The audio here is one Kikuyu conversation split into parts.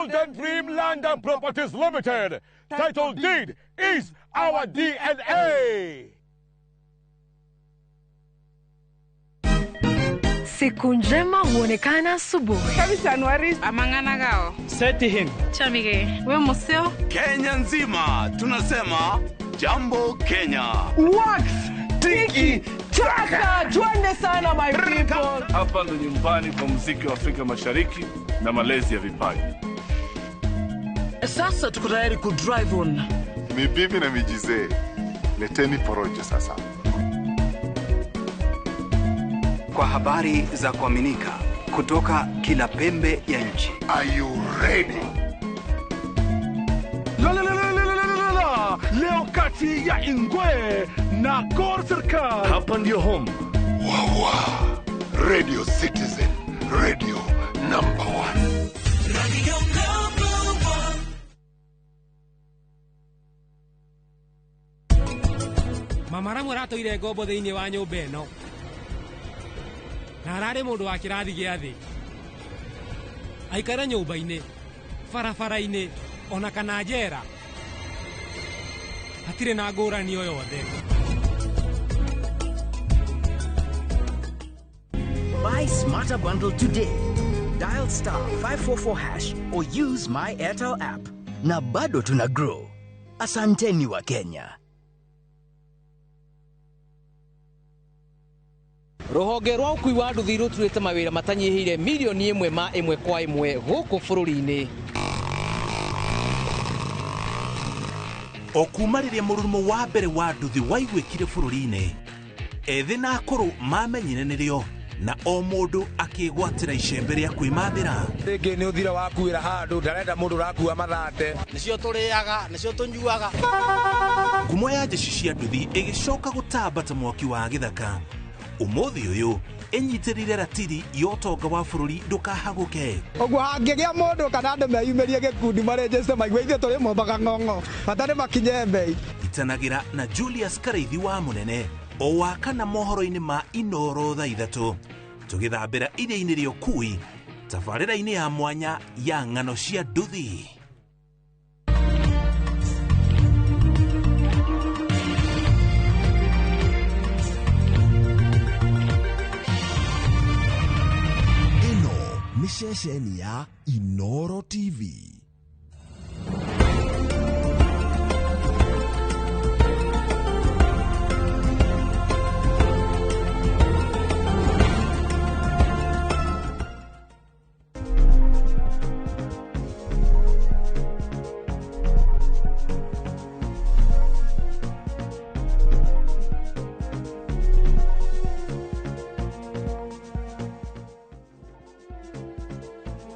Golden Dream Land and Properties Limited. Title deed is our DNA. Siku njema huonekana asubuhi. We museo. Kenya nzima tunasema jambo Kenya. Wax tiki taka, twende sana my people. Hapa ndo nyumbani kwa muziki wa Afrika Mashariki na malezi ya vipaji. Sasa tuko tayari ku drive on. Ni bibi na mijizee, leteni porojo sasa. Kwa habari za kuaminika kutoka kila pembe ya nchi. Are you ready? La la la la la la la la. Leo kati ya Ingwe na Gor Serikal. Hapa ndio home. Wawa, Radio Citizen, radio number one. Mama Ramu aratũire ngombo thĩinĩ wa nyũmba ĩno na ararĩ mũndũ wa kĩrathi gĩa thĩ aikare nyũmba-inĩ barabara-inĩ ona kana njera hatirĩ na ngũrani o yothe. Buy Smarter Bundle today. Dial star 544 hash or use my Airtel app. Na bado tuna grow. Asanteni wa Kenya. Rũhonge rwa ũkui wa nduthi rũturĩte mawĩra matanyihĩire milioni ĩmwe ma ĩmwe kwa ĩmwe gũkũ bũrũri-inĩ. O kuma rĩrĩa mũrurumo wa mbere wa nduthi waiguĩkire bũrũri-inĩ, ethĩ na akũrũ mamenyire nĩrĩo na o mũndũ akĩgwatĩra icembe rĩa kwĩmathĩra. Rĩngĩ nĩ ũthira wakuĩra handũ ndarenda mũndũ ũrakua mathate. Nĩcio tũrĩaga, nĩcio tũnyuaga. Ngumo ya jeshi cia nduthi ĩgĩcoka gũtamba ta mwaki wa gĩthaka. Ũmũthĩ ũyũ ĩnyitĩrĩire ratiri ya ũtonga wa bũrũri ndũkahagũke. Ũguo hangĩgĩa mũndũ kana andũ meyumĩrie gĩkundi marĩnjĩte maigue ithuĩ tũrĩ mombaga ng'ong'o bata nĩ makinye mbei. Itanagĩra na Julius Karaithi wa Mũnene o wa kana mohoro-inĩ ma Inoro thaa 3 tũgĩthambĩra iria-inĩ rĩa ũkui tabarĩra-inĩ ya mwanya ya ng'ano cia nduthi. Nĩ ceceni ya Inoro TV.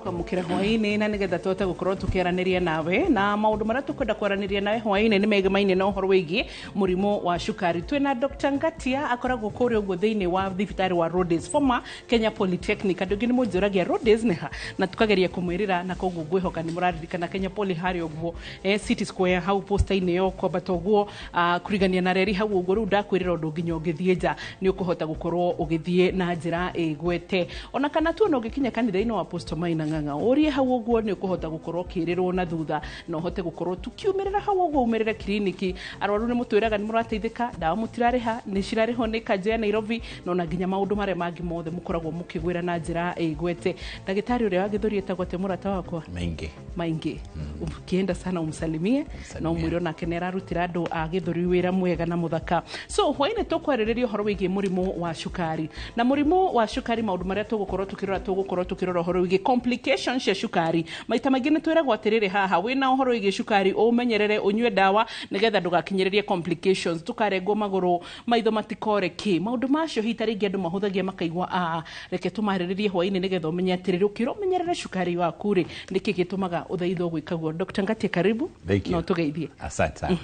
Kwamũkĩra hwaĩ-inĩ na nĩgetha tũhote gũkorwo tũkĩaranĩria nawe na maũndũ marĩa tũkwenda kwaranĩria nawe hwaĩ-inĩ nĩ megemainie na ũhoro wĩgiĩ mũrimũ wa cukari. Twĩna Dr. Ngatia akoragwo kũrĩa ũguo thĩinĩ wa thibitarĩ wa Rhodes, former Kenya Polytechnic. Andũ aingĩ nĩ mũnjũragia Rhodes nĩ ha, na tũkageria kũmwĩrĩra, na koguo ngwĩhoka nĩ mũraririkana Kenya Poly harĩa ũguo City Square hau posta-inĩ ĩyo kwambata ũguo kũrigania na reri hau ũguo. Rĩu ndakwĩrĩra ũndũ nginya ũngĩthiĩ nja nĩ ũkũhota gũkorwo ũgĩthiĩ na njĩra ĩgwete, ona kana tu ona ũngĩkinya kanitha-inĩ wa Apostle Maina Ng'ang'a ũrie hau ũguo nĩ ũkũhota gũkorwo ũkĩrĩrwo na thutha na ũhote gũkorwo tukiumĩrĩra hau ũguo umĩrĩre kiriniki. Arwaru nĩ mũtwĩraga nĩ mũrateithĩka, ndawa mũtirarĩha nĩ cirarĩhwo nĩ kanjũ ya Nairobi, na ona nginya maũndũ marĩa mangĩ mothe mũkoragwo mũkĩgwĩra na njĩra ĩgwete. Ndagĩtarĩ ũrĩa wa gĩthũri etagwo atĩa mũrata wakwa? Maingi. Maingi. Ukienda sana umsalimie na umwĩre onake nĩ ararutĩra andũ a gĩthũri wĩra mwega na mũthaka. So hwaĩ-inĩ tũkwarĩrĩria ũhoro wĩgiĩ mũrimũ wa cukari, na mũrimũ wa cukari maũndũ marĩa tũgũkorwo tũkĩrora ũhoro wĩgiĩ complications cia cukari. Maita maingĩ nĩ twĩragwo atĩrĩrĩ haha wĩna ũhoro wĩgiĩ cukari ũmenyerere ũnyue ndawa nĩgetha ndũgakinyĩrĩrie complications, tũkarengwo magũrũ, maitho matikore kĩ, maũndũ macio hita rĩngĩ andũ mahũthagia makaigua a reke tũmarĩrĩrie hwaĩ-inĩ nĩgetha ũmenye atĩrĩrĩ ũkĩra ũmenyerere cukari waku rĩ nĩkĩ gĩtũmaga ũthaithwo gwĩka guo. Dr. Ngatia, karibu. Thank you. No tũgeithie. Asante sana.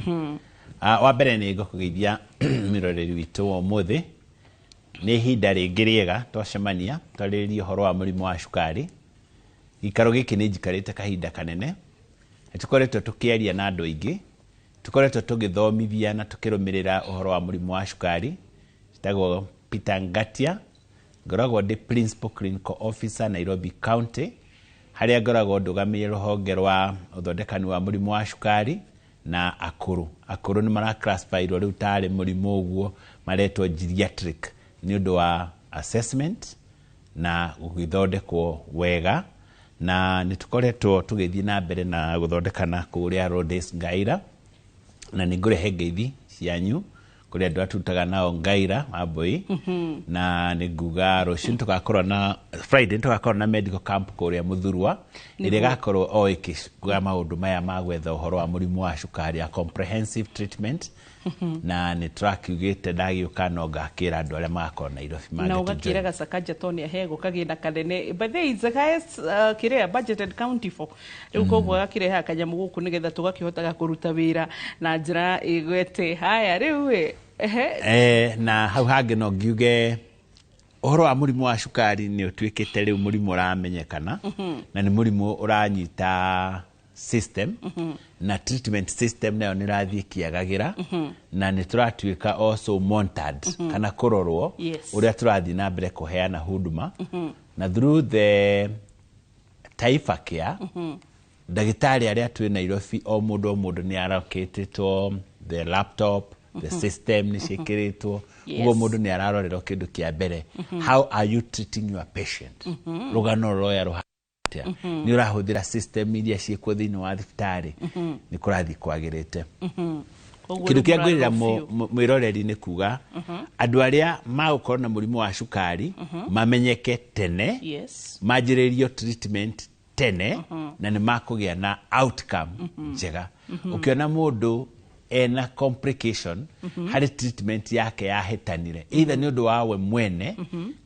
Wa mbere nĩ ngũkũgeithia mwĩroreri witũ wa ũmũthĩ. Nĩ ihinda rĩngĩ rĩega twacemania twarĩrĩrie ũhoro wa mũrimũ wa cukari. Gĩikaro gĩkĩ nĩ njikarĩte kahinda kanene, nĩ tũkoretwo tũkĩaria na andũ aingĩ, tũkoretwo tũgĩthomithia na tũkĩrũmĩrĩra ũhoro wa mũrimũ wa cukari. Njĩtagwo Peter Ngatia, ngoragwo ndĩ Principal Clinical Officer Nairobi County, Harĩa ngoragwo ndũgamĩire rũhonge rwa ũthondekani wa mũrimũ wa cukari na akũrũ. Akũrũ nĩ maraclassifyirwo rĩu tarĩ mũrimũ ũguo maretwo geriatric nĩ ũndũ wa assessment na gũgĩthondekwo wega, na nĩ tũkoretwo tũgĩthiĩ na mbere na gũthondekana kũrĩa Rhodes Ngaira, na nĩ ngũrehe ngeithi cianyu kũrĩ andũ atutaga nao Ngaira Wambui. Na nĩ nguga rũciũ tũgakorwo na Friday tũgakorwo na medical camp kũrĩa Mũthurwa, ĩrĩa ĩgakorwo o ĩkĩga maũndũ maya ma gwetha ũhoro wa mũrimũ wa cukari ya comprehensive treatment. Na nĩ tũrakiugĩte ndagĩũka no ngakĩra andũ arĩa magakorwo Nairobi na mangĩtũ ũgakĩra join. Gacakanja to nĩ aheagwo kagĩna kanene, but there is the highest kĩrĩa budgeted county for rĩu, koguo agakĩrehaga kanyamũ gũkũ nĩgetha tũgakĩhotaga kũruta wĩra na njĩra ĩgwete haya rĩu ĩ ehe. Na hau hangĩ no ngiuge ũhoro wa mũrimũ wa cukari nĩ ũtuĩkĩte rĩu mũrimũ ũramenyekana, na nĩ mũrimũ ũranyita system, na treatment system nayo nĩ ĩrathiĩ ĩkĩagagĩra, na nĩ tũratuĩka also monitored kana kũrorwo ũrĩa tũrathiĩ na mbere kũheana huduma, na through the Taifa Care, ndagĩtarĩ arĩa twĩ Nairobi, o mũndũ o mũndũ nĩ arokĩtĩtwo the laptop, the system nĩ ciĩkĩrĩtwo. Ũguo mũndũ nĩ ararorerwo kĩndũ kĩa mbere, how are you treating your patient, rũgano rũroya rũhana atĩa, nĩ ũrahũthĩra system iria ciĩkuo thĩinĩ wa thibitarĩ, nĩ kũrathiĩ kwagĩrĩte. Koguo Kĩndũ rĩu kĩa ngwĩrĩra mũrarorwo biũ. mwĩroreri nĩ kuga andũ arĩa magũkorwo na mũrimũ wa cukari mamenyeke tene, manjĩrĩrio treatment tene, na nĩ makũgĩa na outcome njega. Ũkĩona mũndũ ena complication harĩ treatment yake yahĩtanire, either nĩ ũndũ wa we mwene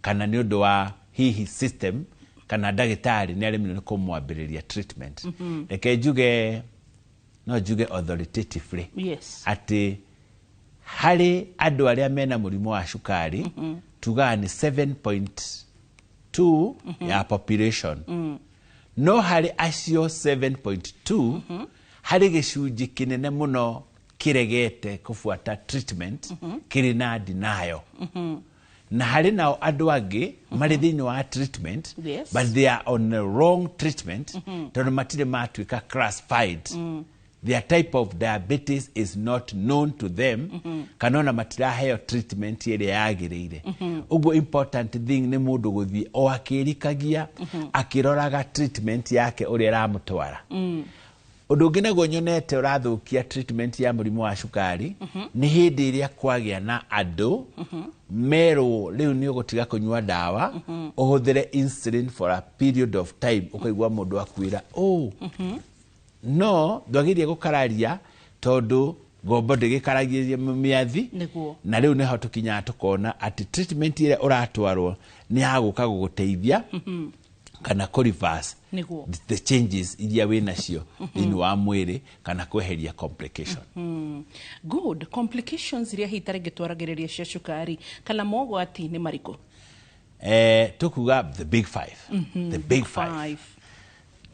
kana nĩ ũndũ wa hihi system kana ndagĩtarĩ nĩ aremirwo nĩ kũmwambĩrĩria treatment, reke njuge, no njuge authoritatively atĩ harĩ andũ arĩa mena mũrimũ wa cukari, tugaga nĩ 7.2 ya population, no harĩ acio 7.2 harĩ gĩcunjĩ kĩnene mũno kĩregete kũbuata treatment, kĩrĩ na denial, na harĩ nao andũ angĩ marĩ thĩinĩ wa treatment, but they are on the wrong treatment, tondũ matirĩ matuĩka classified. Their type of diabetes is not known to them, kana ona matiraheo treatment ĩrĩa yagĩrĩire. Ũguo important thing nĩ mũndũ gũthiĩ o akĩrikagia, akĩroraga treatment yake ũrĩa ĩramũtwara. Ũndũ ũngĩ naguo nyonete ũrathũkia treatment ya mũrimũ wa cukari nĩ hĩndĩ ĩrĩa kwagĩa na andũ merwo rĩu nĩ ũgũtiga kũnyua ndawa, ũhũthĩre insulin for a period of time, ũkaigua mũndũ akwĩra oh, no ndwagĩrĩire gũkararia tondũ ngombo ndĩgĩkaragĩria mĩathi. Na rĩu nĩho tũkinyaga tũkona atĩ treatment ĩrĩa ũratwarwo nĩ ya gũka gũgũteithia kana kũ reverse the changes iria wĩ nacio thĩinĩ wa mwĩrĩ kana kweheria complication. Good. Complications iria hihi tarĩngĩ twaragĩrĩria cia cukari kana mogwati nĩ marĩkũ? Tũkuga the big five. The big five.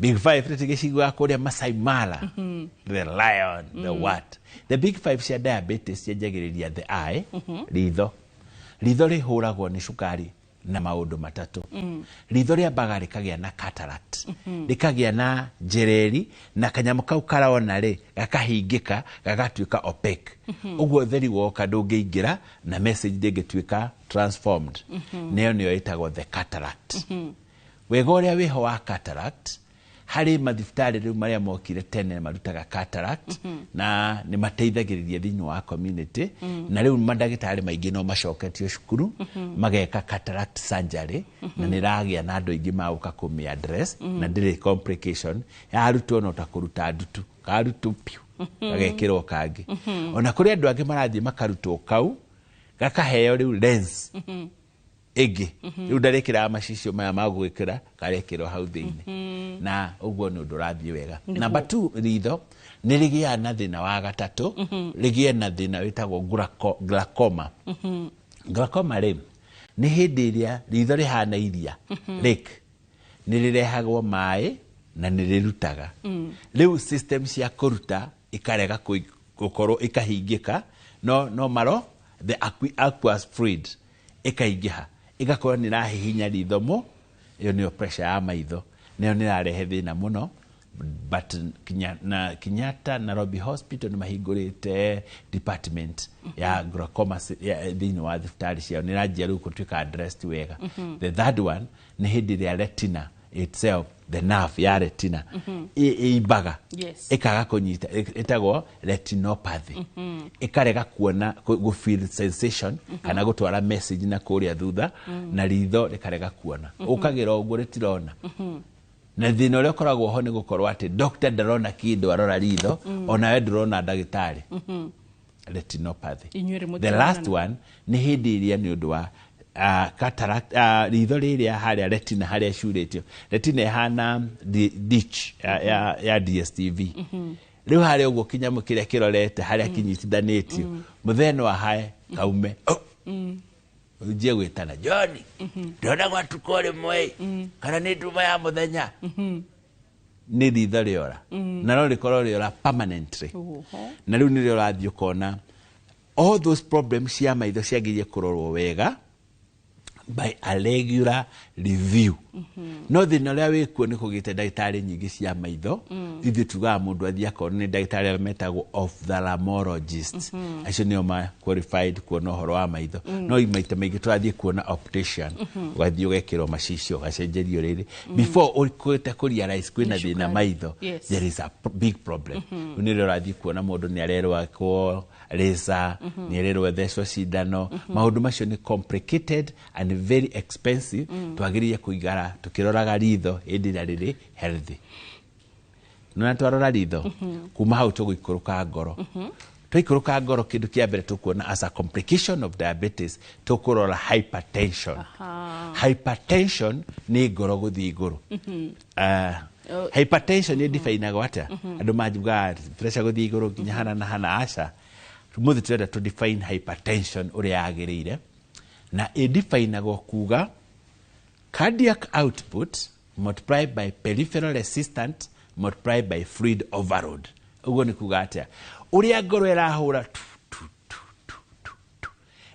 Big five nĩ tũgĩciguaga kũrĩa Masai Mara, the lion, the what, the big five cia diabetes cianjagĩrĩria the eye. Ritho, ritho rĩhũragwo nĩ cukari na maũndũ matatũ. Ritho rĩambaga rĩkagĩa na cataract, rĩkagĩa na njereri, na kanyamũ kau karona rĩ gakahingĩka, gagatuĩka opaque. Ũguo ũtheri woka ndũngĩingĩra na message ndĩngĩtuĩka transformed. Nĩyo nĩyo ĩtagwo the cataract. Wega ũrĩa wĩho wa cataract, harĩ mathibitarĩ rĩu marĩa mokire tene marutaga cataract, na nĩ mateithagĩrĩria thĩinĩ wa community, na rĩu mandagĩtarĩ maingĩ no macoketio cukuru, mageka cataract surgery, na nĩ ĩragĩa na andũ aingĩ magũka kũmĩ address, na ndĩrĩ complication, yarutwo no ta kũruta ndutu, karutwo piũ, gagekĩrwo kangĩ. Ona kũrĩ andũ angĩ marathiĩ makarutwo kau gakaheo rĩu lens ĩngĩ, rĩu ndarĩkĩraga macicio maya ma gwĩkĩra, karekĩrwo hau thĩinĩ, na ũguo nĩ ũndũ ũrathiĩ wega. Namba 2, ritho nĩ rĩgĩaga na thĩna wa gatatũ, rĩgĩe na thĩna wĩtagwo glaucoma. Glaucoma rĩ nĩ hĩndĩ ĩrĩa ritho rĩhana iria, lake, nĩ rĩrehagwo maĩ na nĩ rĩrutaga. Rĩu system cia kũruta ikarega gũkorwo ikahingĩka, no maro the aqueous fluid ĩkaingĩha, ĩgakorwo nĩ ĩrahihinya ritho mo, ĩyo nĩyo pressure ya maitho. Nayo nĩ ĩrarehe thĩna mũno, but na Kenyatta, Nairobi Hospital nĩ mahingũrĩte department ya glaucoma thĩinĩ wa thibitarĩ ciao, nĩ ĩranjia rĩu gũtuĩka addressed wega. The third one nĩ hĩndĩ ĩrĩa retina itself, the nerve ya retina, ĩimbaga, ĩkaga kũnyita, ĩtagwo retinopathy, ĩkarega kuona, gũ feel sensation kana gũtwara message na kũrĩa thutha, na ritho rĩkarega kuona. Ũkagĩra ũguo rĩtirona. Na thĩna ũrĩa ũkoragwo ho nĩ gũkorwo atĩ doctor ndarona kĩndũ arora ritho, onawe ndũrona ndagĩtarĩ. Retinopathy. Inyuĩ rĩ The last mũtirona. one nĩ hĩndĩ ĩrĩa nĩ ũndũ wa cataract, ritho rĩrĩa harĩa retina harĩa ĩcurĩtio, retina ĩhana ditch ya DSTV. Rĩu harĩa ũguo kĩnyamũ kĩrĩa kĩrorete harĩa kĩnyitithanĩtio, mũthee no ahae kaume. Oh, ũnjie gwĩtana John, ndĩrona gwatuka rĩmwe kana nĩ nduma ya mũthenya, nĩ ritho rĩora, na no rĩkorwo rĩora permanently. Na rĩu nĩrĩo ũrathiĩ ũkona all those problems cia maitho ciagĩrĩire kũrorwo wega by a regular review. No thĩna ũrĩa wĩkuo nĩ kũgĩte ndagĩtarĩ nyingĩ cia maitho. Ithuĩ tugaga mũndũ athiĩ akona nĩ ndagĩtarĩ arĩa metagwo ophthalmologist. Acio nĩo ma qualified kuona ũhoro wa maitho. No maita maingĩ tũrathiĩ kuona optician, ũgathiĩ ũgekĩrwo macicio, ũgacenjerio rĩrĩ before ũkũte kũ realize kwĩna Nĩ thĩna cukari. maitho. There is a big problem. Rĩu nĩrĩo ũrathiĩ kuona mũndũ nĩ arerwo akwo laser, nĩ arerwo athecwo cindano. Maũndũ macio nĩ complicated and very expensive. Twagĩrĩire kũigara tũkĩroraga ritho hĩndĩ ĩrĩa rĩrĩ healthy. Nona twarora ritho, kuma hau tũgũikũrũka ngoro. Twaikũrũka ngoro, kĩndũ kĩa mbere tũkuona as a complication of diabetes, tũkũrora hypertension. Hypertension nĩ ngoro gũthiĩ igũrũ. Hypertension nĩ define-agwo atĩa? Andũ manjugaga pressure gũthiĩ igũrũ nginya hana na hana. Aca, mũthĩ tũrenda tũ define hypertension ũrĩa yagĩrĩire, na ĩdefinagwo kuga cardiac output multiplied by peripheral resistance multiplied by fluid overload. Ũguo nĩ kuga atĩa? Ũrĩa ngoro ĩrahũra tu tu tu tu tu tu,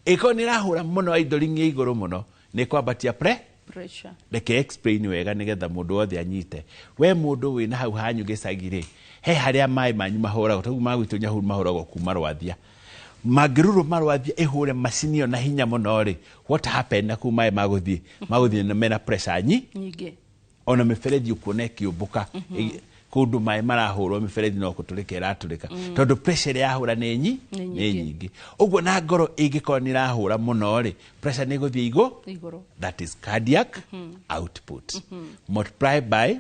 ĩkorwo nĩ ĩrahũra mũno, idling ĩ igũrũ mũno, nĩ kwambatia pressure. Reke explain wega nĩgetha mũndũ wothe anyite. We mũndũ wĩna hau hanyu gĩcagi rĩ, he harĩa maĩ manyu mahũragwo, toguo ma gwitũ Nyahururu mahũragwo kuma Rwathia, mangĩruruma Rwathia ĩhũre macini ĩyo na hinya mũno rĩ, what happen na kuu maĩ magũthiĩ na mena pressure nyingĩ. Ona mĩberethi ũkuona ĩkĩũmbũka. Kũndũ maĩ marahũrwo mĩberethi no gũtũrĩka ĩratũrĩka, tondũ pressure ĩrĩa yahũra nĩ Nĩ nĩ nyingĩ. nyingĩ. Ũguo na ngoro ĩngĩkorwo nĩ ĩrahũra mũno rĩ, pressure nĩ ĩgũthiĩ igũ igũrũ. That is cardiac output multiplied by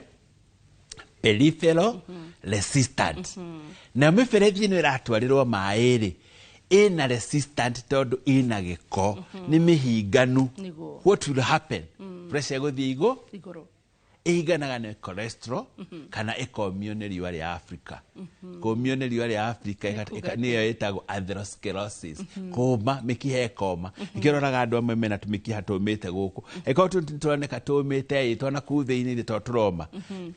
peripheral resistance. Nayo mĩberethi ĩno ĩratwarĩrwo maĩ rĩ, ĩna resistant tondũ ĩna gĩko, nĩ mĩhinganu. What will happen? Pressure ĩgũthiĩ igũ igũrũ. Ĩhinganaga nĩ cholesterol kana ĩkomio nĩ riũa rĩa Afrika. Kũmio nĩ riũa rĩa Afrika nĩyo ĩtagwo atherosclerosis. Kũma mĩkiha ĩkoma. Nĩkĩo ũroraga andũ amwe mena tũmĩkiha tũmĩte gũkũ, ĩkorwo tũroneka tũmĩte ĩ twana kũu thĩinĩ tondũ tũroma.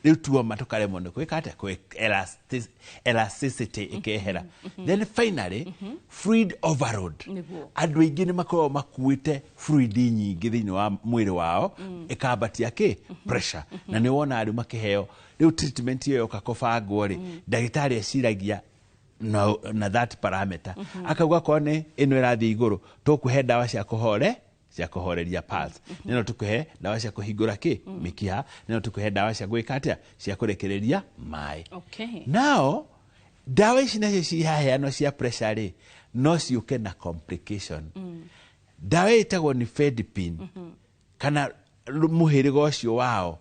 Rĩu tuoma tũkaremwo nĩ gwĩka atĩa? Elasticity ĩkehera. Then finally, fluid overload. Andũ aingĩ nĩ makoragwo makuĩte fluid nyingĩ thĩinĩ wa mwĩrĩ wao, ĩkambatia kĩ pressure. Na nĩ wonaga rĩu makĩheo rĩu treatment ĩyo yoka kũbangwo rĩ, ndagĩtarĩ eciragia na that parameter, akauga korwo nĩ ĩno ĩrathiĩ igũrũ, tũkũhe ndawa cia kũhore cia kũhoreria pulse, nĩno tũkũhe ndawa cia kũhingũra kĩ mĩkiha, nĩno tũkũhe ndawa cia gwĩka atĩa, cia kũrekereria maĩ. Nao ndawa ici nacio cihaheanwo cia pressure rĩ, no ciũke na complication. Ndawa ĩtagwo nifedipine, kana mũhĩrĩga ũcio wao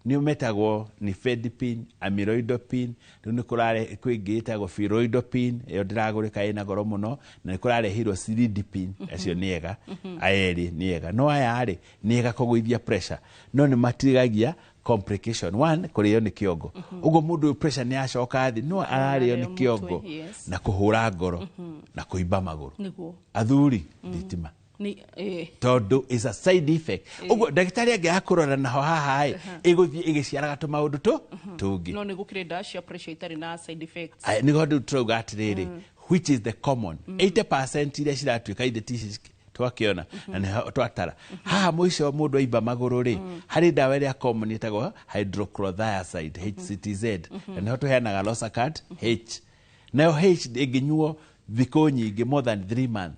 nĩ metagwo nifedipine, amyloidopine. Rĩu nĩ kũrare kwĩ ĩngĩ ĩtagwo firoidopine, ĩyo ndĩragũrĩka, ĩna goro mũno. Na nĩ kũrarehirwo cilidipine. Acio nĩ ega, aya erĩ nĩ ega, no aya rĩ nĩ ega kũgũithia pressure, no nĩ matigagia complication. One, kũrĩo nĩ kĩongo. Ũguo mũndũ ũyũ pressure nĩ acoka thĩ, no ararĩo nĩ Ararĩo kĩongo mũtwe, yes. na kũhũra ngoro na kũimba magũrũ. Athuri, thitima Nĩ tondũ is a side effect. Ũguo ndagĩtarĩ angĩaga kũrora naho haha ĩ, ĩgũthiĩ ĩgĩciaraga tũmaũndũ tũ tũngĩ. No nĩ gũkĩrĩ ndawa cia pressure itarĩ na side effects. Aya, nĩho rĩu tũrauga atĩrĩrĩ, which is the common 80% iria ciratuĩka ithe ti ici. Twakiona na nĩho twatara haha mũico mũndũ aimba magũrũ rĩ, harĩ ndawa ĩrĩa common ĩtagwo hydrochlorothiazide, HCTZ, na nĩho tũheanaga Losacad H. Nayo H ĩngĩnyuo thikũ nyingĩ, more than 3 months,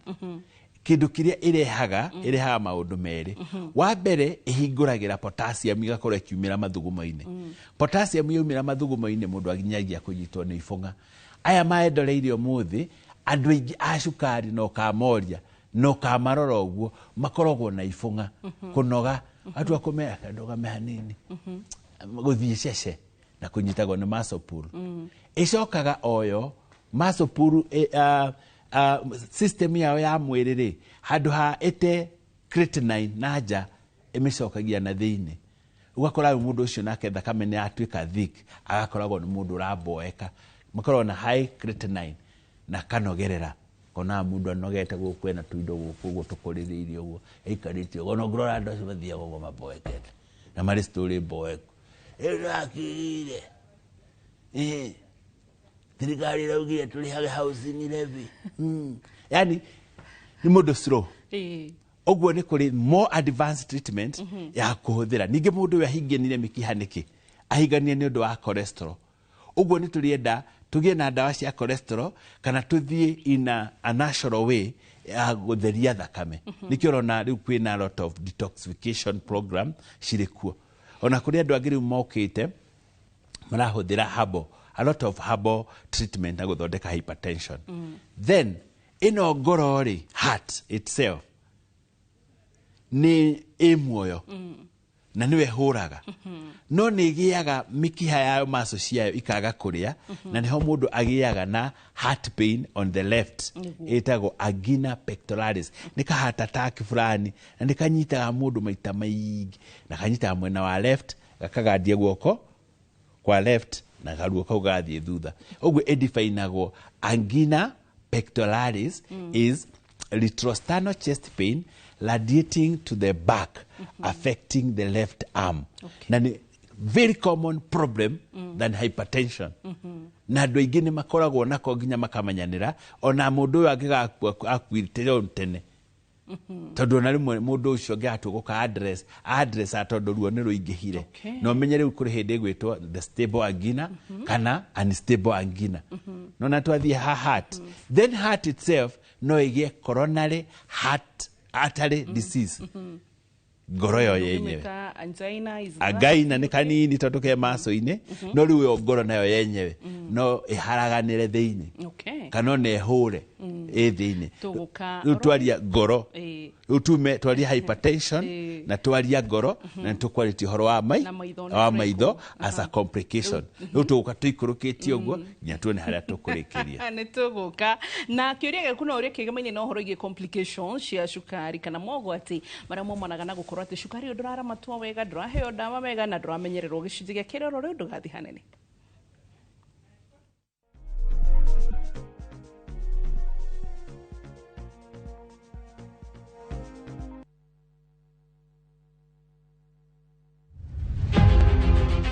kĩndũ kĩrĩa ĩrehaga, ĩrehaga maũndũ merĩ. Wa mbere, ĩhingũragĩra potassium igakorwo ĩkiumĩra mathugumo-inĩ. Potassium yaumĩra mathugumo-inĩ, mũndũ aginyagia kũnyitwo nĩ ibũng'a. Aya maendoreirie ũmũthĩ, andũ aingĩ a cukari na ũkamoria na ũkamarora ũguo, makoragwo na ibũng'a, kũnoga, atua kũmera ndũgame hanini, gũthiĩ cece na kũnyitagwo nĩ muscle pull. Ĩcokaga oyo muscle pull, system yao ya mwĩrĩ rĩ, handũ ha ĩte creatinine na nja, ĩmĩcokagia na thĩinĩ. Ũgakora rĩu mũndũ ũcio nake thakame nĩ yatuĩka thick, agakoragwo nĩ mũndũ ũramboeka, makoragwo na high creatinine na kanogerera, konaga mũndũ anogete gũkũ, ena tuindo gũkũ ũguo tũkũrĩrĩirie ũguo, ĩikarĩte ũguo. Ona ũngĩrora andũ acio mathiaga ũguo maboekete na marĩ story mboeku. Ĩrakirire thirikari ĩraugire tũrĩhage housing levy. Yani nĩ mũndũ slow. Ũguo nĩ kũrĩ more advanced treatment ya kũhũthĩra. Ningĩ mũndũ ũyũ ahinganire mĩkiha nĩkĩ? Ahinganire nĩ ũndũ wa cholesterol. Ũguo nĩ tũrĩenda tũgĩe na ndawa cia cholesterol kana tũthiĩ in a natural way ya gũtheria thakame. Nĩkĩo ũrona rĩu kwĩna a lot of detoxification program cirĩ kuo. Ona kũrĩ andũ angĩ rĩu mokĩte marahũthĩra herbal, a lot of herbal treatment na gũthondeka hypertension. Then ĩno ngoro rĩ, heart itself nĩ ĩ muoyo na nĩwe hũraga, no nĩ ĩgĩaga mĩkiha yayo, maco ciayo ikaga kũrĩa, na nĩho mũndũ agĩaga na heart pain on the left. Ĩtagwo angina pectoralis. Nĩ ka heart attack fulani na nĩ kanyitaga mũndũ maita maingĩ, na kanyitaga mwena wa left, gakagandia guoko kwa left na garuo kau gathiĩ thutha. Ũguo ĩdefinagwo angina pectoralis is retrosternal chest pain radiating to the back, affecting the left arm. Na nĩ very common problem than hypertension, na andũ aingĩ nĩ makoragwo nako nginya makamenyanĩra. Ona mũndũ ũyũ angĩgakua akuĩte o tene, tondũ ona rĩmwe mũndũ ũcio angĩgatua gũka address a tondũ ruo nĩ rũingĩhire. Na ũmenye rĩu kũrĩ hĩndĩ ĩgwĩtwo the stable angina kana unstable angina. No na twathiĩ ha heart, then heart itself no ĩgĩe coronary heart artery disease, ngoro yo yenyewe. Ũngĩmĩta angina is that? Angina nĩ kanini tondũ ke maco-inĩ, no rĩu ĩyo ngoro nayo yenyewe no ĩharaganĩre thĩinĩ kana ona ĩhũre ĩ thĩinĩ. Tũgũka Rĩu twaria ngoro, rĩu tume twaria hypertension na twaria ngoro na nĩtũkwarĩtie ũhoro wa mai Na maitho nĩ wa kũrĩkũ? maitho as a complication. Rĩu tũgũka tũikũrũkĩtie ũguo nginya tuone harĩa tũkũrĩkĩria. Nĩ tũgũka na kĩũria gĩaku no ũrĩa kĩgemaine na ũhoro wĩgiĩ complications cia cukari kana mogwati marĩa maumanaga na gũkorwo atĩ cukari ũyũ ndũraramatwo wega, ndũraheo ndawa wega na ndũramenyererwo. Gĩcunjĩ gĩa kĩroro rĩu, ndũgathiĩ hanene.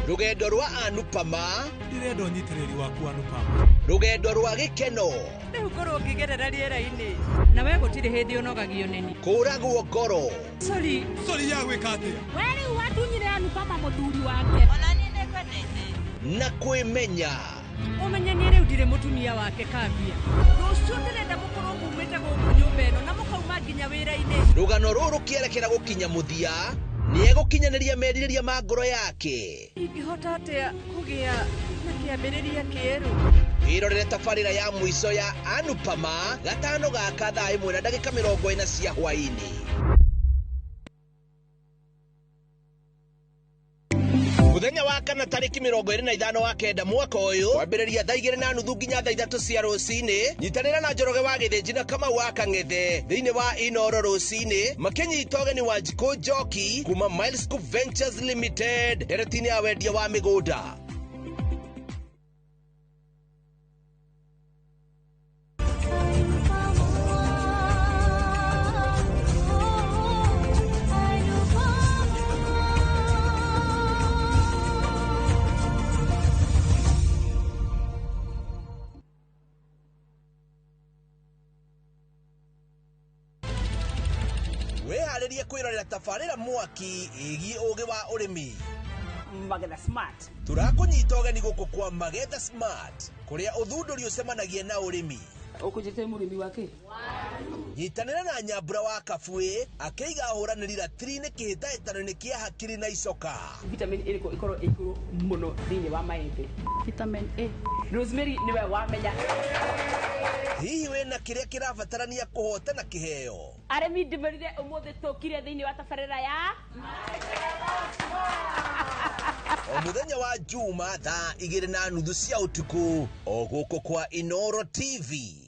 Rũgendo rwa Anupama. Ndĩrenda ũnyitĩrĩri waku, Anupama. Rũgendo rwa gĩkeno. Rĩu ngorwo ngĩgerera rĩera-inĩ na we gũtirĩ hĩndĩ ũnogagio nĩni. Kũragwo ngoro. Sorry. Sorry ya gwĩka atĩa? We rĩu watunyire Anupama mũthuri wake. Ona niĩ nĩngwendete. Na kwĩmenya. Ũmenye niĩ rĩu ndirĩ mũtumia wake kambia. Rũciũ ndĩrenda mũkorwo mumĩte gũkũ nyũmba ĩno na mũkauma nginya wĩra-inĩ. Rũgano rũrũ rũkĩerekera gũkinya mũthia, nĩ egũkinyanĩria merirĩria ma ngoro yake. Ingĩhota atĩa kũgĩa na kĩambĩrĩria kĩerũ? Wĩrorere tabarĩra ya mũico ya Anupama gatano gaka thaa 1:40 cia hwaĩ-inĩ. Mũthenya wa kana tarĩki 25 wa kenda mwaka ũyũ, kwambĩrĩria thaa 2:30 nginya thaa 3 cia rũcinĩ, nyitanĩra na Njoroge wa Gĩthĩnji na Kamau wa Kang'ethe thĩinĩ wa Inoro rũcinĩ, makĩnyita ũgeni wa Njikũ Njoki kuma Miles Scoop Ventures Limited ndereti-inĩ ya wendia wa mĩgũnda. Wĩharĩrie kwĩrorera tabarĩra mwaki ĩgiĩ ũgĩ wa ũrĩmi. Magetha Smart. Tũrakũnyita ũgeni gũkũ kwa Magetha Smart, kũrĩa ũthundũri ũcemanagia na ũrĩmi. Ũkũnjĩte mũrĩmi wake. Nyitanĩra na Nyambura wa Kabuĩ akĩiga ahũranĩri ratiri-inĩ kĩhĩtahĩtano-inĩ kĩa hakiri na icoka. Vitamin ĩrĩkũ ĩkorwo ĩ igũrũ mũno thĩinĩ wa maembe? Vitamin A. Rosemary nĩwe wamenya. Hihi wĩna kĩrĩa kĩrabatarania kũhotana kĩheo? Arĩmi ndĩmerire ũmũthĩ tũkire thĩinĩ wa tabarĩra ya O mũthenya wa Juma thaa 2:30 cia ũtukũ o gũkũ kwa Inoro TV.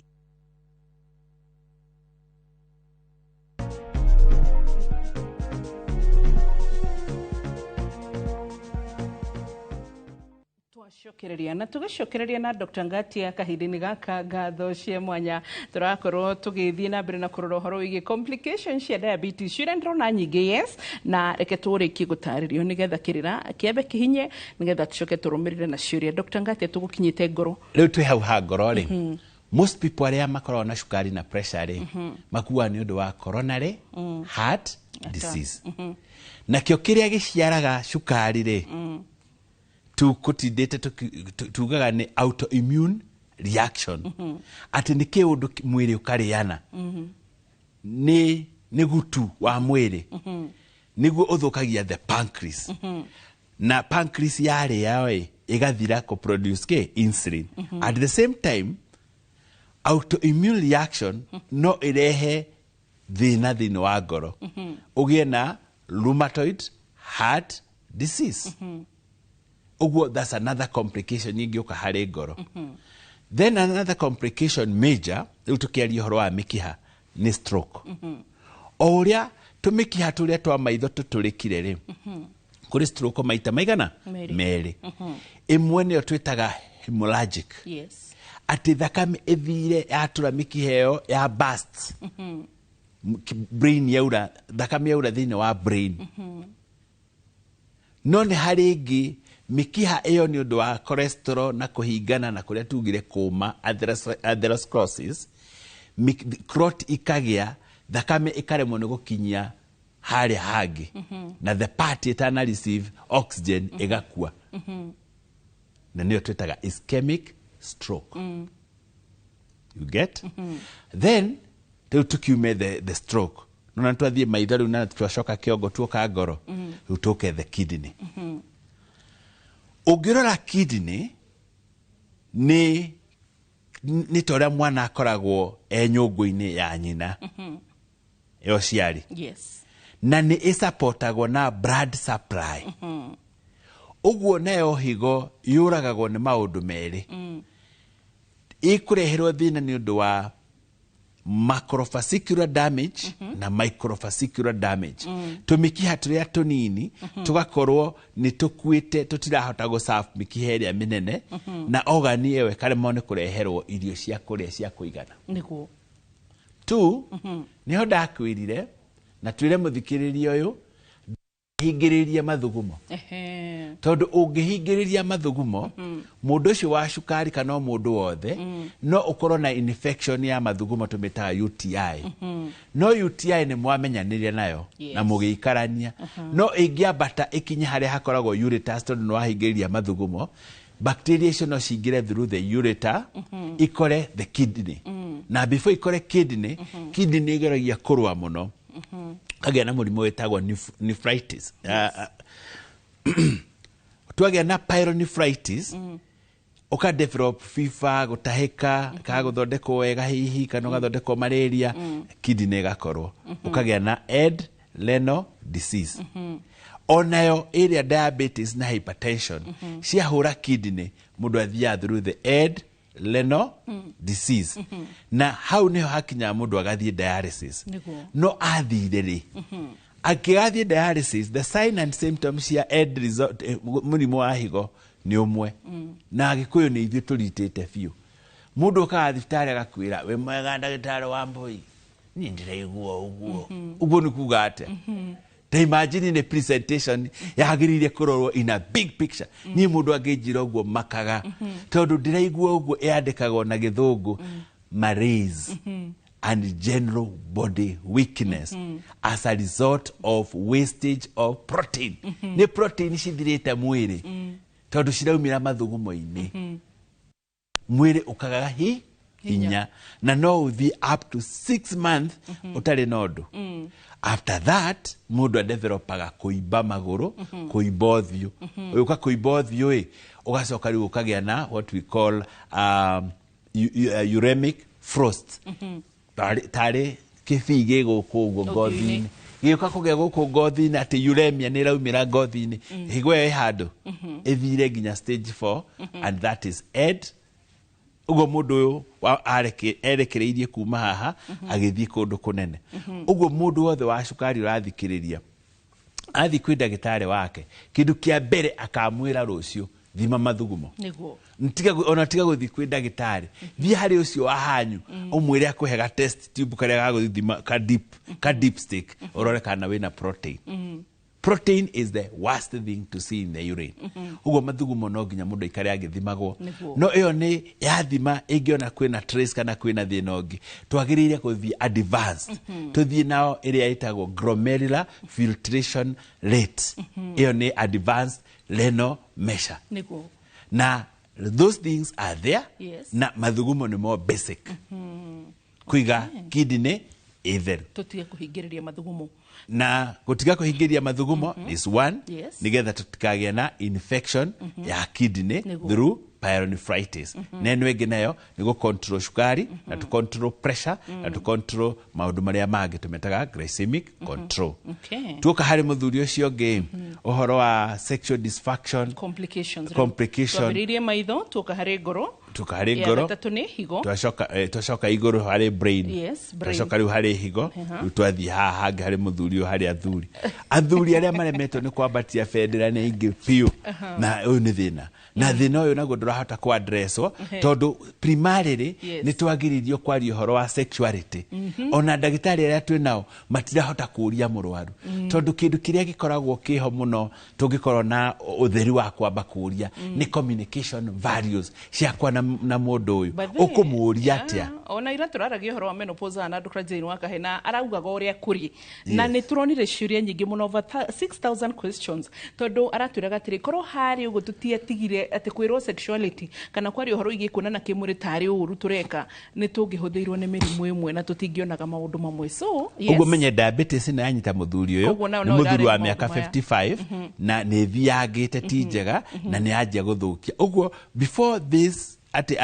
Twacokereria na tũgĩcokereria na Dr. Ngatia kahinda-inĩ gaka ngatho cia mwanya tũrakorwo tũgĩthiĩ na mbere na kũrora ũhoro wĩgiĩ complications cia diabetes ciũria ndĩrona nyingĩ, yes, na reke tũrĩkie gũtarĩrio nĩgetha kĩrĩra kĩambe kĩhinye nĩgetha tũcoke tũrũmĩrĩre na ciũria. Dr. Ngatia, tũgũkinyĩte ngoro. Rĩu twĩ hau ha ngoro rĩ, most people arĩa makoragwo na cukari na pressure rĩ, makuaga nĩ ũndũ wa coronary heart disease. Nakĩo kĩrĩa gĩciaraga cukari rĩ, tukũtindĩte tugaga nĩ autoimmune reaction, atĩ nĩ kĩũndũ mwĩrĩ ũkarĩana nĩ gutu wa mwĩrĩ nĩguo ũthũkagia the pancreas, na pancreas yarĩa ĩ ĩgathira kũ produce kĩ insulin. At the same time, autoimmune reaction no ĩrehe thĩna thĩinĩ wa ngoro, ũgĩe na rheumatoid heart disease. Ũguo that's another complication ingĩũka harĩ ngoro. Then another complication major, rĩu tũkĩaria ũhoro wa mĩkiha, nĩ stroke. O ũrĩa tũmĩkiha tũrĩa twa maitho tũtũrĩkire rĩ, kũrĩ stroke maita maigana? Merĩ. Merĩ. Ĩmwe nĩyo twĩtaga hemorrhagic, atĩ thakame ĩthire yatũra mĩkiha ĩyo ya burst, brain yaura, thakame yaura thĩinĩ wa brain. No nĩ harĩ ĩngĩ mĩkiha ĩyo nĩ ũndũ wa cholesterol na kũhingana na kũrĩa tugire kũma atherosclerosis, clot ikagĩa, thakame ĩkaremwo nĩ gũkinyia harĩa hangĩ, na the part ĩtana receive oxygen ĩgakua, na nĩyo twĩtaga ischemic stroke. You get? Then rĩu tukiume the stroke, nona twathiĩ maitho rĩu na twacoka kĩongo tuoka ngoro, rĩu tũke the kidney. Ũngĩrora kidney nĩ ta ũrĩa mwana akoragwo e nyũngũ-inĩ ya nyina ya ũciari, na nĩ ĩsupportagwo na blood supply. Ũguo nayo higo yũragagwo nĩ maũndũ merĩ. Ĩkũreherwo thĩna nĩ ũndũ wa macrovascular damage na microvascular damage. Tũmĩkiha tũrĩa tũnini tũgakorwo nĩ tũkuĩte, tũtirahota gũserve mĩkiha ĩrĩa mĩnene, na organ ĩyo ĩkaremwo nĩ kũreherwo irio cia kũrĩa cia kũigana. Two, nĩho ndakwĩrire na twĩre mũthikĩrĩria ũyũ hingĩrĩria mathugumo, tondũ ũngĩhingĩrĩria mathugumo, mũndũ ũcio wa cukari kana o mũndũ wothe no ũkorwo na infection ya mathugumo tũmĩtaga UTI. No UTI nĩ mwamenyanĩire nayo na mũgĩikarania, no ĩngĩambata ĩkinye harĩa hakoragwo ureters, tondũ nĩ wahingĩrĩria mathugumo, bacteria icio no cingĩre through the ureter, ikore the kidney, na before ikore kidney, kidney ĩgeragia kũrũa mũno, kagĩa na mũrimũ wĩtagwo nephritis. Twagĩa na pyelonephritis, ũka develop fever, gũtahĩka, kana gũthondekwo wega hihi, kana ũgathondekwo malaria, kidney ĩgakorwo ũkagĩa na end renal disease. Onayo ĩrĩa diabetes na hypertension ciahũra kidney, mũndũ athiaga through the end renal disease, na hau nĩho hakinyaga mũndũ agathiĩ dialysis. No athire rĩ, akĩgathiĩ dialysis, the sign and symptoms cia end result, mũrimũ wa higo nĩ ũmwe. Na Agĩkũyũ nĩ ithuĩ tũritĩte biũ. Mũndũ ũkaga thibitarĩ agakwĩra, wĩ mwega ndagĩtarĩ wa Mbui, niĩ ndĩraigua ũguo. Ũguo nĩ kuga atĩa? Ta imagine nĩ presentation yagĩrĩire kũrorwo in a big picture. Niĩ mũndũ angĩnjĩra ũguo makaga, tondũ ndĩraigua ũguo ĩandĩkagwo na gĩthũngũ malaise. And general body weakness as a result of wastage of protein. Nĩ protein cithirĩte mwĩrĩ tondũ ciraumĩra mathugumo-inĩ, mwĩrĩ ũkagaga hinya na no ũthiĩ up to 6 months ũtarĩ na ũndũ. After that mũndũ adevelopaga kũimba magũrũ, kũimba ũthiũ. Ũgĩũka kũimba ũthiũ ĩ, ũgacoka rĩu ũkagĩa na what we call uremic frost, tarĩ kĩbii gĩ gũkũ ũguo ngothi-inĩ, gĩũka kũgĩa gũkũ ngothi-inĩ, atĩ uremia nĩ ĩraumĩra ngothi-inĩ. Higo ĩyo ĩ handũ ĩthire nginya stage 4, and that is end. Ũguo mũndũ ũyũ erekereirie kuma haha agĩthiĩ kũndũ kũnene. Ũguo mũndũ wothe wa cukari ũrathikĩrĩria, athiĩ kwĩ ndagĩtarĩ wake, kĩndũ kĩa mbere akamwĩra rũciũ, thima mathugumo. Ona tiga gũthiĩ kwĩ ndagĩtarĩ, thiĩ harĩ ũcio wa hanyu, ũmwĩre akũhe ga test tube karĩa gagũthima ka dip stick, ũrore kana wĩna protein. Protein is the worst thing to see in the urine. Ũguo mathugumo no nginya mũndũ aikare agĩthimagwo. No ĩyo nĩ yathima, ĩngĩona kwĩna trace kana kwĩna thĩna ũngĩ, twagĩrĩire gũthiĩ advanced, tũthiĩ nao ĩrĩa ĩtagwo glomerular filtration rate. Ĩyo nĩ advanced renal measure. Na those things are there. Na mathugumo nĩ more basic kũiga kidney ĩtheru. Tũtige kũhingĩrĩria mathugumo. Na gũtiga kũhingĩria mathugumo is one, nĩgetha tũtikagĩa na infection ya kidney through pyelonephritis. Na ĩno ĩngĩ nayo nĩ gũ control cukari na to control pressure na to control maũndũ marĩa mangĩ tũmetaga glycemic control. Tuoka harĩ mũthuri ũcio ũngĩ, ũhoro wa sexual dysfunction. Complications. Complication. Twambĩrĩirie maitho, tuoka harĩ ngoro. Tuoka harĩ Ya ngoro. gatatũ nĩ higo. Twacoka igũrũ harĩ brain. Yes, brain. Twacoka rĩu harĩ higo. Rĩu twathiĩ haha hangĩ harĩ mũthuri ũyũ, harĩ athuri arĩa maremetwo nĩ kwambatia bendera nĩ aingĩ biũ. Na ũyũ nĩ thĩna, na thĩna ũyũ naguo ndũrahota kũ-addresswo tondũ primarily nĩ twagĩrĩirio kwaria ũhoro wa sexuality. Ona ndagĩtarĩ arĩa twĩ nao matirahota kũũria mũrwaru tondũ kĩndũ kĩrĩa gĩkoragwo kĩho mũno tũngĩkorwo na ũtheri wa kwamba kũũria nĩ communication values ciakwa na mũndũ ũyũ. By the way, Ũkũmũũria atĩa? Ona ira tũraragia ũhoro wa menopause na Dr. Jane Wakahe, na araugaga ũrĩa kũrĩ na nĩ tũronire ciũria nyingĩ mũno, over 6000 questions, tondũ aratwĩraga atĩrĩ, korwo harĩ ũguo tũtiatigire atĩ kwĩrwo sexuality kana kwaria ũhoro wĩgiĩ kuonana kĩmwĩrĩ tarĩ ũru tũreka, nĩ tũngĩhũthĩirwo nĩ mĩrimũ ĩmwe na tũtingĩonaga maũndũ mamwe, so yes. Ũguo menye diabetes ĩno yanyita mũthuri ũyũ Ũguo nao nĩ no mũthuri wa ĩrarehe mĩaka maũndũ maya. 55 na nĩ ĩthiangĩte, ti njega na nĩ yanjia gũthũkia. Ũguo before this atĩ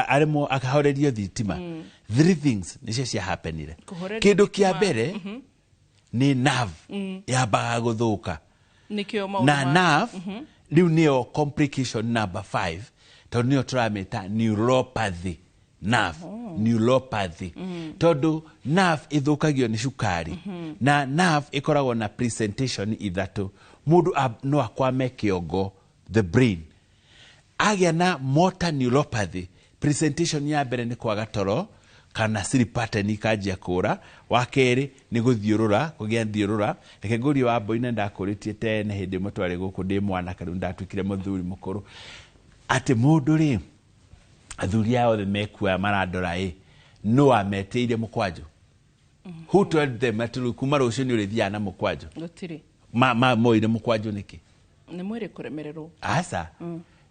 aremwo akahorerio thitima, three things nĩcio ciahapenire. Kũhorerio Kĩndũ kĩa thitima, mbere nĩ nerve yambaga gũthũka. Nĩkĩo maũndũ Na nerve rĩu nĩyo complication number 5, tondũ nĩyo tũramĩta neuropathy, nerve neuropathy, tondũ nerve ĩthũkagio nĩ cukari. Na nerve ĩkoragwo na presentation ithatũ. Mũndũ no akwame kĩongo, the brain, agĩa na motor neuropathy. Presentation ya mbere nĩ kwaga toro kana sleep pattern ikanjia kũra. Wa kerĩ nĩ gũthiũrũra, kũgĩa thiũrũra. Reke ngũrie wa mbũi, ndakũrĩtie tene hĩndĩ ĩmwe twarĩ gũkũ ndĩ mwanake, rĩu ndatuĩkire mũthuri mũkũrũ, atĩ mũndũ rĩ, athuri aya othe mekuoya marandora ĩ, no ametĩire mũkwanjũ? Who told them atĩ rĩu kuma rũciũ nĩ ũrĩthiaga na mũkwanjũ? Gũtirĩ. Moire mũkwanjũ nĩkĩ? Nĩ mwĩrĩ kũremererwo. Aca,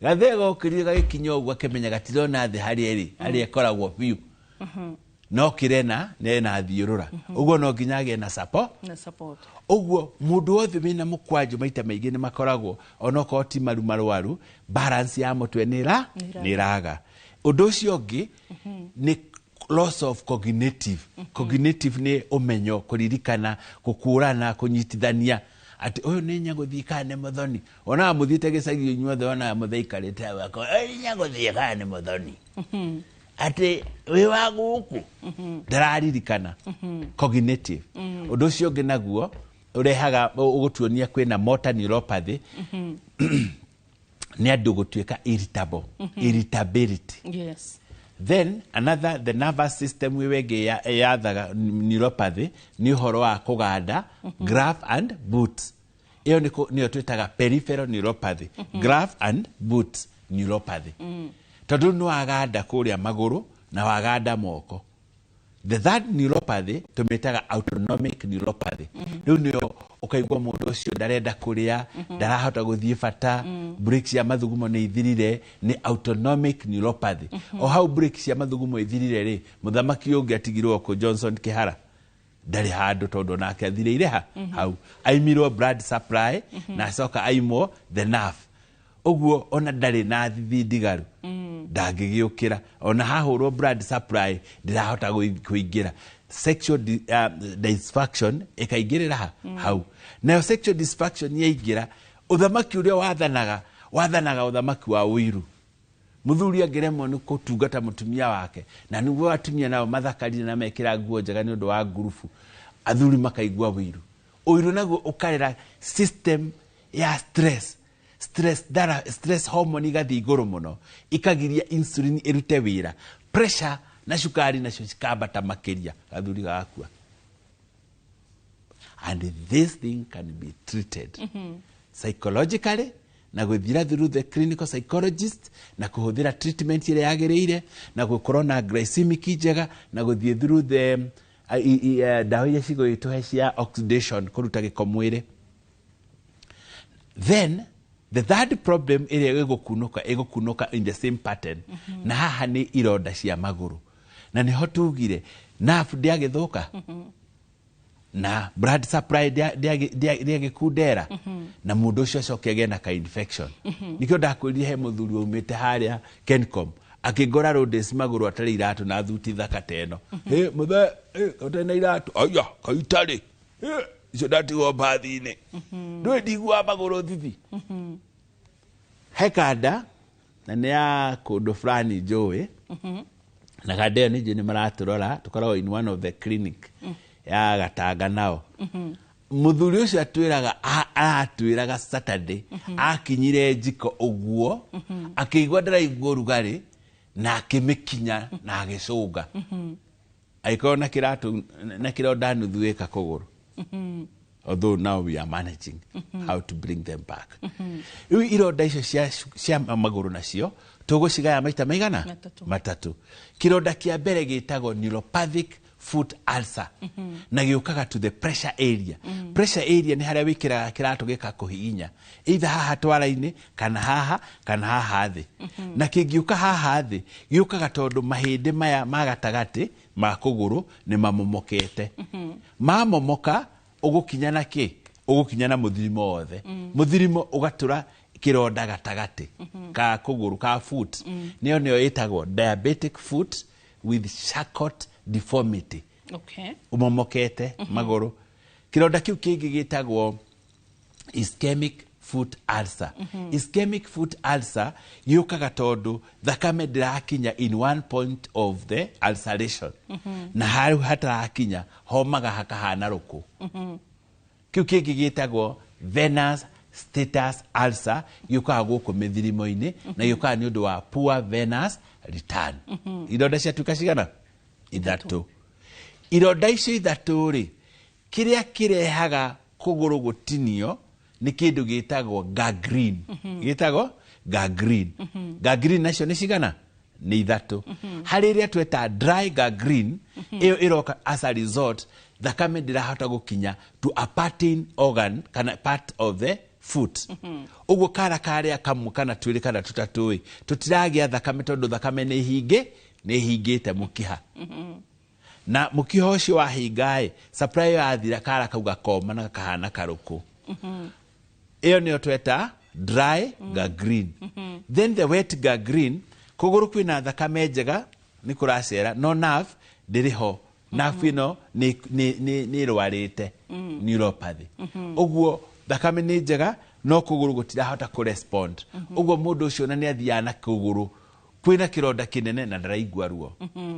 gathee gokĩrire gagĩkinya ũguo akĩmenya gatirona thĩ harĩa ĩrĩ, harĩa ĩkoragwo biũ, no kĩrena nena thiũrũra. Ũguo no nginya agĩe na support. Na support. Ũguo mũndũ wothe wĩna mũkwanjũ maita maingĩ nĩ makoragwo onokorwo ti maru marwaru, balance ya mũtwe nĩ ĩra Nĩ nĩ ĩraga. Ũndũ ũcio ũngĩ nĩ loss of cognitive. Cognitive nĩ ũmenyo, kũririkana, gũkũrana, kũnyitithania atĩ ũyũ nĩ nyagũthiĩ kana nĩ mũthoni. Onaga mũthiĩte gĩcagi inyuothe, onaga mũthaikarĩte hau akoiga, "Ũyũ nĩ nyagũthiĩ kana nĩ mũthoni, atĩ wĩ wa gũkũ?" Ndararirikana, cognitive. Ũndũ ũcio ũngĩ naguo ũrehaga ũgũtuonia kwĩna motor neuropathy nĩ andũ gũtuĩka irritable, irritability. Then another, the nervous system wĩ wengĩ yathaga neuropathy nĩ ũhoro wa kũganda, glove and boots. Ĩyo nĩyo twĩtaga peripheral neuropathy, glove and boots neuropathy, tondũ nĩ waganda kũrĩa magũrũ na waganda moko. The third neuropathy tũmĩtaga autonomic neuropathy. Rĩu nĩyo ũkaigua mũndũ ũcio ndarenda kũrĩa, ndarahota gũthiĩ bata, brake cia mathugumo nĩ ithirire, nĩ autonomic neuropathy. O hau brake cia mathugumo ithirire rĩ, mũthamaki ũngĩ atigirwo kũ Johnson Kĩhara ndarĩ handũ, tondũ onake athirĩire ha hau aimirwo blood supply na acoka aimwo the nerve, ũguo ona ndarĩ na thithi ndigaru, ndangĩgĩũkĩra. Ona hahũrwo blood supply ndĩrahota kũingĩra. Sexual dysfunction ĩkaingĩrĩra ha hau. Nayo sexual dysfunction yaingĩra, ũthamaki ũrĩa wathanaga wathanaga ũthamaki wa ũiru. Mũthuri angĩremwo nĩ kũtungata mũtumia wake, na nĩguo atumia nao mathakarire na mekĩra nguo njega nĩ ũndũ wa ngurubu, athuri makaigua ũiru. Ũiru naguo ũkarera system ya stress. Stress, dara, stress hormone igathiĩ igũrũ mũno, ikagiria insulin ĩrute wĩra, pressure na cukari nacio cikambata makĩria, gathuri gagakua. And this thing can be treated psychologically na gwĩthira through the clinical psychologist, na kũhũthĩra treatment ĩrĩa yagĩrĩire, na gũkorwo na glycemic njega, na gũthiĩ through the ndawa iria cigũgĩtũhe cia oxidation, kũruta gĩko mwĩrĩ. Then the third problem ĩrĩa ĩgũkunũka in the same pattern, na haha nĩ ironda cia magũrũ, na nĩho tugire nerve ndĩagĩthũka na blood supply ndĩagĩkundera, na mũndũ ũcio acoke agĩe na ka infection. Nĩkĩo ndakwĩrire he mũthuri waumĩte harĩa Kencom akĩngora Rhodes magũrũ atarĩ iratũ na thuti thaka ta ĩno. Hĩ mũthee, ũtarĩ na iratũ? Aya, kaitarĩ. Hĩ, icio ndatigwo mbathi-inĩ. Ndũĩ ndiguaga magũrũ thithi. He kanda na nĩ ya kũndũ fulani njũĩ, na kanda ĩyo nĩ njũĩ nĩ maratũrora, tũkoragwo in one of the clinic ya Gatanga nao. Mũthuri ũcio atwĩraga, aratwĩraga Saturday akinyire njiko ũguo, akĩigua ndaraigua ũrugarĩ, na akĩmĩkinya na agĩcũnga, agĩkorwo na kĩratũ na kĩronda nuthu ĩka kũgũrũ, although now we are managing how to bring them back. Rĩu ironda icio cia magũrũ nacio tũgũcigaya maita maigana? Matatũ. Matatũ. Kĩronda kĩa mbere gĩtagwo neuropathic foot ulcer, na gĩũkaga to the pressure area. Pressure area nĩ harĩa wĩkĩraga kĩratũ gĩkakũhihinya, either haha twara-inĩ, kana haha, kana haha thĩ. Na kĩngĩũka haha thĩ, gĩũkaga tondũ mahĩndĩ maya ma gatagatĩ ma kũgũrũ nĩ mamomokete. Mamomoka, ũgũkinya na kĩ? Ũgũkinya na mũthirimo wothe. Mũthirimo ũgatũra kĩronda gatagatĩ ka kũgũrũ, ka foot. Nĩyo ĩtagwo diabetic foot with Charcot deformity. Ũmomokete magũrũ. Kĩronda kĩu kĩngĩ gĩtagwo ischemic foot ulcer. Ischemic foot ulcer yũkaga tondũ thakame ndĩrakinya in one point of the ulceration, na hau hatarakinya homaga hakahana rũkũ. Kĩu kĩngĩ gĩtagwo venous status ulcer, gĩũkaga gũkũ mĩthirimo-inĩ, na gĩũkaga nĩ ũndũ wa poor venous return. Ironda ciatuĩka cigana? Ithatũ. Ironda icio ithatũ rĩ, kĩrĩa kĩrehaga kũgũrũ gũtinio nĩ kĩndũ gĩtagwo gangrene. Gĩtagwo gangrene. Gangrene nacio nĩ cigana? Nĩ ithatũ. Harĩ ĩrĩa tweta dry gangrene, ĩyo ĩroka as a result thakame ndĩrahota gũkinya to a certain organ kana part of the foot. Ũguo kara karĩa kamwe kana twĩrĩ kana tũtatũ ĩ, tũtiragĩa thakame tondũ thakame nĩ hinge, nĩ hingĩte mũkiha, na mũkiha ũcio wahinga ĩ, supply ĩyo yathira, kara kau gakoma na gakahana karũkũ. Ĩyo nĩyo tweta dry gangrene. Then the wet gangrene, kũgũrũ kwĩna thakame njega, nĩ kũracera, no nerve ndĩrĩ ho. Nerve ĩno nĩ ĩrwarĩte neuropathy. Ũguo thakame nĩ njega no kũgũrũ gũtirahota kũrespond. Ũguo mũndũ ũcio ona nĩ athiaga na kũgũrũ kwĩna kĩronda kĩnene na ndaraigua ruo,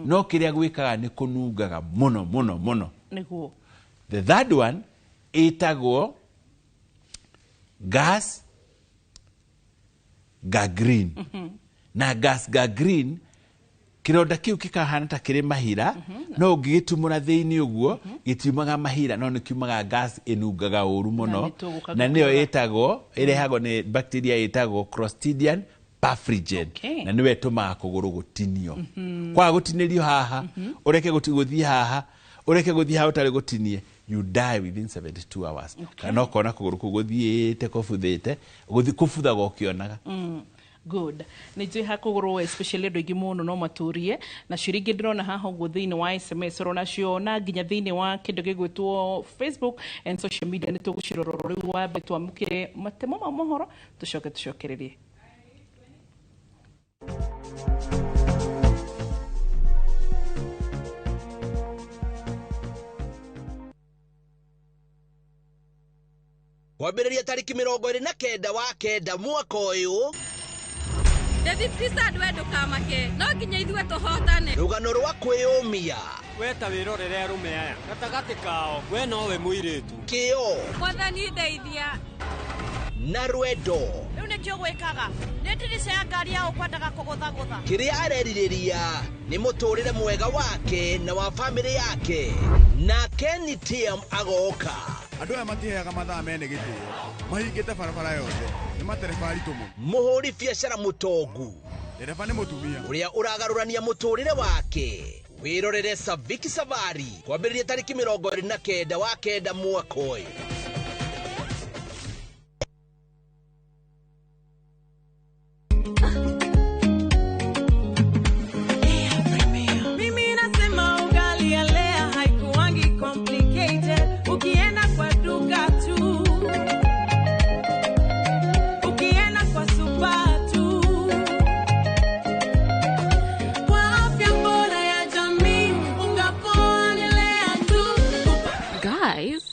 no kĩrĩa gwĩkaga nĩ kũnungaga mũno mũno mũno. The third one ĩtagwo gas gangrene. Na gas gangrene, kĩronda kĩu gĩkahana ta kĩrĩ mahira, no ũngĩgĩtumũra thĩinĩ ũguo gĩtiumaga mahira, no nĩ kiumaga gas ĩnungaga ũru mũno. Na nĩ tũgũka Na nĩyo gũkĩrora. ĩtagwo, ĩrehagwo nĩ bacteria ĩtagwo Clostridium Perfrigen. Okay. Na nĩwe ĩtũmaga kũgũrũ gũtinio. Kwaga gũtinĩrio haha, ũreke gũthiĩ haha, ũreke gũthiĩ haha ũtarĩ gũtinie, you die within 72 hours. Kana ũkona kũgũrũ kũu gũthiĩte kũbuthĩte, kũbuthaga ũkĩonaga. Good. Nä njå ha kå gå especially andå aingä må no no matå na ciå ingä ndä rona haha å guo thä inä wa SMS oro na nginya thä inä wa kä ndå gä gwä two Facebook and social media nä tå gå cirororo rä u wambe twamå kä re matemo ma mohoro tå coke tå cokererie. Kwambĩrĩria tarĩki 29 wa 9 mwaka ũyũ. David Pristad, we ndũkamake, no nginya ithuĩ tũhotane. Rũgano rwa kwĩyũmia. We ta wĩrorere arũme aya gatagatĩ kao, we nowe mũirĩtu. Kĩo. Mwathani ndeithia. Na rwendo. Rĩu nĩkĩo gwĩkaga nĩ ndirica ya ngari ya ũkwendaga kũgũthagũtha. Kĩrĩa arerirĩria nĩ mũtũrĩre mwega wake na wa bamĩrĩ yake. Na Kenny TM agoka. Andũ aya matiheaga mathaa mene gĩtĩo, mahingĩte barabara yothe, nĩ matereba aritũ mũno. Mũhũri biacara mũtongu. Ndereba nĩ mũtumia. Ũrĩa ũragarũrania mũtũrĩre wake. Wĩrorere Saviki Savari kwambĩrĩria tarĩki 29 wa 9 mwaka ũyũ. Mimi nasema ugali ya Lea haikuangi complicated. Ukienda kwa duka tu, ukienda kwa super tu, kwa afya bora ya jamii, unga poa ni Lea tu. Guys,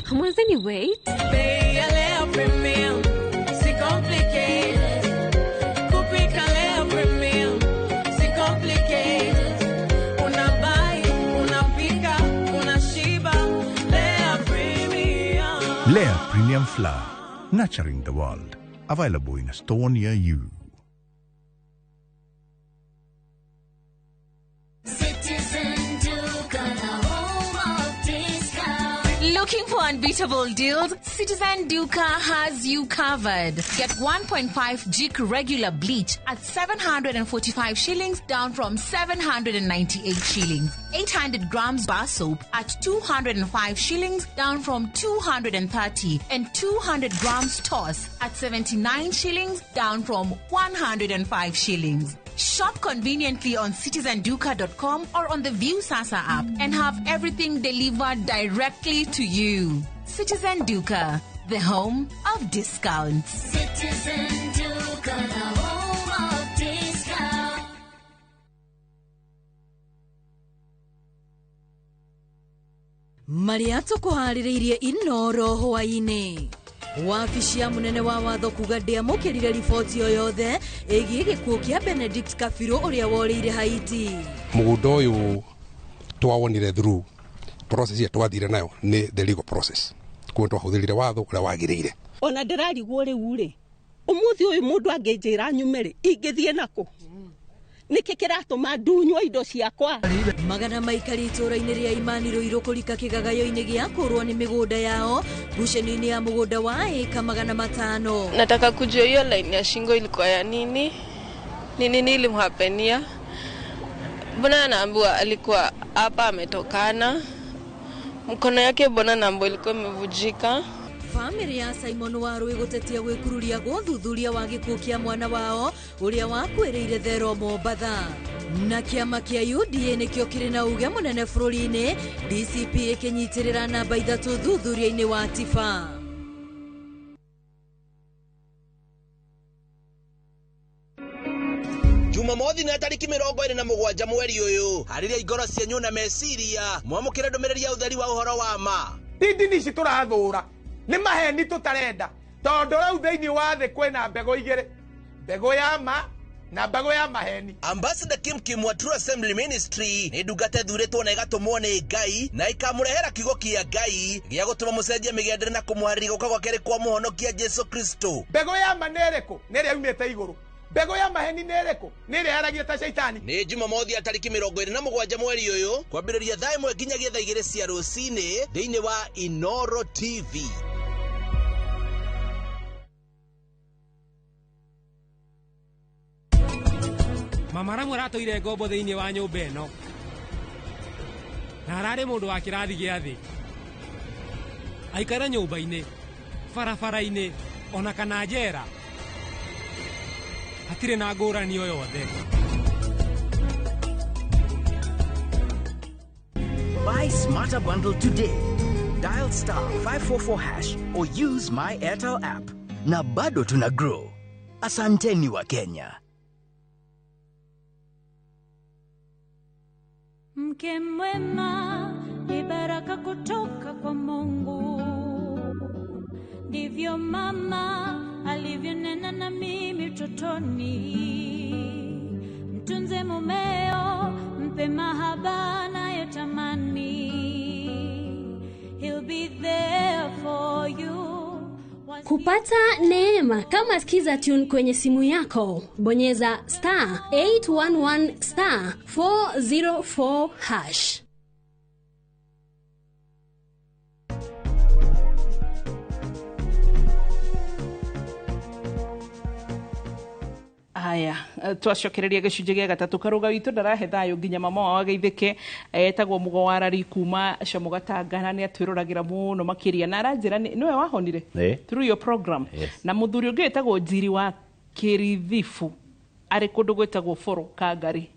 hamwezeni wait? Bei ya Lea Premium, si complicated. Kupika Lea Premium, si complicated. Unabuy, unapika, unashiba. Lea Premium. Lea Premium Flour, nurturing the world. Available in a store near you. Citizen Duka, the home of discount. Looking for unbeatable deals? Citizen Duka has you covered. Get 1.5 Jik regular bleach at 745 shillings, down from 798 shillings. 800 grams bar soap at 205 shillings, down from 230. And 200 grams toss at 79 shillings, down from 105 shillings. Shop conveniently on citizenduka.com or on the View Sasa app and have everything delivered directly to you. Citizen Duka, the home of discounts. Citizen Duka, the home of discount. Marĩa tũkũharĩrĩirie Inoro hwaĩ-inĩ. Wabici ya mũnene wa watho kuga ndĩamũkĩrire riboti o yothe ĩgiĩ gĩkuũ kĩa Benedict Kabiru ũrĩa worĩire Haiti. Mũgũnda ũyũ twawonire through process ĩrĩa twathire nayo nĩ the legal process, kuo twahũthĩrire watho ũrĩa wagĩrĩire. Ona ndĩrarigwo rĩu rĩ, ũmũthĩ ũyũ mũndũ angĩnjĩra nyume rĩ, ingĩthiĩ nakũ? Nĩkĩ kĩratũma ndunywo indo ciakwa? Magana maikari itũũra-inĩ rĩa Imani Ruiru kũrika kĩgagayo-inĩ gĩa kũrwo nĩ mĩgũnda yao ngucanio-inĩ ya mũgũnda wa ĩka 500. Nataka kujua hiyo line ya shingo ilikuwa ya nini, ni nini ilimhapenia. Mbona anaambiwa alikuwa hapa ametokana, mkono yake mbona naambiwa ilikuwa imevujika. Famĩlĩ ya Simon Warui gũtetia gwĩkururia gũthuthuria wa gĩkuũ kĩa mwana wao ũrĩa wakuĩrĩire Thero Mombatha. Na kĩama kĩa UDA nĩkĩo kĩrĩ na uge mũnene bũrũri-inĩ, DCP ĩkĩnyitĩrĩra namba 3 thuthuria-inĩ wa Tifa. Jumamothi na tariki 27 mweri ũyũ, harĩria ingoro cianyu na meciria, mwamũkĩre ndũmĩrĩri ya ũtheri wa ũhoro wa ma. Ndini ici tũrathũra nĩ maheni tũtarenda, tondũ rĩu thĩinĩ wa thĩ kwĩna mbegũ igĩrĩ, mbegũ ya ma na mbegũ ya maheni. Ambassador Kim Kim wa True Assembly Ministry nĩ ndungata ĩthurĩtwo na ĩgatũmwo nĩ Ngai na ĩkamũrehera kiugo kĩa Ngai gĩa gũtũma mũcenjie mĩgendere na kũmũharĩria gũka gwa kerĩ kwa mũhonokia Jesu Kristo. Mbegũ ya ma nĩ ĩrĩkũ? Nĩ ĩrĩa yumĩte igũrũ. Mbegũ ya maheni nĩ ĩrĩkũ? Nĩ ĩrĩa yaragia ta caitani. Nĩ Jumamothi ya tariki 27 mweri ũyũ kwambĩrĩria thaa 1 nginyagia thaa 2 cia rũcinĩ thĩinĩ wa Inoro TV. Mama Ramu aratũire ngombo thĩinĩ wa nyũmba ĩno na ararĩ mũndũ wa kĩrathi gĩa thĩ. Aikara nyũmba-inĩ, barabara-inĩ ona kana njera, hatirĩ na ngũrani o yothe. Buy Smarter Bundle today. Dial *544# or use my Airtel app. Na bado tuna grow. Asanteni wa Kenya. Mke mwema ni baraka kutoka kwa Mungu. Ndivyo mama alivyonena na mimi utotoni. Mtunze mumeo, mpe mahaba anayotamani. He'll be there for you. Kupata neema kama Skiza Tune kwenye simu yako, bonyeza *811*404#. Aya, twacokereria gĩcunjĩ gĩa gatatũ. Karũga witũ ndarahe thayũ nginya mama wao ageithĩke, etagwo Mũgo wa Rari kuma Camugatanga, na nĩ atwĩroragĩra mũno makĩria, na aranjĩra nĩwe wahonire through your program. Yes. Na mũthuri ũngĩ wĩtagwo Njiri wa Kĩrithibu arĩ kũndũ gwĩtagwo Boro Kangari.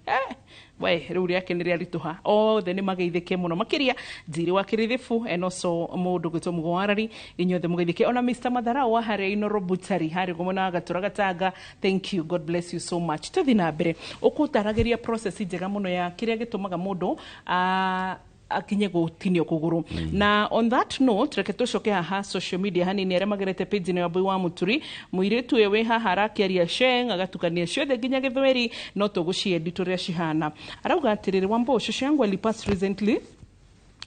We rĩu rĩake nĩ rĩaritũha. Othe nĩ mageithĩke mũno makĩria Njiri wa Kĩrithibu and also mũndũ gwĩtwo Mũgo wa Rari, inyuothe mũgeithĩke. Ona Mr. Matharau wa harĩa Inooro Butchery harĩ ũguo mwena wa Gatũra Gatanga, thank you, God bless you so much. Tũthiĩ na mbere ũkũtaragĩria process njega mũno ya kĩrĩa gĩtũmaga mũndũ akinye gũtinio kũgũrũ. Na on that note, reke tũcoke haha social media hanini arĩa magerete page ĩno ya Mbui wa Mũturi. Mũirĩtu ũyũ wĩ haha arakĩaria Sheng, agatukania ciothe nginya Gĩthweri, no tũgũciendi tũrĩa cihana. Arauga atĩrĩrĩ, Wambo, shosho yangu alipass recently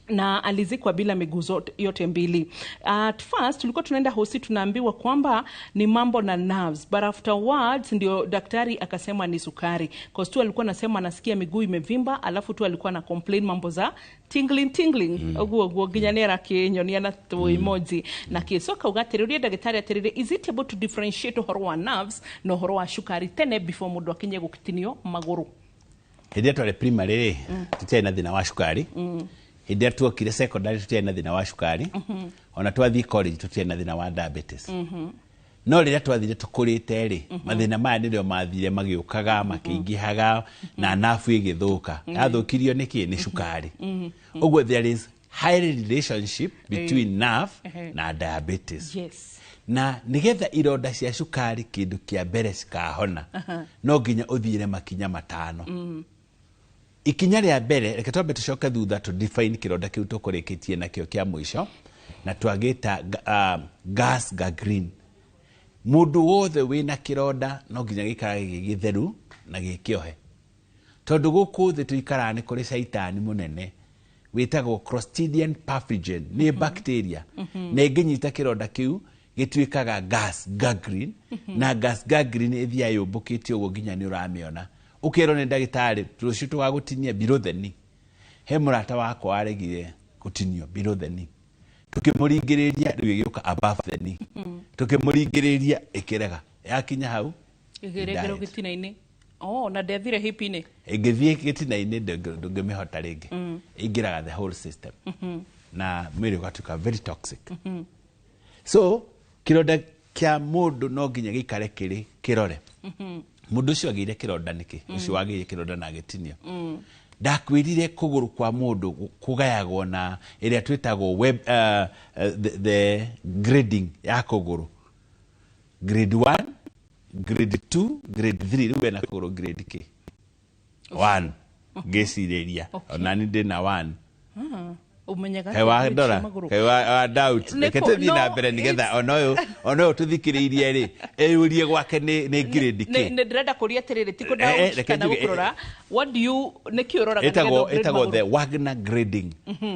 na alizikwa bila miguu yote mbili. At first tulikuwa tunaenda hosi tunaambiwa kwamba ni mambo na nerves, but afterwards ndio daktari akasema ni sukari. Cause tu alikuwa anasema anasikia miguu imevimba, alafu tu alikuwa na complain mambo za tingling tingling. Oguo oguo nginya nĩ arakĩnyonia na tũ emoji. Na kĩcoka ugatĩrĩria ndagĩtarĩ atĩrĩrĩ, is it able to differentiate ũhoro wa nerves na ũhoro wa cukari tene before mũndũ akinye gũtinio magũrũ? Hĩndĩ ĩrĩa twarĩ primary rĩ, tũtiarĩ na thĩna wa cukari. Hĩndĩ ĩrĩa tuokire secondary tũtiarĩ na thĩna wa cukari. Ona twathiĩ college tũtiarĩ na thĩna wa diabetes. No rĩrĩa twathire tũkũrĩte rĩ, mathĩna maya nĩrĩo mathire magĩũkaga, makĩingĩhaga, na nabu ĩgĩthũka. Yathũkirio nĩkĩ? Nĩ cukari. Ũguo there is high relationship between nerve na diabetes. Yes. Na nĩgetha ironda cia cukari kĩndũ kĩa mbere cikahona, no nginya ũthiĩre makinya matano. Ikinya rĩa mbere, reke twambe tũcoke thutha tũ define kĩronda kĩu tũkũrĩkĩtie nakĩo kĩa mũico, na twagĩta gas gangrene. Mũndũ wothe wĩna kĩronda no nginya gĩikarage gĩ gĩtheru na gĩkĩohe, tondũ gũkũ thĩ tũikaraga nĩ kũrĩ caitani mũnene wĩtagwo Clostridium pathogen, nĩ bacteria, na ĩngĩnyita kĩronda kĩu gĩtuĩkaga gas gangrene, na gas gangrene ĩthiaga yũmbũkĩte ũguo nginya nĩ ũramĩona. Ũkerwo nĩ ndagĩtarĩ rũciũ tũgagũtinia below the knee. He mũrata wakwa waregire gũtinio below the knee, tũkĩmũringĩrĩria rĩu ĩgĩũka above the knee, tũkĩmũringĩrĩria ĩkĩrega, yakinya hau ĩgĩrengerwo gĩtina-inĩ. Oh, na ndethire hip-inĩ. Ĩngĩthiĩ gĩtina-inĩ ndũngĩmĩhota rĩngĩ, ĩingĩraga the whole system na mwĩrĩ ũgatuĩka very toxic. So kĩronda kĩa mũndũ no nginya gĩikare kĩrĩ kĩrore. Mũndũ ũcio agĩire kĩronda nĩkĩ? Ũcio wagĩire kĩronda na agĩtinio. Ndakwĩrire kũgũrũ kwa mũndũ kũgayagwo na ĩrĩa twĩtagwo web, the grading ya kũgũrũ. Grade 1, grade 2, grade 3. Rĩu wena kũgũrũ grade K? 1. Ngĩcirĩria. Ona niĩ ndĩna 1. Umenyaga Kaĩ wa ndora, kaĩ wa doubt. Reke tũthiĩ na mbere nĩgetha ona ũyũ tũthikĩrĩirie rĩ, eyũrie gwake nĩ grade K. Nĩ ndĩrenda kũria atĩrĩrĩ, ti kũ doubt kana gũkũrora. What do you, nĩkĩ ũroraga nĩgetha upgrade Ĩtagwo magũrũ? the Wagner grading.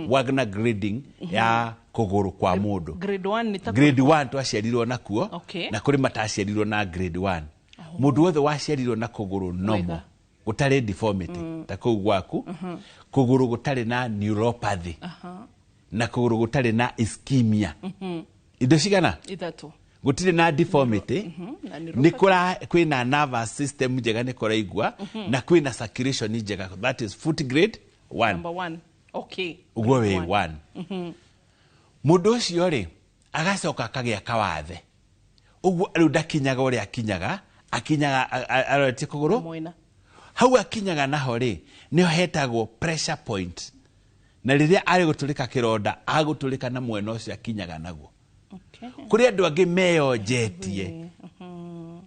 Wagner grading ya kũgũrũ kwa mũndũ. Grade 1 nĩ ta Grade 1 twaciarirwo nakuo, na kũrĩ mataciarirwo na grade 1. Mũndũ wothe waciarirwo na kũgũrũ normal, gũtarĩ deformity ta kũu gwaku, kũgũrũ gũtarĩ na neuropathy, na kũgũrũ gũtarĩ na ischemia. Indo cigana? Ithatũ. Gũtirĩ na deformity. Na Nĩ kũra kwĩna nervous system njega, nĩ kũraigua na kwĩna circulation njega. That is foot grade 1. Number one. Okay. Ũguo wĩ 1. Mũndũ ũcio rĩ, agacoka akagĩa kawathe, ũguo rĩu ndakinyaga ũrĩa akinyaga, akinyaga aroretie kũgũrũ Mwena. Hau akinyaga naho rĩ, nĩho hetagwo pressure point, na rĩrĩa arĩ gũtũrĩka kĩronda, agũtũrĩka na mwena ũcio akinyaga naguo. Kũrĩ andũ angĩ meyonjetie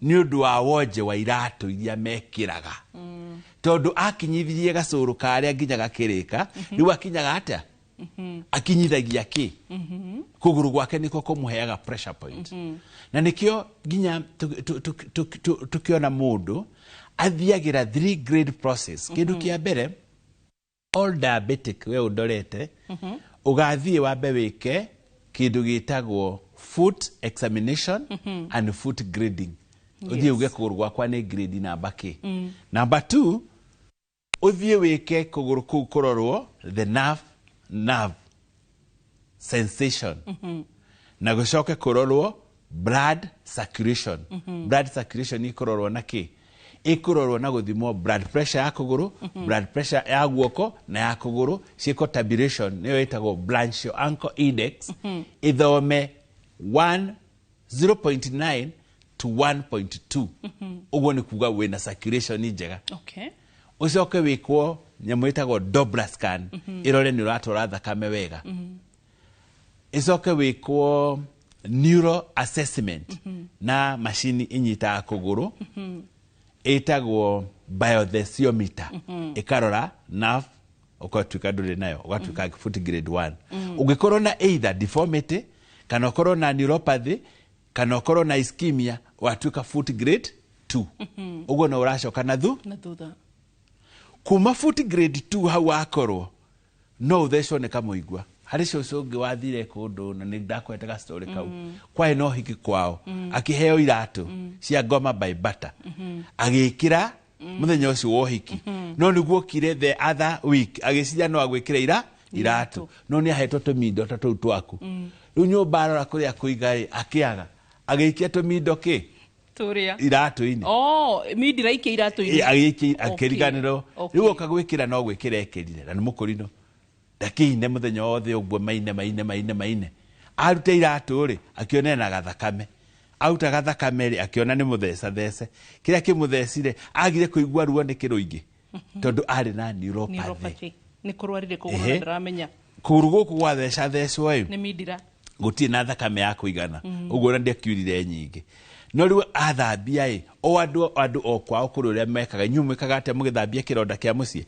nĩ ũndũ wa wonje wa iratũ iria mekĩraga, tondũ akinyithirie gacũrũ karĩa nginya gakĩrĩka. Rĩu akinyaga atĩa? Akinyithagia kĩ? Kũgũrũ gwake nĩko kũmũheaga pressure point. Na nĩkĩo nginya tũkĩona mũndũ athiagĩra three grade process. Kĩndũ kĩa mbere, all diabetic we ũndorete, ũgathiĩ wambe wĩke kĩndũ gĩtagwo foot examination and foot grading. Ũthiĩ uge kũgũrũ gwakwa nĩ grade namba kĩ. Number 2, ũthiĩ wĩke kũgũrũ kũu kũrorwo the nerve sensation, na gũcoke kũrorwo blood circulation. Blood circulation ĩkũrorwo na kĩ? Ĩkũrorwo na gũthimwo blood pressure ya kũgũrũ, blood pressure ya guoko na ya kũgũrũ, ciĩko tabulation, nĩyo ĩtagwo Blanchard ankle index, ĩthome 1 0.9 to 1.2. Ũguo nĩ kuga wĩna circulation njega. Ũcoke wĩkwo nyamũ ĩtagwo Doppler scan, ĩrore nĩ ũratwara thakame wega. Ĩcoke wĩkwo neuro assessment na macini ĩnyitaga kũgũrũ, ĩtagwo biothesiometer, ĩkarora nerve, ũgatuĩka ndũrĩ nayo, ũgatuĩka foot grade 1. Ũngĩkorwo na either deformity, kana ũkorwo na neuropathy, kana ũkorwo na ischemia, ũgatuĩka foot grade 2. Ũguo no ũracoka na thu Na thutha. Kuma foot grade 2, hau wakorwo no ũthecwo nĩ kamũigua. Harĩ cũcũ ũngĩ wathire kũndũ, na nĩ ndakwete gastory kau. Kwarĩ na ũhiki kwao, akĩheo iratũ cia ngoma by butter, agĩkĩra mũthenya ũcio wa ũhiki. No nĩguo okire the other week, agĩciria no agwĩkĩra ira iratũ, no nĩ ahetwo tũmindo ta tũu twaku. Rĩu nyũmba arora kũrĩa kũiga rĩ, akĩaga, agĩikia tũmindo kĩ? Turia. Iratũ-inĩ. Oh, mindira ikia iratũ-inĩ. Agĩikia, akĩriganĩrwo. Rĩu oka gwĩkĩra, no gwĩkĩra ekĩrire, na nĩ mũkũrinũ, ndakĩine mũthenya wothe ũguo, maine maine maine maine. Aruta iratũ rĩ, akĩona ena gathakame. Aruta gathakame rĩ, akĩona nĩ mũtheca thece. Kĩrĩa kĩmũthecire, agire kũigua ruo nĩ kĩrũingĩ, tondũ arĩ na neuropathy. Neuropathy. Nĩ kũrwarire kũgũrũ na ndaramenya. Kũgũrũ gũkũ gwatheca thecwo ĩ, Nĩ mindira. Gũtirĩ na thakame ya kũigana. Ũguo ona ndiakiurire nyingĩ. No rĩu athambia ĩ, o andũ o kwao kũrĩ ũrĩa mekaga. Inyuĩ mwĩkaga atĩa mũgĩthambia kĩronda kĩa mũciĩ?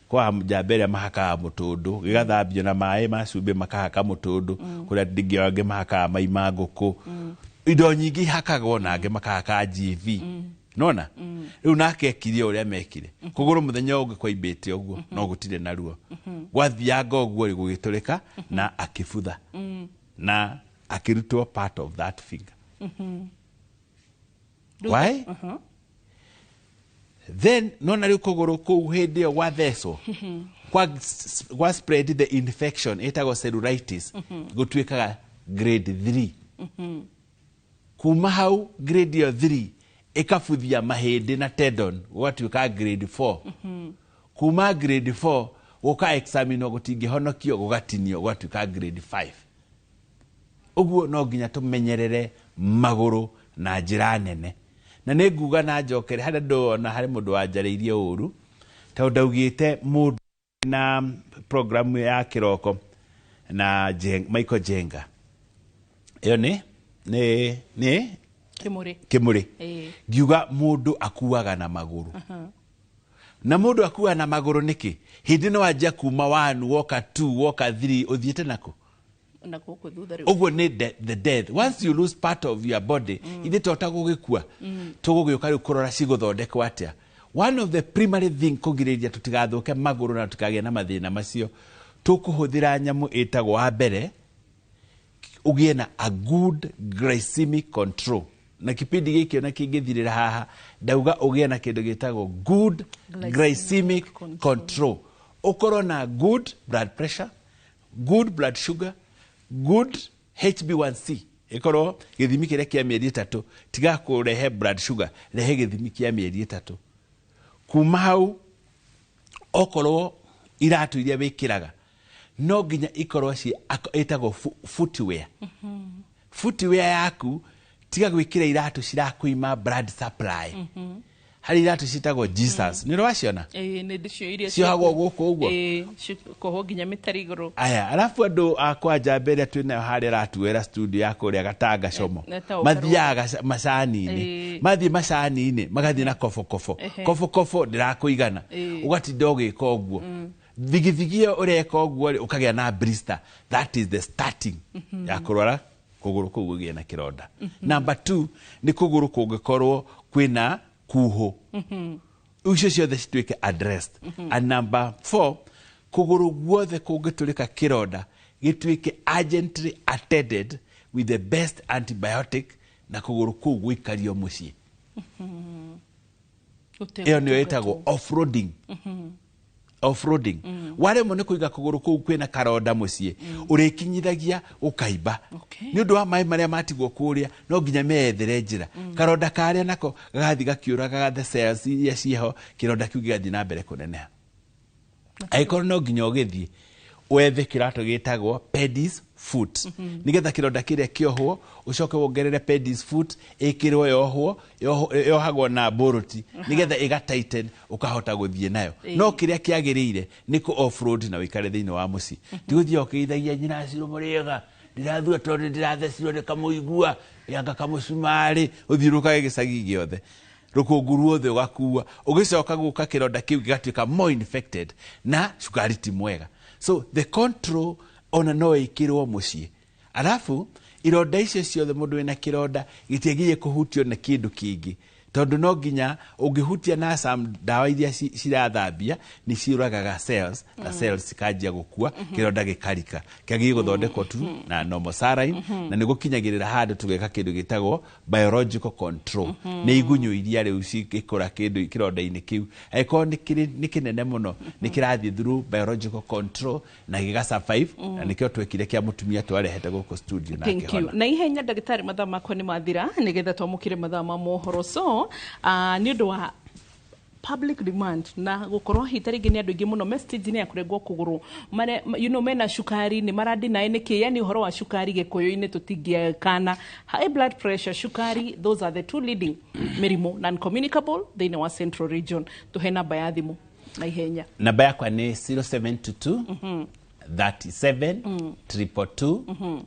Kwa njamba ĩrĩa mahakaga mũtũndũ, gĩgathambio na maĩ ma cumbĩ, makahaka mũtũndũ. Kũrĩa ndingĩ angĩ mahakaga mai ma ngũkũ, indo nyingĩ ihakagwo, na angĩ makahaka GV. Nona rĩu nake ekire ũrĩa mekire kũgũrũ. Mũthenya ũngĩ kwaimbĩte ũguo, no gũtirĩ na ruo. Gwathianga ũguo rĩ, gũgĩtũrĩka na akĩbutha na akĩrutwo part of that finger. Why? Then nona rĩu kũgũrũ kũu hĩndĩ ĩyo gwathecwo, kwa spread the infection ĩtagwo cellulitis, gũtuĩkaga grade 3. Kuma hau grade ĩyo 3 ĩkabuthia mahĩndĩ na tendon, gũgatuĩka grade 4. Kuma grade 4 gũka examinwo, gũtingĩhonokio, gũgatinio, gũgatuĩka grade 5. Ũguo no nginya tũmenyerere magũrũ na njĩra nene. Na nĩ nguga na njokere harĩa ndona harĩ mũndũ wanjarĩirie ũru, tondũ ndaugĩte mũndũ na programu ya kĩroko na Michael Jenga, ĩyo nĩ Kĩmũrĩ. Kĩmũrĩ. Ngiuga mũndũ akuaga na magũrũ. Na mũndũ akuaga na magũrũ nĩkĩ? Hĩndĩ no wanjia kuma 1, woka 2, woka 3, ũthiĩte nako Na gũkũ thutha rĩu. Ũguo nĩ the death. Once you lose part of your body, ithe tota gũgĩkua. Tũgũgĩũka rĩu kũrora cigũthondekwo atĩa. One of the primary thing kũgirĩrĩria tũtigathũke magũrũ na tũtikagĩe na mathĩna macio, tũkũhũthĩra nyamũ ĩtagwo, wa mbere, ũgĩe na a good glycemic control. Na kipindi gĩkĩ ona kĩngĩthirĩra haha, ndauga ũgĩe na kĩndũ gĩtagwo good glycemic control, ũkorwo na good blood pressure, good blood sugar, good HbA1c. Ĩkorwo gĩthimi kĩrĩa kĩa mĩeri 3, tiga kũrehe blood sugar, rehe gĩthimi kĩa mĩeri 3. Kuma hau, okorwo iratũ iria wĩkĩraga no nginya ikorwo ci ĩtagwo footwear. Footwear yaku, tiga gwĩkĩra iratũ cirakũima blood supply. Harĩ iratũ ciĩtagwo Jesus, nĩ ũraciona? Ĩĩ, nĩ ndĩcio iria Ciohagwo gũkũ ũguo? Ĩĩ, kuohwo nginya mĩtari igũrũ. Aya, arabu andũ a kwanja mbere twĩ nayo harĩa aratuwĩra studio ya kũrĩa Gatanga Como, Etagwo mathiaga macani-inĩ. Mathiĩ macani-inĩ magathiĩ na kobokobo. Kobokobo ndĩrakũigana. Ũgatinda ũgĩka ũguo, thigithigi ĩyo ũreka ũguo rĩ, ũkagĩa na blister. That is the starting ya kũrwara kũgũrũ kũu gũgĩe na kĩronda. Number 2 nĩ kũgũrũ kũngĩkorwo kwĩna kuhũ, icio ciothe cituĩke addressed. And number 4, kũgũrũ guothe kũngĩtũrĩka kĩronda gĩtuĩke urgently attended with the best antibiotic, na kũgũrũ kũu gũikario mũciĩ. Ĩyo nĩyo ĩtagwo offroading. Offroading, waremwo nĩ kũiga kũgũrũ kũu kwĩna karonda mũciĩ, ũrĩkinyithagia ũkaimba nĩ ũndũ wa maĩ marĩa matigwo kũrĩa, no nginya meyethere njĩra. Karonda karĩa nako gagathiĩ gakiũragaga the cells iria ciĩho, kĩronda kĩu gĩgathiĩ na mbere kũneneha. Angĩkorwo no nginya ũgĩthiĩ wethe kĩratũ gĩtagwo pedis foot, nĩgetha kĩronda kĩrĩa kĩohwo, ũcoke wongerere pedis foot ĩkĩrwo yohwo, yohagwo na boroti nĩgetha ĩga tighten, ũkahota gũthiĩ nayo. No kĩrĩa kĩagĩrĩire nĩ kũ offroad na ũikare thĩinĩ wa mũciĩ, ti gũthiĩ ũkĩithagia nyina Cirũ mũrĩega ndĩrathua tondũ ndĩrathecirwo nĩ kamũigua yanga kamũcumarĩ, ũthiũrũkage gĩcagi gĩothe, rũkũngũ ruothe ũgakua, ũgĩcoka gũka kĩronda kĩu gĩgatuĩka more infected na cukari ti mwega. So the control ona no ĩkĩrwo mũciĩ. Arabu ironda icio ciothe, mũndũ wĩna kĩronda gĩtiagĩrĩire kũhutio na kĩndũ kĩngĩ, tondũ no nginya ũngĩhutia na some ndawa iria cirathambia nĩ ciũragaga cells na cells cikanjia gũkua, kĩronda gĩkarika. Kĩagĩrĩire gũthondekwo tu na normal saline, na nĩ gũkinyagĩrĩra handũ tũgeka kĩndũ gĩtagwo biological control. Nĩ igunyũ iria rĩu cigĩkũra kĩndũ kĩronda-inĩ kĩu, angĩkorwo nĩ kĩnene mũno, nĩ kĩrathiĩ through biological control na gĩga survive, na nĩkĩo twekire kĩa mũtumia twarehete gũkũ studio na Thank you. akĩhona. Na ihenya, ndagĩtarĩ, mathaa makwa nĩ mathira, nĩgetha twamũkĩre mathaa ma mohoro. So nĩ ũndũ wa public demand na gũkorwo hita rĩngĩ nĩ andũ aingĩ mũno message-inĩ ya kũrengwo kũgũrũ mare, mena cukari nĩ marandinaĩ nĩkĩ, yani ũhoro wa cukari gĩkũyũ-inĩ tũtingĩkana, high blood pressure, cukari, those are the two leading mĩrimũ non communicable thĩinĩ wa Central Region. Tũhe namba ya thimũ na ihenya. Namba yakwa nĩ 0722 37 222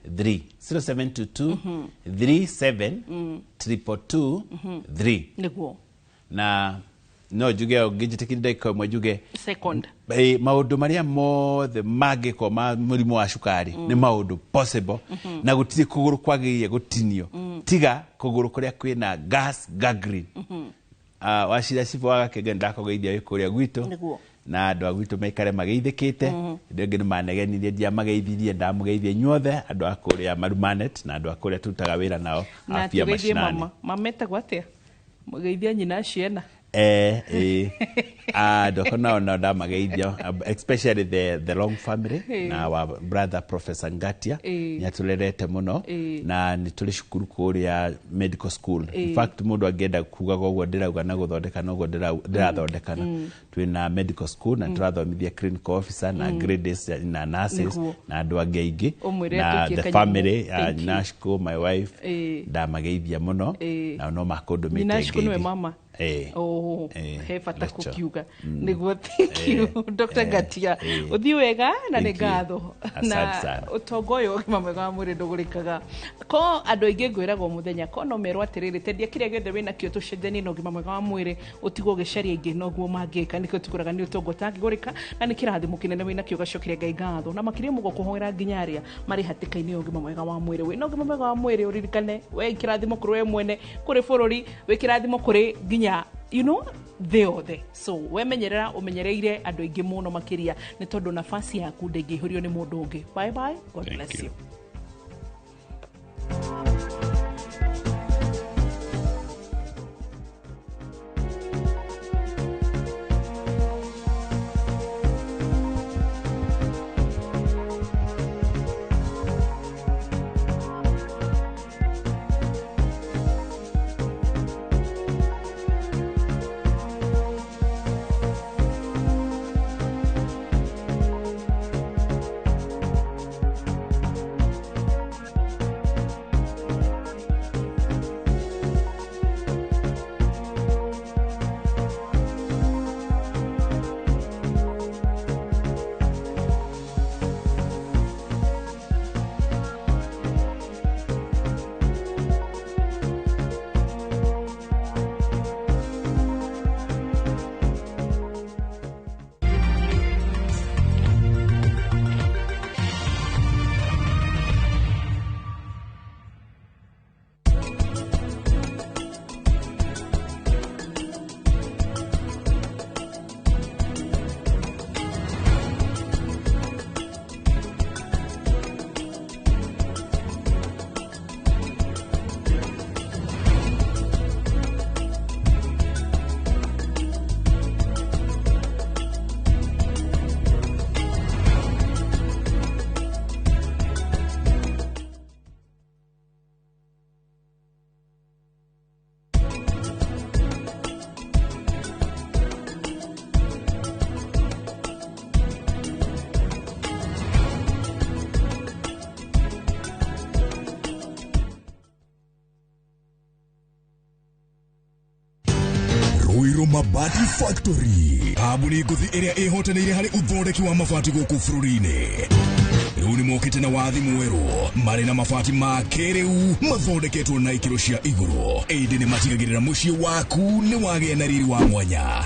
3, 0722 37 222 3. Nĩguo. Na no njuge, ũngĩnjĩtĩkĩria ndagĩka ĩmwe njuge. Second. Maũndũ marĩa mothe mangĩkwo ma mũrimũ wa cukari nĩ maũndũ possible, na gũtirĩ kũgũrũ kwagĩrĩire gũtinio tiga kũgũrũ kũrĩa kwĩna gas gangrene. Wacira cibũ wa Gakenge, ndakũgeithia wĩ kũrĩa gwitũ. Nĩguo. Na andũ a gwitũ maikare mageithĩkĩte. Andũ angĩ nĩ manegenirie, ndiamageithirie, ndamũgeithia inyuothe andũ a kũrĩa Marumanet na andũ a kũrĩa tũrutaga wĩra nao na a Pia tũgeithie Mashinani. Mama, mama etagwo atĩa? Mũgeithia nyina ciana. Andũ akwa nao ndamageithia, especially the Long family na wa brother Professor Ngatia. Nĩ atũrerete mũno na nĩ tũrĩ cukuru kũrĩa medical school. In fact, mũndũ angĩenda kugaga ũguo ndĩrauga na gũthondeka noguo ndĩrathondekana. Twĩna medical school na tũrathomithia clinical officer na grades na nurses na andũ angĩ aingĩ. Ũmwĩre Na atũikie the kanyamũ. family, Thank you. Nashko, my wife, ndamageithia mũno. Nao no makũndũmĩte Nyina Ashko nĩwe ngeithi. mama? Oh, he bata Lecture. kũkiuga nĩguo. Thank you, Dr. Ngatia. Ũthiĩ wega na nĩ Thank you. ngatho. Asante Na sana. ũtonga ũyũ, ũgima mwega wa mwĩrĩ ndũgũrĩkaga. Ko andũ aingĩ ngwĩragwo mũthenya ko no merwo atĩrĩrĩ, tendia kĩrĩa gĩothe wĩnakĩo tũcenjanie na ũgima mwega wa mwĩrĩ, ũtigwo ũgĩcaria ingĩ noguo mangĩka. Nĩkĩo tũgũraga nĩ ũtonga ũtangĩgũrĩka na nĩ kĩrathimo kĩnene wĩnakĩo, ũgacokeria Ngai ngatho na makĩria mũguo kũhoera nginya arĩa marĩ hatĩka-inĩ ya ũgima mwega wa mwĩrĩ. Wĩna ũgima mwega wa mwĩrĩ, ũririkane we kĩrathimo kũrĩ we mwene, kũrĩ bũrũri, wĩ kĩrathimo kũrĩ nginya thĩ yothe. So wemenyerera, ũmenyereire andũ aingĩ mũno makĩria, nĩ tondũ nafasi yaku ndĩngĩihũrio nĩ mũndũ ũngĩ. Bye bye, God Thank bless you. you. Ruiru Mabati Factory, kambuni ngũthi ĩrĩa ĩhotanĩire harĩ ũthondeki wa mabati gũkũ bũrũri-inĩ. Rĩu nĩ mokĩte na wathi mwerũ, marĩ na mabati ma kĩrĩu mathondeketwo na ikĩro cia igũrũ, ĩndĩ nĩ matigagĩrĩra mũciĩ waku nĩ wagĩa na riri wa mwanya.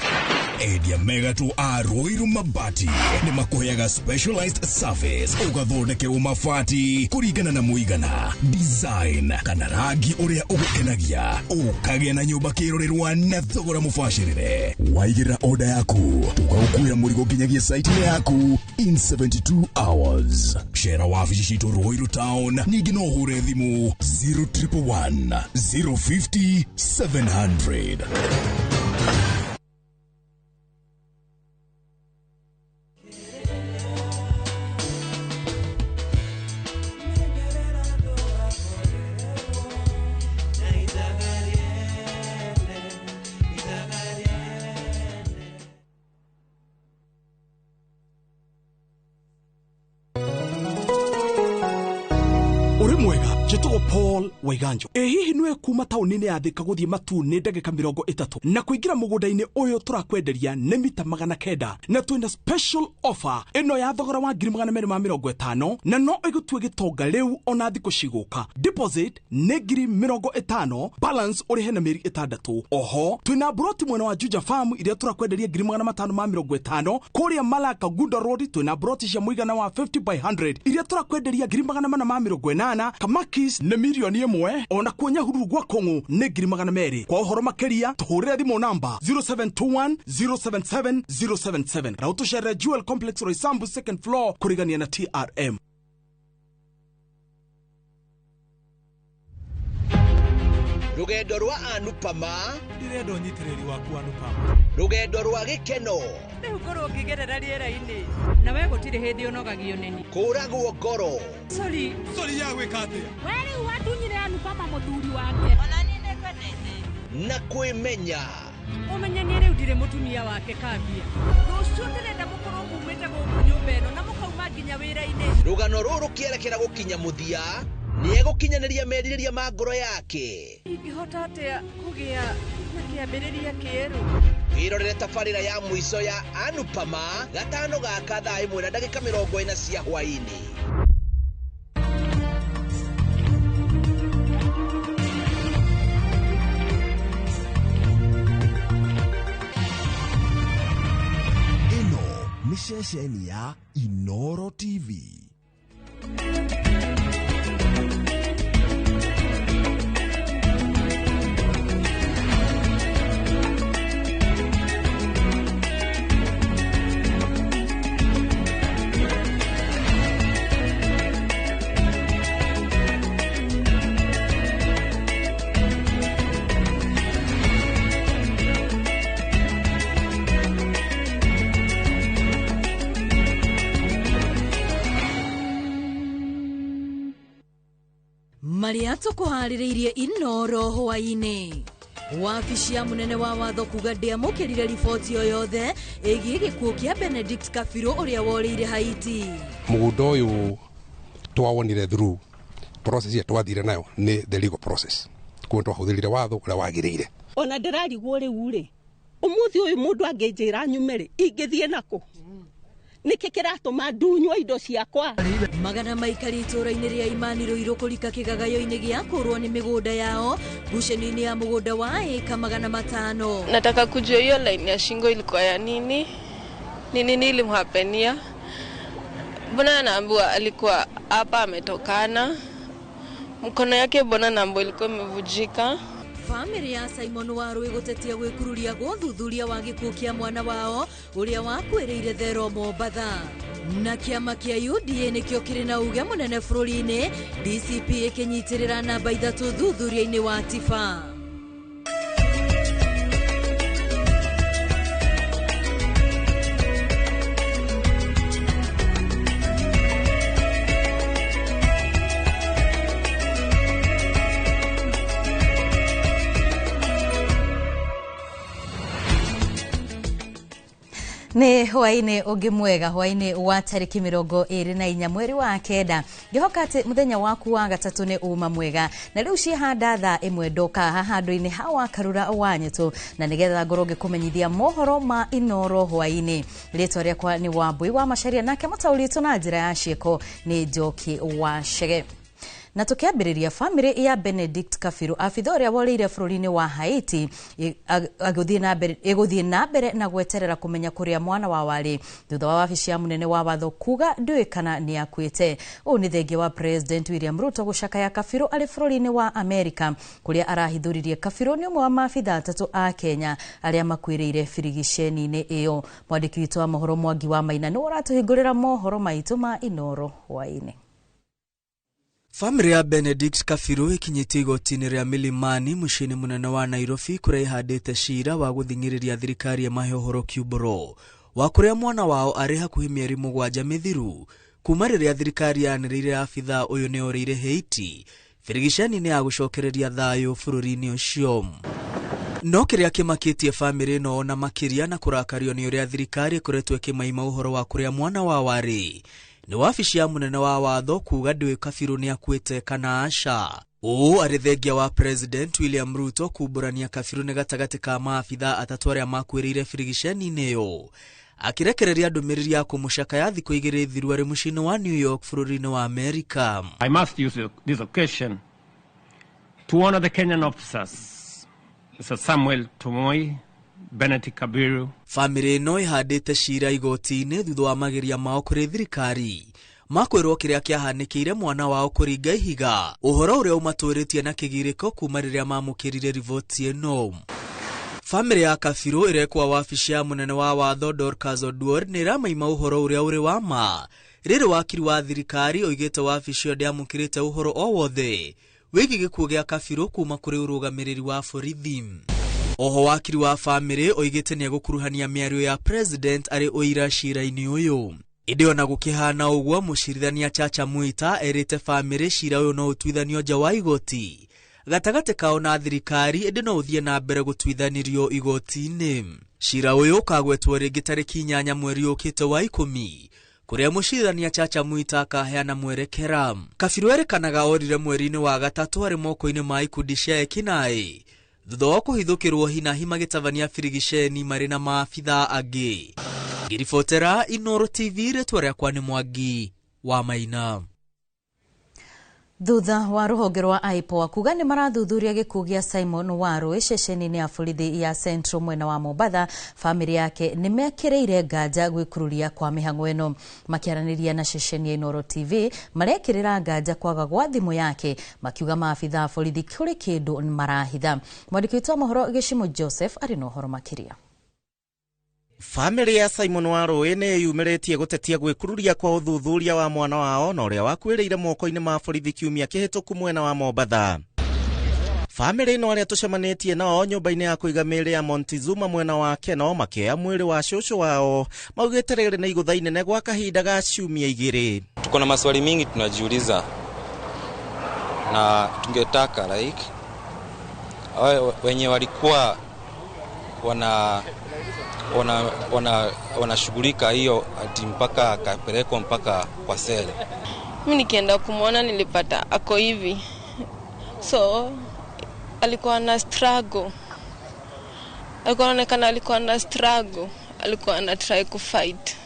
Endia megatũ a Ruiru Mabati nĩ makũheaga specialized service, ũgathondekerwo mabati kũringana na mũigana, design kana rangi ũrĩa ũgũkenagia, ũkagĩa na nyũmba kĩrorerwa na thogora mũbacĩrĩre. Waigĩrĩra order yaku, tũgagũkuĩra mũrigo nginyagia site-inĩ yaku in 72 hours. Cera wabici citũ Ruiru Town, ningĩ no ũhũre thimũ 0111 050 700. Paul Waiganjo. Ĩ hihi nĩwe kuma taũni-inĩ ya Thika gũthiĩ Matuu nĩ ndagĩka 30 na kũingĩra mũgũnda-inĩ ũyũ tũrakwenderia nĩ mita 900 na twĩna special offer ĩno ya thogora wa 250,000 na no ĩgũtue gĩtonga rĩu ona thikũ cigũka. Deposit nĩ 50,000, balance ũrĩhe na mĩeri 6. Oho twĩna broti mwena wa Juja Farm iria tũrakwenderia 550,000. Kũrĩa Malaka Gunda Road twĩna broti cia mũigana wa 50 by 100 iria tũrakwenderia 480,000. Kamakis nĩ 1,000,000, ona kuo Nyahururu gwa Kong'u nĩ 200,000. Kwa ũhoro makĩria tũhũrĩre thimũ namba 0721 077 077 na ũtũcerere Jewel Complex Roysambu second floor kũrigania na TRM. Rugendo rwa Anupama, ndirenda ũnyitĩrĩri waku Anupama. Rugendo rwa gĩkeno, rĩu ngorwo ngĩgerera rĩera-inĩ na we gũtirĩ hĩndĩ ũnogagio nĩ niĩ. Kũragwo ngoro. Sorry. Sorry ya gwĩka atĩa? We rĩu watunyire Anupama mũthuri wake. Ona niĩ nĩngwendete. Na kwĩmenya. Ũmenye niĩ rĩu ndirĩ mũtumia wake Kambia. Rũciũ ndĩrenda mũkorwo mumĩte gũkũ nyũmba ĩno na mũkauma nginya wĩra-inĩ. Rũgano rũrũ rũkĩerekera gũkinya mũthia, nĩegũkinyanĩria merirĩria ma ngoro yake. Ingĩhota atĩa kũgĩa na kĩambĩrĩria kĩerũ? Wĩrorere tabarĩra ya mũico ya Anupama gatano gaka thaa 1:40 cia hwaĩ-inĩ. Ĩno nĩ ceceni ya Inoro TV. Maria tũkũharĩrĩirie Inoro hwaĩ-inĩ. Wabici ya mũnene wa watho kuga ndĩamũkĩrire riboti o yothe ĩgiĩ gĩkuũ kĩa Benedict Kabiru ũrĩa worĩire Haiti. Mũgũnda ũyũ twawonire through process ĩrĩa twathire nayo nĩ the legal process, kuo twahũthĩrire watho ũrĩa wagĩrĩire. Ona ndĩrarigwo rĩu rĩ, ũmũthĩ ũyũ mũndũ angĩnjĩra nyume rĩ, ingĩthiĩ nakũ? Nĩkĩ kĩratũma ndunywo indo ciakwa? Magana maikari itũũra-inĩ rĩa Imani Ruiru kũrika kĩgagayo-inĩ gĩa kũrwo nĩ mĩgũnda yao ngucanio-inĩ ya mũgũnda wa ĩka 500. Nataka kujua hiyo line ya shingo ilikuwa ya nini, ni nini ilimhapenia. Mbona anaambiwa alikuwa hapa ametokana, mkono yake mbona naambiwa ilikuwa imevujika. Famĩlĩ ya Simon Warui gũtetia gwĩkururia gũthuthuria wa gĩkuũ kĩa mwana wao ũrĩa wakuĩrĩire Thero Mombatha. Na kĩama kĩa UDA nĩkĩo kĩrĩ na uge mũnene bũrũri-inĩ, DCP ĩkĩnyitĩrĩra namba 3 thuthuria-inĩ wa Tifa. Nĩ hwainĩ ũngĩ mwega, hwainĩ wa tarĩki 24 mweri wa 9. Ngĩhoka atĩ mũthenya waku wa gatatũ nĩ uma mwega. Na rĩu ciĩhanda thaa 1 ndoka haha handũ-inĩ ha wa Karura wa Nyetũ, na nĩgetha ngorwo ngĩkũmenyithia mohoro ma Inoro hwainĩ. Rĩtwa rĩakwa nĩ Wambui wa Macharia, nake mũtaũri witũ na njĩra ya ciĩko nĩ Njoki wa Chege. Na tukiambĩrĩria, famĩlĩ ya Benedict Kabiru, abitha ũrĩa worĩire bũrũri-inĩ wa Haiti, ĩgũthiĩ na mbere na gweterera kũmenya kũrĩa mwana wao arĩ thutha wa wabici ya mũnene wa watho kuga ndũĩ kana nĩ akuĩte. Ũũ nĩ thengia wa President William Ruto gũcakaya Kabiru arĩ bũrũri-inĩ wa Amerika, kũrĩa arahithũririe Kabiru nĩ ũmwe wa maabitha 3 a Kenya arĩa makuĩrĩire birigiceni-inĩ ĩyo. Mwandĩki witũ wa mohoro Mwangi wa Maina nĩ ũratũhingũrĩra mohoro maitũ ma Inoro hwainĩ. Famĩlĩ ya Benedict Kabiru ĩkinyĩtie igoti-inĩ rĩa Milimani mũciĩ-inĩ mũnene wa Nairobi, kũrĩa ĩhandĩte cira wa gũthing'ĩrĩria thirikari ĩmahe ũhoro kiumbũro wa kũrĩa mwana wao arĩ hakuhĩ mĩeri 7 mĩthiru kuma rĩrĩa thirikari yanĩrĩire abitha ũyũ nĩ orĩire Haiti birigiceni-inĩ ya gũcokereria thayũ bũrũri-inĩ ũcio. No kĩrĩa kĩmakĩtie famĩlĩ ĩno ona makĩria na kũrakario nĩ ũrĩa thirikari ĩkoretwo ĩkĩmaima ũhoro wa kũrĩa mwana wao arĩ nĩ wabici ya mũnene wa watho kuga ndũĩ Kabiru nĩ akuĩte kana aca. Ũũ arĩ thengia wa President William Ruto kumbũrania Kabiru nĩ gatagatĩ ka maabitha 3 arĩa makuĩrĩire birigiceni-inĩ ĩyo, akĩrekereria ndũmĩrĩri ya kũmũcakaya thikũ 2 thiru arĩ mũciĩ-inĩ wa New York bũrũri-inĩ wa Amerika. I must use this occasion to honor the Kenyan officers, Mr. Samuel Tomoi, Benedict Kabiru. Famĩlĩ ĩno ĩhandĩte cira igoti-inĩ thutha wa mageria mao kũrĩ thirikari makwĩrwo kĩrĩa kĩahanĩkĩire mwana wao kũringa ihiga, ũhoro ũrĩa ũmatũrĩtie na kĩgirĩko kuma rĩrĩa mamũkĩrire riboti ĩno. Famĩlĩ ya Kabiru ĩrekwa wabici ya mũnene wa watho Dorcas Oduor nĩ ĩramaima ũhoro ũrĩa ũrĩ wa ma. Rĩrĩ wakiri wa thirikari oigĩte wabici ĩyo ndĩamũkĩrĩte ũhoro o wothe wĩgiĩ gĩkuũ gĩa Kabiru kuma kũrĩ ũrũgamĩrĩri wa borithi. Oho wakiri wa famĩlĩ oigĩte nĩ egũkuruhania mĩario ya president arĩ ũira cira-inĩ ũyũ. Ĩndĩ ona gũkĩhana ũguo, mũcirithania Chacha Mwita erĩte famĩlĩ cira ũyũ no ũtuithanio nja wa igoti gatagatĩ kao na thirikari, ĩndĩ no ũthiĩ na mbere gũtuithanirio igoti-inĩ. Cira ũyũ ũkagwetwo rĩngĩ tarĩki 8 mweri ũkĩte wa 10, kũrĩa mũcirithania Chacha Mwita akaheana mwerekera. Kabiru erĩkanaga orire mweri-inĩ wa 3 arĩ moko-inĩ ma ikundi cia ekinaĩ thutha wa kũhithũkĩrwo hinahi magĩtabania birigiceni marĩ na maabitha angĩ. Ngĩribotera Inoro TV, rĩtwa rĩakwa nĩ Mwangi wa Maina. Thutha wa rũhonge rwa IPOA kuga nĩ marathuthuria gĩkuũ gĩa Simon Warũĩ ceceni-inĩ ya borithi ya Central mwena wa Mombatha, famĩlĩ yake nĩ mekĩrĩire nganja gwĩkururia kwa mĩhang'o ĩno. Makĩaranĩria na ceceni ya Inoro TV, marekĩrĩra nganja kwaga gwa thimũ yake, makiuga maabitha a borithi kũrĩ kĩndũ marahitha. Mwandĩki witũ wa mohoro Gĩcimo Joseph arĩ na ũhoro makĩria. Famĩlĩ ya Simon Warũĩ nĩ yumĩrĩtie gũtetia gwĩkururia kwa ũthuthuria wa mwana wao na ũrĩa wakuĩrĩire moko-inĩ ma borithi kiumia kĩhĩtũku mwena wa Mombatha. Famĩlĩ ĩno arĩa tũcemanĩtie nao nyũmba-inĩ ya kũiga mĩĩrĩ ya Montezuma mwena wa Keno makĩoya mwĩrĩ wa cũcũ wao maugĩte rĩrĩ nĩ igũtha inene gwa kahinda ga ciumia 2. Tuko na maswali mingi tunajiuliza na tungetaka like wenye walikuwa wanashughulika hiyo ati mpaka akapelekwa mpaka kwa sele. Mimi nikienda kumuona nilipata ako hivi. So alikuwa na struggle. Alikuwa anaonekana alikuwa na struggle. Alikuwa ana try ku fight.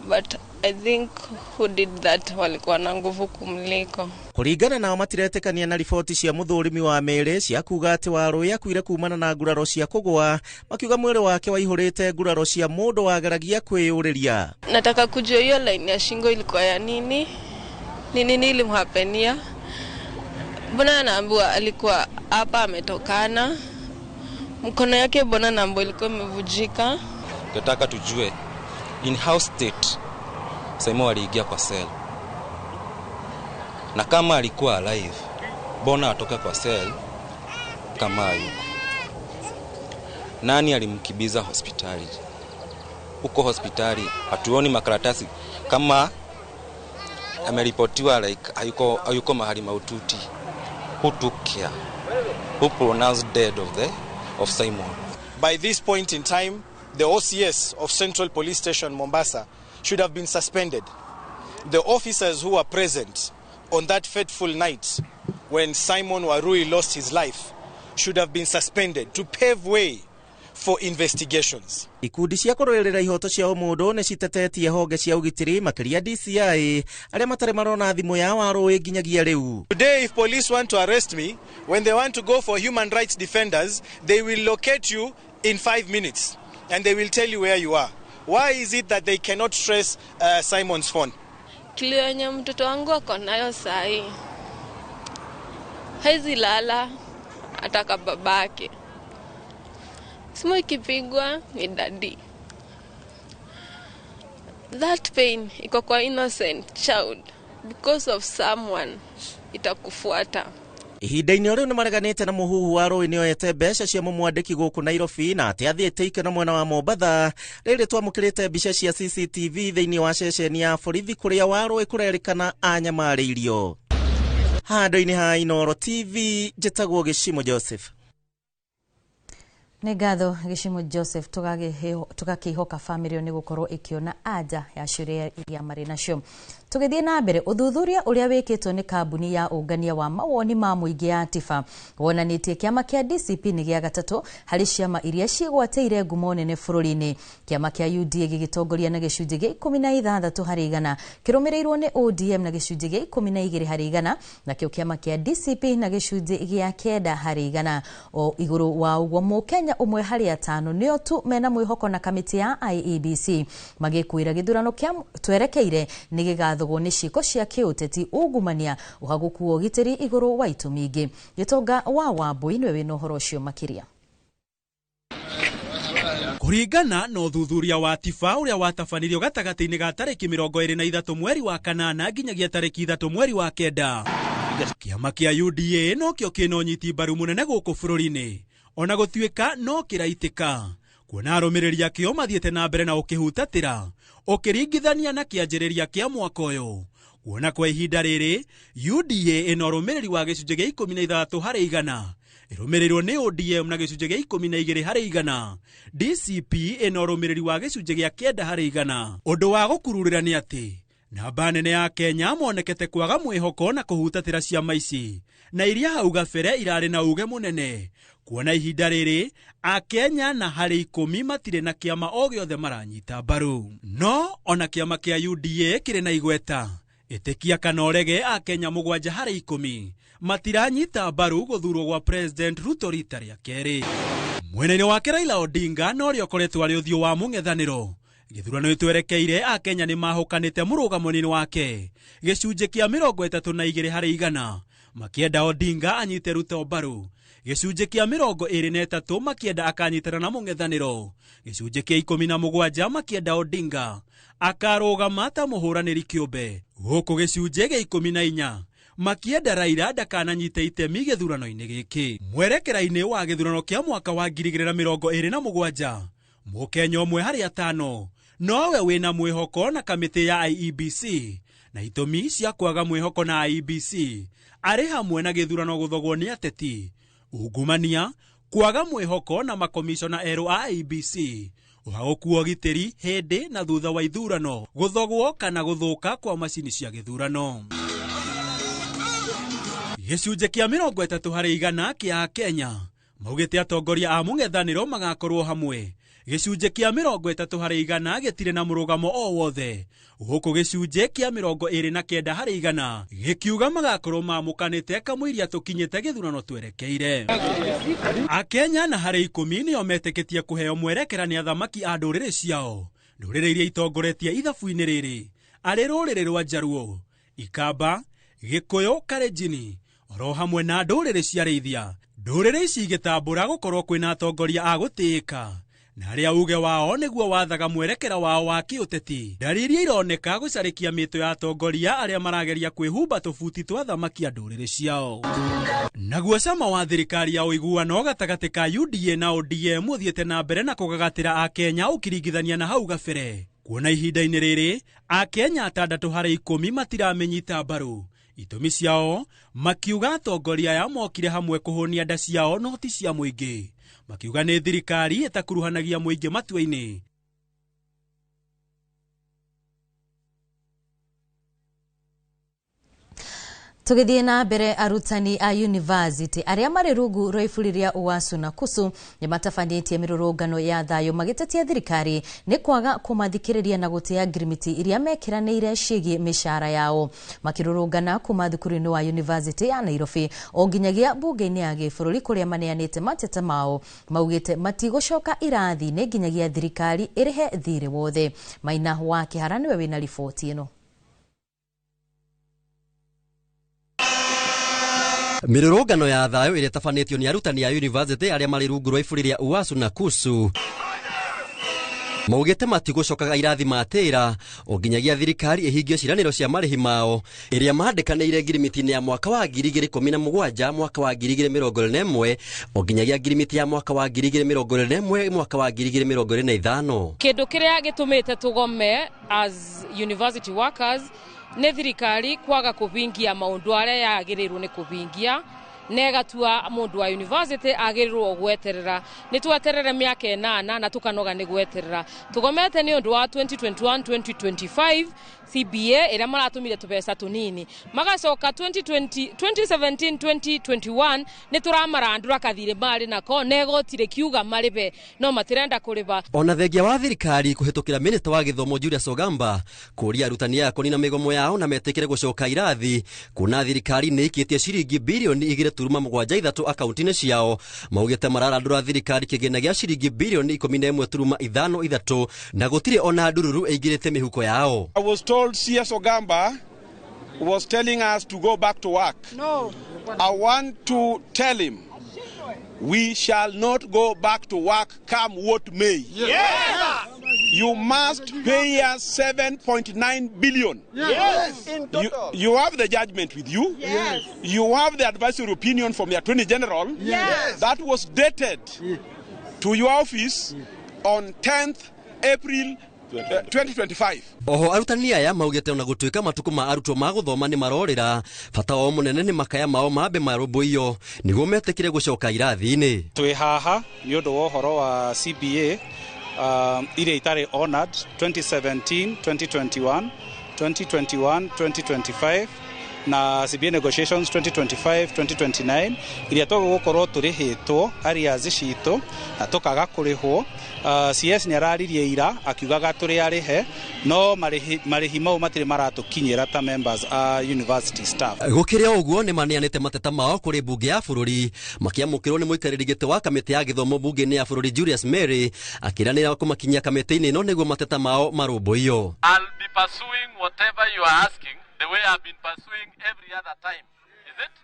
But I think who did that walikuwa na nguvu kumliko. Kuringana nao matiretekania na riboti cia muthurimi wa mĩĩrĩ cia kuga atĩ Warũĩ akuire kumana na nguraro cia kũgũa, makiuga mwĩrĩ wake waihũrĩte nguraro cia mũndũ wageragia kwĩyũrĩria. Nataka kujua hiyo line ya shingo ilikuwa ya nini? Ni nini ilimhapenia? Mbona anaambiwa alikuwa hapa ametokana? Mkono yake mbona naambiwa ilikuwa imevujika? Tunataka tujue in how state Simon aliingia kwa cell. Na kama alikuwa alive, mbona atoka kwa cell kama yuko? Nani alimkibiza hospitali? Huko hospitali hatuoni makaratasi kama ameripotiwa like hayuko mahali maututi. Who took care? Who pronounced dead of Simon? By this point in time, The OCS of Central Police Station Mombasa should have been suspended. The officers who were present on that fateful night when Simon Warui lost his life should have been suspended to pave way for investigations. Ikundi cia kũrũĩrĩra ihoto cia ũmũndũ nĩ citetetie honge cia ũgitĩri makĩria DCI arĩa matarĩ marona thimũ ya Warũĩ nginyagia rĩu. Today, if police want to arrest me, when they want to go for human rights defenders, they will locate you in 5 minutes and they will tell you where you are. Why is it that they cannot trace Simon's phone? Kilio yenye mtoto wangu ako nayo sahi, haizi lala ataka babake. Simu ikipigwa ni daddy. That pain iko kwa innocent child because of someone itakufuata. Ihinda-inĩ o rĩu nĩmareganĩte na mũhuhu wa Rũĩ nĩoete mbeca cia mũmwandĩki gũkũ Nairobi na atĩ athiĩte ikeno mwena wa Mombatha. Rĩrĩ twamũkĩrĩte mbica cia CCTV thĩinĩ wa ceceni ya borithi kũrĩa Warũĩ kũrerĩkana anyamarĩirio. Handũ-inĩ ha Inooro TV njĩtagwo Gĩcimo Joseph. Nĩ ngatho Gĩcimo Joseph, tũgakĩhoka bamĩrĩ nĩ gũkorwo ĩkĩona anja ya ciũria iria marĩ nacio. Tũgĩthiĩ na mbere, ũthuthuria ũrĩa wĩkĩtwo nĩ kambuni ya ũngania wa mawoni ma mũingĩ ya Tifa wonanĩtie kĩama kĩa DCP nĩ gĩa gatatũ harĩ ciama iria ciĩgwatĩire ngumo nene bũrũri-inĩ. Kĩama kĩa UDA gĩgĩtongoria na gĩcunjĩ gĩa 16 harĩ igana, kĩrũmĩrĩirwo nĩ ODM na gĩcunjĩ gĩa 12 harĩ igana, nakĩo kĩama kĩa DCP na gĩcunjĩ gĩa 9 harĩ igana. O igũrũ wa ũguo, Mũkenya ũmwe harĩ atano nĩo tu mena mwĩhoko na kamĩtĩ ya IEBC magĩkwĩra gĩthurano kĩa twerekeire nĩ gĩgathogwo nĩ ciĩko cia kĩũteti, ungumania, ũhagũku wa ũgitĩri igũrũ wa itũmi ingĩ. Gĩtonga wa Wambui nĩwe wĩna ũhoro ũcio makĩria. Kũringana na ũthuthuria wa Tifa ũrĩa watabanirio gatagatĩ-inĩ ga tarĩki 23 mweri wa kanana nginyagia tarĩki 3 mweri wa kenda, kĩama kĩa UDA nokĩo kĩna ũnyiti mbaru mũnene gũkũ bũrũri-inĩ, ona gũtuĩka no kĩraitĩka kuona arũmĩrĩri akĩo mathiĩte na mbere na ũkĩhutatĩra ũkĩringithania na kĩanjĩrĩria kĩa mwaka ũyũ. Kuona kwa ihinda rĩrĩ UDA ĩna ũrũmĩrĩri wa gĩcunjĩ gĩa 16 harĩ igana, ĩrũmĩrĩirwo nĩ ODM na gĩcunjĩ gĩa 12 harĩ igana, DCP ĩna ũrũmĩrĩri wa gĩcunjĩ gĩa 9 harĩ igana. Ũndũ wa gũkururĩra nĩ atĩ namba nene ya Kenya monekete kwaga mwĩhoko na kũhutatĩra ciama ici na iria hau gabere irarĩ na uge mũnene, kuona ihinda rĩrĩ Akenya na harĩ 10 matirĩ na kĩama o gĩothe maranyita mbaru. No ona kĩama kĩa UDA kĩrĩ na igweta, ĩtĩkia kana ũrege, Akenya 7 harĩ 10 matiranyita mbaru gũthurwo gwa President Ruto rita rĩa kerĩ. Mwena-inĩ wake Raila Odinga na ũrĩa ũkoretwo arĩ ũthiũ wa mũng'ethanĩro gĩthurano gĩtwerekeire, Akenya nĩ mahũkanĩte mũrũgamo-inĩ wake gĩcunjĩ kĩa 32 harĩ igana makĩenda Odinga anyite Ruto mbaru, gĩcunjĩ kĩa 23 makĩenda akanyitana na mũng'ethanĩro, gĩcunjĩ kĩa 17 makĩenda Odinga akarũgama ta mũhũranĩri kĩũmbe, gũkũ gĩcunjĩ gĩa 14 makĩenda Raila ndakananyite itemi gĩthurano-inĩ gĩkĩ. Mwerekera-inĩ wa gĩthurano kĩa mwaka wa 2027, Mũkenya ũmwe harĩ 5 nowe wĩna mwĩhoko na kamĩtĩ ya IEBC, na itũmi cia kwaga mwĩhoko na IEBC arĩ hamwe na gĩthurano gũthogwo nĩ ateti, ungumania, kwaga mwĩhoko na makomishona erũ a IEBC, ũhagũku wa ũgitĩri hĩndĩ na thutha wa ithurano, gũthogwo kana gũthũka kwa macini cia gĩthurano. Gĩcunjĩ kĩa 30 harĩ igana kĩa Kenya maugĩte atongoria a mũng'ethanĩro magakorwo hamwe, gĩcunjĩ kĩa 30 harĩ igana gĩtirĩ na mũrũgamo o wothe, gũkũ gĩcunjĩ kĩa 29 harĩ igana gĩkiuga magakorwo mamũkanĩte kamũiria tũkinyĩte gĩthurano twerekeire. Akenya na harĩ 10 nĩo metĩkĩtie kũheo mwerekera nĩ athamaki a ndũrĩrĩ ciao, ndũrĩrĩ iria itongoretie ithabu-inĩ rĩrĩ arĩ rũrĩrĩ rwa Njaruo, Ikamba, Gĩkũyũ, Kalenjin oro hamwe na ndũrĩrĩ cia Rĩithia. Ndũrĩrĩ ici igĩtambũra gũkorwo kwĩna atongoria a gũtĩĩka na arĩa uge wao nĩguo wathaga mwerekera wao wa kĩũteti. Ndariri ironeka gũcarĩkia mĩtũ ya atongoria arĩa marageria kwĩhumba tũbuti twa thamaki a ndũrĩrĩ ciao. Naguo cama wa thirikari ya ũiguano gatagatĩ ka UDA na ODM ũthiĩte na mbere na kũgagatĩra Akenya ũkĩringithania na hau gabere, kuona ihinda-inĩ rĩrĩ Akenya 6 harĩ 10 matiramĩnyita mbaru. Itũmi ciao makiuga atongoria aya mokire hamwe kũhũnia nda ciao no ti cia mũingĩ. Makiuga nĩ thirikari ĩtakuruhanagia mũingĩ matua-inĩ. Tũgĩthiĩ na mbere, arutani a university arĩa marĩ rungu rwa iburi rĩa UASU na KUSU nĩ matabanĩtie mĩrũrũngano ya thayũ magĩtetia thirikari nĩ kwaga kũmathikĩrĩria na gũtĩa ngirimiti iria mekĩranĩire ciĩgiĩ mĩcara yao. Makĩrũrũngana kuma thukuru-inĩ wa University ya Nairobi o nginyagia mbunge-inĩ ya gĩbũrũri kũrĩa maneanĩte mateta mao, maugĩte matigũcoka irathi-inĩ nginyagia thirikari ĩrĩhe thirĩ wothe. Maina wa Kĩhara nĩwe wĩna riboti ĩno. Mĩrũrũngano ya thayũ ĩrĩa ĩtabanĩtio nĩ arutani a university arĩa marĩ rungu rwa iburi rĩa UASU na KUSU maugĩte matigũcokaga irathi matĩra o nginyagia thirikari ĩhingie ciĩranĩro cia marĩhi mao ĩrĩa mandĩkanĩire ngirimiti-inĩ ya mwaka wa 2017 mwaka wa 2021 o nginyagia ngirimiti ya mwaka wa 2021 mwaka wa 2025. Kĩndũ kĩrĩa gĩtũmĩte tũgome as university workers nĩ thirikari kwaga kũhingia maũndũ arĩa yagĩrĩirwo nĩ kũhingia, na ĩgatua mũndũ wa university agĩrĩirwo gweterera. Nĩ tweterere mĩaka 8 na tũkanoga nĩ gweterera. Tũgomete nĩ ũndũ wa 2021 2025 CBA ĩrĩa maratũmire tũbeca tũnini, magacoka 2017 2021 nĩ tũramarandũra kathirĩ marĩ nako na igoti rĩkiuga marĩbe no matirenda kũrĩba. Ona thengia wa thirikari kũhĩtũkĩra minista wa gĩthomo Julius Ogamba kũria arutani aya kũnina mĩgomo yao na metĩkĩre gũcoka irathi, kuona thirikari nĩ ĩikĩtie ciringi birioni 2.73 akaunti-inĩ ciao, maugĩte mararandũra thirikari kĩgĩna gĩa ciringi birioni 11.53 na gũtirĩ ona ndururu ĩingĩrĩte mĩhuko yao. I was told CS Ogamba was telling us to go back to work. No. I want to tell him we shall not go back to work come what may. Yes. You must pay us 7.9 billion. Yes. In total. You have the judgment with you. Yes. You have the advisory opinion from the Attorney General. Yes. That was dated to your office on 10th April 2025. Oho arutani aya maugĩte ona gũtuĩka matukũ ma arutwo ma gũthoma nĩ marorĩra, bata wao mũnene nĩ makaya mao mambe marũmbũiyo nĩguo metĩkĩre gũcoka irathi-inĩ. Twĩ haha nĩ ũndũ wa ũhoro wa CBA iria itarĩ honored 2017 2021 2021 2025 na CBA negotiations 2025 2029 iria tũgũkorwo tũrĩhĩtwo arrears citũ na tũkaga kũrĩhwo. CS nĩ araririe ira akiugaga tũrĩ arĩhe no marĩhi mau matirĩ maratũkinyĩra ta members a university staff. Gũkĩrĩ o ũguo nĩ maneanĩte mateta mao kũrĩ mbunge ya bũrũri makĩamũkĩrwo nĩ mũikarĩri gĩtĩ wa kamĩtĩ ya gĩthomo mbunge-inĩ ya bũrũri Julius Mary akĩranĩra kũmakinyia kamĩtĩ-inĩ ĩno nĩguo mateta mao marũmbũiyo. I'll be pursuing whatever you are asking the way I've been pursuing every other time, is it?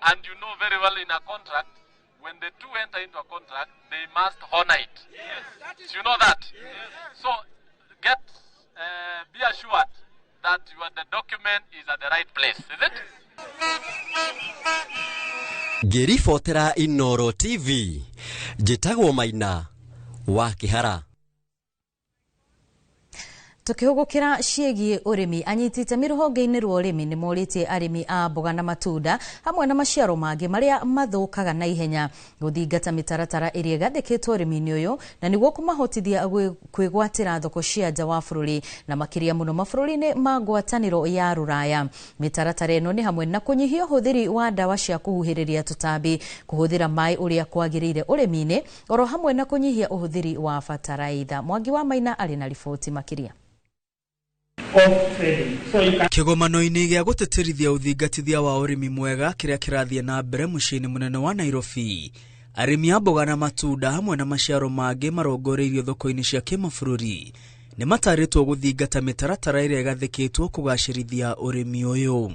And you know very well in a contract, when the two enter into a contract, they must honor it. Yes. You know that? Yes. So get, be assured that the document is at the right place, is it? Ngĩribotera Inoro TV, njĩtagwo Maina wa Kĩhara. Tukihugukira ciĩgiĩ ũrĩmi, anyiti itemi rũhonge-inĩ rwa ũrĩmi nĩ morĩtie arĩmi a mboga na matunda hamwe na maciaro mangĩ marĩa mathũkaga na ihenya gũthingata mĩtaratara ĩrĩa ĩgathĩkĩtwo ũrĩmi-inĩ ũyũ na nĩguo kũmahotithia kwĩgwatĩra thoko cia nja wa bũrũri na makĩria mũno mabũrũri-inĩ ma ngwatanĩro ya Rũraya. Mĩtaratara ĩno nĩ hamwe na kũnyihia ũhũthĩri wa ndawa cia kũhuhĩrĩria tũtambi, kũhũthĩra maĩ ũrĩa kwagĩrĩire ũrĩmi-inĩ, oro hamwe na kũnyihia ũhũthĩri wa bataraitha. Mwangi wa Maina arĩ na riboti makĩria. Kĩgomano-inĩ gĩa gũtĩtĩrithia ũthingatithia wa ũrĩmi mwega kĩrĩa kĩrathiĩ na mbere mũciĩ-inĩ mũnene wa Nairobi, arĩmi a mboga na matunda hamwe na maciaro mangĩ marongoreirio thoko-inĩ cia kĩmabũrũri nĩ matarĩtwo gũthingata mĩtaratara ĩrĩa ĩgathĩkĩtwo kũgacĩrithia ũrĩmi ũyũ.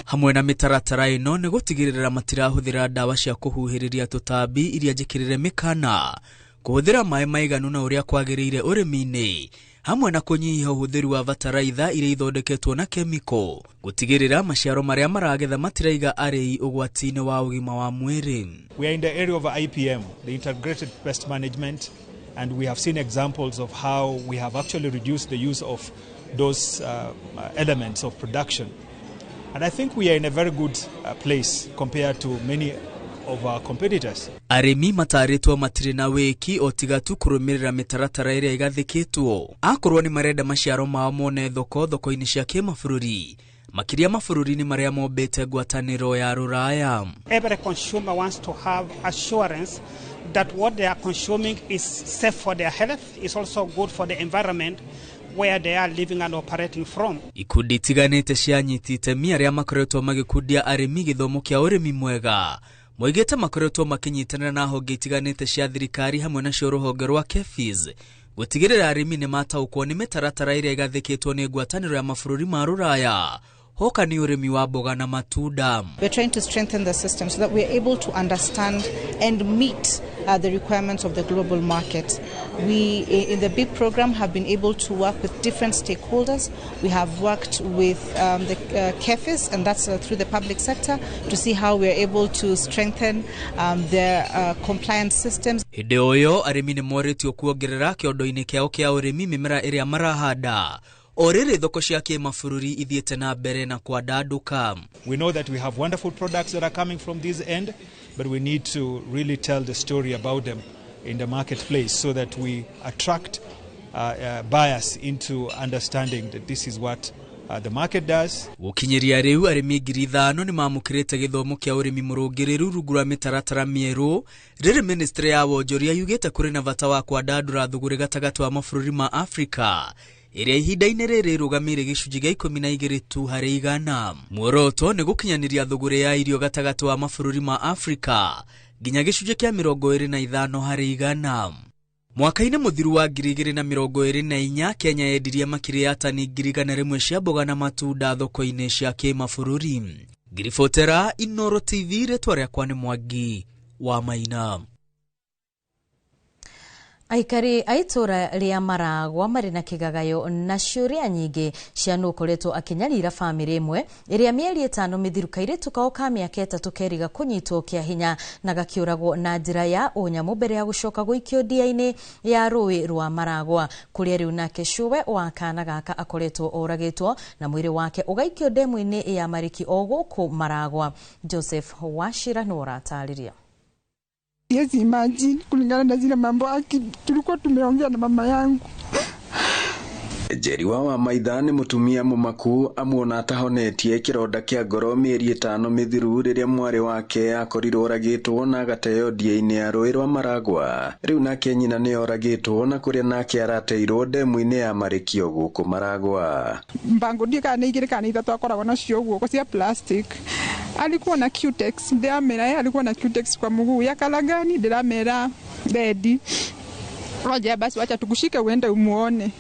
Hamwe na mĩtaratara ĩno nĩ gũtigĩrĩra matirahũthĩra ndawa cia kũhuhĩrĩria tũtambi iria njĩkĩrĩre mĩkana, kũhũthĩra maĩ maiganu na ũrĩa kwagĩrĩire ũrĩmi-inĩ, hamwe na kũnyihia ũhũthĩri wa bataraitha iria ithondeketwo na kemiko, gũtigĩrĩra maciaro marĩa maragetha matiraiga arĩi ũgwati-inĩ wa ũgima wa mwĩrĩ. We are in the area of IPM, the Integrated Pest Management, and we have seen examples of how we have actually reduced the use of those elements of production. And I think we are in a very good place compared to many of our competitors. Arĩmi matarĩtwo matirĩ na wĩki o tiga tu kũrũmĩrĩra mĩtaratara ĩrĩa ĩgathĩkĩtwo akorwo nĩ marenda maciaro mao mone thoko thoko-inĩ cia kĩmabũrũri, makĩria mabũrũri-inĩ marĩa mombĩte ngwatanĩro ya Rũraya. Every consumer wants to have assurance that what they are consuming is safe for their health, is also good for the environment where they are living and operating from. Ikundi itiganĩte cia anyiti itemi arĩa makoretwo magĩkundia arĩmi gĩthomo kĩa ũrĩmi mwega moigĩte makoretwo makĩnyitanĩra na honge itiganĩte cia thirikari hamwe nacio rũhonge rwa KEPHIS gũtigĩrĩra arĩmi nĩ mataũkwo nĩ mĩtaratara ĩrĩa ĩgathĩkĩtwo nĩ ngwatanĩro ya mabũrũri ma Rũraya hoka nĩ ũrĩmi wa mboga na matunda. We're trying to strengthen the system so that we're able to understand and meet the requirements of the global market. We, in the BIP program, have been able to work with different stakeholders. We have worked with the KEPHIS, and that's through the public sector, to see how we're able to strengthen their compliance systems. Hĩndĩ o ĩyo arĩmi nĩ morĩtio kuongerera kĩondo-inĩ kĩao kĩa ũrĩmi mĩmera ĩrĩa marahanda o rĩrĩ thoko cia kĩmabũrũri ithiĩte na mbere na kwandandũka. We know that we have wonderful products that are coming from this end, but we need to really tell the story about them in the marketplace so that we attract buyers into understanding that this is what the market does. Gũkinyĩria rĩu arĩmi 5,000 nĩ mamũkĩrĩte gĩthomo kĩa ũrĩmi mũrũngĩrĩru rungu rwa mĩtaratara mĩerũ rĩrĩ ministry ya wonjoria yugĩte kũrĩ na bata wa kwandandũra thũgũrĩ gatagatĩ wa mabũrũri ma Afrika ĩrĩa ihinda-inĩ rĩrĩ ĩrũgamĩire gĩcunjĩ gĩa 12 tu harĩ igana. Muoroto nĩ gũkinyanĩria thũgũrĩ ya irio gatagatĩ wa mabũrũri ma Afrika nginya gĩcunjĩ kĩa 25 harĩ igana. Mwaka-inĩ mũthiru wa 2024 Kenya yendirie makĩria ya tani 100,000 cia mboga na matunda thoko-inĩ cia kĩmabũrũri. Ngiribotera Inoro TV, rĩtwa rĩakwa nĩ Mwangi wa Maina. Aikari a itũra rĩa Maragwa marĩ na kĩgagayo na ciũria nyingĩ cia nũ ũkoretwo akĩnyarira bamĩrĩ ĩmwe ĩrĩa mĩeri 5 mĩthiru kairĩtu kao ka mĩaka 3 keriga kũnyitwo kĩa hinya na gakĩũragwo na njĩra ya ũnyamũ mbere ya gũcoka gũikio ndia-inĩ ya rũĩ rwa Maragwa kũrĩa rĩu nake cũwe wa kana gaka akoretwo oragĩtwo na mwĩrĩ wake ũgaikio ndemu-inĩ ya Mariki o gũkũ Maragwa. Joseph Wachira nĩwe ũratarĩria. Yes, imagine kulingana na zile mambo tulikuwa tumeongea na mama yangu. Njeri wa Maitha nĩ mũtumia mũmaku amuona atahonetie kĩronda kĩa ngoro mĩeri 5 mĩthiru rĩrĩa mwarĩ wake akorirwo oragĩtwo na agateo ndia-inĩ ya rũĩ rwa Maragwa. Rĩu nake nyina nĩ oragĩtwo na kũrĩa nake arateirwo ndemu-inĩ ya Marĩkio gũkũ Maragwa. Mbango ndiĩ kana nĩ 2 kana 3 akoragwo nacio guoko cia plastic. Alikuwa na Cutex, ndiramera yeye alikuwa na Cutex kwa mguu ya kalagani, ndiramera dedi. Roja basi wacha tukushike uende umuone.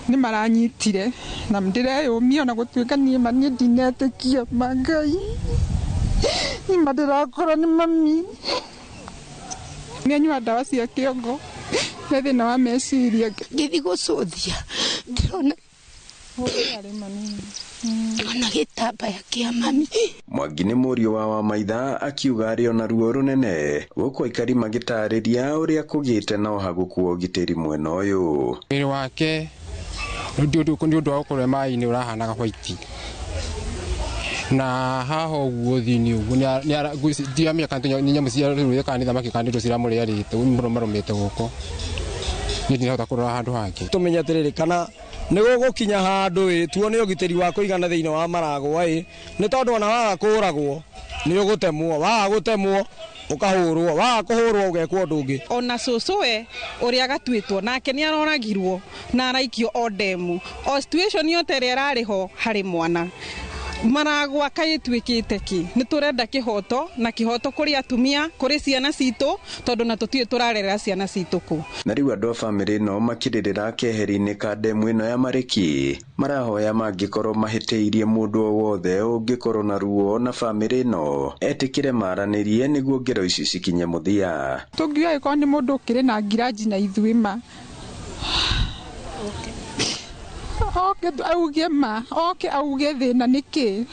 Ni maranyitire na ndireyumia na gutuika ni mani ndinetikia mangai. Ni madirakora ni mami. Ni dawa cia kiongo. Na thina wa meciria. Ngithi gucuthia ndirona na gĩtambaya kĩa mami. Mwangi nĩ mũriũ wa Maitha akiuga arĩ ona ruo rũnene gũkũ aikari magĩtarĩria ũrĩa kũgĩte na ũhagũku wa ũgitĩri mwena ũyũ. Mwĩrĩ wake nĩ ũndũ wa gũkorwo maĩ-inĩ ũrahanaga white na haha ũguo thĩinĩ ũguo ndiramenya kana nĩ nyamũ cia rũĩ kana nĩ thamaki kana nĩ indo ciramũrĩarĩte mũno marũmĩte gũkũ niĩ ndinahota kũrora handũ hangĩ. Tũmenye atĩrĩrĩ kana nĩ gũgũkinya handũ ĩ tuone ũgitĩri wa kũigana thĩinĩ wa Maragwa ĩ nĩ tondũ ona waga kũragwo nĩ ũgũtemwo, waga gũtemwo ũkahũrwo, waga kũhũrwo ũgekwo ũndũ ũngĩ. Ona cũcũwe ũrĩa gatuĩtwo nake nĩ aroragirwo na araikio o ndemu o situation yote ĩrĩa ĩrarĩ ho harĩ mwana. Maragwa kaĩ ĩtuĩkĩte kĩ? Nĩ tũrenda kĩhoto na kĩhoto kũrĩ atumia kũrĩ ciana citũ tondũ na tũtiũĩ tũrarerera ciana citũ kũ. Na rĩu andũ a bamĩrĩ ĩno makĩrĩrĩra keheri-inĩ ka ndemu ĩno ya Marĩki marahoya mangĩkorwo mahĩtĩirie mũndũ o wothe ũngĩkorwo na ruo na bamĩrĩ ĩno etĩkĩre maranĩrie nĩguo ngero ici cikinye mũthia. Tũngiuga ĩkorwo nĩ mũndũ ũkĩrĩ na ngiraji na ithuĩ ma oke auge ma oke auge thĩna nĩkĩ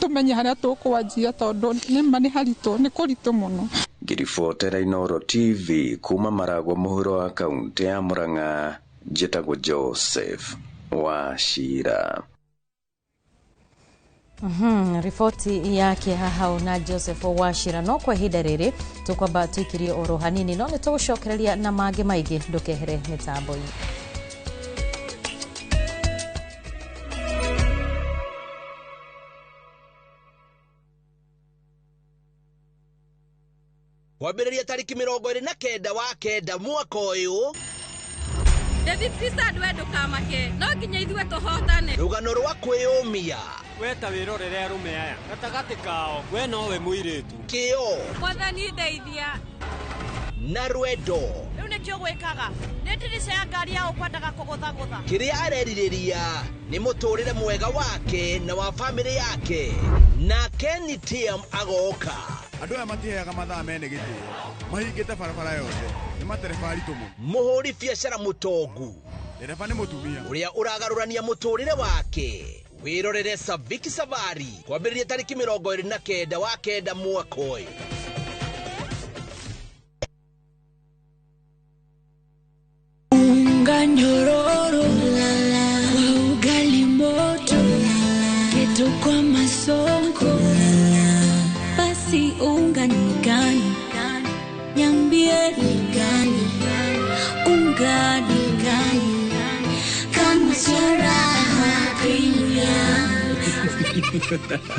tũmenye harĩa tũkwanjia tondũ nĩma nĩ haritũ nĩ kũritũ mũno. Ngiribotera Inoro TV kuma Maragwa mũhuro wa kaunti ya Murang'a, njĩtagwo Joseph Wachira. Riboti yake hahau na Joseph Wachira. No kwa ihinda rĩrĩ tũkwamba tũikirie oro hanini, no nĩ tũgũcokereria na mangĩ maingĩ, ndũkehere mĩtambo-inĩ. Kwambĩrĩria tarĩki 29 wa 9 mwaka ũyũ. David Christad, we ndũkamake, no nginya ithuĩ tũhotane. Rũgano rwa kwĩyũmia. We ta wĩrorere arũme aya gatagatĩ kao, we nowe mũirĩtu. Kĩo. Mwathani ndeithia. Na rwendo. Rĩu nĩkĩo gwĩkaga nĩ ndirica ya ngari ya ũkwendaga kũgũthagũtha. Kĩrĩa arerirĩria nĩ mũtũrĩre mwega wake na wa bamĩrĩ yake. Na Kenny TM agoka. Andũ aya matiheaga mathaa mene gĩtĩo, mahingĩte barabara yothe, nĩ matereba aritũ mũno. Mũhũri biacara mũtongu. Ndereba nĩ mũtumia. Ũrĩa ũragarũrania mũtũrĩre wake. Wĩrorere Saviki Savari kwambĩrĩria tarĩki 29 wa 9 mwaka ũyũ. Unga nyororo kwa ugali moto, keto kwa masonko, basi unga ni gani? Niambie ni gani? Unga ni gani? Kama Charaha Premium.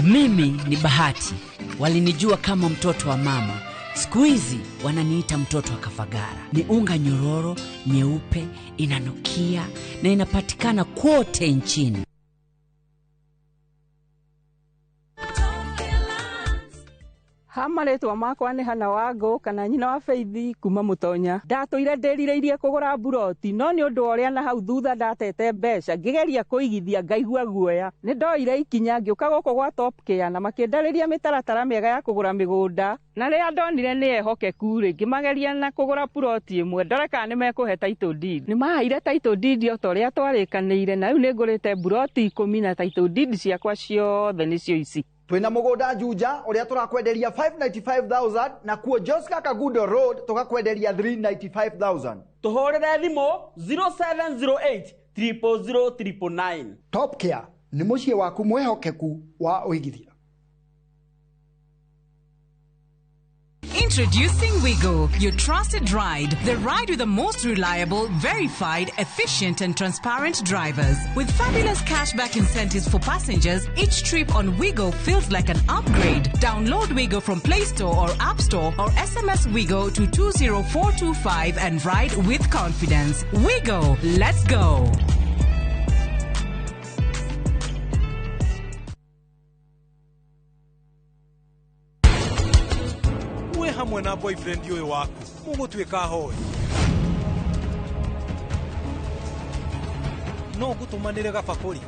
Mimi ni Bahati, walinijua kama mtoto wa mama. Siku hizi wananiita mtoto wa Kafagara. Ni unga nyororo, nyeupe, inanukia na inapatikana kote nchini. Ha marĩtwa makwa nĩ Hana Wangũ kana nyina wa Feithi kuma Mũtonya. Ndatũire ndĩrirĩirie kũgũra mburoti, no nĩ ũndũ wa ũrĩa na hau thutha ndatete mbeca ngĩgeria kũigithia ngaigua guoya. Nĩ ndoire ikinya ngĩũka gũkũ gwa Top Care na makĩndarĩria mĩtaratara mĩega ya kũgũra mĩgũnda, na rĩrĩa ndonire nĩ ehokeku rĩ, ngĩmageria na kũgũra puroti ĩmwe ndore kana nĩ mekũhe title deed. Nĩ maheire title deed o ta ũrĩa twarĩkanĩire, na rĩu nĩ ngũrĩte mburoti 10 na title deed ciakwa ciothe nĩcio ici. Twina mugunda Juja uria turakwenderia 595,000 na kuo Joska Kagudo Road tukakwenderia 395,000. Tuhurire thimu 0708 000 999. Top Care ni muciĩ waku mwihokeku wa uigithia. Introducing Wigo, your trusted ride. The ride with the most reliable, verified, efficient and transparent drivers. With fabulous cashback incentives for passengers, each trip on Wigo feels like an upgrade. Download Wigo from Play Store or App Store or SMS Wigo to 20425 and ride with confidence. Wigo, let's go. Hamwe na boyfriend ũyũ waku mũgũtuĩka hoi no ngũtũmanĩre gabakũri.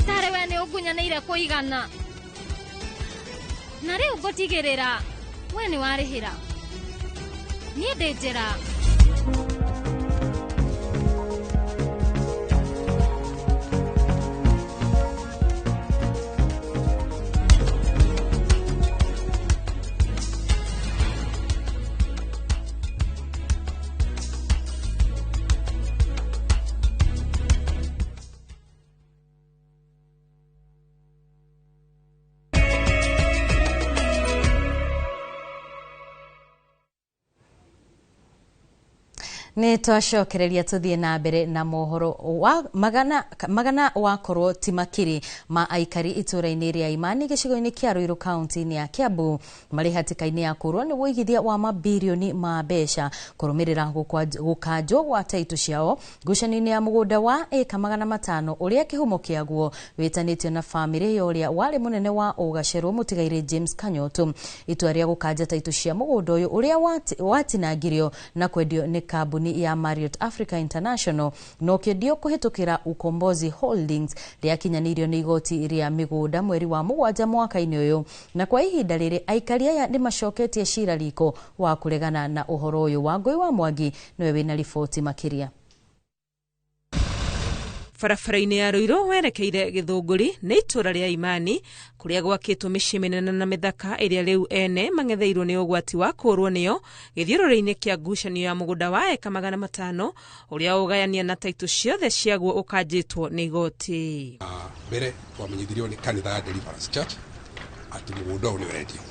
Tarĩ we nĩ ũngunyanĩire kũigana, na rĩu ngũtigĩrĩra we nĩ warĩhĩra, niĩ ndĩ njĩra. Nĩ twacokereria tũthiĩ na mbere na mohoro wa magana wakorwo ti makiri ma aikari itũra-inĩ rĩa Imani gĩcigo-inĩ kĩa Ruiru kaunti-inĩ ya Kiambu marĩ hatĩka-inĩ ya kũrwo nĩ wũigithia wa mabirioni ma mbeca kũrũmĩrĩra gũkanjwo gwa taitũ ciao ngucanio-inĩ ya mũgũnda wa ĩka 500 ũrĩa kĩhumo kĩaguo wĩtanĩtio na bamĩrĩ ya ũrĩa warĩ mũnene wa ũgacerwo mũtigairĩ James Kanyotu. Itua rĩa gũkanja taitũ cia mũgũnda ũyũ ũrĩa watinangirio na kwendio nĩ kambuni ya Marriott Africa International no kĩendio kũhĩtũkĩra Ukombozi Holdings rĩakinyanĩirio nĩ igoti rĩa mĩgũnda mweri wa 7 mwaka-inĩ ũyũ, na kwa ihinda rĩrĩ aikari aya nĩ macoketie cira riko wa kũregana na ũhoro ũyũ. Wangũi wa Mwangi nĩwe wĩna riboti makĩria. Barabara-inĩ ya Ruiru werekeire Gĩthũngũri nĩ itũra rĩa Imani kũrĩa gwakĩtwo mĩciĩ mĩnene na mĩthaka ĩrĩa rĩu ene mang'etheirwo nĩ ũgwati wa kũũrwo nĩyo gĩthiũrũrĩ-inĩ kĩa ngucanio ya mũgũnda wa eka 500 ũrĩa ũgayania na taitũ ciothe ciaguo ũkanjĩtwo nĩ igoti. Mbere twamenyithirio nĩ kanitha ya Deliverance Church atĩ mũgũnda ũyũ nĩ ũrendio.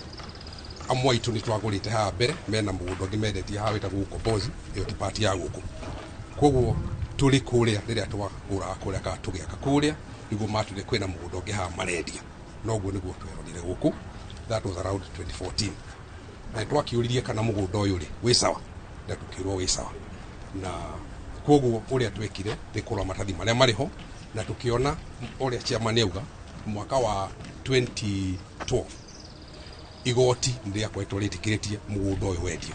Amwe aitũ nĩ twagũrĩte haha mbere mena mũgũnda ũngĩ mendetie haha wĩtagwo Ukombozi, ĩyo ti part ya gũkũ. Koguo tũrĩ kũrĩa rĩrĩa twagũraga kũrĩa kana tũgĩaka kũrĩa nĩguo matwĩrire kwĩna mũgũnda ũngĩ haha marendia, noguo nĩguo twerorire gũkũ. That was around 2014. Na twakĩũririe kana mũgũnda ũyũ rĩ wĩ sawa, na tũkĩrwo wĩ sawa. Na koguo ũrĩa twekire nĩ kũrora maratathi marĩa marĩ ho, na tũkĩona ũrĩa chairman auga mwaka wa 2012 igoti nĩ rĩakoretwo rĩtĩkĩrĩtie mũgũnda ũyũ wendio.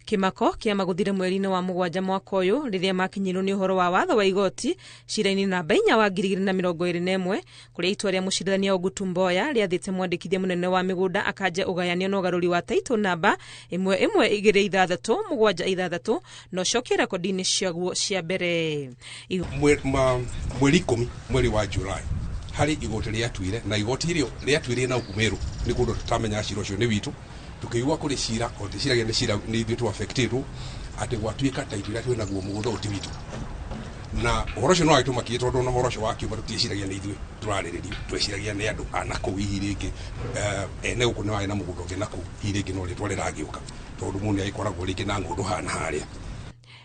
Kĩmako kĩamagũthire mweri-inĩ wa 7 mwaka ũyũ rĩrĩa makinyirwo nĩ ũhoro wa watho wa igoti cira-inĩ namba 4 wa 2021 kũrĩa itua rĩa mũcirithania Ogutu Mboya rĩathĩte mwandĩkithia mũnene wa mĩgũnda akanje ũgayanio na ũgarũri wa taitũ namba 112676 na ũcokie rekondi-inĩ ciaguo cia mbere. Mweri 10 mweri wa July harĩ igoti rĩatuire, na igoti rĩo rĩatuire na Meru nĩ kũndũ tũtamenya cira ũcio nĩ witũ. Tukĩigua kũrĩ cira o tĩciragia nĩ cira nĩ ithuĩ tũ-affectĩtwo atĩ gwatuĩka ta ithuĩ twĩ naguo mũgũnda ũyũ ti witũ. Na ũhoro ũcio no wagĩtũmakie tondũ ona ũhoro ũcio wakiuma tũtieciragia nĩ ithuĩ tũrarĩrĩrio, tweciragia nĩ andũ a nakũu hihi rĩngĩ ene gũkũ nĩ warĩ na mũgũnda ũngĩ nakũu hihi rĩngĩ no rĩtwa rĩragĩũka tondũ mũndũ nĩagĩkoragwo rĩngĩ na ng'ũndũ haha na harĩa.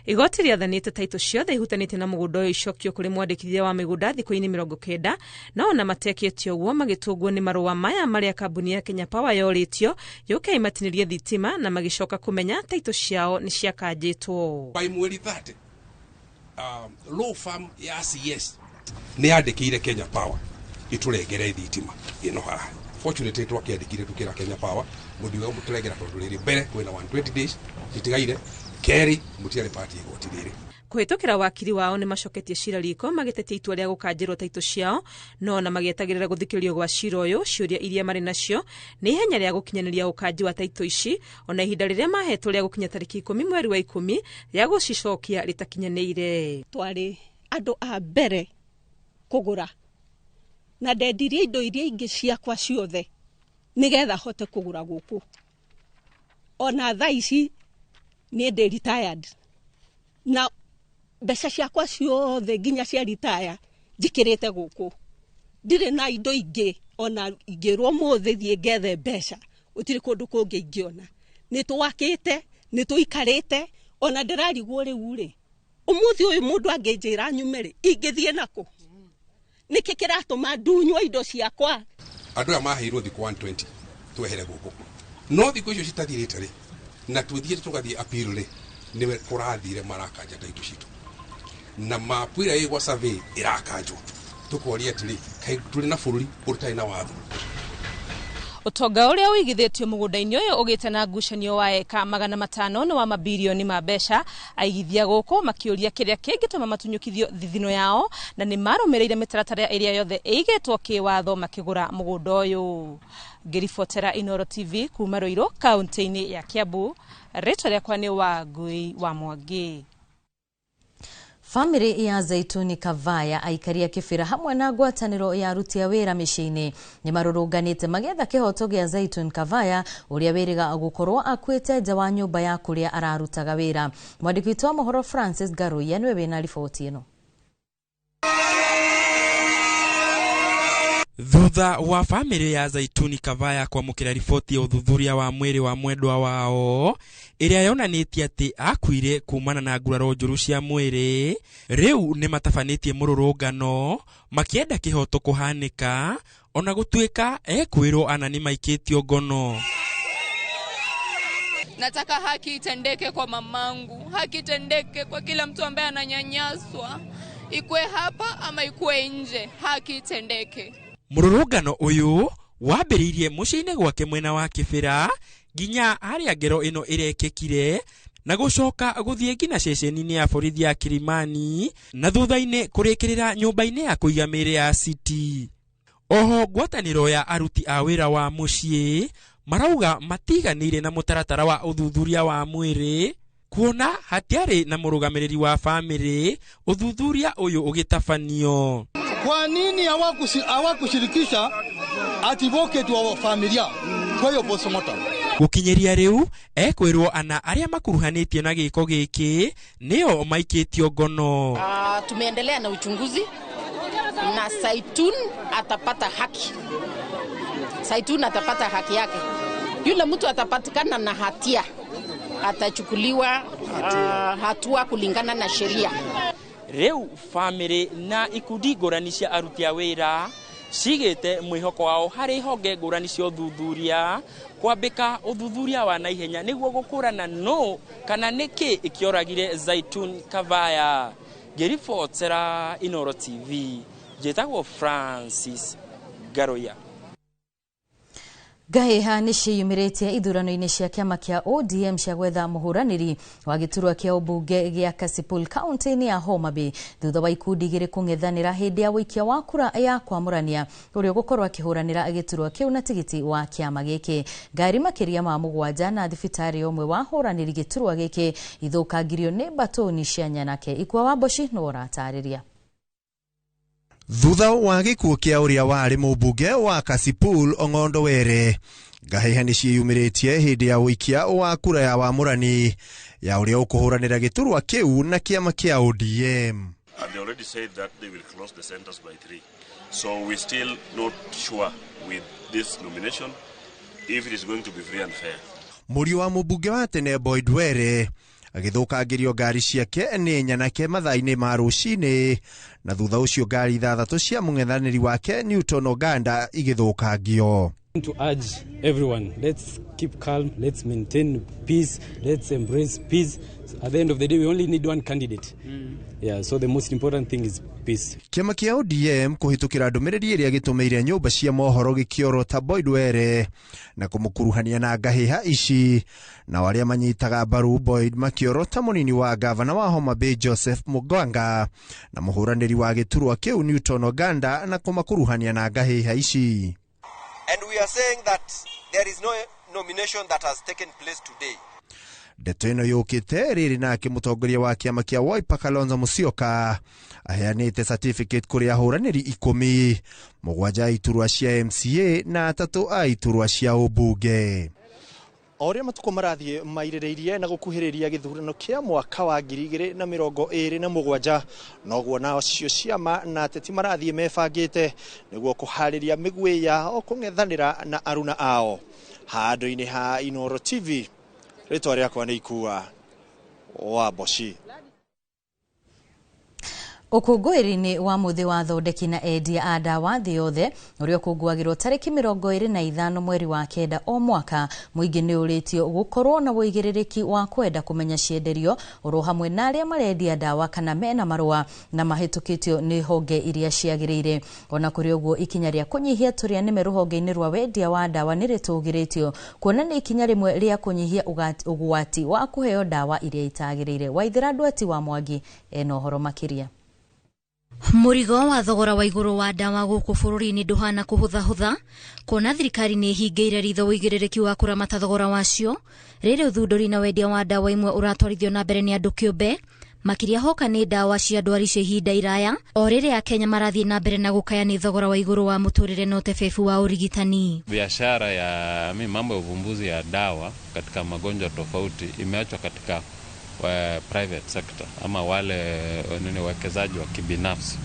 Igoti rĩathanĩte taitũ ciothe ihutanĩtie na mũgũnda ũyũ icokio kũrĩ mwandĩkithia wa mĩgũnda thikũ-inĩ 90, no ona matekĩte ũguo magĩtũngwo nĩ marũa maya marĩa kambuni ya Kenya Power yorĩtio yũke ĩmatinĩrie thitima na magĩcoka kũmenya taitũ ciao nĩ ciakanjĩtwo. By mweri 30 law firm ya CS nĩ yandĩkĩire Kenya Power ĩtũrengere thitima ĩno haha. Fortunately twakĩandĩkire tũkĩra Kenya Power mũndiuga mũtũrengera tondũ rĩrĩ mbere kwĩna 120 days itigaire keri mutiarĩ pati igoti rĩrĩ. Kũhĩtũkĩra wakiri wao nĩ macoketie cira riko magĩtetia itua rĩa gũkanjĩrwo taitũ ciao, no ona magĩetagĩrĩra gũthikĩrĩrio gwa cira ũyũ ciũria iria marĩ nacio nĩ ihenya rĩa gũkinyanĩria ũkanji wa taitũ ici ona ihinda rĩrĩa mahetwo rĩa gũkinya tarĩki 10 mweri wa 10 rĩa gũcicokia rĩtakinyanĩire. Twarĩ andũ a mbere kũgũra na ndendirie indo iria ingĩ ciakwa ciothe nĩgetha hote kũgũra gũkũ. Ona thaa ici niĩ ndĩ retired na mbeca ciakwa ciothe nginya cia retire njikĩrĩte gũkũ, ndirĩ na indo ingĩ ona ingĩrwo ũmũthĩ thiĩ ngethe mbeca gũtirĩ kũndũ kũngĩ ingĩona. Nĩ twakĩte, nĩ tũikarĩte, ona ndĩrarigwo rĩu rĩ ũmũthĩ ũyũ mũndũ angĩnjĩra nyume rĩ ingĩthiĩ nakũ? Nĩkĩ kĩratũma ndunywo indo ciakwa? Andũ aya maheirwo thikũ 120 twehere gũkũ, no thikũ icio citathirĩte rĩ na twĩthiĩte tũgathiĩ appeal rĩ nĩwe kũrathire marakanja taitũ citũ na mapu ĩrĩa ĩgwa survey ĩrakanjwo tũkoria atĩrĩ kaĩ tũrĩ na bũrũri ũtarĩ na watho. Ũtonga ũrĩa ũigithĩtio mũgũnda-inĩ ũyũ ũgĩte na ngucanio wa eka 500 nĩ wa mabirioni ma mbeca. Aigithia gũkũ makĩũria kĩrĩa kĩngĩtũma matunyũkithio thithino yao na nĩ marũmĩrĩire mĩtaratara ĩrĩa yothe ĩigĩtwo kĩwatho makĩgũra mũgũnda ũyũ. Ngĩribotera Inooro TV kuma Ruiru kaunti-inĩ ya Kiambu, rĩtwa rĩakwa nĩ Wangui wa Mwangi. Famĩlĩ ya Zaituni Kavaya aikaria Kibera hamwe na ngwatanĩro ya aruti a wĩra mĩciĩ-inĩ nĩ marũrũnganĩte magĩetha kĩhoto gĩa Zaituni Kavaya ũrĩa wĩrĩga gũkorwo akuĩte nja wa nyũmba ya kũrĩa ararutaga wĩra. Mwandĩki witũ wa mohoro Francis Ngaruiya nĩwe wĩna riboti ĩno. Thutha wa famĩlĩ ya Zaituni Kavaya kwamũkĩra riboti ya ũthuthuria wa mwĩrĩ wa mwendwa wao ĩrĩa yonanĩtie atĩ akuire kumana na nguraro njũru cia mwĩrĩ, rĩu nĩ matabanĩtie mũrũrũngano makĩenda kĩhoto kũhanĩka ona gũtuĩka ekwĩrwo ana nĩ maikĩtio ngono. Nataka haki itendeke kwa mamangu, haki itendeke kwa kila mtu ambaye ananyanyaswa, ikue hapa ama ikue nje, haki itendeke. Mũrũrũngano ũyũ wambĩrĩirie mũciĩ-inĩ gwake mwena wa Kibera nginya harĩa ngero ĩno ĩrekĩkire na gũcoka gũthiĩ nginya ceceni-inĩ ya borithi ya Kilimani na thutha-inĩ kũrĩkĩrĩra nyũmba-inĩ ya kũiga mĩĩrĩ ya City. Oho ngwatanĩro ya aruti a wĩra wa mũciĩ marauga matiganĩire na mũtaratara wa ũthuthuria wa mwĩrĩ kuona hatiarĩ na mũrũgamĩrĩri wa famĩlĩ ũthuthuria ũyũ ũgĩtabanio. Kwa nini hawakushirikisha advocate wa familia kwa hiyo postmortem? Gũkinyĩria rĩu ekwĩrwo ana arĩa makuruhanĩtie na gĩko gĩkĩ nĩo maikĩtio ngono. Tumeendelea na uchunguzi na Zaitun atapata haki. Zaituni atapata haki yake. Yule mtu atapatikana na hatia atachukuliwa hatua kulingana na sheria. Rĩu famĩlĩ na ikundi ngũrani cia aruti a wĩra cigĩte mwĩhoko wao harĩ honge ngũrani cia ũthuthuria kwambĩka ũthuthuria wa naihenya nĩguo gũkũrana nũ kana nĩkĩ ĩkĩoragire Zaitun Kavaya. Ngĩribotera Inooro TV, njĩtagwo Francis Ngaruiya. Ngahĩha nĩ ciĩyumĩrĩtie ithurano-inĩ cia kĩama kĩa ODM cia gwetha mũhũranĩri wa gĩturwa kĩa ũmbunge gĩa Kasipul kaunti-inĩ ya Homa Bay thutha wa ikundi igĩrĩ kũng'ethanĩra hĩndĩ ya ũikia wa kura ya kwamũrania ũrĩa ũgũkorwo akĩhũranĩra gĩturwa kĩu na tigiti wa kĩama gĩkĩ. Ngari makĩria ma 7 na thibitarĩ ũmwe wa hũranĩri gĩturwa gĩkĩ ithũkangirio nĩ mbatũni cia nyanake. Ikua wa Mboci nĩwe ũratarĩria. Thutha wa gĩkuũ kĩa ũrĩa warĩ mũmbunge wa Kasipul Ong'ondo Were, ngahĩha nĩ ciĩyumĩrĩtie hĩndĩ ya ũikia wa kura ya wamũrani ya ũrĩa ũkũhũranĩra gĩturwa kĩu na kĩama kĩa ODM. And they already said that they will close the centers by 3. So we're still not sure with this nomination if it is going to be free and fair. Mũriũ wa mũmbunge wa tene Boyd Were agĩthũkangĩrio ngari ciake nĩ nyanake mathaa-inĩ ma rũcinĩ, na thutha ũcio ngari 6 cia mũng'ethanĩri wake Newton Oganda igĩthũkangio. To urge everyone, let's keep calm, let's maintain peace, let's embrace peace. At the end of the day, we only need one candidate. Yeah, so the most important thing is peace. Kĩama kĩa ODM kũhĩtũkĩra ndũmĩrĩri ĩrĩa gĩtũmĩire nyũmba cia mohoro gĩkĩorota Boyd Were na kũmũkuruhania na ngahĩha ici, nao arĩa manyitaga mbaru Boyd makĩorota mũnini wa gavana wa Homa Bay Joseph Mugwanga na mũhũranĩri wa gĩturwa kĩu Newton Oganda na kũmakuruhania na ngahĩha ici. And we are saying that there is no nomination that has taken place today. Ndeto ĩno yũkĩte rĩrĩ nake mũtongoria wa kĩama kĩa Wiper Kalonzo Musyoka aheanĩte certificate kũrĩ ahũranĩri 10, 7 a iturwa cia MCA na 3 a iturwa cia ũmbunge. O ũrĩa matukũ marathiĩ mairĩrĩirie na gũkuhĩrĩria gĩthurano kĩa mwaka wa 2027, noguo nacio ciama na ateti marathiĩ mebangĩte nĩguo kũharĩria mĩguĩ yao kũng'ethanĩra na aruna ao. Handũ-inĩ ha Inooro TV, rĩtwa rĩakwa nĩ Ikua wa Mboci. Ũkũngũĩri-inĩ wa mũthĩ wa thondeki na endia a ndawa thĩ yothe ũrĩa ũkũngũagĩrwo tarĩki 25 mweri wa 9 o mwaka, mũingĩ nĩ ũrĩtio gũkorwo na ũigĩrĩrĩki wa kwenda kũmenya cienderio oro hamwe na arĩa marendia ndawa kana mena marũa na mahĩtũkĩtio nĩ honge iria ciagĩrĩire. Ona kũrĩ ũguo, ikinya rĩa kũnyihia tũrĩa nĩme rũhonge-inĩ rwa wendia wa ndawa nĩ rĩtũgĩrĩtio kuona nĩ ikinya rĩmwe rĩa kũnyihia ũgwati wa kũheo ndawa iria itagĩrĩire. Waithĩra Ndwati wa Mwangi ena ũhoro makĩria. Mũrigo wa thogora wa igũrũ wa ndawa gũkũ bũrũri-inĩ ndũhana kũhũthahũtha kuona thirikari nĩ ĩhingĩire ritho ũigĩrĩrĩki wa kũramata thogora wacio rĩrĩ ũthundũri na wendia wa ndawa imwe ũratwarithio na mbere nĩ andũ kĩũmbe, makĩria hoka nĩ ndawa cia ndwari cia ihinda iraya, o rĩrĩa Akenya marathiĩ na mbere na gũkaya nĩ thogora wa igũrũ wa mũtũrĩre na ũtebebu wa ũrigitani. Biashara ya mambo ya uvumbuzi ya dawa katika magonjwa tofauti imeachwa katika private sector ama wale nini wawekezaji wa kibinafsi.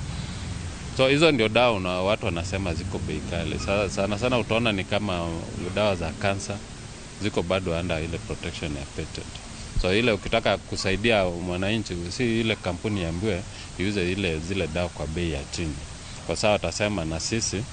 So hizo ndio dawa na watu wanasema ziko bei kali. Sana sana utaona ni kama dawa za kansa ziko bado under ile protection ya patent. So ile ukitaka kusaidia mwananchi, si ile kampuni iambiwe iuze ile zile dawa kwa bei ya chini. Kwa sababu watasema na sisi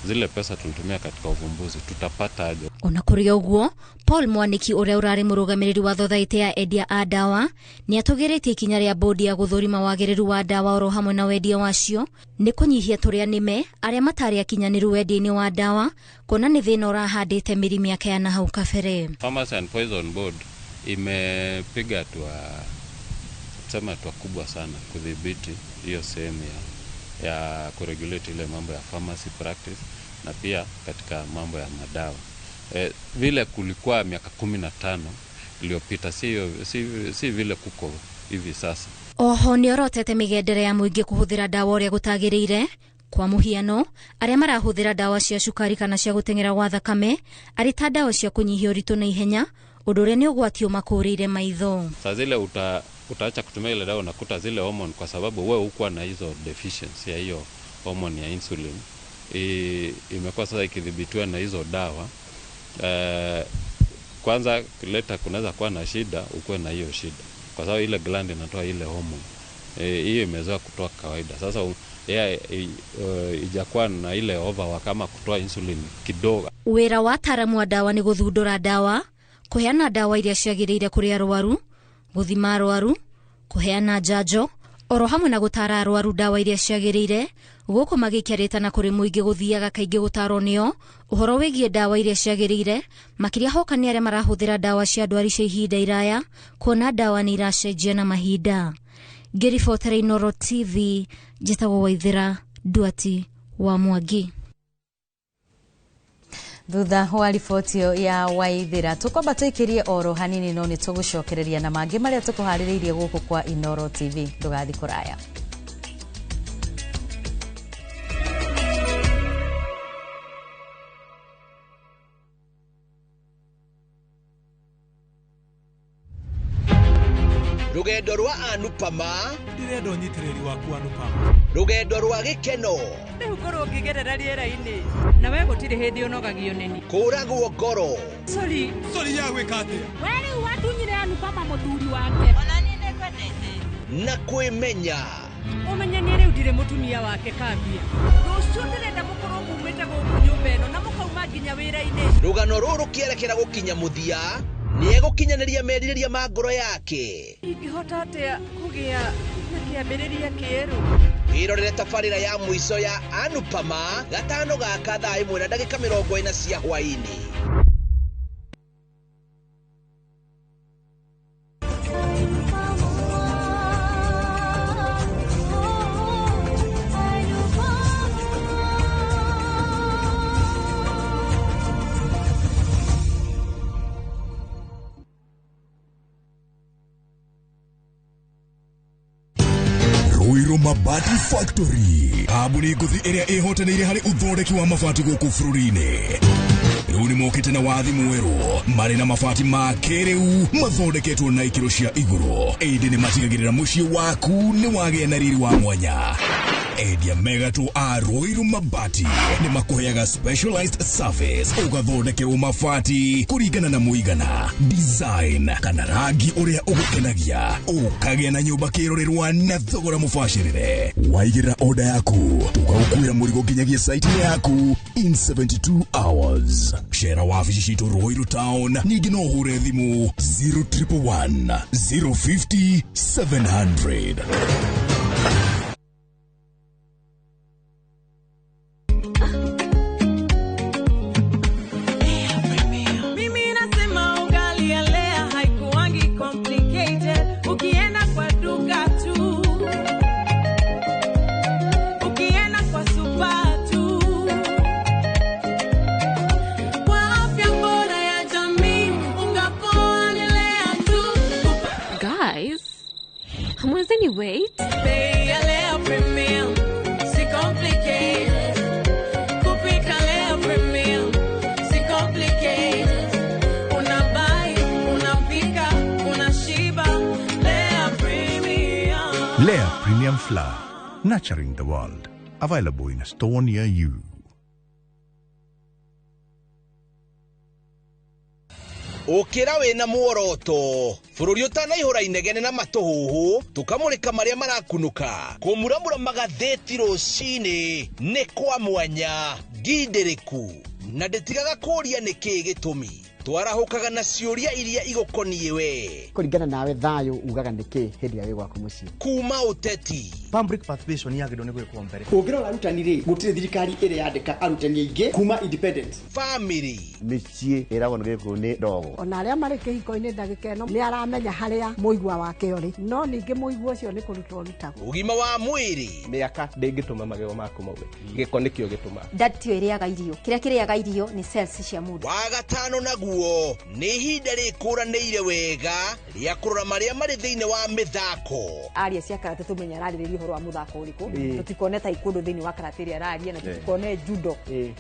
zile pesa tulitumia katika uvumbuzi tutapata aje. Ona kũrĩ ũguo, Paul Mwaniki ũrĩa ũrarĩ mũrũgamĩrĩri wa thothaitĩ ya endia a ndawa nĩ atũgĩrĩtie ikinya rĩa bodi ya gũthũrima wagĩrĩru wa ndawa oro hamwe na wendia wacio nĩ kũnyihia tũrĩa nĩme arĩa matarĩ akinyanĩru wendia-inĩ wa ndawa kuona nĩ thĩna ũrahandĩte mĩri mĩaka ya nahau kabere. Pharmacy and Poison Board imepiga hatua kubwa sana kudhibiti hiyo sehemu ya kuregulate ile mambo ya pharmacy practice na pia katika mambo ya madawa. Vile kulikuwa miaka 15 iliyopita, si vile kuko hivi sasa. Oho nĩorotete mĩgendere ya mũingĩ kũhũthĩra ndawa ũrĩa gũtagĩrĩire. Kwa mũhiano, arĩa marahũthĩra ndawa cia cukari kana cia gũteng'era gwa thakame arĩ ta ndawa cia kũnyihia ũritũ na ihenya, ũndũ ũrĩa nĩ ũgwati ũmakũrĩire maitho. Saa zile utaacha kutumia ile dawa unakuta zile hormone, kwa sababu wewe hukuwa na hizo deficiency ya hiyo hormone ya insulin imekuwa sasa ikidhibitiwa na hizo dawa, kwanza kuleta kunaweza kuwa na shida, ukuwe na hiyo shida kwa sababu ile gland inatoa ile hormone hiyo imezoea kutoa kawaida. Sasa ijakuwa na ile overwork kama kutoa insulin kidogo. Wĩra wa ataaramu a ndawa nĩ gũthundũra ndawa, kũheana ndawa iria ciagĩrĩire kũrĩ arwaru, gũthima arwaru, kũheana njanjo, oro hamwe na gũtara arwaru ndawa iria ciagĩrĩire, gũkũ magĩikia rĩtana kũrĩ mũingĩ gũthiaga kaingĩ gũtarwo nĩo ũhoro wĩgiĩ ndawa iria ciagĩrĩire, makĩria hoka nĩ arĩa marahũthĩra ndawa cia ndwari cia ihinda iraya, kuona ndawa nĩ iracenjia na mahinda. Ngĩribotera Inooro TV, njĩtagwo Waithĩra Nduati wa Mwangi. Thutha wa riboti ĩyo ya Waithĩra tũkwamba tũikĩrie oro hanini, no nĩ tũgũcokereria na mangĩ marĩa tũkũharĩrĩirie gũkũ kwa Inooro TV. Ndũgathiĩ kũraya. Rugendo rwa Anupama, ndirenda ũnyitĩrĩri waku Anupama. Rugendo rwa gĩkeno, rĩu ngorwo ngĩgerera rĩera-inĩ na we gũtirĩ hĩndĩ ũnogagio nĩni, kũragwo ngoro. Sorry, sorry ya gwĩka atĩa? We rĩu watunyire Anupama mũthuri wake. Ona niĩ nĩngwendete. Na kwĩmenya, ũmenye niĩ rĩu ndirĩ mũtumia wake kambia. Rũciũ ndĩrenda mũkorwo mumĩte gũkũ nyũmba ĩno na mũkauma nginya wĩra-inĩ. Rũgano rũrũ rũkĩerekera gũkinya mũthia, nĩegũkinyanĩria merirĩria ma ngoro yake. Ingĩhota atĩa kũgĩa na kĩambĩrĩria kĩerũ? Wĩrorere tabarĩra ya mũico ya Anupama gatano gaka thaa 1:40 cia hwaĩ-inĩ. Ruiru Mabati Factory, kambuni ngũthi ĩrĩa ĩhotanĩire harĩ ũthondeki wa mabati gũkũ bũrũri-inĩ. Rĩu nĩ mokĩte na wathi mwerũ, marĩ na mabati ma kĩrĩu mathondeketwo na ikĩro cia igũrũ, ĩndĩ nĩ matigagĩrĩra mũciĩ waku nĩ wagĩa na riri wa mwanya. Endia megatũ a Ruiru Mabati nĩ makũheaga specialized service, ũgathondekerwo mabati kũringana na mũigana, design kana rangi ũrĩa ũgũkenagia, ũkagĩa na nyũmba kĩrorerwa na thogora mũbacĩrĩre. Waigĩrĩra order yaku, tũgagũkuĩra mũrigo nginyagia site-inĩ yaku in 72 hours. Cera wabici citũ Ruiru Town, ningĩ no ũhũre thimũ 0111 050 700. Wait. Lea Premium Flour, nurturing the world. Available in a store near you. Ũkĩra wĩna muoroto, bũrũri ũtanaihũra inegene na matũhũhũ, tũkamũrĩka marĩa marakunũka, kũmuramura magathĩti rũcinĩ nĩ kwa mwanya ngindĩrĩku, na ndĩtigaga kũũria nĩkĩĩ gĩtũmi. Twarahũkaga na ciũria iria igũkoniĩ we. Kũringana nawe thayũ ugaga nĩkĩ hĩndĩ ĩrĩa wĩ gwaku mũciĩ? Kuma ũteti, public participation yagĩrĩirwo nĩ gwĩkwo mbere. Ũngĩrora arutani rĩ, gũtirĩ thirikari ĩrĩa yandĩka arutani aingĩ kuma independence. Family, mĩciĩ ĩragwo nĩ gĩkũyũ nĩ ndogo. Ona arĩa marĩ kĩhiko-inĩ ndagĩka ĩno nĩ aramenya harĩa mũigua wake ũrĩ, no ningĩ mũigua ũcio nĩ kũrutwo ũrutagwo. Ũgima wa mwĩrĩ, mĩaka ndĩngĩtũma magego maku maume, gĩko nĩkĩo gĩtũmaga. Ndatio ĩrĩaga irio, kĩrĩa kĩrĩaga irio nĩ cells cia mũndũ. Wagatano naguo nĩ ihinda rĩkũranĩire wega rĩa kũrora marĩa marĩ thĩinĩ wa mĩthako. Aria cia karate tũmenye ararĩrĩria ũhoro wa mũthako ũrĩkũ, tũtikone taekwondo thĩinĩ wa karate ĩrĩa araria, na tũtikone judo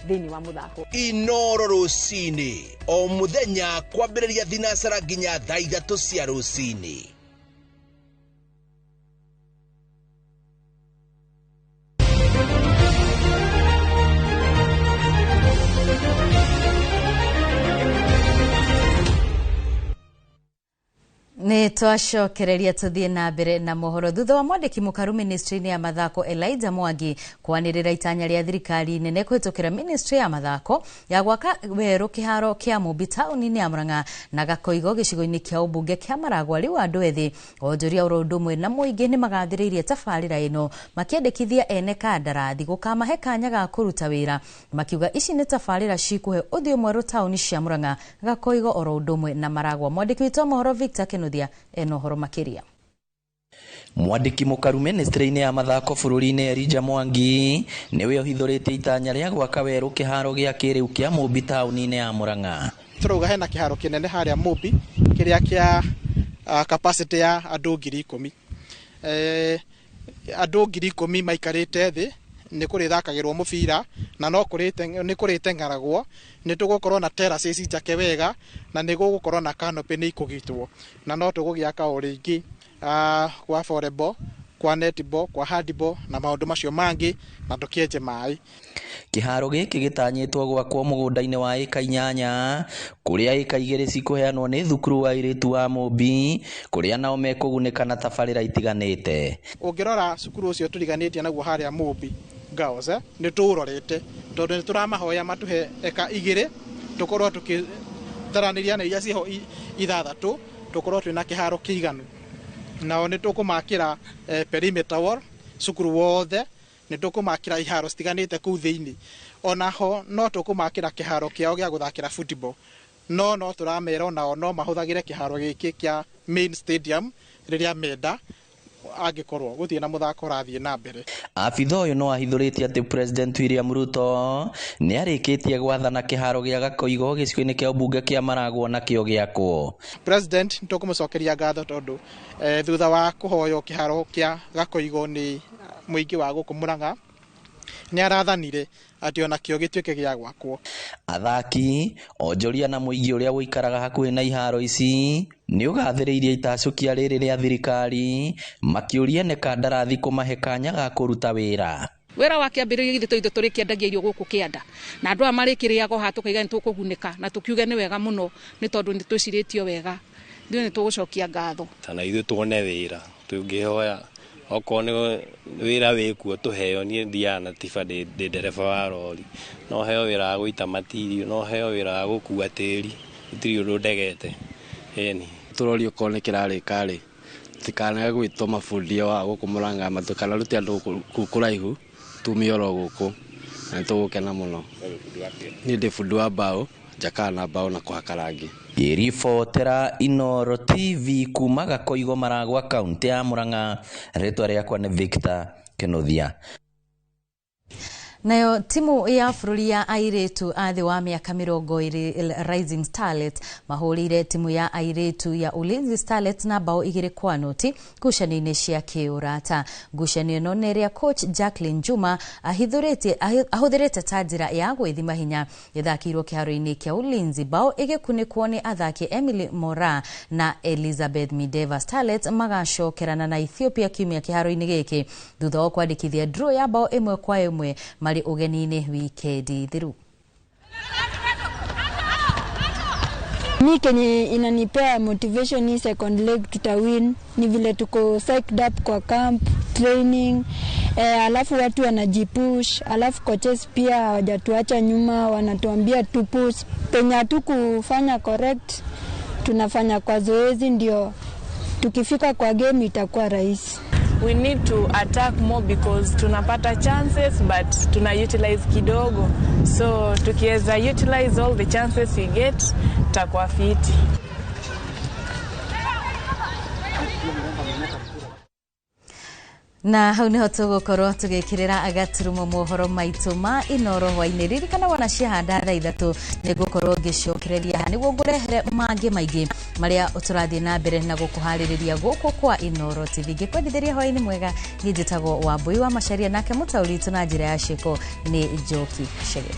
thĩinĩ wa mũthako. Inooro rũcinĩ o mũthenya kwambĩrĩria thinacara nginya thaa 3 cia rũcinĩ. Twacokereria tuthie na mbere na mohoro thutha wa mwandĩki mũkaru ministry-inĩ ya mathako Elijah Mwangi kwanĩrĩra itanya rĩa thirikari nene kũhĩtũkĩra ministry ya mathako ya gwaka werũ kĩharo kĩa Mũmbi taũni-inĩ ya Murang'a na Gakoigo gĩcigo-inĩ kĩa ũmbunge kĩa Maragwa. Rĩu andũ ethĩ onjoria oro ũndũ ũmwe na mũingĩ nĩ magathĩrĩirie tabarĩra ĩno makĩendekithia ene kandarathi gũkamahe kanya ga kũruta wĩra, makiuga ici nĩ tabarĩra cikũhe ũthiũ mwerũ taũni cia Murang'a, Gakoigo oro ũndũ ũmwe na Maragwa. Mwandĩki witũ wa mohoro Victor Kinuthia ena ũhoro makĩria. Mwandĩki mũkaru ministry-inĩ ya mathako bũrũri-inĩ Elijah Mwangi nĩwe ũhithũrĩtie itanya rĩa gwaka werũ kĩharo gĩa kĩrĩu kĩa Mũmbi taũni-inĩ ya Murang'a. Tũrauga hena kĩharo kĩnene harĩa Mũmbi kĩrĩa kĩa capacity ya andũ 10,000. Andũ 10,000 maikarĩte thĩ nĩ kũrĩthakagĩrwo mũbira na no nĩ kũrĩteng'eragwo. Nĩ tũgũkorwo na terraces njake wega na nĩ gũgũkorwo na canopy nĩ ikũgitwo na no tũgũgĩaka o rĩngĩ kwa volleyball, kwa netball, kwa handball na maũndũ macio mangĩ na tũkĩenje maĩ. Kĩharo gĩkĩ gĩtanyĩtwo gwakwo mũgũnda-inĩ wa ĩka 8 kũrĩa ĩka 2 cikũheanwo nĩ thukuru wa airĩtu wa Mũmbi kũrĩa nao mekũgunĩka na tabarĩra itiganĩte. Ũngĩrora cukuru ũcio tũriganĩtie naguo harĩa Mũmbi Girls, nĩ tũũrorete tondũ nĩ tũramahoya matũhe eka 2 tũkorwo tũkĩtaranĩria na iria ciho 6 tũkorwo twĩna kĩharo kĩiganu. Nao nĩ tũkũmakĩra perimeter wall cukuru wothe, nĩ tũkũmakĩra iharo citiganĩte kũu thĩinĩ. Onaho no tũkũmakĩra kĩharo kĩao gĩa gũthakĩra football, no tũramera onao no mahũthagĩre kĩharo gĩkĩ kĩa main stadium rĩrĩa menda angĩkorwo gũthiĩ na mũthako ũrathiĩ na mbere. Abitha ũyũ no ahithũrĩtie atĩ President William Ruto nĩ arĩkĩtie gwathana kĩharo gĩa Gakoigo gĩcigo-inĩ kĩa ũmbunge kĩa Maragwa nakĩo gĩakwo. President nĩ tũkũmũcokeria ngatho tondũ thutha wa kũhoywo kĩharo kĩa Gakoigo nĩ mũingĩ wa gũkũ Murang'a nĩ arathanire atĩ onakĩo gĩtuĩke gĩa gwakwo. Athaki onjoria na mũingĩ ũrĩa ũikaraga hakuhĩ na iharo ici nĩ ũgathĩrĩirie itacũkia rĩrĩ rĩa thirikari makĩũria nĩ kandarathi kũmahe kanya ga kũruta wĩra. Wĩra wa kĩambĩrĩria githĩ tũitũ tũrĩkĩendagia irio gũkũ kĩanda na andũ aya marĩkĩrĩaga haha tũkaiga nĩ tũkũgunĩka na tũkiuge nĩ wega mũno nĩ tondũ nĩ twĩcirĩtio wega, ithuĩ nĩ tũgũcokia ngatho. Na ithuĩ tuone wĩra tũngĩhoya okorwo nĩ wĩra wĩkuo tũheo. Niĩ thiaga na tiba ndĩ ndereba wa rori, no heo wĩra wa gũita matirio, no heo wĩra wa gũkua tĩri, gũtirĩ ũndũ ndegete. Ĩni tũrori okorwo nĩ kĩrarĩka rĩ tũtikanage gwĩtwo mabundi wa gũkũ Murang'a matukanarute andũ kũu kũraihu tumie oro gũkũ na nĩ tũgũkena mũno. Niĩ ndĩ bundi wa mbaũ, njakaga na mbaũ na kũhaka rangi. Ngĩribotera Inooro TV kuma Gakoigo Maragwa kaunti ya Murang'a, rĩtwa rĩakwa nĩ Victor Kinuthia. Nayo timu ya bũrũri ya airĩtu a thĩ wa mĩaka 20 Rising Starlet mahũrĩire timu ya airĩtu ya Ulinzi Starlet na bao 2-0 ngucanio-inĩ cia kĩũrata. Ngucanio ĩno nĩ ĩrĩa coach Jacqueline Juma ahũthĩrĩte ta njĩra ya gwĩthima hinya. Ĩthakĩirwo kĩharo-inĩ kĩa Ulinzi, bao ĩgĩkunĩkwo nĩ athaki Emily Mora na Elizabeth Mideva. Starlet magacokerana na Ethiopia kiumia kĩharo-inĩ gĩkĩ thutha wa kwandĩkithia draw ya bao 1-1 marĩ ũgeni-inĩ wikendi thiru. Mi kenye inanipea motivation hii second leg tutawin ni vile tuko psyched up kwa camp training, alafu watu wanajipush, alafu coaches pia hawajatuacha nyuma, wanatuambia tu push penye hatukufanya correct tunafanya kwa zoezi, ndio tukifika kwa game itakuwa rahisi. We need to attack more because tunapata chances but tuna utilize kidogo, so tukiweza utilize all the chances we get tutakuwa fiti. Na hau niho tũgũkorwo tũgĩkĩrĩra agaturumo mohoro maitũ ma Inooro hwainĩ. Ririkana wona ciahanda thaa 3 nĩngũkorwo ngĩcokereria haha nĩguo ngũrehere mangĩ maingĩ marĩa tũrathiĩ na mbere na gũkũharĩrĩria gũkũ kwa Inooro TV. Ngĩkwendithĩria hwainĩ mwega, niĩ njĩtagwo Wambui wa Macharia, nake mũtaũri witũ na njĩra ya ciĩko nĩ Njoki Chege.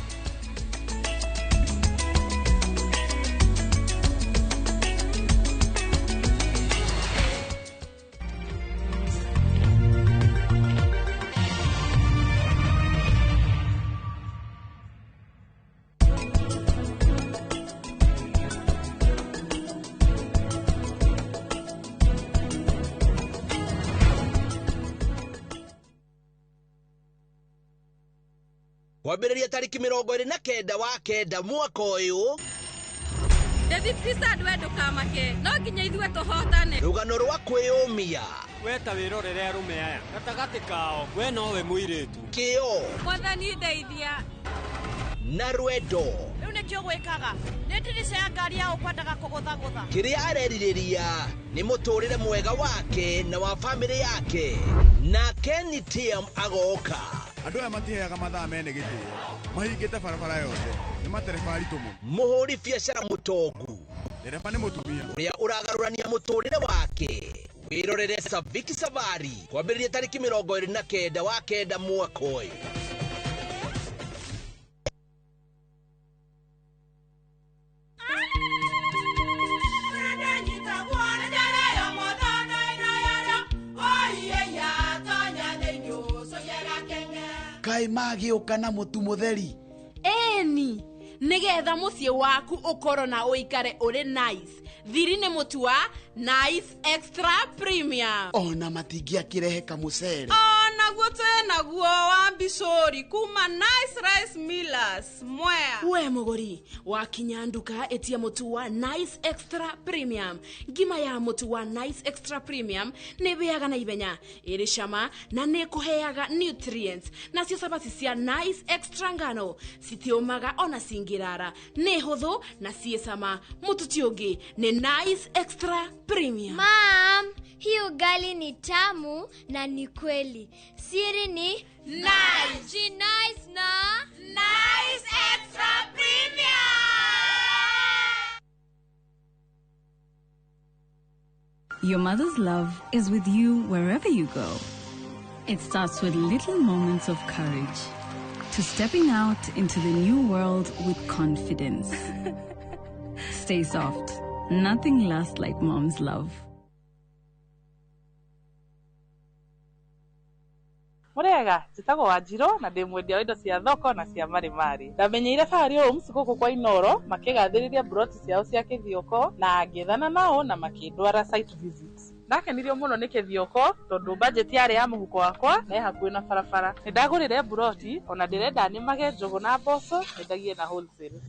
Kwambĩrĩria tarĩki 29 wa 9 mwaka ũyũ. David we ndũkamake, no nginya ithuĩ tũhotane. Rũgano rwa kwĩyũmia. We ta wĩrorere arũme aya gatagatĩ kao, we nowe mũirĩtu. Kĩo. Mwathani ndeithia. Na rwendo. Rĩu nĩkĩo gwĩkaga nĩ ndirica ya ngari ya ũkwendaga kũgũthagũtha. Kĩrĩa arerirĩria nĩ mũtũrĩre mwega wake na wa famĩlĩ yake. Na Kenny TM agoka. Andũ aya matiheaga mathaa mene gĩtĩo, mahingĩte barabara yothe, nĩ matereba aritũ mũno. Mũhũri biacara mũtongu. Ndereba nĩ mũtumia. Ũrĩa ũragarũrania mũtũrĩre wake. Wĩrorere Saviki Savari kwambĩrĩria tarĩki 29 wa 9 mwaka ũyũ. Kaĩ magĩũka na mũtu mũtheri. Eni, nĩgetha mũciĩ waku ũkorwo na ũikare ũrĩ nice. Thiri nĩ mũtu wa Nice Extra Premium. Ona matingĩakĩrehe kamũcere. Onaguo twĩnaguo wa mbicũri kuma Nice Rice Millers Mwea. We mũgũri wakinya nduka ĩtia mũtu wa Nice Extra Premium. Ngima ya mũtu wa Nice Extra Premium nĩ ĩhĩaga na ihenya, ĩrĩ cama na nĩ ĩkũheaga nutrients. Nacio cabaci cia Nice Extra ngano citiũmaga ona cingĩrara, nĩ hũthũ na ciĩ cama. Mũtu ti ũngĩ nĩ Nice Extra Premium. Mom, hii ugali ni tamu na ni kweli. Siri ni Nice. She nice na Nice Extra Premium. Your mother's love is with you wherever you go. It starts with little moments of courage to stepping out into the new world with confidence. Stay soft. Nothing lasts like mom's love. Murega, njĩtagwo Wanjirũ na ndĩ mwendia wa indo cia thoko na cia marimari. Ndamenyeire Fahari Homes gũkũ kwa Inoro makĩgathĩrĩria buroti ciao cia Kĩthioko na ngĩethana nao na makĩndwara site visit. Ndakenirio mũno nĩ Kĩthioko tondũ budget yarĩ ya mũhuko wakwa na ĩ hakuhĩ na barabara. Nĩndagũrire buroti ona ndĩrenda nĩmage njũgũ na mboco nyendagie na wholesale.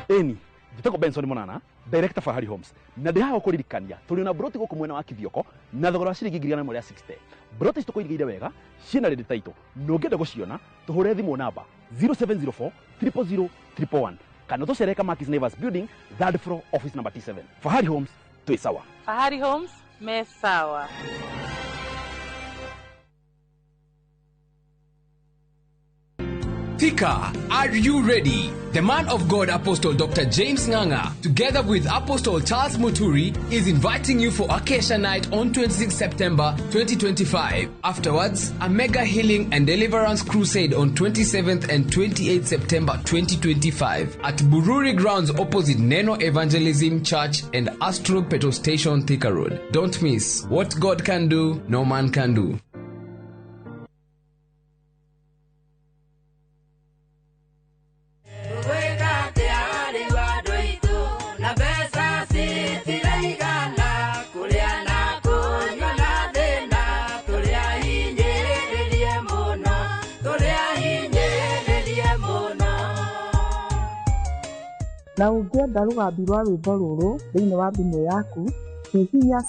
Ĩni, njĩtagwo Benson Monana, director Fahari Homes, na ndĩ haha gũkũririkania tũrĩ na buroti gũkũ mwena wa Kĩthioko na thogora wa ciringi 160,000. Buroti ici tũkũigĩire wega ciĩna ready title na ũngĩenda gũciona tũhũre thimũ namba 0704 000 111 kana tũcere Kamakis Neighbors Building, third floor, office number T7. Fahari Homes twĩ sawa. Fahari Homes me sawa. Thika, are you ready? The man of God, Apostle Dr. James Nganga, together with Apostle Charles Muturi, is inviting you for Acacia Night on 26 September 2025. Afterwards, a mega healing and deliverance crusade on 27th and 28th September 2025 at Bururi Grounds opposite Neno Evangelism Church and Astro Petrol Station, Thika Road. Don't miss. What God can do, no man can do. Na ũngĩenda rũgambi rwa rwĩmbo rũrũ thĩinĩ wa thimũ yaku, hihinya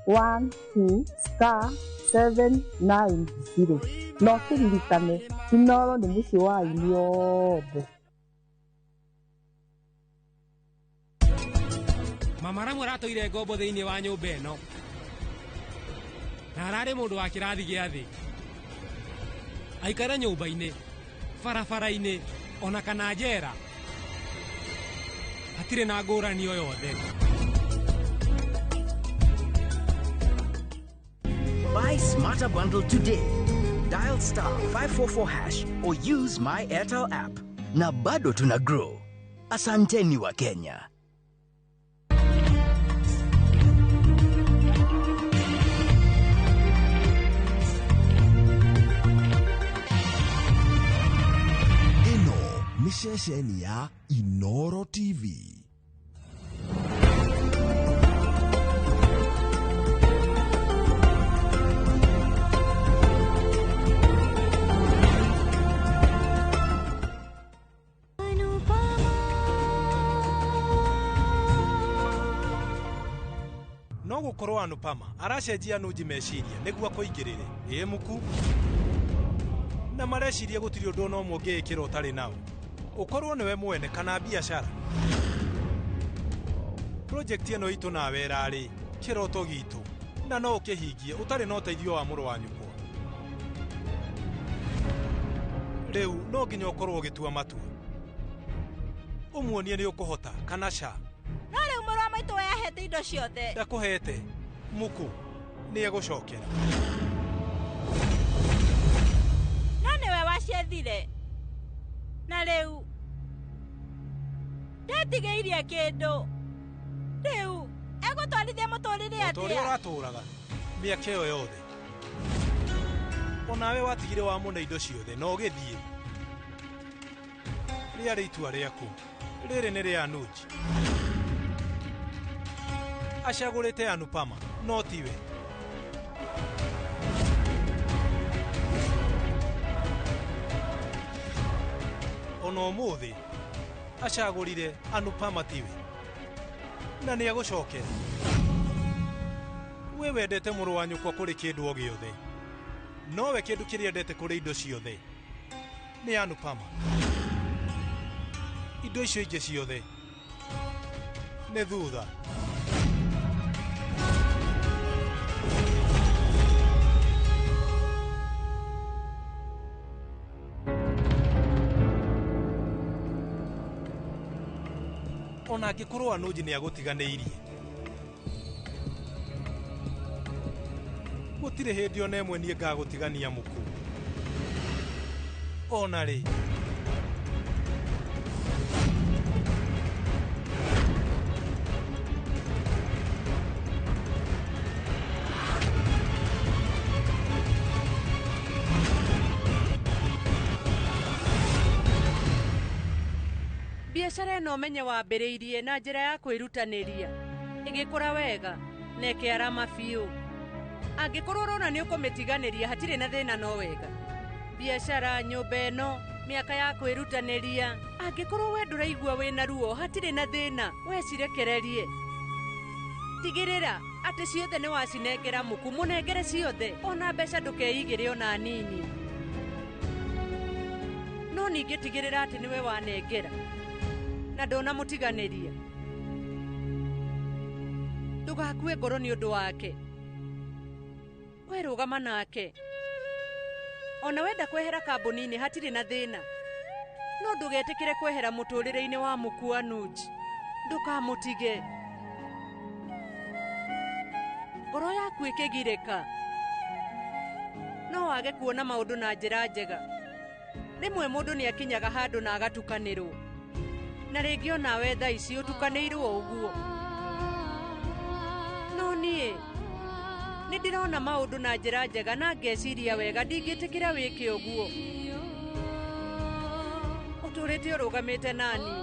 *812*790 na ũkĩririkane Inooro nĩ mũciĩ wa aini othe. Mama Ramu aratũire ngombo thĩinĩ wa nyũmba ĩno na ararĩ mũndũ wa kĩrathi gĩa thĩ. Aikare nyũmba-inĩ, barabara-inĩ ona kana njera, hatirĩ na ngũrani o yothe. Buy Smarter Bundle today. Dial *544# or use my Airtel app. Na bado tuna grow. Asanteni wa Kenya. Ĩno nĩ ceceni ya Inooro TV. Gũkorwo Anupama aracenjia Anuji meciria nĩguo akũingĩrĩre. Ĩ muku na mareciria gũtirĩ ũndũ ona ũmwe ũngĩĩkĩra ũtarĩ nao, ũkorwo nĩwe mwene kana biacara. Project ĩno itũ nawe ĩrarĩ kĩroto gitũ na no ũkĩhingie ũtarĩ na ũteithio wa mũrũ wa nyũkwa. Rĩu no nginya ũkorwo ũgĩtua matua, ũmuonie nĩ ũkũhota kana ca. No rĩu mũrũ wa maitũ we ahete indo ciothe. Ndakũhete muku, nĩ egũcokera. No nĩwe waciethire, na rĩu ndetigĩirie kĩndũ. Rĩu egũtwarithia mũtũrĩre O ta ũrĩa atĩa? Ũratũraga mĩaka ĩyo yothe, onawe watigire wamũne indo ciothe na ũgĩthiĩ. Rĩarĩ itua rĩaku, rĩrĩ nĩ rĩa Anuji. Acagũrĩte Anupama no tiwe. Ona ũmũthĩ acagũrire Anupama tiwe, na nĩ egũcokera. We wendete mũrũ wa nyũkwa kũrĩ kĩndũ o gĩothe, nowe kĩndũ kĩrĩa endete kũrĩ indo ciothe nĩ Anupama. Indo icio ingĩ ciothe nĩ thutha. Ona angĩkorwo Anuji nĩ agũtiganĩirie, gũtirĩ hĩndĩ ona ĩmwe niĩ ngagũtigania muku. Ona rĩ. Biacara ĩno ũmenye wambĩrĩirie na njĩra ya kwĩrutanĩria, ĩgĩkũra wega na ĩkĩarama biũ. Angĩkorwo ũrona nĩ ũkũmĩtiganĩria, hatirĩ na thĩna, no wega. Biacara, nyũmba ĩno, mĩaka ya kwĩrutanĩria, angĩkorwo we ndũraigua wĩna ruo, hatirĩ na thĩna, we cirekererie. Tigĩrĩra atĩ ciothe nĩ wacinengera muku, mũnengere ciothe, ona mbeca ndũkeigĩre ona nini. No ningĩ tigĩrĩra atĩ nĩwe wanengera na ndũnamũtiganĩria. Ndũgakue ngoro nĩ ũndũ wake, we rũgama nake. Ona wenda kwehera kambuni-inĩ, hatirĩ na thĩna, no ndũgetĩkĩre kwehera mũtũrĩre-inĩ wa muku Anuj. Ndũkamũtige. Ngoro yaku ĩkĩgirĩka, no wage kuona maũndũ na njĩra njega. Rĩmwe mũndũ nĩ akinyaga handũ na agatukanĩrwo, na rĩngĩ onawe thaa ici ũtukanĩirwo ũguo. No niĩ nĩ ndĩrona maũndũ na njĩra njega na ngeciria wega, ndingĩtĩkĩra wĩke ũguo. Ũtũrĩte ũrũgamĩte nani,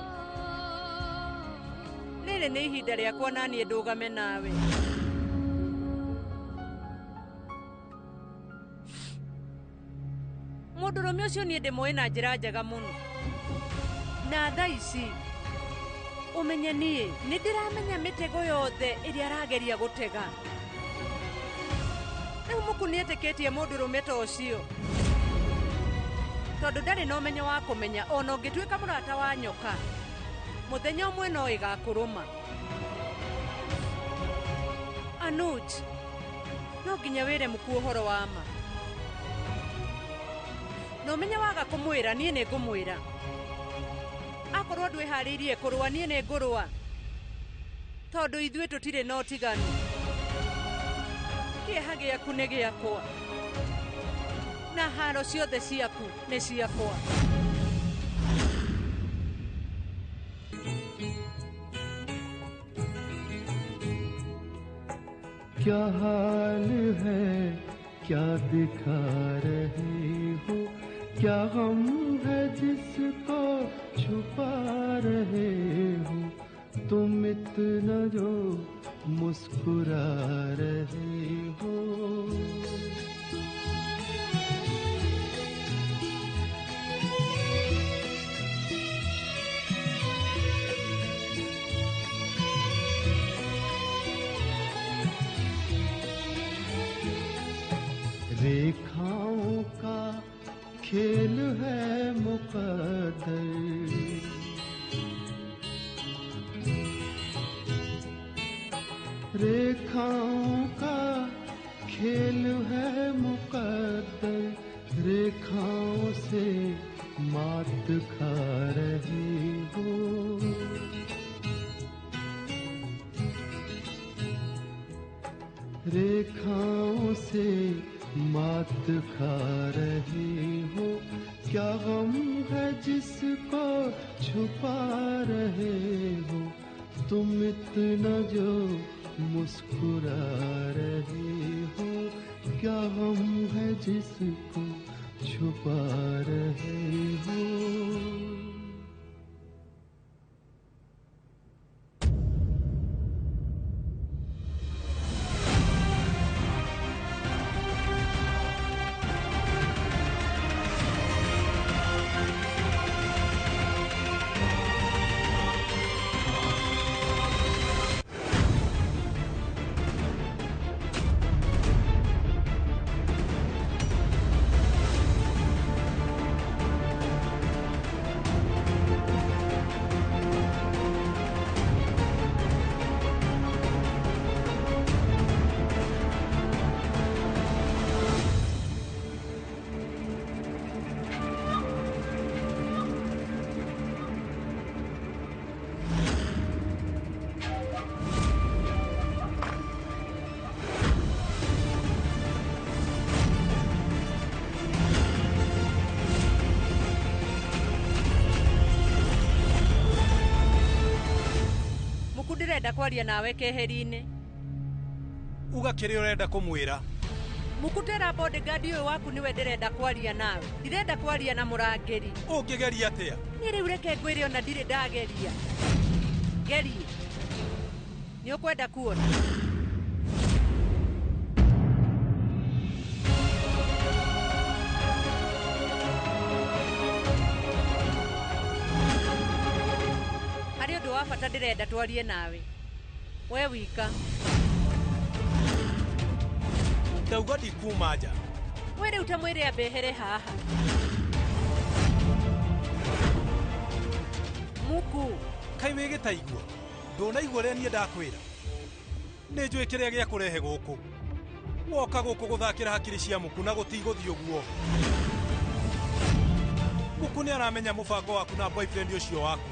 rĩrĩ nĩ ihinda rĩakwa naniĩ ndũgame nawe. Mũndũrũme ũcio niĩ ndĩmũĩ na njĩra njega mũno, na thaa ici ũmenye niĩ nĩ ndĩramenya mĩtego yothe ĩrĩa arageria gũtega. Rĩu muku nĩ etĩkĩtie mũndũrũme ta ũcio, tondũ ndarĩ na ũmenyo wa kũmenya ona ũngĩtuĩka mũrata wa nyoka, mũthenya ũmwe no ĩgakũrũma. Anuj, no nginya wĩre muku ũhoro wa ma, na ũmenye waga kũmwĩra, niĩ nĩ ngũmwĩra. Akorwo ndwĩharĩirie kũrũa, niĩ nĩ ngũrũa, tondũ ithuĩ tũtirĩ na ũtiganu. Kĩeha gĩaku nĩ gĩakwa, na haro ciothe ciaku nĩ ciakwa. क्या हाल है, क्या दिखा रहे हो, क्या गम है जिसको छुपा रहे हो, तुम इतना जो मुस्कुरा रहे हो। रेखाओं का खेल है मुकद्दर। रेखाओं का खेल है मुकद्दर, रेखाओं से मात खा रहे हो। रेखाओं से मात खा रहे हो, क्या गम है जिसको छुपा रहे हो। तुम इतना जो मुस्कुरा रहे हो, क्या गम है जिसको छुपा रहे हो। Ndĩrenda kwaria nawe keheri-inĩ. Uga kĩrĩa ũrenda kũmwĩra. Mukutera bodyguard ũyũ waku nĩwe ndĩrenda kwaria nawe. Ndirenda kwaria na mũrangĩri. Ũngĩgeria atĩa? Niĩ rĩu reke ngwĩre ona ndirĩ ndageria. Gerie. Nĩ ũkwenda kuona? Harĩ ũndũ wa bata ndĩrenda twarie nawe. We wika. Ndauga ndikuma nja. We rĩu ta mwĩre ambehere haha. Muku. Kaĩ wĩ gĩtaigua? Ndũnaigua ũrĩa niĩ ndakwĩra? Nĩ njũĩ kĩrĩa gĩakũrehe gũkũ. Woka gũkũ gũthakĩra hakiri cia Muku na gũtigũthiĩ ũguo. Muku nĩ aramenya mũbango waku na boyfriend ũcio waku.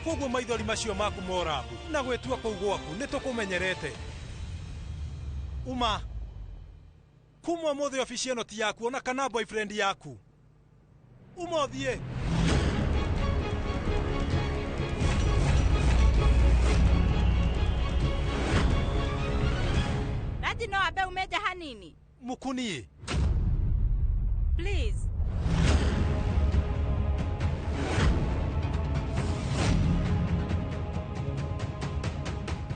Koguo maithori macio maku morabu na gwĩtua kũu gwaku nĩ tũkũmenyerete. Uma kuma ũmũthĩ obici ĩno ti yaku ona kana boyfriend yaku. Uma ũthiĩ. Raji no ambe umeja hanini. Muku niĩ. Please.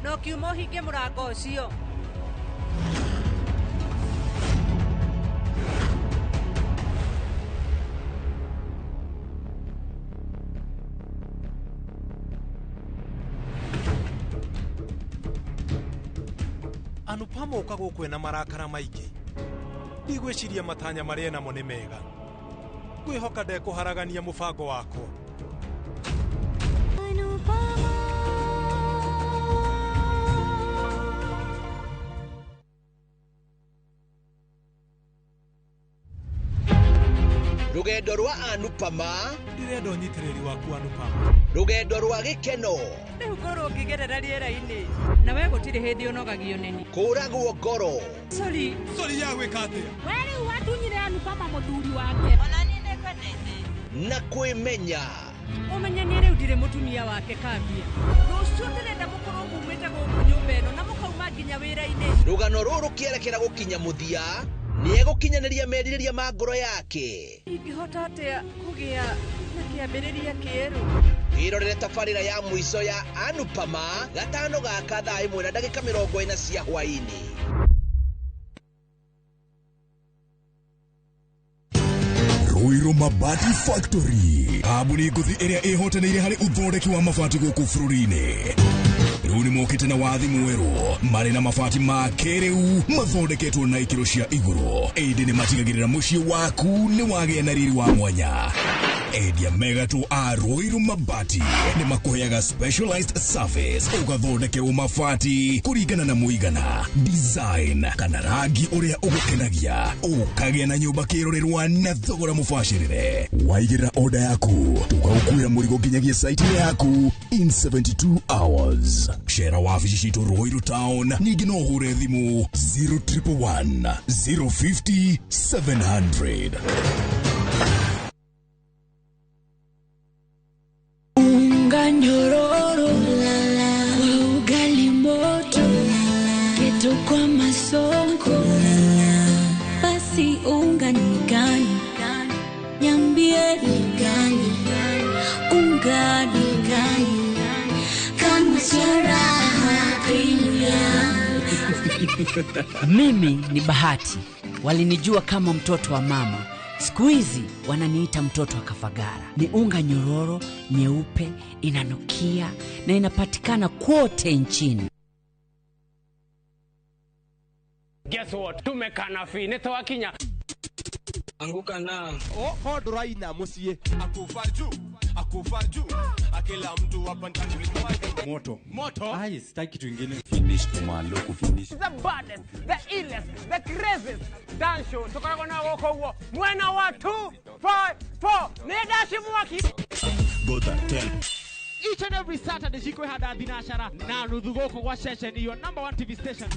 No kiuma ũhinge mũrango ũcio. Anupama ũka gũkũ ena marakara maingĩ. Ndigwĩciria matanya marĩa enamo nĩ mega. Ngwĩhoka ndekũharagania mũbango wakwa. Rũgendo rwa Anupama. Ndĩrenda ũnyitĩrĩri waku Anupama. Rũgendo rwa gĩkeno. Rĩu ngorwo ngĩgerera rĩera-inĩ. Na we gũtirĩ hĩndĩ ũnogagio nĩni. Kũragwo ngoro. Sorry. Sorry ya gwĩka atĩa? We rĩu watunyire Anupama mũthuri wake. Ona niĩ nĩngwendete. Na kwĩmenya. Ũmenye niĩ rĩu ndirĩ mũtumia wake kambia. Rũciũ ndĩrenda mũkorwo mumĩte gũkũ nyũmba ĩno na mũkauma nginya wĩra-inĩ. Rũgano rũrũ rũkĩerekera gũkinya mũthia. Nĩegũkinyanĩria merirĩria ma ngoro yake. Ingĩhota atĩa kũgĩa na kĩambĩrĩria kĩerũ? Wĩrorere tabarĩra ya mũico ya Anupama gatano gaka thaa 1:40 cia hwaĩ-inĩ. Ruiru Mabati Factory, kambuni ngũthi ĩrĩa ĩhotanĩire harĩ ũthondeki wa mabati gũkũ bũrũri-inĩ. Rĩu nĩ mokĩte na wathi mwerũ, marĩ na mabati ma kĩrĩu mathondeketwo na ikĩro cia igũrũ, ĩndĩ nĩ matigagĩrĩra mũciĩ waku nĩ wagĩa na riri wa mwanya. Endia megatũ a Ruiru Mabati nĩ makũheaga specialized service, ũgathondekerwo mabati kũringana na mũigana, design kana rangi ũrĩa ũgũkenagia, ũkagĩa na nyũmba kĩrorerwa na thogora mũbacĩrĩre. Waigĩrĩra oda yaku, tũgagũkuĩra mũrigo nginyagia site yaku in 72 hours. Cera wabici citũ Ruiru Town, ningĩ no ũhũre thimũ 0111 050 700. Unga nyororo kwa ugali moto, keto kwa masonko, basi unga ni gani? Niambie ni gani? Unga ni gani? Kama Raha Premium. Mimi ni Bahati, walinijua kama mtoto wa mama. Siku hizi wananiita mtoto wa Kafagara. Ni unga nyororo, nyeupe, inanukia na inapatikana kote nchini. Guess what? Tumekana fi, nitawakinya. Anguka na. Oh, koduraina musie. Akufa juu, akufa juu. Akila mtu hapa ndani moto. Moto. Ai, sitaki kitu kingine. Finish tumaloku finish. The baddest, the illest, the craziest dance show. Tukarako na woko huo. Mwena wa 2 5 4. Nenda shimuaki. Gota 10. Each and every Saturday shiko hada thinashara na nuthu gũkũ gwa Ceceni, your number 1 TV station.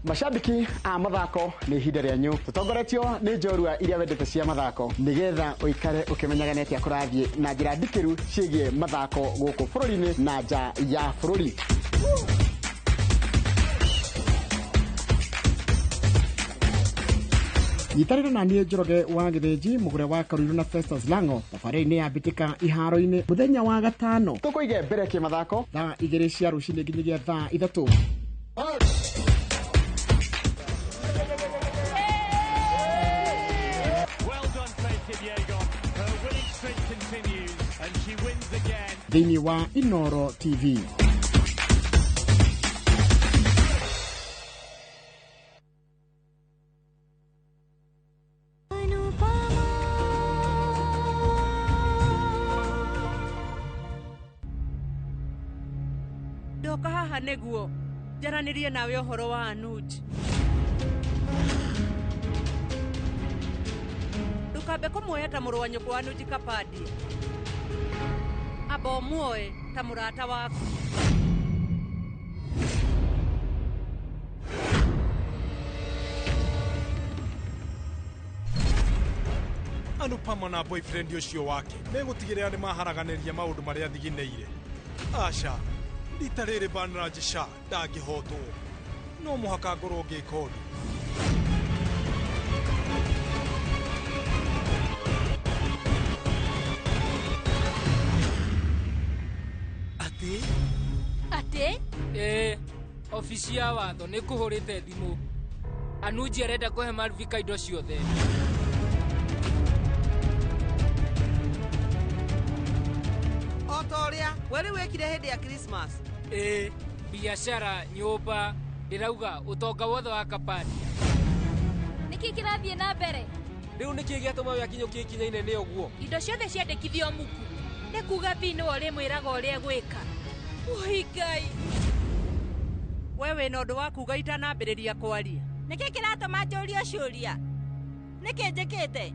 Mashabiki a mathako nĩ ihinda rĩanyu tũtongoretio nĩ njorua iria wendete cia mathako nĩgetha ũikare ũkĩmenyaga nĩ atĩa kũrathiĩ na njĩra ndikĩru ciĩgiĩ mathako gũkũ bũrũri-inĩ na nja ya bũrũri. Nyitanĩra na niĩ Njoroge wa Gĩthĩnji, mũgũre wa Karuiru na Festus Lango thabarĩ-inĩ ya mbĩtĩka iharo-inĩ mũthenya wa gatano. Tũkũige mbere kĩmathako thaa 2 cia rũcinĩ nginyagia thaa 3. Thĩinĩ wa Inoro TV. Ndoka haha nĩguo njaranĩrie nawe ũhoro wa Anuj. Ndũkambe kũmuoya ta mũrũ wa nyũkwa Anuj Kapadia. Amba ũmuoe ta mũrata waku. Anupama na boyfriend ũcio wake megũtigĩrĩra nĩ maharaganĩria maũndũ marĩa thiginĩire. Aca, rita rĩrĩ Banraj Shah ndangĩhotwo. No mũhaka ngorwo ngĩka ũndũ. Atĩ? Atĩ? Ĩĩ, obici ya watho nĩ kũhũrĩte thimũ. Anuji arenda kũhe Malvika indo ciothe. O ta ũrĩa weri wĩkire hĩndĩ ya Christmas. Ĩĩ, biashara, nyũmba, ndĩrauga ũtonga wothe wa Kapadia. Nĩkĩ kĩrathiĩ na mbere? Rĩu nĩkĩ gĩatũma we akinyũkie ikinya-inĩ nĩ ũguo? Indo ciothe ciandĩkithio muku. Nĩ kuga bi nĩwe ũrĩmwĩraga ũrĩa gwĩka. Ui Ngai. We wĩna ũndũ wa kuga itanambĩrĩria kwaria. Nĩkĩ kĩratũma njũrio ciũria? Nĩkĩ njĩkĩte?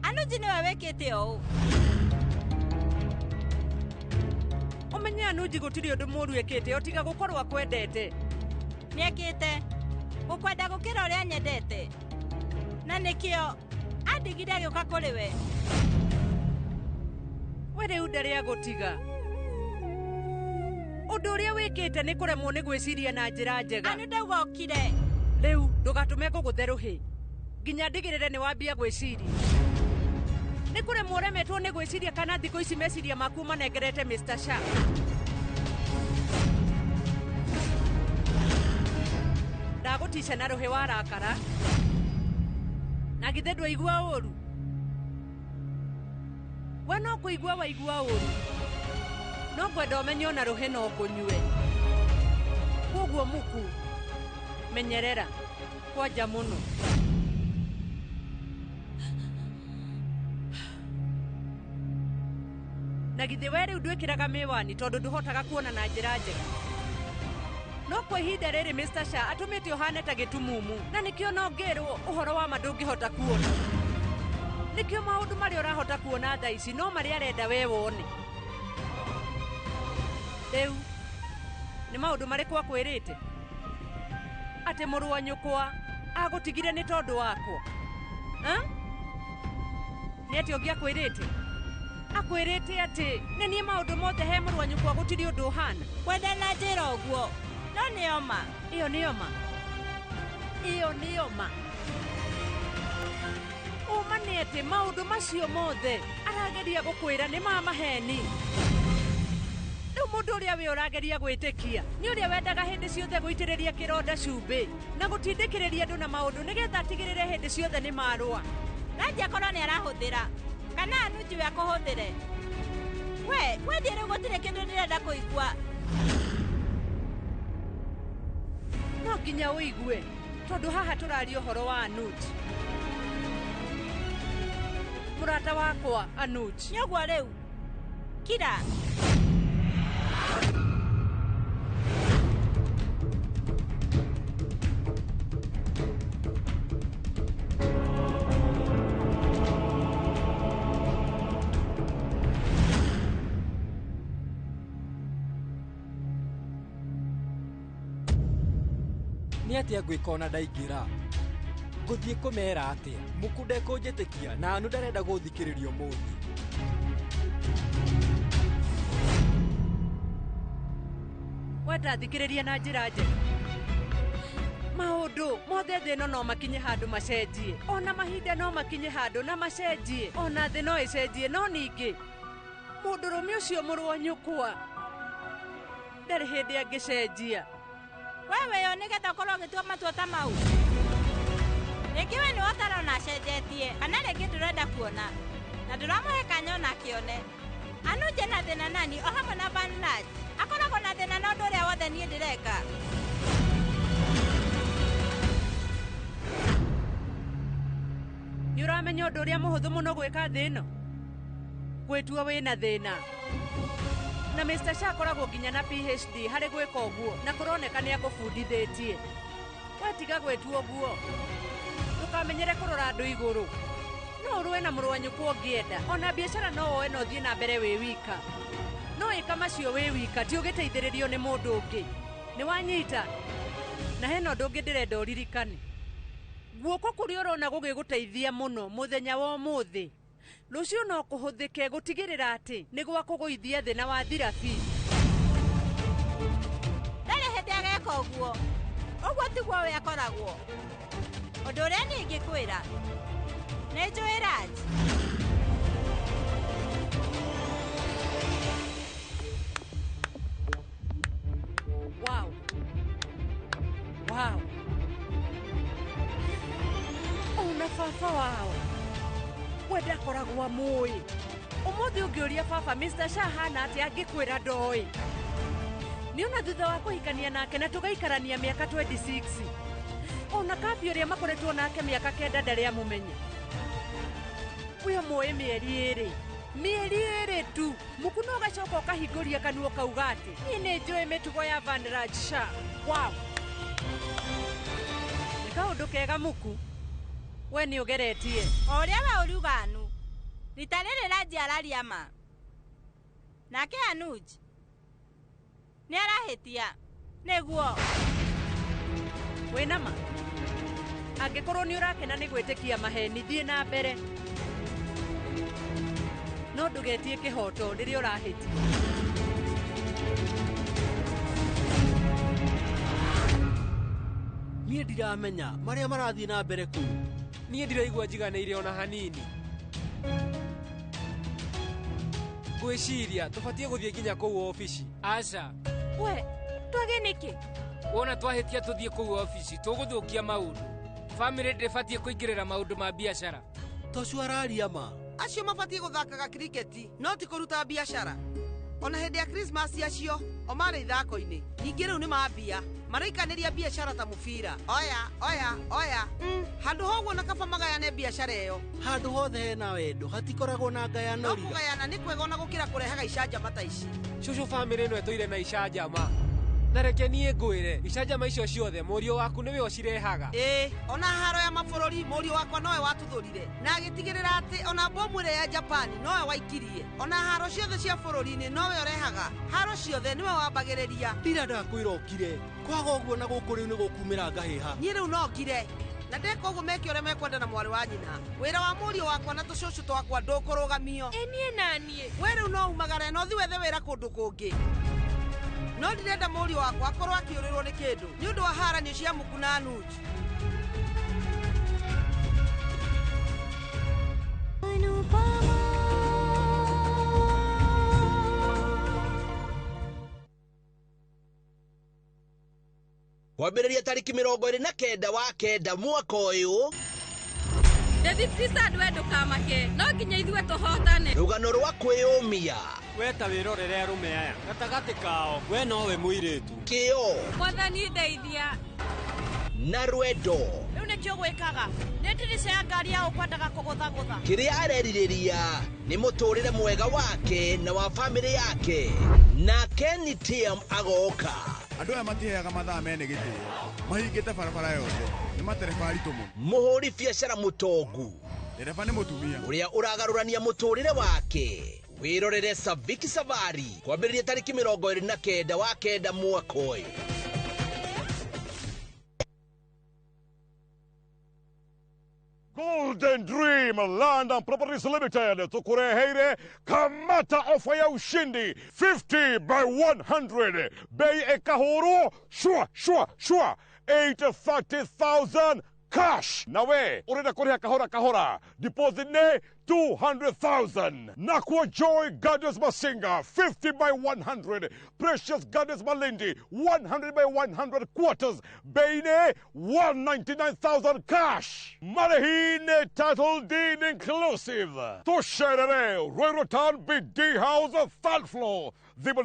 Anuji nĩwe wĩkĩte ũũ. Ũmenye Anuji gũtirĩ ũndũ mũũru ekĩte o tiga gũkorwo akwendete. Nĩekĩte gũkwenda gũkĩra ũrĩa nyendete. Na nĩkĩo andigire agĩũka kũrĩ we. We rĩu ndarĩ agũtiga. Ũndũ ũrĩa wĩkĩte nĩ kũremwo nĩ gwĩciria na njĩra njega. Anu ndauga ũkire. Rĩu ndũgatũme ngũgũthe rũhĩ nginya ndigĩrĩre nĩ wambia gwĩciria. Nĩ kũremwo ũremetwo nĩ gwĩciria kana thikũ ici meciria maku manengerete Mr. Shah. Ndagũtica na rũhĩ warakara. Na githĩ ndwaigua ũru? We no kũigua waigua ũru. No ngwenda ũmenye ona rũhĩ no ngũnyue. Koguo Muku, menyerera kwanja mũno. Na githĩ we rĩu ndwĩkĩraga mĩwani tondũ ndũhotaga kuona na njĩra njega. No kwa ihinda rĩrĩ Mr. Shah atũmĩte ũhane ta gĩtumumu na nĩkĩo no ngĩrwo ũhoro wa ma ndũngĩhota kuona. Nĩkĩo maũndũ marĩa ũrahota kuona thaa ici no marĩa arenda we wone. Rĩu nĩ maũndũ marĩkũ akwĩrĩte? Atĩ mũrũ wa nyũkwa agũtigire nĩ tondũ wakwa? Nĩ atĩ ũngĩ akwĩrĩte? Akwĩrĩte atĩ nĩ niĩ maũndũ mothe he mũrũ wa nyũkwa gũtirĩ ũndũ ũhana. Wenda na njĩra ũguo. No nĩ oma. Ĩyo nĩ oma. Ĩyo nĩ oma. Ũma nĩ atĩ maũndũ macio mothe arageria gũkwĩra nĩ ma maheni. Rĩu mũndũ ũrĩa we ũrageria gwĩtĩkia nĩ ũrĩa wendaga hĩndĩ ciothe gũitĩrĩria kĩronda cumbĩ na gũtindĩkĩrĩria andũ na maũndũ nĩgetha atigĩrĩre hĩndĩ ciothe nĩ marũa. Raji akorwo nĩ arahũthĩra kana Anuji we akũhũthĩre. We thiĩ rĩu gũtirĩ kĩndũ ndĩrenda kũigua. No nginya ũigue tondũ haha tũraria ũhoro wa Anuj. Mũrata wakwa Anuj. Nĩ ũguo rĩu. Kira. Nĩ atĩa ngwĩka ona ndaingĩra? Ngũthiĩ kũmera atĩa? Muku ndekũnjĩtĩkia na Anu ndarenda gũthikĩrĩria ũmũthĩ. Wenda thikĩrĩria na njĩra njega. Maũndũ mothe thĩ ĩno no makinye handũ macenjie. Ona mahinda no makinye handũ na macenjie. Ona thĩ no ĩcenjie no ningĩ mũndũrũme ũcio mũrũ wa nyũkwa ndarĩ hĩndĩ angĩcenjia. Wewe yo nĩgetha ũkorwo ũgĩtua matua ta mau. Rĩngĩ we nĩwe ũtarona acenjetie kana rĩngĩ ndũrenda kuona na ndũramũhe kanya ona akĩone. Anuj ena thĩna nani o hamwe na Vanraj. Akoragwo na thĩna na ũndũ ũrĩa wothe niĩ ndĩreka. Nĩ ũramenya ũndũ ũrĩa mũhũthũ mũno gwĩka thĩ ĩno? Gwĩtua wĩna thĩna. Na Mr. Shah akoragwo nginya na PhD harĩ gwĩka ũguo na kũroneka nĩ akũbundithĩtie. We tiga gwĩtua ũguo. Ndũkamenyere kũrora andũ igũrũ. No ũrũe na mũrũ wa nyũkwa ũngĩenda. Ona biacara no woe na ũthiĩ na mbere wĩ wika. No ĩka macio wĩ wika ti ũgĩteithĩrĩrio nĩ mũndũ ũngĩ. Nĩ wanyita? Na hena ũndũ ũngĩ ndĩrenda ũririkane. Guoko kũrĩa ũrona gũgĩgũteithia mũno mũthenya wa ũmũthĩ rũciũ no kũhũthĩke gũtigĩrĩra atĩ nĩ gwakũgũithia thĩ na wathira biũ. Ndarĩ hĩndĩ ageka ũguo. Ũguo tiguo we akoragwo. Ũndũ ũrĩa niĩ ingĩkwĩra nĩ njũĩ Raj. Wow. Wow. Ona baba wao we ndakoragwo amũĩ. Ũmũthĩ ũngĩũria baba Mr. Shah hana atĩa angĩkwĩra ndoĩ. Nĩ ona thutha wa kũhikania nake na tũgaikarania mĩaka 26. Ona Kabi ũrĩa makoretwo nake mĩaka 9 ndarĩ amũmenya. We ũmũĩ mĩeri 2. Mĩeri 2 tu. Muku no ũgacoka ũkahingũria kanua ũkauga atĩ niĩ nĩ njũĩ mĩtugo ya Vanraj Shah. Wow. Nĩ kaũndũ kega Muku. We nĩ ũgeretie. O ũrĩa we ũriuga Anu. Rita rĩrĩ Raji araria ma. Nake Anuj nĩ arahĩtia. Nĩguo. Wĩna ma? Angĩkorwo nĩ ũrakena nĩ gwĩtĩkia maheni thiĩ na mbere. No ndũgetie kĩhoto rĩrĩa ũrahĩtia. Niĩ ndiramenya marĩa marathiĩ na mbere kũu. Niĩ ndiraigua njiganĩire ona hanini. Ngwĩciria tũbatiĩ gũthiĩ nginya kũu obici. Aca. We, twage nĩkĩ? Wona twahĩtia tũthiĩ kũu obici tũgũthũkia maũndũ. Family ndĩbatiĩ kũingĩrĩra maũndũ ma biacara. Tocio araria ma. Acio mabatiĩ gũthakaga kriketi no ti kũruta biacara. Ona hĩndĩ ya Christmas acio o marĩ ithako-inĩ. Ningĩ rĩu nĩ mambia maraikanĩria biacara ta mũbira. Oya oya oya. Handũ hoguo na kaba magayane biacara ĩyo. Handũ hothe hena wendo hatikoragwo na ngayano. No kũgayana nĩ kwega ona gũkĩra kũrehaga icanjama ta ici. Cũcũ family ĩno ĩtũire na icanjama. Na reke niĩ ngwĩre icanjama icio ciothe mũriũ waku nĩwe ũcirehaga. Ĩĩ, ona haro ya mabũrũri mũriũ wakwa nowe watuthũrire na agĩtigĩrĩra atĩ ona bomu ĩrĩa ya Japani nowe waikirie. Ona haro ciothe cia bũrũri-inĩ nowe ũrehaga. Haro ciothe nĩwe wambagĩrĩria. Ndira ndakwĩra ũkire. Kwaga ũguo na gũkũ rĩu nĩ gũkumĩra ngahĩha. Niĩ rĩu no ngire. Na ndeka ũguo meke ũrĩa mekwenda na mwarĩ wa nyina. Wĩra wa mũriũ wakwa na tũcũcũ twakwa ndũkũrũgamio. Ĩ niĩ naniĩ. We rĩu no umagare na ũthiĩ wethe wĩra kũndũ kũngĩ. No ndirenda mũriũ wakwa akorwo akĩũrĩrwo nĩ kĩndũ nĩ ũndũ wa haranio cia Muku na Anuj. Kwambĩrĩria tarĩki 29 wa 9 mwaka ũyũ. David Richard we ndũkamake, no nginya ithuĩ tũhotane. Rũgano rwa kwĩyũmia. We ta wĩrorere arũme aya gatagatĩ kao we nowe mũirĩtu. Kĩo. Mwathani ndeithia. Na rwendo. Rĩu nĩkĩo gwĩkaga. Nĩ ndirica ya ngari ya ũkwendaga kũgũthagũtha. Kĩrĩa arerirĩria nĩ mũtũrĩre mwega wake na wa famĩlĩ yake. Na Kenny TM agoka. Andũ aya matiheaga mathaa mene gĩtĩo. Mahingĩte barabara yothe. Nĩ matereba aritũ mũno. Mũhũri biacara mũtongu. Ndereba nĩ mũtumia. Ũrĩa ũragarũrania mũtũrĩre wake. Wĩrorere Saviki Safari kwambĩrĩria tarĩki 29 wa 9 mwaka ũyũ. Golden Dream Land and Properties Limited tukureheire kamata ofa ya ushindi 50 by 100 bei ekahuru shwa shwa shwa 830,000 cash. Nawe urenda kuriha kahora kahora deposit ne 200,000. Nakwa Joy Gardens Masinga 50 by 100, Precious Gardens Malindi 100 by 100 quarters bei ne 199,000 cash. Marehine title deed inclusive. Tusherere Ruiru Town BD House third floor. Thimũ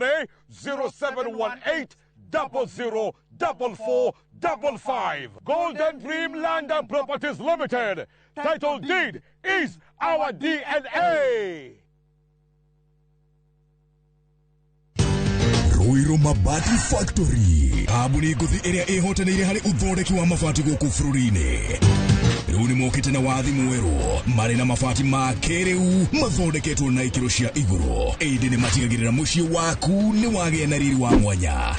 0718 00 44 55. Golden Dream Land and Properties Limited. Title deed is our DNA. Ruiru Mabati Factory. Kambuni ngũthi ĩrĩa ĩhotanĩire harĩ ũthondeki wa mabati gũkũ bũrũri-inĩ. Rĩu nĩ mokĩte na wathi mwerũ marĩ na mabati ma kĩrĩu mathondeketwo na ikĩro cia igũrũ. Ĩndĩ nĩ matigagĩrĩra mũciĩ waku nĩ wagĩa na riri wa mwanya.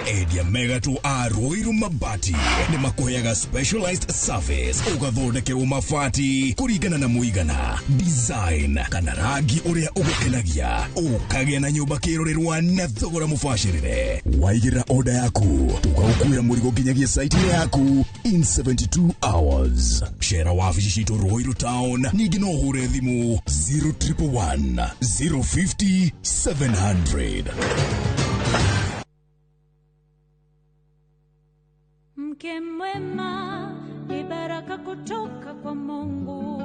Endia megatũ a Ruiru Mabati nĩ makũheaga specialized service ũgathondekerwo mabati kũringana na mũigana, design kana rangi ũrĩa ũgũkenagia, ũkagĩa na nyũmba kĩrorerwa na thogora mũbacĩrĩre. Waigĩrĩra order yaku tũgagũkuĩra mũrigo nginyagia site yaku in 72 hours. Cera wabici citũ Ruiru Town, ningĩ no ũhũre thimũ 0111 050 700. Mke mwema ni baraka kutoka kwa Mungu,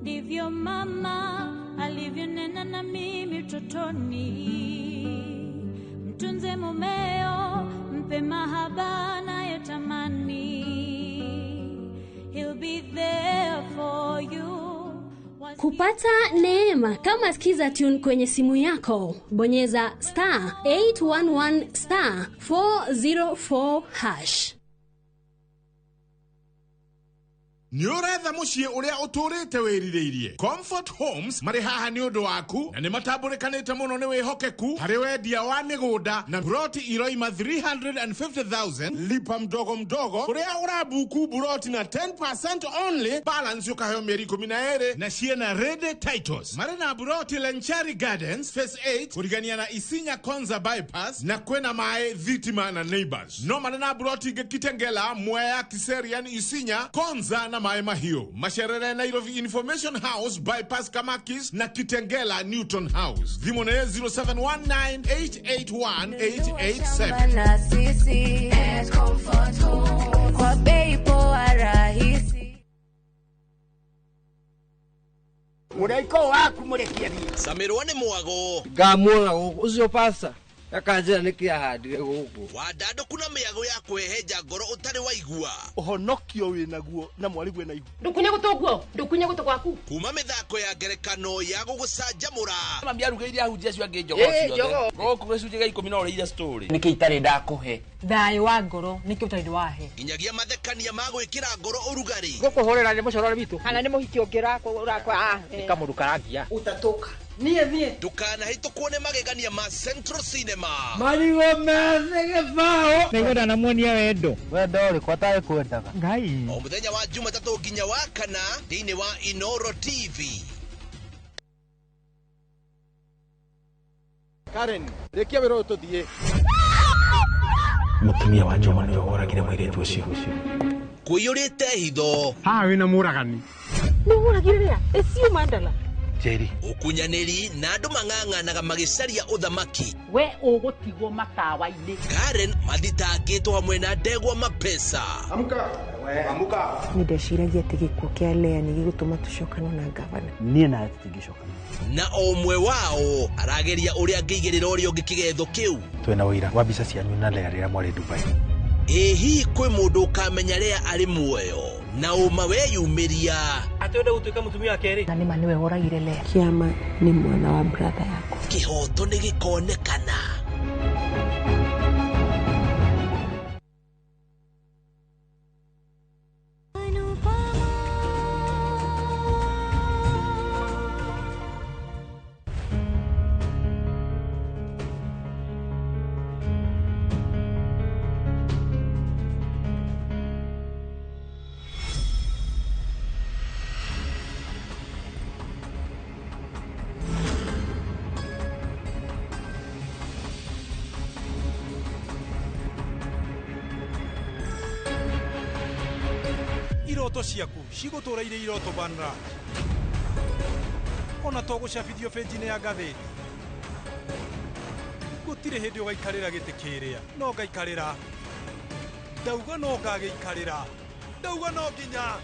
ndivyo mama alivyonena na mimi utotoni. Mtunze mumeo, mpe mahaba anayotamani, he'll be there for you. Kupata neema kama Skiza Tune kwenye simu yako, bonyeza star 811 star 404 hash. Nĩ ũretha mũciĩ ũrĩa ũtũrĩte wĩrirĩirie. Comfort Homes marĩ haha nĩ ũndũ waku na nĩ matambũrĩkanĩte mũno nĩ wĩhokeku harĩ wendia wa mĩgũnda na buroti iroima 350,000 lipa mdogo mdogo kũrĩa ũrabuku buroti na 10% only balance ũkaheo mĩeri 12 na ciena ready titles. Marĩ na buroti Lenchari Gardens Phase 8 kũrigania na Isinya Konza bypass na kwĩna maĩ thitima na neighbors. No marĩ na buroti ingĩ Kitengela, Mwea, Kiserian, Isinya, Konza na Maĩ Mahiũ. Macerere Nairobi Information House bypass Kamakis na Kitengela Newton House. Thimũ nĩ 0719881887. Na sisi at Comfort Home kwa bei poa. haitakuwa rahisi. Mũraiko waku mũrekie thiĩ. Camirwo nĩ mwago. Ngamuona gũkũ ũcio pasta akanjĩra nĩkĩ ahandire gũkũ. Wandandũku na mĩago ya kũhehenja ngoro ũtarĩ waigua. Ũhonokio wĩnaguo na mwarĩguo na ihu. Ndũkunye gũtũ guo, ndũkunye gũtũ gwaku. Kuma mĩthako ya ngerekano ya gũgũcanjamũra. Mami arugĩire ahunjia acio angĩ njogoo ciothe. Gũkũ gĩcunjĩ gĩa 10 no ũrĩire story. Nĩkĩ itarĩ ndakũhe? Thayũ wa ngoro nĩkĩ ũtarĩ wahe. Nginyagia mathekania ma gwĩkĩra ngoro ũrugarĩ. Gũkũhũrĩra nĩ mũcorore witũ. Kana nĩ mũhiki ũngĩ ũrakwa. Nĩ kamũndũ karangia. Ũtatũka. Niĩ thiĩ. Ndũkanahĩtũkwo nĩ magegania ma Central Cinema. Marigũ methĩ gĩbaũ. Nĩngwenda namuonia wendo. Wendo ũrĩkũ atarĩ kwendaga? Ngai. O mũthenya wa Jumatatũ nginya wa kana thĩinĩ wa Inoro TV. Karen, rĩkia wĩra ũyũ tũthiĩ. Mũtumia wa Njuma nĩwe woragire mũirĩtu ũcio. Kũiyũrĩte hitho. Haha wĩna mũragani. Nĩ ũragire rĩa? Ĩcio mandala. Njeri. Ũkunyanĩri na andũ mang'ang'anaga magĩcaria ũthamaki. We ũgũtigwo matawa-inĩ. Karen mathitangĩtwo hamwe na ndegwa mapesa. Amka. Amka. Nĩ ndeciragia atĩ gĩkuũ kĩa Lea nĩ gĩgũtũma tũcokane na ngavana. Niĩ nawe tũtingĩcokana. Na o ũmwe wao arageria ũrĩa angĩigĩrĩra ũrĩa ũngĩ kĩgetho kĩu. Twĩna ũira wa mbica cianyu na Lea rĩrĩa mwarĩ Dubai. Ĩ hihi kwĩ mũndũ ũkamenya Lea arĩ muoyo na ũma weyumĩria. Atĩ ũrenda gũtuĩka mũtumia wa kerĩ. Na nĩma nĩwe woragire Lea. Kĩama nĩ mwana wa brother yakwa. Kĩhoto nĩ gĩkonekana. Iroto ciaku cigũtũra irĩ iroto Vanraj. Ona to gũcabithio benji-inĩ ya ngathĩti. Gũtirĩ hĩndĩ ũgaikarĩra gĩtĩ kĩrĩa, no ngaikarĩra. Ndauga no ngagĩikarĩra. Ndauga no nginya.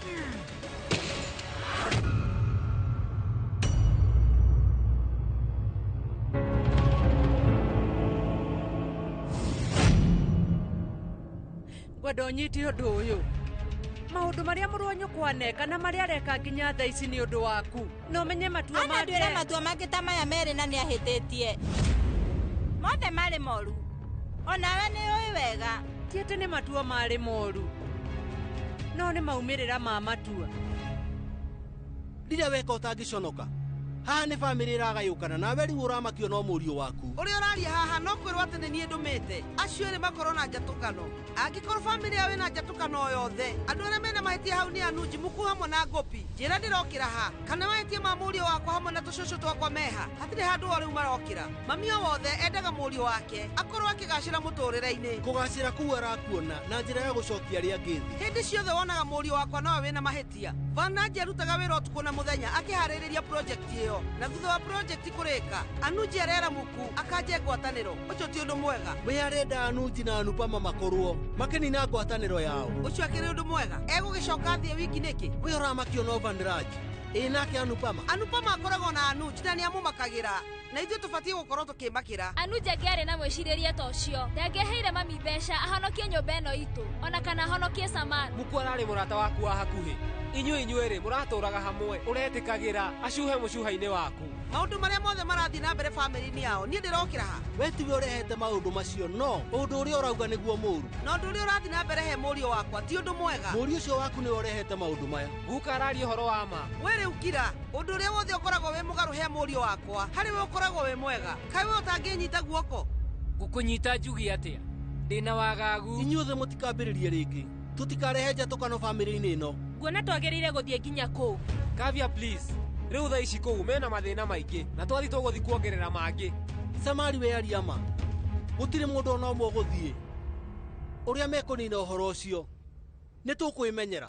Ngwenda ũnyite ũndũ ũyũ. Maũndũ marĩa mũrũ wa nyũkwa aneka na marĩa areka nginya thaa ici nĩ ũndũ waku. Na ũmenye matua make. Ananduĩra matua mangĩ ta maya merĩ na nĩahĩtĩtie. Mothe marĩ moru. Onawe nĩ ũĩ wega. Ti atĩ nĩ matua marĩ moru. No nĩ maumĩrĩra ma matua. Rĩrĩa weka ũtangĩconoka. Haha nĩ bamĩrĩ ĩragayũkana nawe rĩu ũramakio no mũriũ waku. Ũrĩa ũraria haha no kwĩrwo atĩ nĩ niĩ ndũmĩte. Acio erĩ makorwo na njatũkano. Angĩkorwo bamĩrĩ yao ĩna njatũkano o yothe, andũ arĩa mena mahĩtia hau nĩ Anuji Muku hamwe na Ngopi. Njĩra ndĩrokĩra ha, kana mahĩtia ma mũriũ wakwa hamwe na tũcũcũ twakwa meha. Hatirĩ handũ o rĩu marokĩra. Mami o wothe endaga mũriũ wake akorwo akĩgacĩra mũtũrĩre-inĩ. Kũgacĩra kũu arakuona na njĩra ya gũcokia arĩa angĩ thĩ. Hĩndĩ ciothe wonaga mũriũ wakwa nowe wĩna mahĩtia. Vanraj arutaga wĩra ũtukũ na mũthenya akĩharĩrĩria project ĩyo. Na thutha wa project kũrĩka, Anuji arera Muku akanje ngwatanĩro. Ũcio ti ũndũ mwega. We arenda Anuji na Anupama makorwo makenina ngwatanĩro yao. Ũcio akĩrĩ ũndũ mwega. Egũgĩcoka athiĩ wiki nĩkĩ? We ũramakio no Vanraj. Ĩ nake Anupama. Anupama akoragwo na Anuji na nĩamũmakagĩra. Na ithuĩ tũbatiĩ gũkorwo tũkĩmakĩra. Anuji angĩarĩ na mwĩcirĩrie ta ũcio, ndangĩaheire mami mbeca ahonokie nyũmba ĩno itũ, ona kana ahonokie Saman. Muku ararĩ mũrata waku wa hakuhĩ. Inyuĩ inyuerĩ mũratũraga hamwe, ũretĩkagĩra acuhe mũcuha-inĩ waku. Maũndũ marĩa mothe marathiĩ na mbere bamĩrĩ-inĩ yao, niĩ ndĩrokĩra ha. We tiwe ũrehete maũndũ macio, no ũndũ ũrĩa ũrauga nĩguo mũũru. Na ũndũ ũrĩa ũrathiĩ na mbere he mũriũ wakwa ti ũndũ mwega. Mũriũ ũcio waku nĩwe ũrehete maũndũ maya. Guka araria ũhoro wa ma. We rĩu kira, ũndũ ũrĩa wothe ũkoragwo wĩ mũgarũ he mũriũ wakwa, harĩ we ũkoragwo wĩ mwega. Kaĩ we ũtangĩnyita guoko? Ngũkũnyita njuge atĩa? Ndĩna wagagu. Inyuothe mũtikambĩrĩrie rĩngĩ. Tũtikarehe njatũkano bamĩrĩ-inĩ ĩno. Nguona twagĩrĩire gũthiĩ nginya kũu. Kavya please. Rĩu thaa ici kũu mena mathĩna maingĩ na twathi tũgũthiĩ kuongerera mangĩ. Samari we aria ma. Gũtirĩ mũndũ ona ũmwe ũgũthiĩ. Ũrĩa mekũnina ũhoro ũcio nĩ tũkwĩmenyera.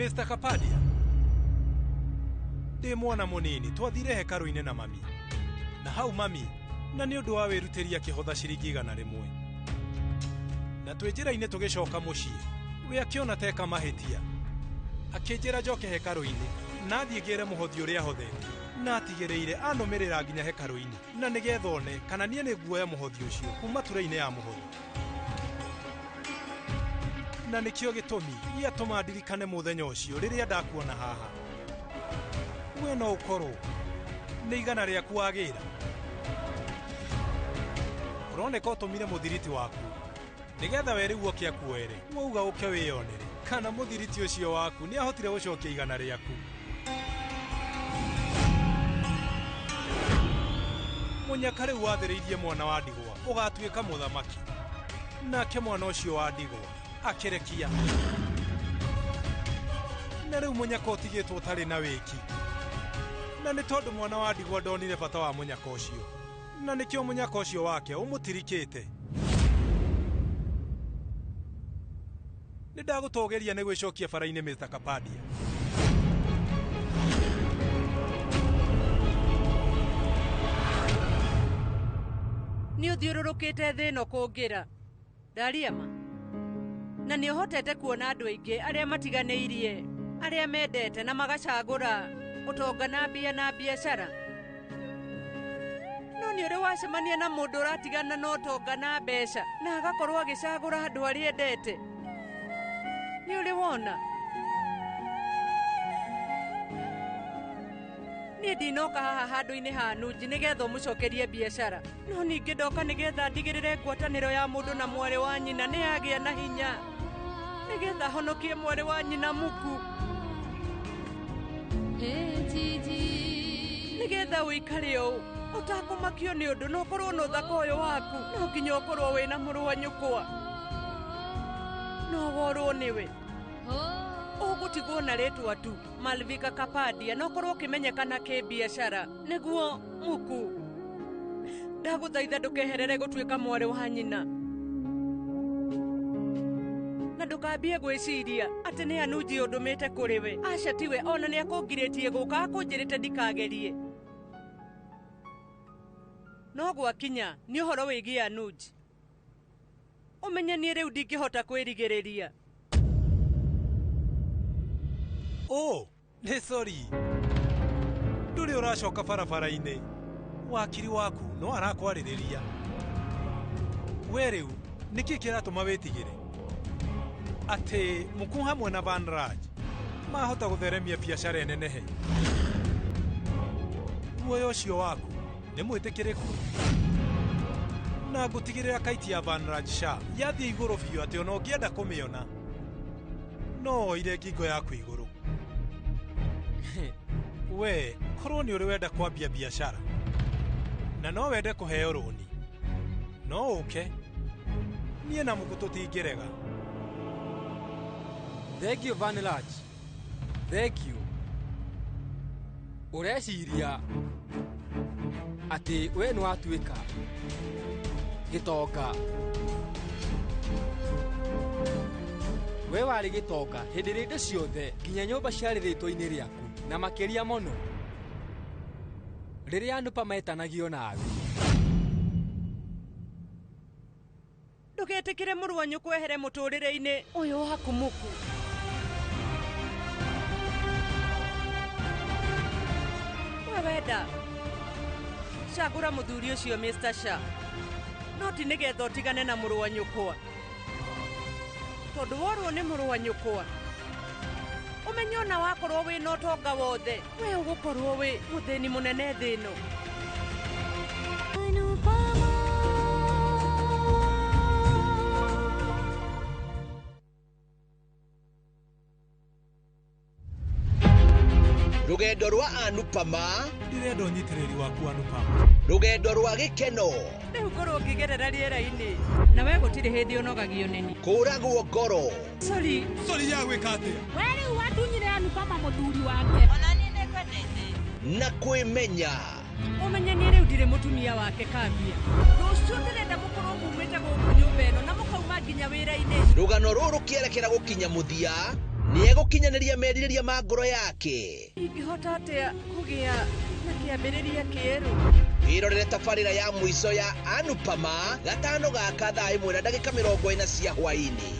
Mr. Kapadia, ndĩ mwana mũnini twathire hekarũ-inĩ na mami, na hau mami na nĩ ũndũ wa wĩrutĩri akĩhotha ciringi 100, na twĩ njĩra-inĩ tũgĩcoka mũciĩ we akĩona teka mahĩtia, akĩnjĩra njoke hekarũ-inĩ na thiĩ ngĩre mũhothi ũrĩa ahothete, na atigĩrĩire anũmĩrĩra nginya hekarũ-inĩ na nĩgetha one kana niĩ nĩ nguoya mũhothi ũcio kuma ture-inĩ ya mũhothi. Na nĩkĩo gĩtũmi gĩatũma ndirikane mũthenya ũcio rĩrĩa ndakuona haha. We no ũkorwo nĩ 100 rĩaku wagĩra. Ũroneka ũtũmire mũthiriti waku nĩgetha we rĩu ũke akuoere, wauga ũke wĩyonere kana mũthiriti ũcio waku nĩ ahotire gũcokia 100 rĩaku. Mũnyaka rĩu wathĩrĩirie mwana wa ndigwa ũgatuĩka mũthamaki, nake mwana ũcio wa ndigwa akĩrekia, na rĩu mũnyaka ũtigĩtwo ũtarĩ na wĩki, na nĩ tondũ mwana wa ndigwa ndonire bata wa mũnyaka ũcio, na nĩkĩo mũnyaka ũcio wake ũmũtirikĩte. Nĩ ndagũtũgĩria nĩ gwĩcokia bara-inĩ Mr. Kapadia. Nĩ ũthiũrũrũkĩte thĩ ĩno kũngĩra ndaria ma, na nĩ ũhotete kuona andũ aingĩ arĩa matiganĩirie arĩa mendete na magacagũra ũtonga na mbia na biacara. No nĩ ũrĩ wacemania na mũndũ ũratigana na ũtonga na mbeca na agakorwo agĩcagũra andũ arĩa endete? Nĩ ũrĩ wona? Niĩ ndinoka haha handũ-inĩ ha Nunji nĩgetha ũmũcokerie biacara, no ningĩ ndoka nĩgetha ndigĩrĩre ngwatanĩro ya mũndũ na mwarĩ wa nyina nĩ yagĩa na hinya, nĩgetha honokie mwarĩ wa nyina muku, nĩgetha ũikare ũũ ũtakũmakio nĩ ũndũ na ũkorwo na ũthaka ũyũ waku. No nginya ũkorwo wĩna mũrũ wa nyũkwa, no worwo nĩwe ũgũtigwo na rĩtwa tu Malvika Kapadia, no ũkorwo ũkĩmenyekana kĩbiacara. Nĩguo muku, ndagũthaitha ndũkeherere gũtuĩka mwarĩ wa nyina, na ndũkambie gwĩciria atĩ nĩ Anunji ũndũmĩte kũrĩ we. Aca tiwe, ona nĩ akũngirĩtie gũka akũnjĩrĩte ndikagerie. No gwakinya nĩ ũhoro wĩgiĩ Anunji, ũmenye niĩ rĩu ndingĩhota kwĩrigĩrĩria. Oh, nĩ sorry, ndũrĩ ũracoka barabara-inĩ, wakiri waku no arakwarĩrĩria. We rĩu nĩkĩ kĩratũma wĩtigĩre atĩ Muku hamwe na Vanraj mahota gũtheremia biacara ĩnenehe? Muoyo ũcio waku nĩ mwĩtĩkĩrĩku, na ngũtigĩrĩra kaiti ya Vanraj Shah yathiĩ igũrũ biũ atĩ ona ũngĩenda kũmĩona no oire ngingo yaku igũrũ. We korwo nĩ ũrĩ wenda kwambia biacara na no wende kũheo rũni, no ũke, niĩ na Muku tũtingĩrega. Thank you Vanraj, thank you. Ũreciria atĩ we nĩ watuĩka gĩtonga? We warĩ gĩtonga hĩndĩ ĩrĩa indo ciothe nginya nyũmba ciarĩ rĩtwa-inĩ rĩaku, na makĩria mũno rĩrĩa Anupa metanagio nawe. Ndũgetĩkĩre mũrũ wa nyũkwa ehere mũtũrĩre-inĩ ũyũ waku muku. We wenda cagũra mũthuri ũcio Mr. Shah, no ti nĩgetha ũtigane na mũrũ wa nyũkwa, tondũ worwo nĩ mũrũ wa nyũkwa ũmenye ona wakorwo wĩna ũtonga wothe we ũgũkorwo wĩ mũthĩni mũnene thĩ ĩno. Rũgendo rwa Anupama, ndĩrenda ũnyitĩrĩri waku Anupama, rũgendo rwa gĩkeno, rĩu ngorwo ngĩgerera rĩera-inĩ na we gũtirĩ hĩndĩ ũnogagio nĩni, kũragwo ngoro. Sorry, sorry ya gwĩka atĩa? We rĩu watunyire Anupama mũthuri wake. Ona niĩ nĩngwendete. Na kwĩmenya. Ũmenye niĩ rĩu ndirĩ mũtumia wake Kambia. Rũciũ ndĩrenda mũkorwo mumĩte gũkũ nyũmba ĩno na mũkauma nginya wĩra-inĩ. Rũgano rũrũ rũkĩerekera gũkinya mũthia, Nĩ egũkinyanĩria merirĩria ma ngoro yake. Ingĩhota atĩa kũgĩa na kĩambĩrĩria kĩerũ? Wĩrorere tabarĩra ya mũico ya Anupama gatano gaka thaa 1:40 cia hwaĩ-inĩ.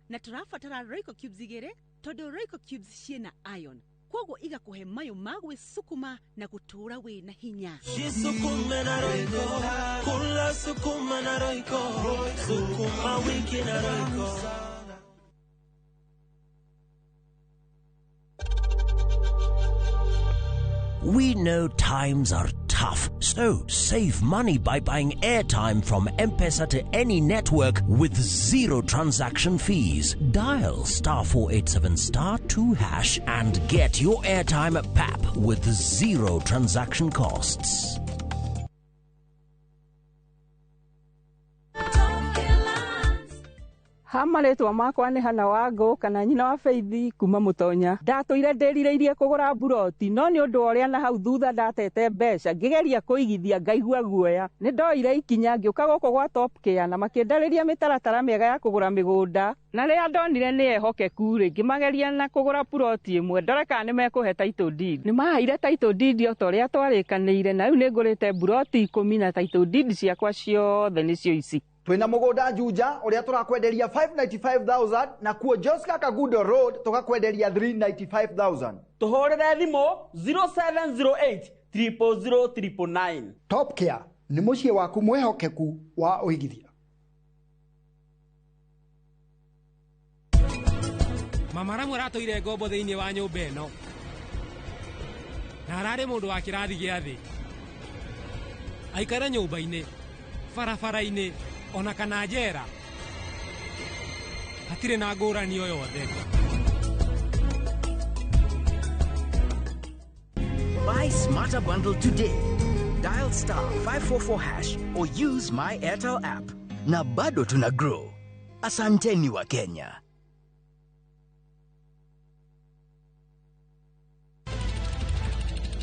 Na tũrabatara Royco cubes igĩrĩ tondũ Royco cubes ciĩna iron koguo igakũhe mayũ ma gwĩsukuma na gũtũũra wĩna hinya. Jisukume na Royco, kula sukuma na Royco, sukuma wiki na Royco. We know times are tough, so save money by buying airtime from M-Pesa to any network with zero transaction fees. Dial *487*2# and get your airtime at PAP with zero transaction costs. Ha marĩtwa makwa nĩ Hana Wangũ kana nyina wa Faithi kuma Mũtonya. Ndatũire ndĩrirĩirie kũgũra mburoti no nĩ ũndũ wa ũrĩa na hau thutha ndatete mbeca ngĩgeria kũigithia ngaigua guoya. Nĩ ndoire ikinya ngĩũka gũkũ gwa Top Care na makĩndarĩria mĩtaratara mĩega ya kũgũra mĩgũnda na rĩrĩa ndonire nĩ ehokeku rĩ ngĩmageria na kũgũra puroti ĩmwe ndore kana nĩ mekũhe title deed. Nĩ maheire title deed o ta ũrĩa twarĩkanĩire na rĩu nĩ ngũrĩte mburoti 10 na title deed ciakwa ciothe nĩcio ici. Twina mugunda Juja uria turakwenderia 595,000 na kuo Joska Kagudo Road tukakwenderia 395,000. Tuhurire thimu 0708 000 999. Top Care ni muciĩ waku mwihokeku wa uigithia. Mama Ramu aratũire ngombo thĩinĩ wa nyũmba ĩno na ararĩ mũndũ wa kĩrathi gĩa thĩ. Aikare nyũmba-inĩ, barabara-inĩ ona kana njera, hatirĩ na ngũrani o yothe. Buy Smarter Bundle today. Dial *544# or use my Airtel app. Na bado tuna grow. Asanteni wa Kenya.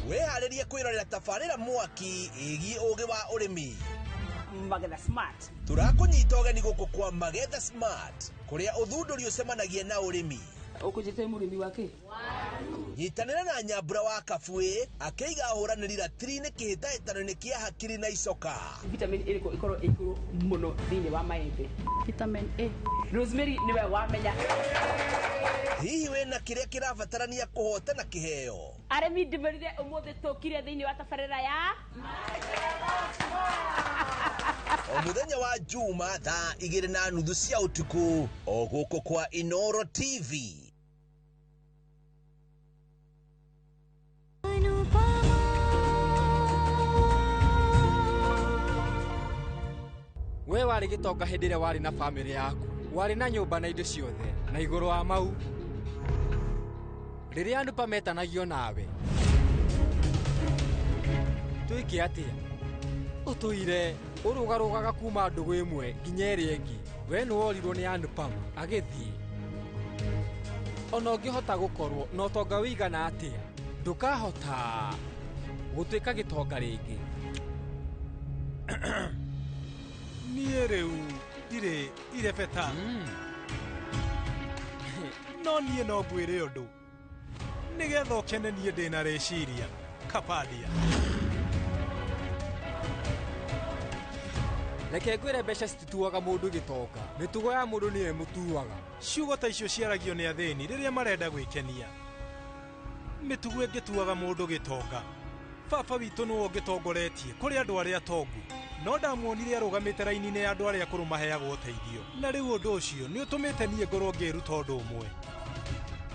Wĩharĩrie kwĩrorera tabarĩra mwaki ĩgiĩ ũũgĩ wa ũrĩmi. Magetha Smart. Tũrakũnyita ũgeni gũkũ kwa Magetha Smart kũrĩa ũthundũri ũcemanagia na ũrĩmi. Ũkũnjĩte mũrĩmi wake? Nyitanĩra na Nyambura wa Kabui akĩiga ahũranĩri ratiri-inĩ kĩhĩtahĩtano-inĩ kĩa hakiri na icoka. Vitamin ĩrĩkũ ĩkorwo ĩ igũrũ mũno thĩinĩ wa maembe? Vitamin A. Rosemary nĩwe wamenya. Hihi wĩna kĩrĩa kĩrabatarania kũhotana kĩheo? Arĩmi ndĩmerire ũmũthĩ tũkire thĩinĩ wa tabarĩra ya o mũthenya wa Juma thaa 2:30 cia ũtukũ o gũkũ kwa Inoro TV. We warĩ gĩtonga hĩndĩ ĩrĩa warĩ na bamĩrĩ yaku, warĩ na nyũmba na indo ciothe, na igũrũ wa mau rĩrĩa Anupa metanagio nawe twĩke atĩa? Ũtũire ũrũgarũgaga kuma ndũgũ ĩmwe nginya ĩrĩa ĩngĩ. We nĩworirwo nĩ Anupama agĩthiĩ. Ona ũngĩhota gũkorwo na ũtonga wĩigana atĩa, ndũkahota gũtuĩka gĩtonga rĩngĩ. Niĩ rĩu ndirĩ irebeta. No niĩ no ngwĩre ũndũ nĩgetha ũkene niĩ ndĩna rĩciria Kapadia. Reke ngwĩre mbeca citituaga mũndũ gĩtonga, mĩtugo ya mũndũ nĩyo ĩmũtuaga. Ciugo ta icio ciaragio nĩ athĩni rĩrĩa marenda gwĩkenia. Mĩtugo ĩngĩtuaga mũndũ gĩtonga. Baba witũ nĩwe ũngĩtongoretie kũrĩ andũ arĩa atongu, no ndamuonire arũgamĩte raini-inĩ ya andũ arĩa akũrũ maheagwo ũteithio. Na rĩu ũndũ ũcio nĩ ũtũmĩte niĩ ngorwo ngĩĩruta ũndũ ũmwe,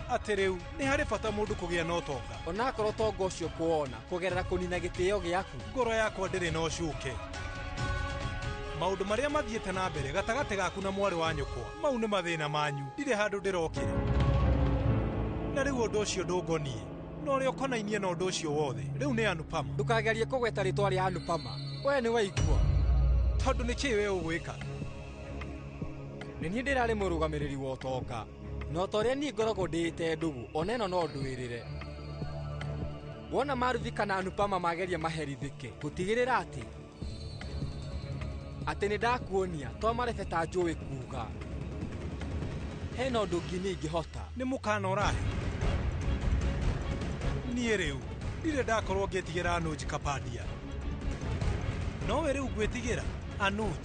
atĩ rĩu nĩ harĩ bata mũndũ kũgĩa na ũtonga. Onakorwo ũtonga ũcio kũwona kũgerera kũnina gĩtĩo gĩaku. Ngoro yakwa ndĩrĩ na ũcuke. Maũndũ marĩa mathiĩte na mbere gatagatĩ gaku na mwarĩ wa nyũkwa mau nĩ mathĩna manyu, ndirĩ handũ ndĩrokĩra. Na rĩu ũndũ ũcio ndũngoniĩ, na ũrĩa ũkonainie na ũndũ ũcio wothe rĩu nĩ Anupama. Ndũkagerie kũgweta rĩtwa rĩa Anupama, we nĩ waigua. Tondũ nĩ kĩĩ we ũgwĩka? Nĩ niĩ ndĩrarĩ mũrũgamĩrĩri wa ũtonga, na o ta ũrĩa niĩ ngoragwo ndĩĩte ndũgũ, ona ĩno no ndwĩrĩre. Wona Maruthi kana Anupama mageria maherithĩke, gũtigĩrĩra atĩ Atĩ nĩ ndakuonia to marebeta njũĩ kuga. Hena ũndũ ũngĩ niĩ ingĩhota. Nĩ mũkana ũrahe. Niĩ rĩu ndirĩ ndakorwo ngĩtigĩra Anuj Kapadia. Nowe rĩu ngwĩtigĩra Anuj.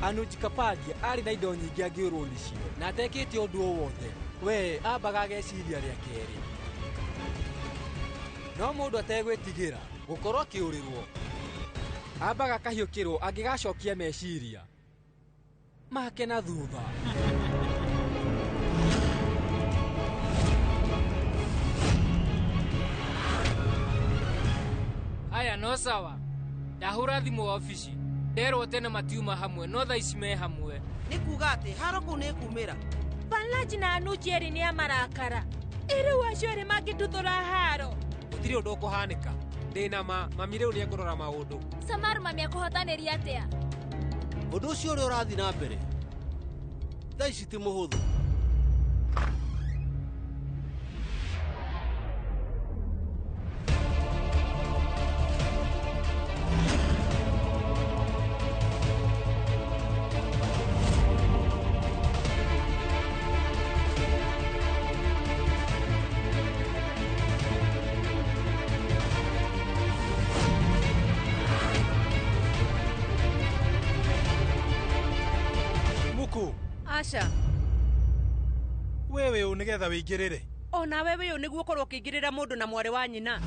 Anuj Kapadia arĩ na indo nyingĩ angĩũrwo nĩcio na atekĩte ũndũ o wothe. We ambaga ageciria rĩa kerĩ. No mũndũ ategwĩtigĩra gũkorwo akĩũrĩrwo ambaga akahiũkĩrwo angĩgacokia meciria make na thutha. Aya no sawa. Ndahũra thimũ obici. Nderwo tene matiuma hamwe no thaa ici me hamwe. Nĩ kuga atĩ haro kũu nĩ kumĩra. Vanlaji na Anuji erĩ nĩ a marakara. Ĩ rĩu acio erĩ mangĩtuthũra haro. Gũtirĩ ũndũ ũkũhanĩka. Ndĩna ma mami rĩu nĩekũrora maũndũ. Samar mami akũhotanĩria atĩa? Ũndũ ũcio ũrĩa ũrathiĩ na mbere thaa ici ti mũhũthũ. Asha. Wewe ũ nĩgetha wĩingĩrĩre. Onawe wĩ ũ nĩguo ũkorwo ũkĩingĩrĩra mũndũ na mwarĩ wa nyina.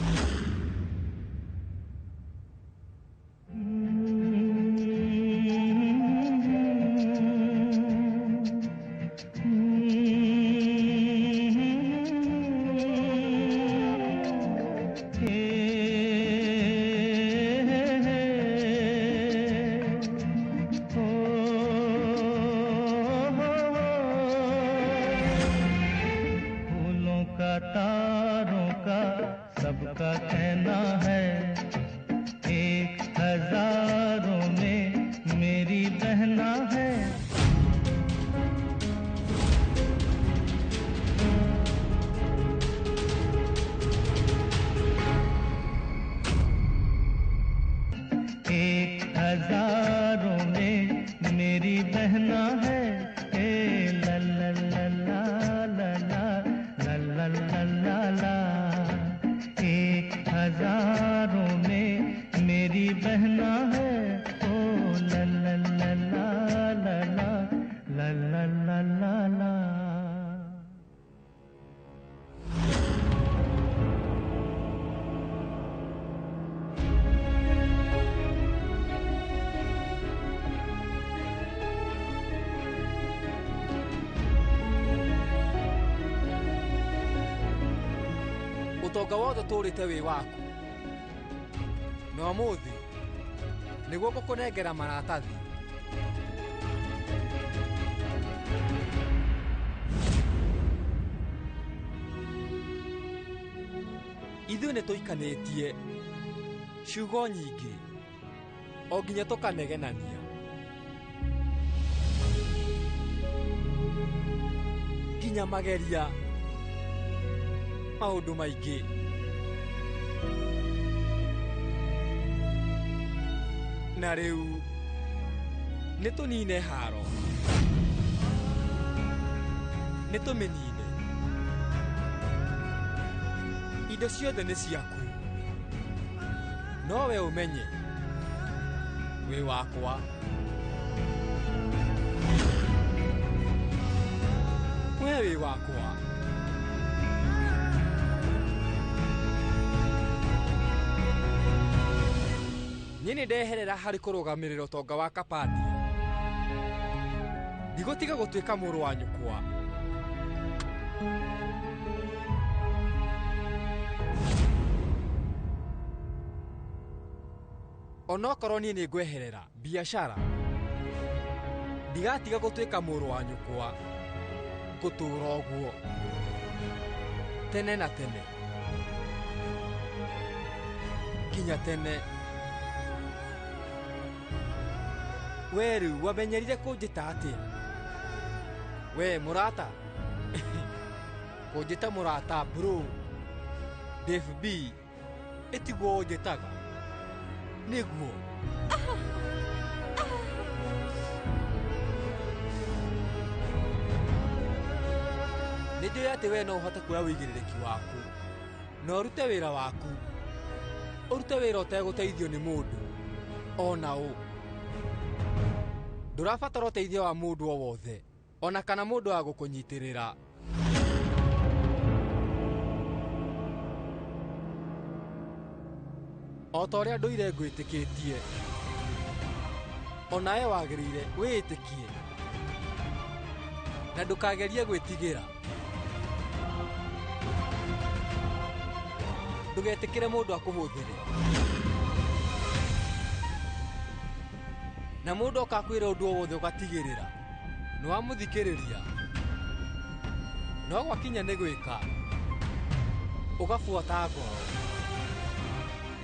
Ũtonga wothe ũtũũrĩte wĩ waku. Na ũmũthĩ nĩguo ngũkũnengera maratathi. Ithuĩ nĩ tũikanĩtie ciugo nyingĩ o nginya tũkanegenania. Nginya mageria maũndũ maingĩ. Na rĩu nĩ tũnine haro. Nĩ tũmĩnine. Indo ciothe nĩ ciaku. No we ũmenye wĩ wakwa. We wĩ wakwa. Niĩ nĩ ndeherera harĩ kũrũgamĩrĩra ũtonga wa Kapadia. Ndigũtiga gũtuĩka mũrũ wa nyũkwa. Onokorwo niĩ nĩ ngweherera biacara, ndigatiga gũtuĩka mũrũ wa nyũkwa. Ngũtũũra ũguo tene na tene nginya tene. We rĩu wamenyerire kũnjĩta atĩa? We mũrata? Kũnjĩta mũrata bro. Dave B ĩtiguo ũnjĩtaga. Nĩguo. Nĩ njũĩ atĩ we no ũhote kuoya wĩigĩrĩrĩki waku na ũrute wĩra waku, ũrute wĩra ũtegũteithio nĩ mũndũ ona ũ. Ndũrabatara ũteithio wa mũndũ o wothe ona kana mũndũ wa gũkũnyitĩrĩra. O ta ũrĩa ndũire ngwĩtĩkĩtie, onawe wagĩrĩire wĩĩtĩkie na ndũkagerie gwĩtigĩra. Ndũgetĩkĩre mũndũ akũhũthĩre, na mũndũ oka akwĩra ũndũ o wothe ũgatigĩrĩra nĩ wamũthikĩrĩria, no gwakinya nĩ gwĩka ũgabuata ngoro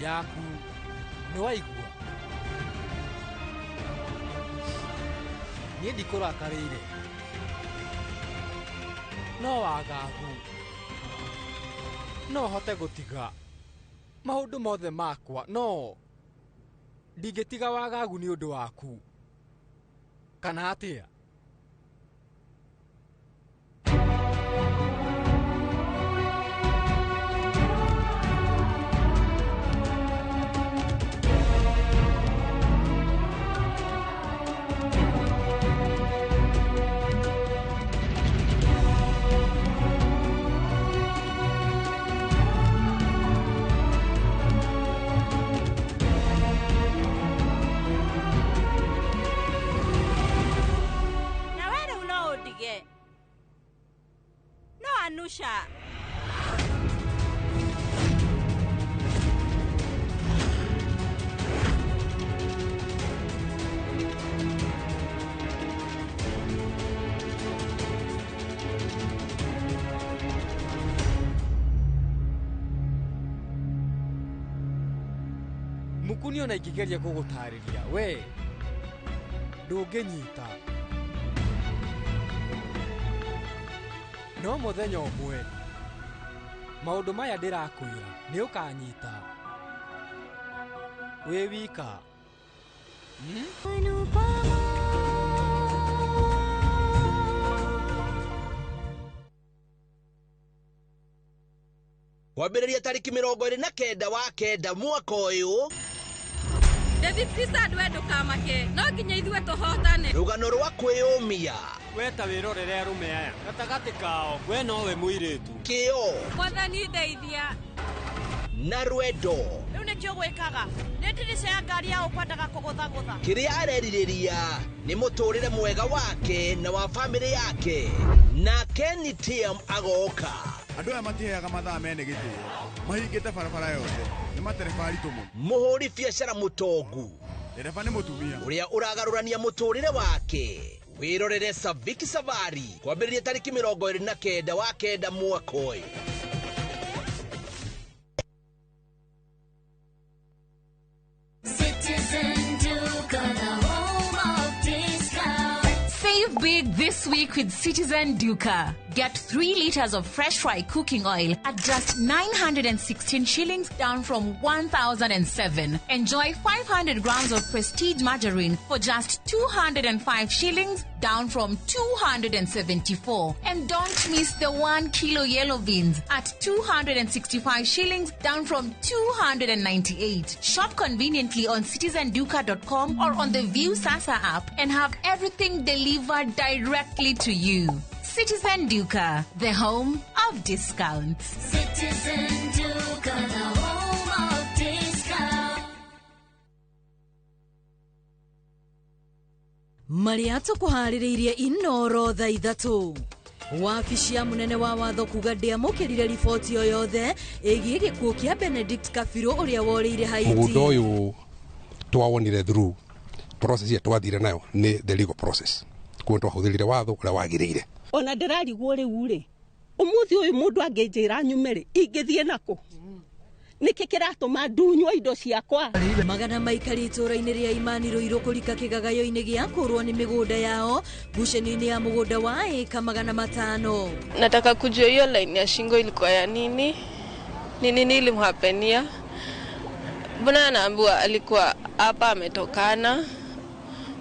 yaku. Nĩ waigua? Niĩ ndikũrakarĩire, no wagagu no hote gũtiga maũndũ mothe makwa, no ndingĩtiga wagagu nĩ ũndũ waku, kana atĩa? Na we rĩu no ũndige. No Anusha. Mukuni ona ingĩgeria gũgũtarĩria we ndũngĩnyita, no mũthenya ũmwe maũndũ maya ndĩrakwĩra nĩ ũkanyita wĩ wika. Kwambĩrĩria tarĩki 29 wa 9 mwaka ũyũ. David Pizard, we ndũkamake, no nginya ithuĩ tũhotane. Rũgano rwa kwĩyũmia. We ta wĩrorere arũme aya gatagatĩ kao, we nowe mũirĩtu. Kĩo Mwathani ndeithia. na rwendo. Rĩu nĩkĩo gwĩkaga nĩ ndirica ya ngari ya ũkwendaga kũgũthagũtha. Kĩrĩa arerirĩria nĩ mũtũrĩre mwega wake na wa bamĩrĩ yake, na Kenny TM agoka. Andũ aya matiheaga mathaa mene gĩtĩo, mahingĩte barabara yothe, nĩ matereba aritũ mũno. Mũhũri biacara mũtongu, ndereba nĩ mũtumia ũrĩa ũragarũrania mũtũrĩre wake. Wĩrorere Saviki Savari kwambĩrĩria tarĩki 29 wa 9 mwaka ũyũ. Citizen Duka, the home of discount. Save big this week with Citizen Duka. Get 3 liters of fresh fry cooking oil at just 916 shillings, down from 1,007. Enjoy 500 grams of Prestige margarine for just 205 shillings, down from 274. And don't miss the 1 kilo yellow beans at 265 shillings, down from 298. Shop conveniently on citizenduka.com or on the View Sasa app and have everything delivered directly to you. Citizen Duka, the home of discounts. Citizen Duka, the home of discount. Marĩa tũkũharĩrĩirie Inoro thaa 3. Wabici ya mũnene wa watho kuga ndĩamũkĩrire riboti o yothe ĩgiĩ gĩkuũ kĩa Benedict Kabiru ũrĩa worĩire Haiti. Mũgũnda ũyũ twawonire through process ĩrĩa twathire nayo nĩ the legal process, kuo twahũthĩrire watho ũrĩa wagĩrĩire. Ona ndĩrarigwo rĩu rĩ, ũmũthĩ ũyũ mũndũ angĩnjĩra nyume rĩ, ingĩthiĩ nakũ? Nĩkĩ kĩratũma ndunywo indo ciakwa? Magana maikari itũũra-inĩ rĩa Imani Ruiru kũrika kĩgagayo-inĩ gĩa kũrwo nĩ mĩgũnda yao ngucanio-inĩ ya mũgũnda wa ĩka 500. Nataka kujua hiyo line ya shingo ilikuwa ya nini, ni nini ilimhapenia, Mbona naambiwa alikuwa hapa ametokana.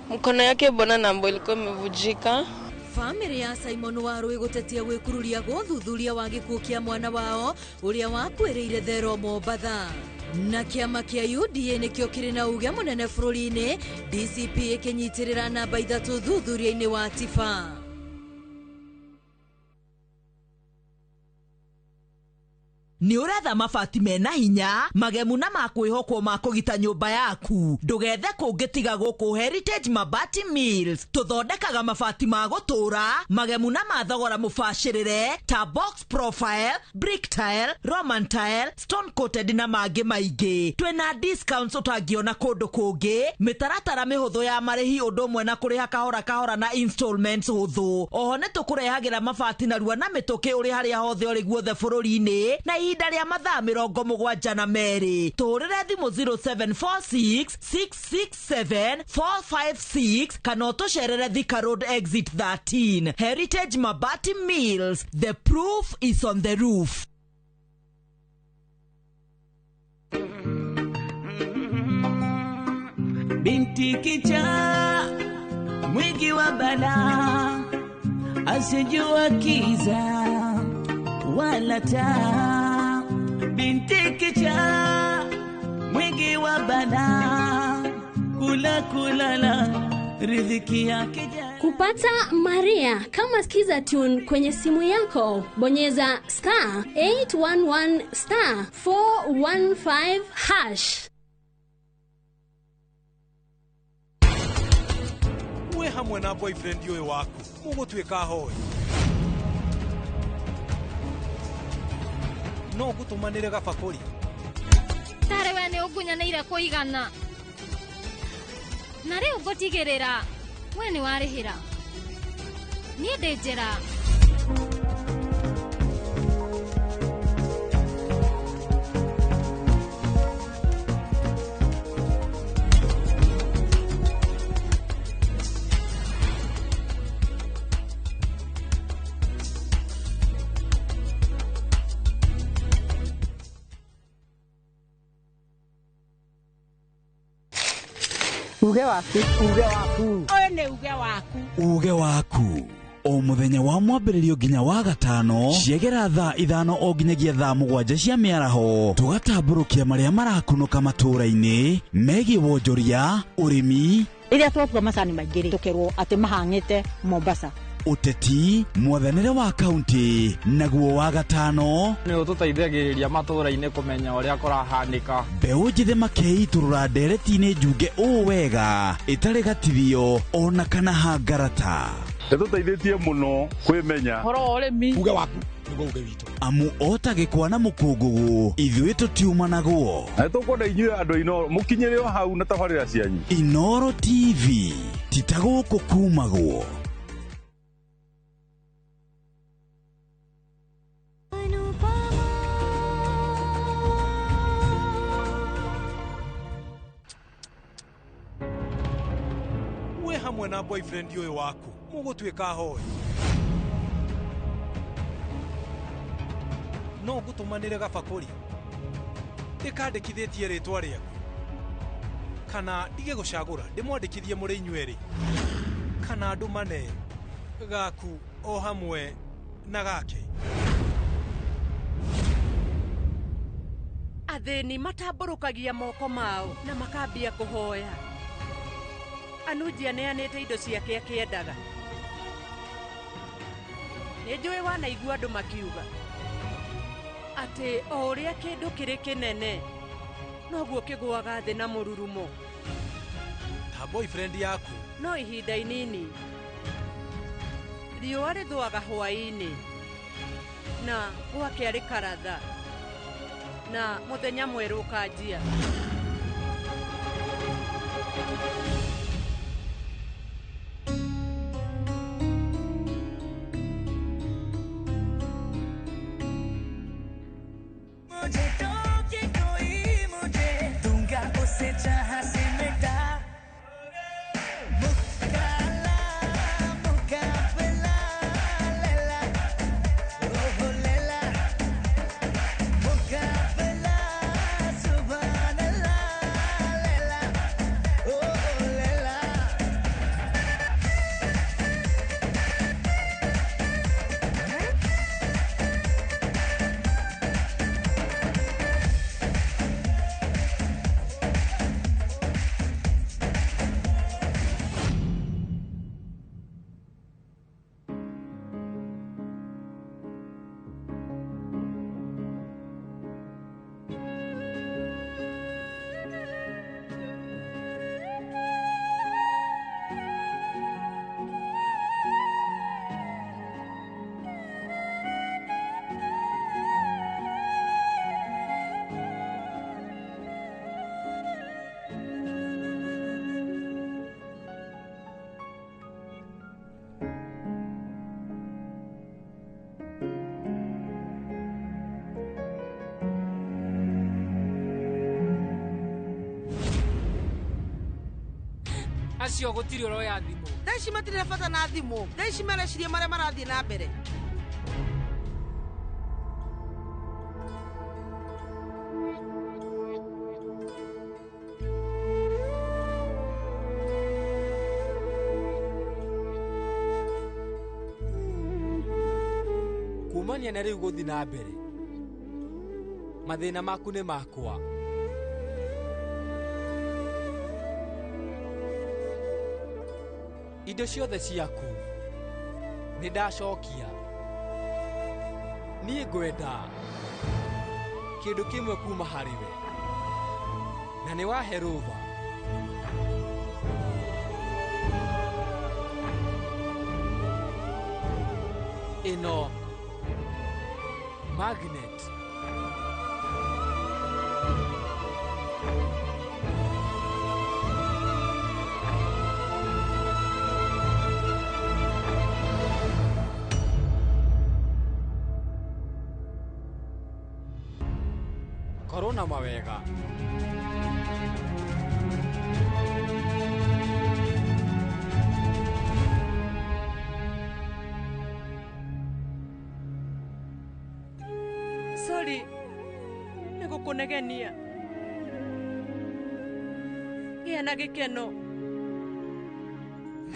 Mkono yake mbona naambiwa ilikuwa imevujika. Bamĩrĩ ya Simon Warũĩ gũtetia gwĩkururia gũthuthuria wa gĩkuũ kĩa mwana wao ũrĩa wakuĩrĩire Thero Mombatha. Na kĩama kĩa UDA nĩkĩo kĩrĩ na uge mũnene bũrũri-inĩ, DCP ĩkĩnyitĩrĩra namba 3 thuthuria-inĩ wa Tifa. Nĩ ũretha mabati mena hinya magemu na makwĩhokwo ma kũgita nyũmba yaku, ndũgethe kũngĩ tiga gũkũ Heritage Mabati Mills. Tũthondekaga mabati ma gũtũũra magemu na ma thogora mũbacĩrĩre ta box profile, brick tile, roman tile, stone coated na mangĩ maingĩ. Twĩna discounts ũtangĩona kũndũ kũngĩ, mĩtaratara mĩhũthũ ya marĩhi ũndũ ũmwe na kũrĩha kahora kahora na installments hũthũ. Oho nĩ tũkũrehagĩra mabati narua na mĩtũkĩ ũrĩ harĩa hothe ũrĩ guothe bũrũri-inĩ na ihinda rĩa mathaa 72. Tũhũrĩre thimũ 0746 667 456 kana ũtũcerere Thika Road exit 13. Heritage Mabati Mills, the proof is on the roof. Binti kichaa mwingi wa balaa, asijua kiza wala taa. Binti kichaa mwingi wa balaa, kula kulala riziki yake. Kupata Maria kama Skiza Tune kwenye simu yako, bonyeza star 811 star 415 hash. We hamwe na boyfriend ũyũ waku mũgũtuĩka hoi. No ngũtũmanĩre gabakũri. Tarĩ we nĩ ũngunyanĩire kũigana. Na rĩu ngũtigĩrĩra we nĩ warĩhĩra. Niĩ ndĩ njĩra. Uge waku, uge waku. Ũyũ nĩ uge waku. Uge waku. O mũthenya wa mwambĩrĩrio nginya wa gatano ciegera thaa 5 o nginyagia thaa 7 cia mĩaraho, tũgatambũrũkia marĩa marakunũka matũũra-inĩ megiĩ wonjoria, ũrĩmi. Rĩrĩa twatua macani maingĩ rĩ, tũkerwo atĩ mahang'ĩte Mombasa. Ũteti, mwathanĩre wa kaunti, naguo wa gatano nĩ ũtũteithagĩrĩria matũũra-inĩ kũmenya ũrĩa kũrahanĩka. Mbeũ njĩthĩ makeitũrũra ndereti-inĩ njunge ũũ wega ĩtarĩ gatithio ona kana hangarata. Ĩtũteithĩtie mũno kwĩmenya ũhoro wa ũrĩmi. Uge waku nĩguo uge witũ. Amu ota gĩkwa na mũkũngũgũ ithuĩ tũtiumanagwo. Na nĩtũkwenda inyuĩ andũ a Inooro mũkinyĩre o hau na tabarĩra cianyu. Inooro TV ti ta gũkũ kumagwo. We hamwe na boyfriend ũyũ waku mũgũtuĩka hoi. No ngũtũmanĩre gabakũri ndĩkandĩkithĩtie rĩtwa rĩaku, kana ndige gũcagũra ndĩmwandĩkithie mũrĩ inyuerĩ, kana ndũmane gaku o hamwe na gake. Athĩni matambũrũkagia moko mao na makambia kũhoya. Anuji aneanĩte indo ciake akĩendaga. Nĩ njũĩ wanaigua andũ makiuga atĩ o ũrĩa kĩndũ kĩrĩ kĩnene noguo kĩgũaga thĩ na mũrurumo. Ta boyfriend yaku. No ihinda inini riũa rĩthũaga hwaĩ-inĩ na gwakĩa rĩkaratha na mũthenya mwerũ ũkanjia. मुझे टोके कोई मुझे दूंगा उसे जहां से मिटा मुकाला मुकाबला लेला ओहो लेला मुकाबला सुभान अल्लाह। Acio gũtirĩ ũroya thimũ. Thaa ici matirĩ na bata na thimũ. Thaa ici mareciria marĩa marathiĩ na mbere. Kumania na rĩu gũthiĩ na mbere, mathĩna maku nĩ makwa. Indo ciothe ciaku nĩ ndacokia. Niĩ ngwenda kĩndũ kĩmwe kuma harĩ we, na nĩ wahe rũtha. Ĩno magnet. Korwo na mawega. Sorry, nĩ gũkũnegenia. Gĩa na gĩkeno.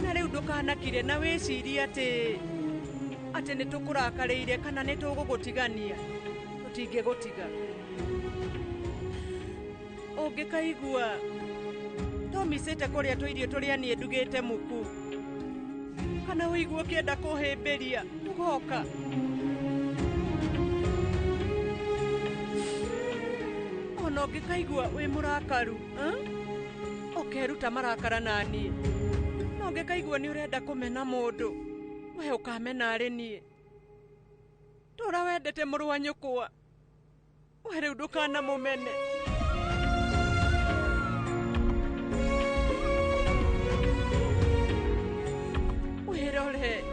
Na rĩu ndũkanakire na wĩcirie atĩ nĩ tũkũrakarĩire kana nĩ tũgũgũtigania. Tũtingĩgũtiga. Ũngĩkaigua tũmicĩte kũrĩa tũirio tũrĩa niĩ ndugĩte muku, kana ũigue ũkĩenda kũhĩmbĩria, ũgoka. Ona ũngĩkaigua wĩ mũrakaru, ũkeruta marakara na niĩ. Na ũngĩkaigua nĩ ũrenda kũmena mũndũ, we ũkamena arĩ niĩ. Tũra wendete mũrũ wa nyũkwa, we rĩu ndũkanamũmene. Wĩrore.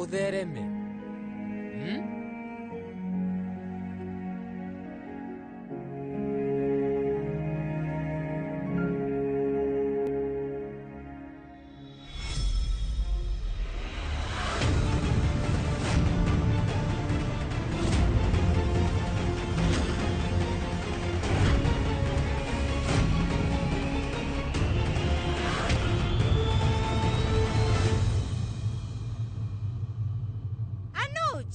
Ũthereme. Anuj!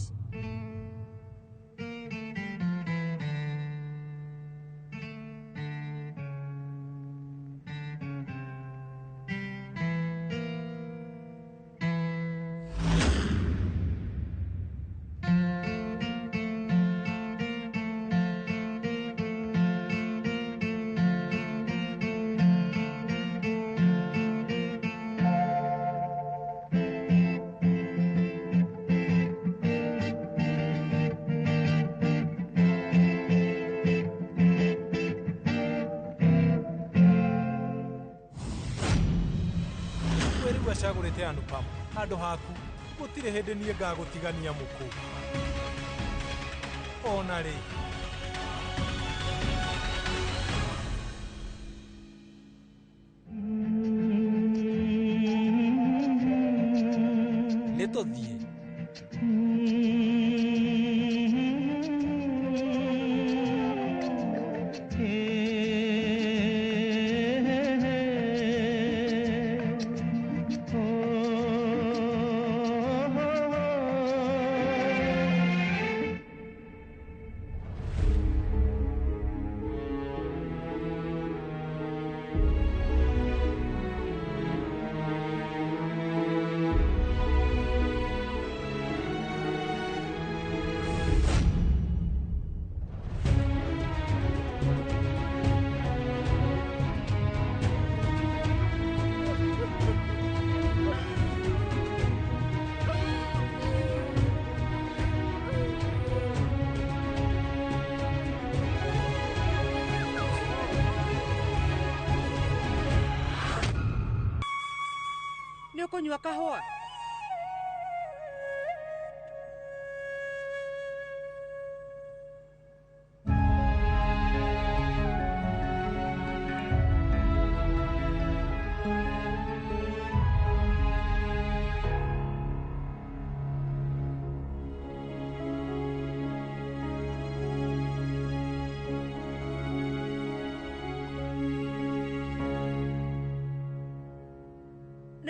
Rĩu acagũrĩte Anupam handũ haku, gũtirĩ hĩndĩ niĩ ngagũtigania mũkũ. Ona rĩ. Nĩ tũthiĩ. Tũkũnyua kahũa.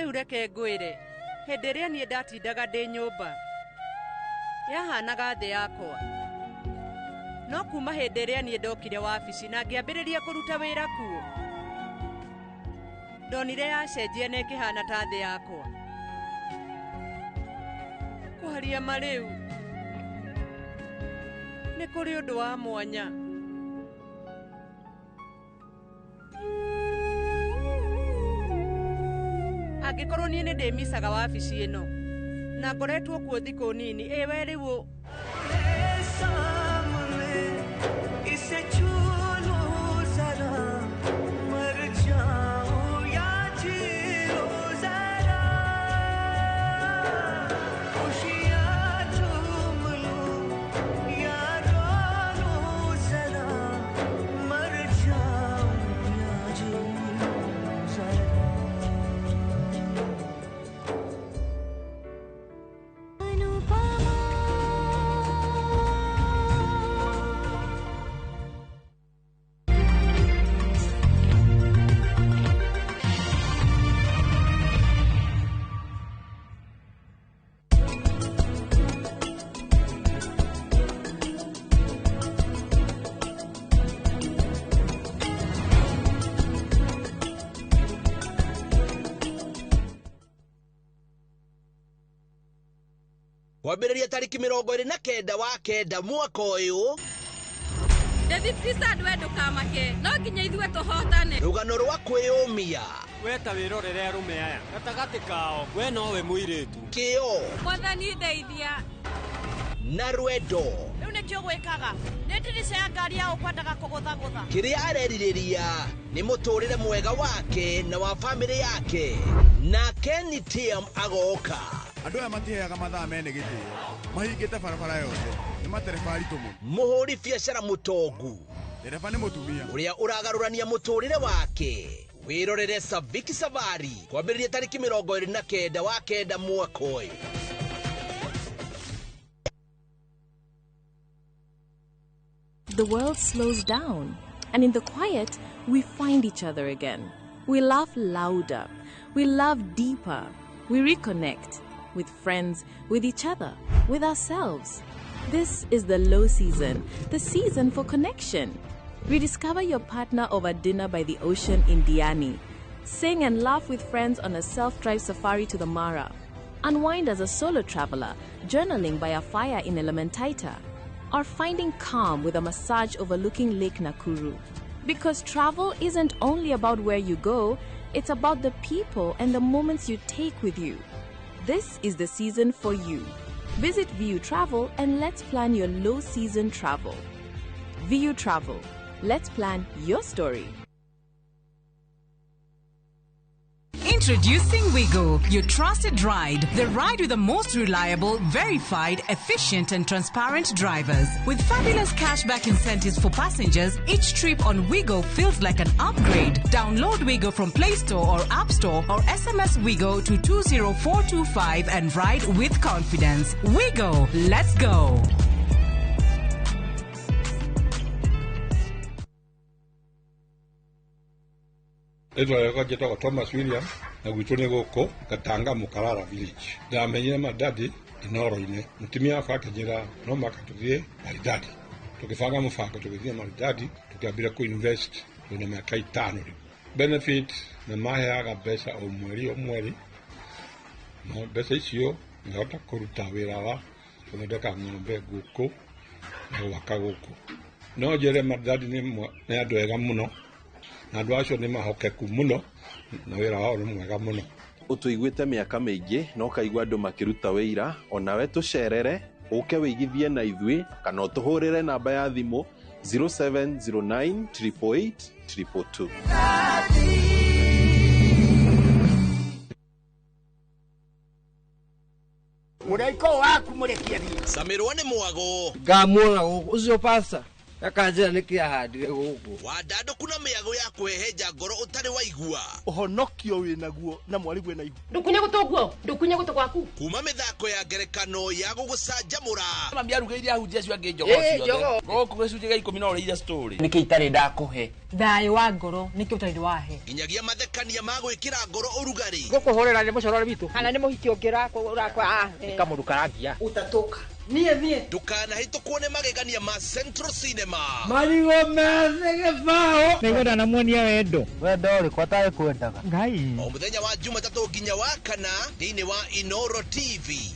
Rĩu reke ngwĩre, hĩndĩ ĩrĩa niĩ ndatindaga ndĩ nyũmba yahanaga thĩ yakwa. No kuma hĩndĩ ĩrĩa niĩ ndokire wabici na ngĩambĩrĩria kũruta wĩra kuo, ndonire yacenjia na ĩkĩhana ta thĩ yakwa. Kwaria ma rĩu nĩ kũrĩ ũndũ wa mwanya. Angĩkorwo niĩ nĩ ndĩmicaga wabici ĩno na ngoretwo kuo thikũ nini, ĩ we rĩu सामने इसे छू लूं जरा, मर जाऊं या जी लूं जरा, खुशियां चूम लूं या रो लूं जरा, मर जाऊं या जी लूं जरा। Kwambĩrĩria tarĩki 29 wa 9 mwaka ũyũ. David Christian, we ndũkamake, no nginya ithuĩ tũhotane. Rũgano rwa kwĩyũmia. We ta wĩrorere arũme aya gatagatĩ kao, we nowe mũirĩtu. Kĩo Mwathani ndeithia. na rwendo. Rĩu nĩkĩo gwĩkaga nĩ ndirica ya ngari ya ũkwendaga kũgũthagũtha. Kĩrĩa arerirĩria nĩ mũtũrĩre mwega wake na wa bamĩrĩ yake. Na Kenny Tiam agoka. Andũ aya matiheaga mathaa mene gĩtĩo, mahingĩte barabara yothe, nĩ matereba aritũ mũno. Mũhũri biacara mũtongu. Ndereba nĩ mũtumia. Ũrĩa ũragarũrania mũtũrĩre wake. Wĩrorere Saviki Safari kwambĩrĩria tarĩki 29 wa 9 mwaka ũyũ. The world slows down, and in the quiet, we find each other again. We laugh louder, we love deeper, we reconnect with friends, with each other, with ourselves. This is the low season, the season for connection. Rediscover your partner over dinner by the ocean in Diani. Sing and laugh with friends on a self drive safari to the Mara. Unwind as a solo traveler, journaling by a fire in Elementaita, or finding calm with a massage overlooking Lake Nakuru. Because travel isn't only about where you go, it's about the people and the moments you take with you. This is the season for you. Visit VU Travel and let's plan your low season travel. VU Travel. Let's plan your story. Introducing Wigo, your trusted ride. The ride with the most reliable, verified, efficient, and transparent drivers. With fabulous cashback incentives for passengers, each trip on Wigo feels like an upgrade. Download Wigo from Play Store or App Store or SMS Wigo to 20425 and ride with confidence. Wigo, let's go. Rĩtwa rĩakwa njĩtagwo Thomas William na gwitũ nĩ gũkũ Gatanga Mũkarara village. Ndamenyire Maridadi Inoro-inĩ. Mũtumia wakwa akĩnjĩra no mũhaka tũthiĩ Maridadi. Tũkĩbanga mũbango tũgĩthiĩ Maridadi, tũkĩambĩrĩria kũ invest twĩna mĩaka 5 rĩu. Benefit nĩ maheaga mbeca o mweri o mweri, na mbeca icio ngahota kũruta wĩra wa gũthondeka ng'ombe, ngũkũ na gwaka gũkũ. No njĩre Maridadi nĩ andũ ega mũno, na andũ acio nĩ mahokeku mũno na wĩra wao nĩ mwega mũno. Ũtũiguĩte mĩaka mĩingĩ na ũkaigua andũ makĩruta wĩira, onawe tũcerere, ũke wĩigithie na ithuĩ kana ũtũhũrĩre namba ya thimũ 0709 888 222. Camĩrwo nĩ mwago. Ngamuona gũkũ ũcio pasta akanjĩra nĩkĩ ahandire gũkũ. Wandandũku na mĩago ya kũhehenja ngoro ũtarĩ waigua. Ũhonokio wĩnaguo na mwarigwe na ihu. Ndũkunye gũtũ guo, ndũkunye gũtũ gwaku. Kuma mĩthako ya ngerekano ya gũgũcanjamũra. Mami arugĩire ahunjia acio angĩ njogoo ciothe. Gũkũ gĩcunjĩ gĩa 10 no ũrĩire story. Nĩkĩ itarĩ ndakũhe? Thayũ wa ngoro nĩkĩ ũtarĩ wahe. Nginyagia mathekania ma gwĩkĩra ngoro ũrugarĩ. Gũkũhũrĩra nĩ mũcorore witũ. Kana nĩ mũhiki ũngĩ ũrakwa. Nĩ kamũndũ karangia. Ũtatũka. Niĩ niĩ. Ndũkanahĩtũkwo nĩ magegania ma Central Cinema. Marigũ methĩ gĩbaũ. Nĩngwenda namuonia wendo. Wendo ũrĩkũ atarĩ kwendaga. Ngai. O mũthenya wa Jumatatũ nginya wa kana thĩinĩ wa Inoro TV.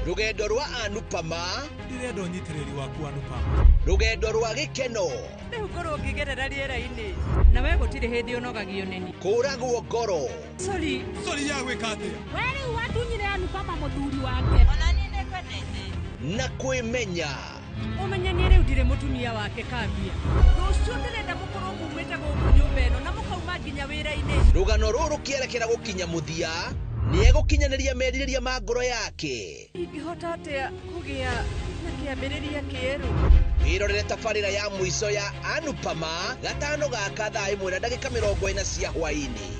Rũgendo rwa Anupama. Ndĩrenda ũnyitĩrĩri waku Anupama. Rũgendo rwa gĩkeno. Rĩu ngorwo ngĩgerera rĩera-inĩ. Na we gũtirĩ hĩndĩ ũnogagio nĩ. Kũragwo ngoro. Sorry. Sorry ya gwĩka atĩa? We rĩu watunyire Anupama mũthuri wake. Ona niĩ nĩngwendete. Na kwĩmenya. Ũmenye niĩ rĩu ndirĩ mũtumia wake kambia. Rũciũ ndĩrenda mũkorwo mumĩte gũkũ nyũmba ĩno na mũkauma nginya wĩra-inĩ. Rũgano rũrũ rũkĩerekera gũkinya mũthia. Nĩegũkinyanĩria merirĩria ma ngoro yake. Ingĩhota atĩa kũgĩa na kĩambĩrĩria kĩerũ? Wĩrorere tabarĩra ya mũico ya Anupama gatano gaka thaa 1:40 cia hwaĩ-inĩ.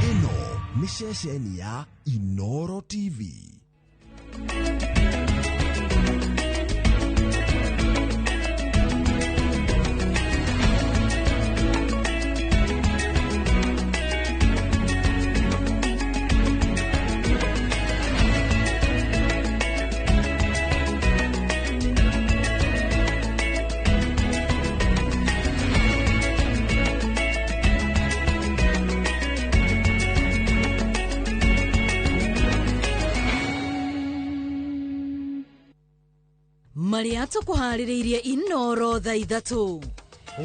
Ĩno nĩ ceceni ya Inoro TV. Marĩa tũkũharĩrĩirie Inoro thaa 3.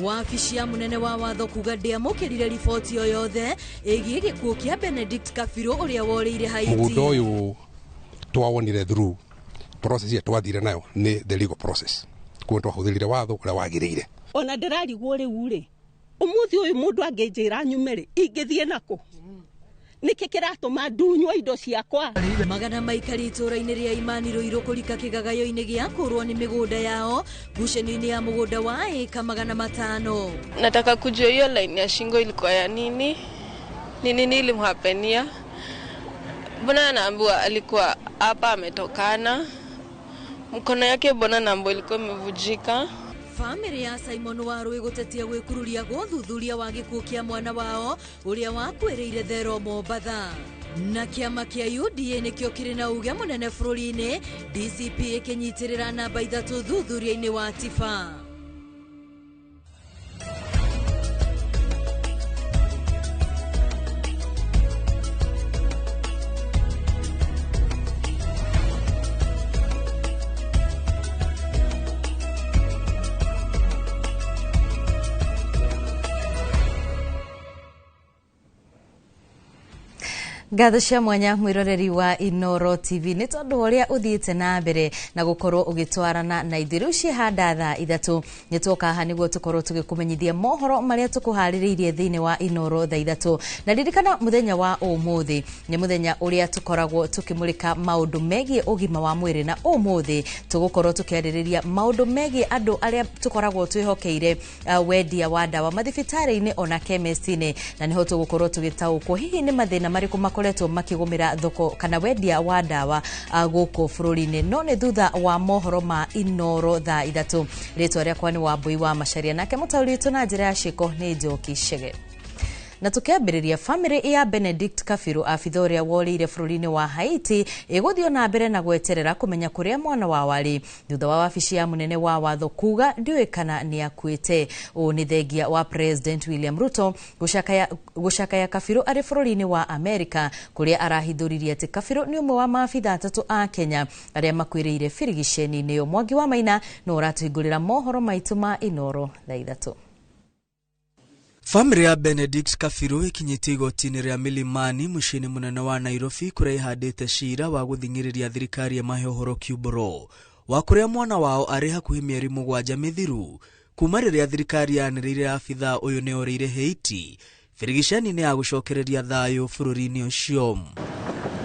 Wabici ya mũnene wa watho kuga ndĩamũkĩrire riboti o yothe ĩgiĩ gĩkuũ kĩa Benedict Kabiru ũrĩa worĩire Haiti. Mũgũnda ũyũ twawonire through process ĩrĩa twathire nayo nĩ the legal process. Kuo twahũthĩrire watho ũrĩa wagĩrĩire. Ona ndĩrarigwo rĩu rĩ, ũmũthĩ ũyũ mũndũ angĩnjĩra nyume rĩ, ingĩthiĩ nakũ? Nĩkĩ kĩratũma ndunywo indo ciakwa? Magana maikari itũũra-inĩ rĩa Imani Ruiru kũrika kĩgagayo-inĩ gĩa kũrwo nĩ mĩgũnda yao ngucanio-inĩ ya mũgũnda wa ĩka 500. Nataka kujua hiyo line ya shingo ilikuwa ya nini? Ni nini ilimhapenia? Mbona anaambiwa alikuwa hapa ametokana? Mkono yake mbona nambo ilikuwa imevujika? Famĩlĩ ya Simon Warũĩ gũtetia gwĩkururia gũthuthuria wa gĩkuũ kĩa mwana wao ũrĩa wakuĩrĩire Thero Mombatha. Na kĩama kĩa UDA nĩkĩo kĩrĩ na uge mũnene bũrũri-inĩ, DCP ĩkĩnyitĩrĩra namba 3 thuthuria-inĩ wa Tifa. Ngatho cia mwanya mwiroreri wa Inoro TV nĩ tondũ ũrĩa ũthiĩte na mbere na gũkorwo ũgĩtwarana na ithuĩ. Rĩu ciĩhanda thaa 3 nĩ twoka haha nĩguo tũkorwo tũgĩkũmenyithia mohoro marĩa tũkũharĩrĩirie thĩinĩ wa Inoro thaa 3. Na ririkana mũthenya wa ũmũthĩ nĩ mũthenya ũrĩa tũkoragwo tũkĩmũrĩka maũndũ megiĩ ũgima wa mwĩrĩ, na ũmũthĩ tũgũkorwo tũkĩarĩrĩria maũndũ megiĩ andũ arĩa tũkoragwo twĩhokeire wendia wa ndawa mathibitarĩ-inĩ ona chemist-inĩ, na nĩho tũgũkorwo tũgĩtaũkwo hihi nĩ mathĩna marĩkũ makoretwo makĩgũmĩra thoko kana wendia wa ndawa gũkũ bũrũri-inĩ. No nĩ thutha wa mohoro ma Inoro thaa 3. Rĩtwa rĩakwa nĩ Wambui wa Macharia, nake mũtaũri witũ na njĩra ya ciĩko nĩ Njoki Chege. Na tukiambĩrĩria, famĩlĩ ya Benedict Kabiru, abitha ũrĩa worĩire bũrũri-inĩ wa Haiti, ĩgũthiĩ na mbere na gweterera kũmenya kũrĩa mwana wao arĩ thutha wa wabici ya mũnene wa watho kuga ndiũĩ kana nĩ akuĩte. Ũũ nĩ thengia wa President William Ruto gũcakaya Kabiru arĩ bũrũri-inĩ wa Amerika, kũrĩa arahithũririe atĩ Kabiru nĩ ũmwe wa maabitha 3 a Kenya arĩa makuĩrĩire birigiceni-inĩ ĩyo. Mwangi wa Maina no ũratũhingũrĩra mohoro maitũ ma Inoro thaa 3. Bamĩrĩ ya Benedict Kabiru ĩkinyĩtie igoti-inĩ rĩa Milimani mũciĩ-inĩ mũnene wa Nairobi kũrĩa ĩhandĩte cira wa gũthing'ĩrĩria thirikari ĩmahe ũhoro kiumbũro wa kũrĩa mwana wao arĩ hakuhĩ mĩeri 7 mĩthiru kuma rĩrĩa thirikari yanĩrĩire abithaa ũyũ nĩ orĩire Haiti birigiceni-inĩ ya gũcokereria thayũ bũrũri-inĩ ũcio.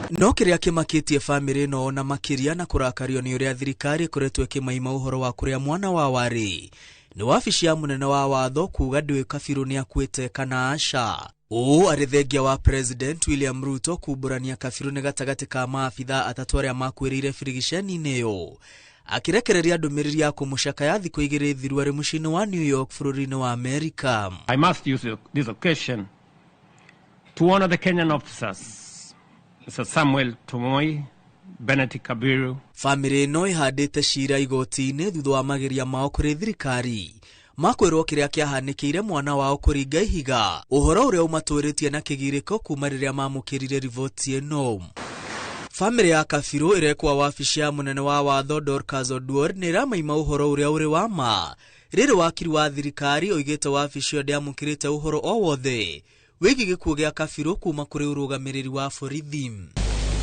No kĩrĩa kĩmakĩtie bamĩrĩ ĩno ona makĩria na kũrakario nĩ ũrĩa thirikari ĩkoretwo ĩkĩmaima ũhoro wa kũrĩa mwana wao arĩ nĩ wabici ya mũnene wa watho kuga ndũĩ Kabiru nĩ akuĩte kana aca. Ũũ arĩ thengia wa President William Ruto kumbũrania Kabiru nĩ gatagatĩ ka maabithaa 3 arĩa makuĩrĩire birigiceni-inĩ ĩyo, akĩrekereria ndũmĩrĩri ya kũmũcakaya thikũ 2 thiru arĩ mũciĩ-inĩ wa New York bũrũri-inĩ wa Amerika. I must use this occasion to honor the Kenyan officers, Mr. Samuel Tomoi, Benedict Kabiru. Bamĩrĩ ĩno ĩhandĩte cira igoti-inĩ thutha wa mageria mao kũrĩ thirikari makwĩrwo kĩrĩa kĩahanĩkĩire mwana wao kũringa ihiga, ũhoro ũrĩa ũmatũrĩtie na kĩgirĩko kuma rĩrĩa mamũkĩrire riboti ĩno. Bamĩrĩ ya Kabiru ĩrekwa wabici ya mũnene wa watho Dorcas Oduor nĩ ĩramaima ũhoro ũrĩa ũrĩ wa ma. Rĩrĩ wakiri wa thirikari oigĩte wabici ĩyo ndĩamũkĩrĩte ũhoro o wothe wĩgiĩ gĩkuũ gĩa Kabiru kuma kũrĩ ũrũgamĩrĩri wa borithi.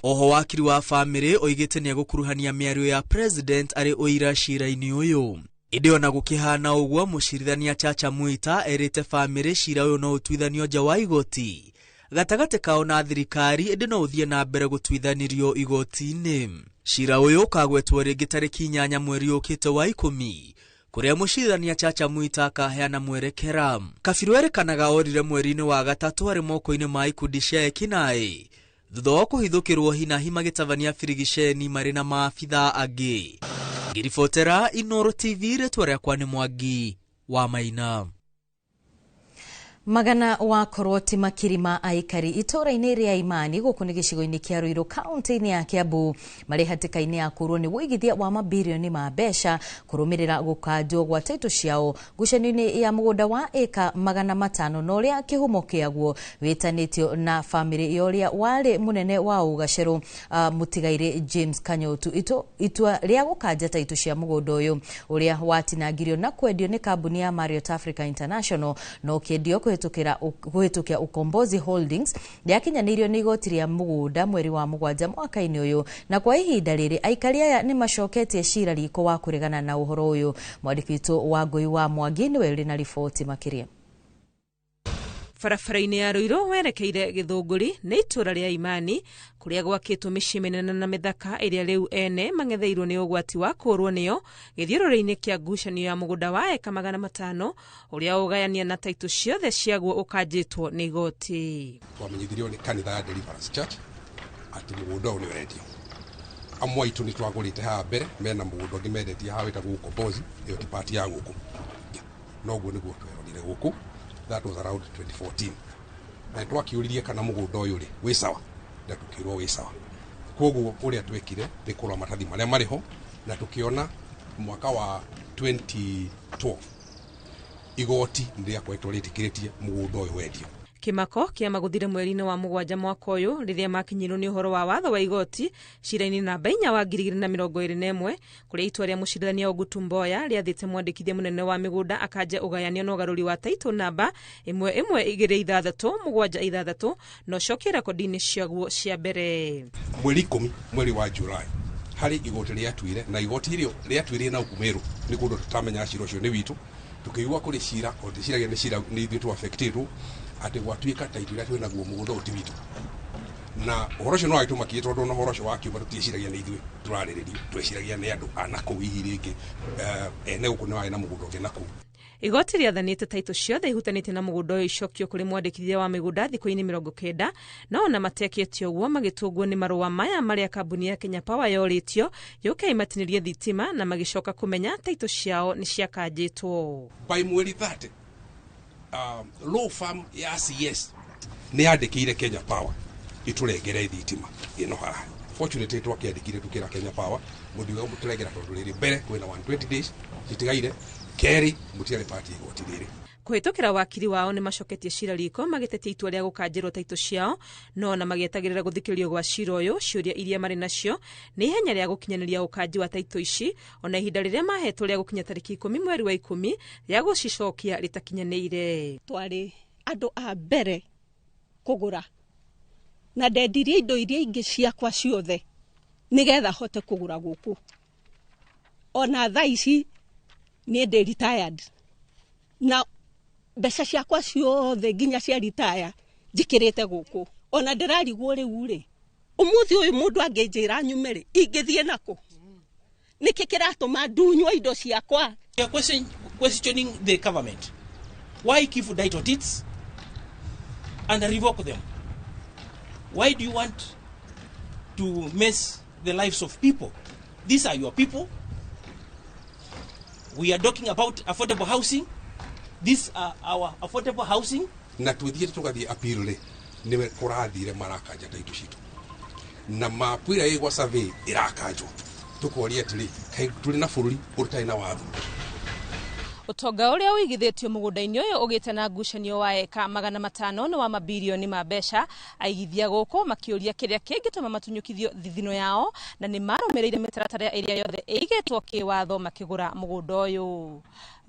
Oho wakiri wa bamĩrĩ oigĩte nĩegũkuruhania mĩario ya president arĩ ũira cira-inĩ ũyũ. Ĩndĩ ona gũkĩhana ũguo, mũcirithania Chacha Mwita erĩte bamĩrĩ cira ũyũ no ũtuithanio nja wa igoti gatagatĩ kao na thirikari, ĩndĩ no ũthiĩ na mbere gũtuithanirio igoti-inĩ. Cira ũyũ ũkagwetwo rĩngĩ tarĩki 8 mweri ũkĩte wa 10 kũrĩa mũcirithania Chacha Mwita akaheana mwerekera. Kabiru erĩkanaga orire mweri-inĩ wa 3 arĩ moko-inĩ ma ikundi cia ekinaĩ thutha wa kũhithũkĩrwo hinahi magĩtabania birigiceni marĩ na maabithaa angĩ. Ngĩribotera Inooro TV, rĩtwa rĩakwa nĩ Mwangi wa Maina. Magana wakorwo ti makiri ma aikari itũũra-inĩ rĩa Imani gũkũ nĩ gĩcigo-inĩ kĩa Ruiru kaunti-inĩ ya Kiambu marĩ hatĩka-inĩ ya kũrwo nĩ wũigithia wa mabirioni ma mbeca kũrũmĩrĩra gũkanjwo gwa taitũ ciao ngucanio-inĩ ya mũgũnda wa ĩka 500 na ũrĩa kĩhumo kĩaguo wĩtanĩtio na bamĩrĩ ya ũrĩa warĩ mũnene wa ũgacerũ mũtigairĩ James Kanyotu. Itua rĩa gũkanja taitũ cia mũgũnda ũyũ ũrĩa watinangirio na kwendio nĩ kambuni ya Marriott Africa International na ũkĩendio kũhĩtũkĩra Ukombozi Holdings rĩakinyanĩirio nĩ igoti rĩa mũgũnda mweri wa 7 mwaka-inĩ ũyũ, na kwa ihinda rĩrĩ aikari aya nĩ macoketie cira riko wa kũregana na ũhoro ũyũ. Mwandĩki witũ wa Ngũi wa Mwangi nĩwe ũrĩ na riboti makĩria. Barabara-inĩ ya Ruiru werekeire Gĩthũngũri nĩ itũũra rĩa Imani kũrĩa gwakĩtwo mĩciĩ mĩnene na mĩthaka ĩrĩa rĩu ene mang'etheirwo nĩ ũgwati wa kũũrwo nĩyo gĩthiũrũrĩ-inĩ kĩa ngucanio ya mũgũnda wa eka 500 ũrĩa ũgayania na taitũ ciothe ciaguo ũkanjĩtwo nĩ igoti. Twamenyithirio nĩ kanitha ya Deliverance Church atĩ mũgũnda ũyũ nĩ ũrendio. Amwe aitũ nĩ twagũrĩte haha mbere mena mũgũnda ũngĩ mendetie haha wĩtagwo Ukombozi, ĩyo ti part ya gũkũ. Noguo nĩguo twerorire gũkũ. That was around 2014. Na twakiuririe kana mũgũnda ũyũ rĩ wĩ sawa, na tukĩrwo wĩ sawa. Koguo ũrĩa twekire nĩ kũrora maratathi marĩa marĩ ho, na tũkĩona mwaka wa 2012 igoti nĩ rĩakoretwo rĩtĩkĩrĩtie mũgũnda ũyũ wendio. Kĩmako kĩamagũthire mweri-inĩ wa 7 mwaka ũyũ rĩrĩa makinyirwo nĩ ũhoro wa watho wa igoti cira-inĩ namba 4 wa 2021 kũrĩa itua rĩa mũcirithania Ogutu Mboya rĩathĩte mwandĩkithia mũnene wa mĩgũnda akanje ũgayanio na ũgarũri wa taitũ namba 112676 na ũcokie rekondi-inĩ ciaguo cia mbere. Mweri 10 mweri wa July harĩ igoti rĩatuire, na igoti rĩo rĩatuire na Ukumeru nĩ kũndũ tũtamenya cira ũcio nĩ witũ, tũkĩigua kũrĩ cira o tĩciragia nĩ cira nĩ ithuĩ tũ affectĩtwo atĩ gwatuĩka taitũ ĩrĩa twĩ naguo mũgũnda ũyũ ti witũ. Na ũhoro ũcio no wagĩtũmakie tondũ ona ũhoro ũcio wakiuma tũtieciragia nĩ ithuĩ tũrarĩrĩrio, tweciragia nĩ andũ a nakũu hihi rĩngĩ ene gũkũ nĩ warĩ na mũgũnda ũngĩ nakũu. Igoti rĩathanĩte taitũ ciothe ihutanĩtie na mũgũnda ũyũ icokio kũrĩ mwandĩkithia wa mĩgũnda thikũ-inĩ 90, no ona matekĩte ũguo magĩtũngwo nĩ marũa maya marĩa kambuni ya Kenya Power yorĩtio yũke ĩmatinĩrie thitima na magĩcoka kũmenya taitũ ciao nĩ ciakanjĩtwo. By mweri 30 law firm ya CS nĩ yandĩkĩire Kenya Power itũrengere thitima ĩno haha. Fortunately twakĩandĩkire tũkĩra Kenya Power mũndiuga mũtũrengera tondũ rĩrĩ mbere kwĩna 120 days citigaire, kerĩ mũtiarĩ part ya igoti rĩrĩ. Kũhĩtũkĩra wakiri wao nĩ macoketie cira riko magĩtetia itua rĩa gũkanjĩrwo taitũ ciao, no ona magĩetagĩrĩra gũthikĩrĩrio gwa cira ũyũ ciũria iria marĩ nacio nĩ ihenya rĩa gũkinyanĩria ũkanji wa taitũ ici ona ihinda rĩrĩa mahetwo rĩa gũkinya tarĩki 10 mweri wa 10 rĩa gũcicokia rĩtakinyanĩire. Twarĩ Andũ a mbere kũgũra, na ndendirie indo iria ingĩ ciakwa ciothe nĩgetha hote kũgũra gũkũ. Ona thaa ici niĩ ndĩ retired, na mbeca ciakwa ciothe nginya cia retire njĩkĩrĩte gũkũ. Ona ndĩrarigwo rĩu rĩ, ũmũthĩ ũyũ mũndũ angĩnjĩra nyume rĩ, ingĩthiĩ nakũ? Nĩkĩ kĩratũma ndunywo indo ciakwa? We are questioning the government. Why give title deeds and revoke them? Why do you want to mess the lives of people? These are your people. We are talking about affordable housing. These are our affordable housing. Na twithiĩte tũgathiĩ appeal rĩ, nĩwe kũrathire marakanja title citũ, na mapu ĩrĩa ĩgwa survey ĩrakanjwo. Tũkoria atĩrĩ, kaĩ tũrĩ na bũrũri ũtarĩ na watho? Ũtonga ũrĩa ũigithĩtio mũgũnda-inĩ ũyũ ũgĩte na ngucanio wa eka 500 nĩ wa mabirioni ma mbeca. Aigithia gũkũ makĩũria kĩrĩa kĩngĩtũma matunyũkithio thithino yao, na nĩ marũmĩrĩire mĩtaratara ĩrĩa yothe ĩigĩtwo kĩwatho makĩgũra mũgũnda ũyũ.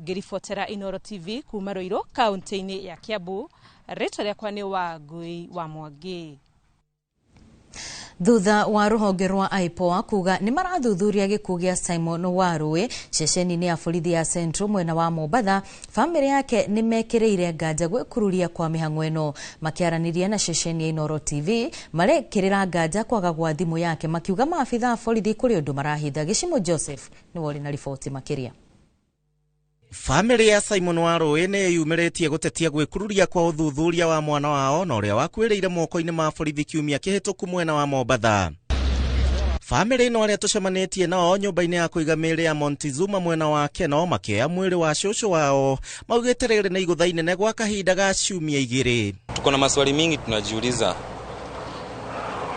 Ngĩribotera Inooro TV kuma Ruiru, kaunti-inĩ ya Kiambu, rĩtwa rĩakwa nĩ Wangui wa Mwangi. Thutha wa rũhonge rwa IPOA kuga nĩ marathuthuria gĩkuũ gĩa Simon Warũĩ ceceni-inĩ ya borithi ya Central mwena wa Mombatha, bamĩrĩ yake nĩ mekĩrĩire nganja gwĩkururia kwa mĩhang'o ĩno. Makĩaranĩria na ceceni ya Inooro TV, marekĩrĩra nganja kwaga gwa thimũ yake, makiuga maabitha a borithi kũrĩ ũndũ marahitha. Gĩcimo Joseph nĩwe ũrĩ na riboti makĩria. Bamĩrĩ ya Simon Warũĩ nĩ ĩyumĩrĩtie gũtetia gwĩkururia kwa ũthuthuria wa mwana wao na ũrĩa wakuĩrĩire moko-inĩ ma borithi kiumia kĩhĩtũku mwena wa Mombatha. Bamĩrĩ ĩno, arĩa tũcemanĩtie nao nyũmba-inĩ ya kũiga mĩĩrĩ ya Montezuma mwena wa Keno makĩoya mwĩrĩ wa cũcũ wao, maugĩte rĩrĩ nĩ igũtha inene gwa kahinda ga ciumia 2. Tuko na maswali mingi tunajiuliza,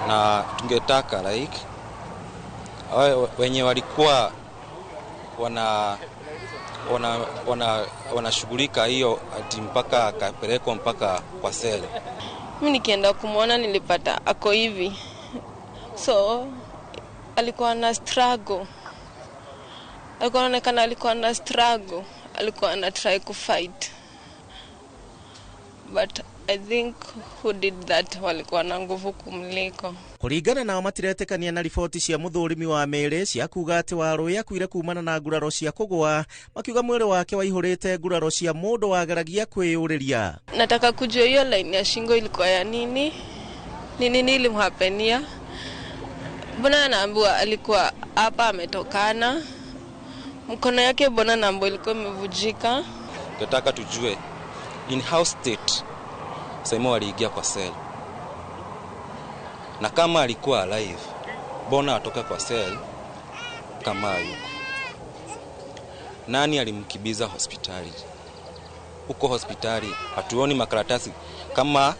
na tungetaka like wenye walikuwa wanashughulika hiyo ati mpaka akapelekwa mpaka kwa sele. Mimi nikienda kumuona nilipata ako hivi. So alikuwa na struggle. Alikuwa anaonekana alikuwa na struggle. Alikuwa ana try to fight. But I think who did that walikuwa na nguvu kumliko. Kũringana nao, matiretĩkania na riboti cia mũthũrimi wa mĩĩrĩ cia kuga atĩ Warũĩ akuire kumana na nguraro cia kũgũa, makiuga mwĩrĩ wake waihũrĩte nguraro cia mũndũ wageragia kwĩyũrĩria. Nataka kujua hiyo line ya shingo ilikuwa ya nini? Ni nini ilimhappenia? Mbona anaambiwa alikuwa hapa ametokana? Mkono yake mbona naambiwa ilikuwa imevujika? Tunataka tujue in how state Simon aliingia kwa cell. Na kama alikuwa alive, mbona atoka kwa cell kama yuko? Nani alimkibiza hospitali? Huko hospitali hatuoni makaratasi kama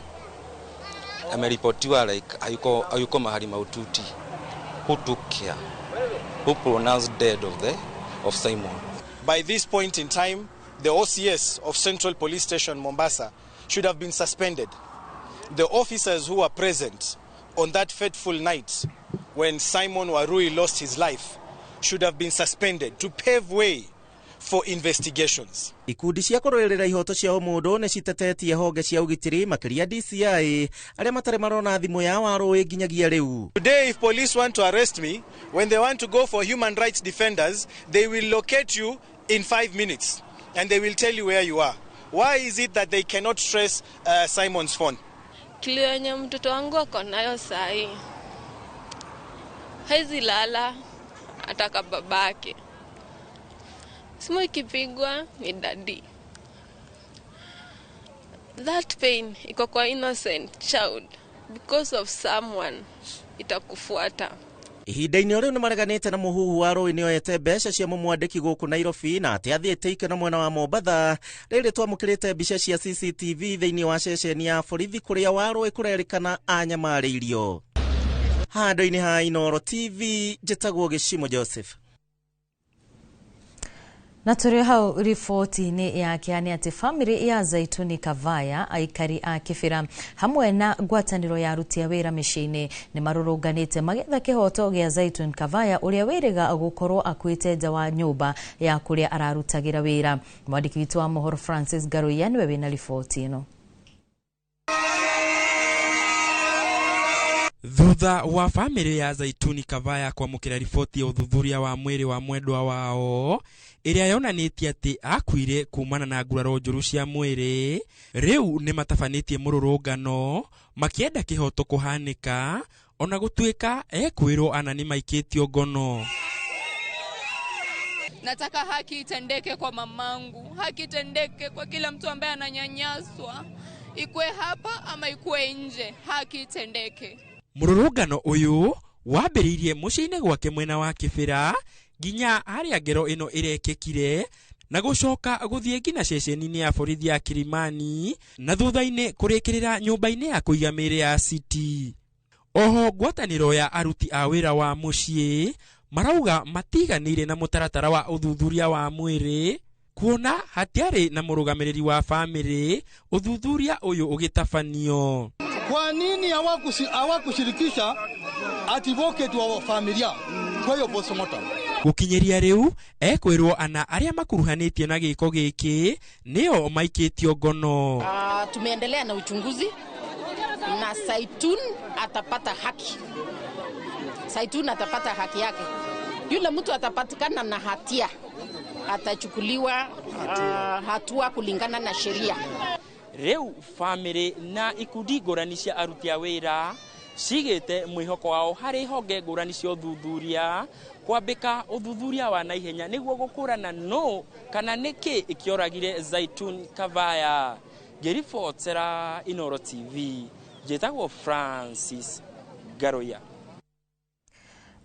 ameripotiwa like hayuko mahali maututi. Who took care? Who pronounced dead of Simon? By this point in time, the OCS of Central Police Station Mombasa should have been suspended. The officers who were present on that fateful night when Simon Warui lost his life should have been suspended to pave way for investigations. Ikundi cia kũrũĩrĩra ihoto cia ũmũndũ nĩ citetetie honge cia ũgitĩri, makĩria DCI, arĩa matarĩ marona thimũ ya Warũĩ nginyagia rĩu. Today, if police want to arrest me, when they want to go for human rights defenders, they will locate you in 5 minutes and they will tell you where you are. Why is it that they cannot trace Simon's phone? Kilio yenye mtoto wangu ako nayo sahi, haizi lala ataka babake. Simu ikipigwa ni daddy. That pain iko kwa innocent child because of someone itakufuata. Ihinda-inĩ o rĩu nĩmareganĩte na mũhuhu wa Rũĩ nĩoete mbeca cia mũmwandĩki gũkũ Nairobi na atĩ athiĩte ikeno mwena wa Mombatha. Rĩrĩ twamũkĩrĩte mbica cia CCTV thĩinĩ wa ceceni ya borithi kũrĩa Warũĩ kũrerĩkana anyamarĩirio. Handũ-inĩ ha Inooro TV, njĩtagwo Gĩcimo Joseph. Na tũrĩ hau riboti-inĩ yake nĩ atĩ bamĩrĩ ya Zaituni Kavaya, aikari a Kĩbĩra hamwe na ngwatanĩro ya aruti a wĩra mĩciĩ-inĩ nĩ marũrũnganĩte magĩetha kĩhoto gĩa Zaituni Kavaya ũrĩa wĩrĩga gũkorwo akuĩte nja wa nyũmba ya kũrĩa ararutagĩra wĩra. Mwandĩki witũ wa mohoro Francis Ngaruiya nĩwe wĩna riboti ĩno. Thutha wa bamĩrĩ ya Zaituni Kavaya kwamũkĩra riboti ya ũthuthuria wa mwĩrĩ wa mwendwa wao ĩrĩa yonanĩtie atĩ akuire kumana na nguraro njũru cia mwĩrĩ, rĩu nĩ matabanĩtie mũrũrũngano makĩenda kĩhoto kũhanĩka ona gũtuĩka ekwĩrwo ana nĩ maikĩtio ngono. Nataka haki itendeke kwa mamangu, haki itendeke kwa kila mtu ambaye ananyanyaswa, ikue hapa ama ikue nje, haki itendeke. Mũrũrũngano ũyũ wambĩrĩirie mũciĩ-inĩ gwake mwena wa Kĩbĩra nginya harĩa ngero ĩno ĩrekĩkire na gũcoka gũthiĩ nginya ceceni-inĩ ya borithi ya Kilimani na thutha-inĩ kũrĩkĩrĩra nyũmba-inĩ ya kũiga mĩĩrĩ ya City. Oho ngwatanĩro ya aruti a wĩra wa mũciĩ marauga matiganĩire na mũtaratara wa ũthuthuria wa mwĩrĩ kuona hatiarĩ na mũrũgamĩrĩri wa bamĩrĩ ũthuthuria ũyũ ũgĩtabanio. Kwa nini hawakushirikisha advocate wa familia kwa hiyo postmortem? Gũkinyĩria rĩu ekwĩrwo ana arĩa makuruhanĩtie na gĩko gĩkĩ nĩo maikĩtio ngono. Tumeendelea na uchunguzi na Zaitun atapata haki. Zaitun atapata haki yake. Yule mtu atapatikana na hatia atachukuliwa hatua kulingana na sheria. Rĩu bamĩrĩ na ikundi ngũrani cia aruti a wĩra cigĩte mwĩhoko wao harĩ honge ngũrani cia ũthuthuria kwambĩka ũthuthuria wa naihenya nĩguo gũkũrana nũ kana nĩkĩ ĩkĩoragire Zaitun Kavaya. Ngĩribotera Inooro TV, njĩtagwo Francis Ngaruiya.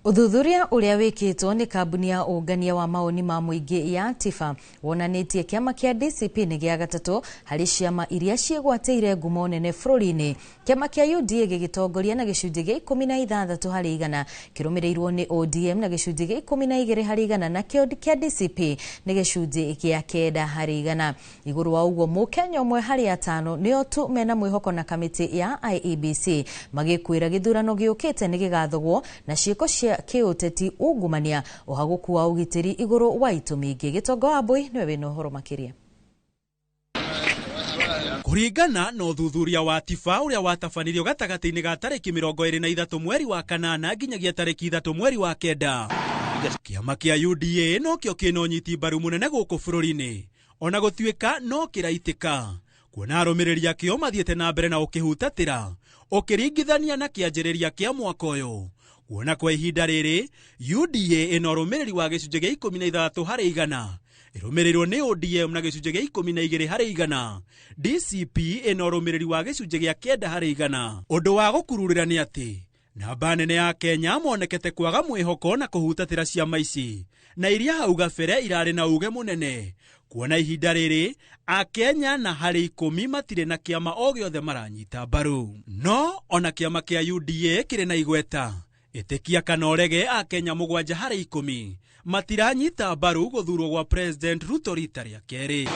Ũthuthuria ũrĩa wĩkĩtwo nĩ kambuni ya ũngania wa mawoni ma mũingĩ ya TIFA wonanĩtie kĩama kĩa DCP nĩ gĩa gatatũ harĩ ciama iria ciĩgwatĩire ngumo nene bũrũri-inĩ. Kĩama kĩa UDA gĩgĩtongoria na gĩcunjĩ gĩa 16 harĩ igana, kĩrũmĩrĩirwo nĩ ODM na gĩcunjĩ gĩa 12 harĩ igana, nakĩo kĩa DCP nĩ gĩcunjĩ gĩa 9 harĩ igana. Igũrũ wa ũguo, mũkenya ũmwe harĩ atano nĩo tu mena mwĩhoko na kamĩtĩ ya IEBC magĩkwĩra gĩthurano gĩũkĩte nĩ gĩgathogwo na ciĩko cia kĩũteti, ungumania, ũhagũku wa ũgitĩri igũrũ wa itũmi ingĩ. Gĩtongo wa Mbui nĩwe wĩna ũhoro makĩria. Kũringana na ũthuthuria wa TIFA ũrĩa watabanirio gatagatĩ-inĩ ga tarĩki 23 mweri wa kanana nginyagia tarĩki 3 mweri wa kenda, kĩama kĩa UDA nokĩo kĩna ũnyiti mbaru mũnene gũkũ bũrũri-inĩ, ona gũtuĩka no kĩraitĩka kuona arũmĩrĩri akĩo mathiĩte na mbere na ũkĩhutatĩra ũkĩringithania na kĩanjĩrĩria kĩa mwaka ũyũ. Kuona kwa ihinda rĩrĩ UDA ĩna ũrũmĩrĩri wa gĩcunjĩ gĩa 16 harĩ igana, ĩrũmĩrĩirwo nĩ ODM na gĩcunjĩ gĩa 12 harĩ igana, DCP ĩna ũrũmĩrĩri wa gĩcunjĩ gĩa 9 harĩ igana. Ũndũ wa gũkururĩra nĩ atĩ namba nene ya Kenya monekete kwaga mwĩhoko na kũhutatĩra ciama ici na iria hau gabere irarĩ na uge mũnene, kuona ihinda rĩrĩ akenya na harĩ 10 matirĩ na kĩama o gĩothe maranyita mbaru. No ona kĩama kĩa UDA kĩrĩ na igweta, ĩtĩkia kana ũrege, akenya 7 harĩ 10 matiranyita mbaru gũthurwo gwa President Ruto rita rĩa kerĩ.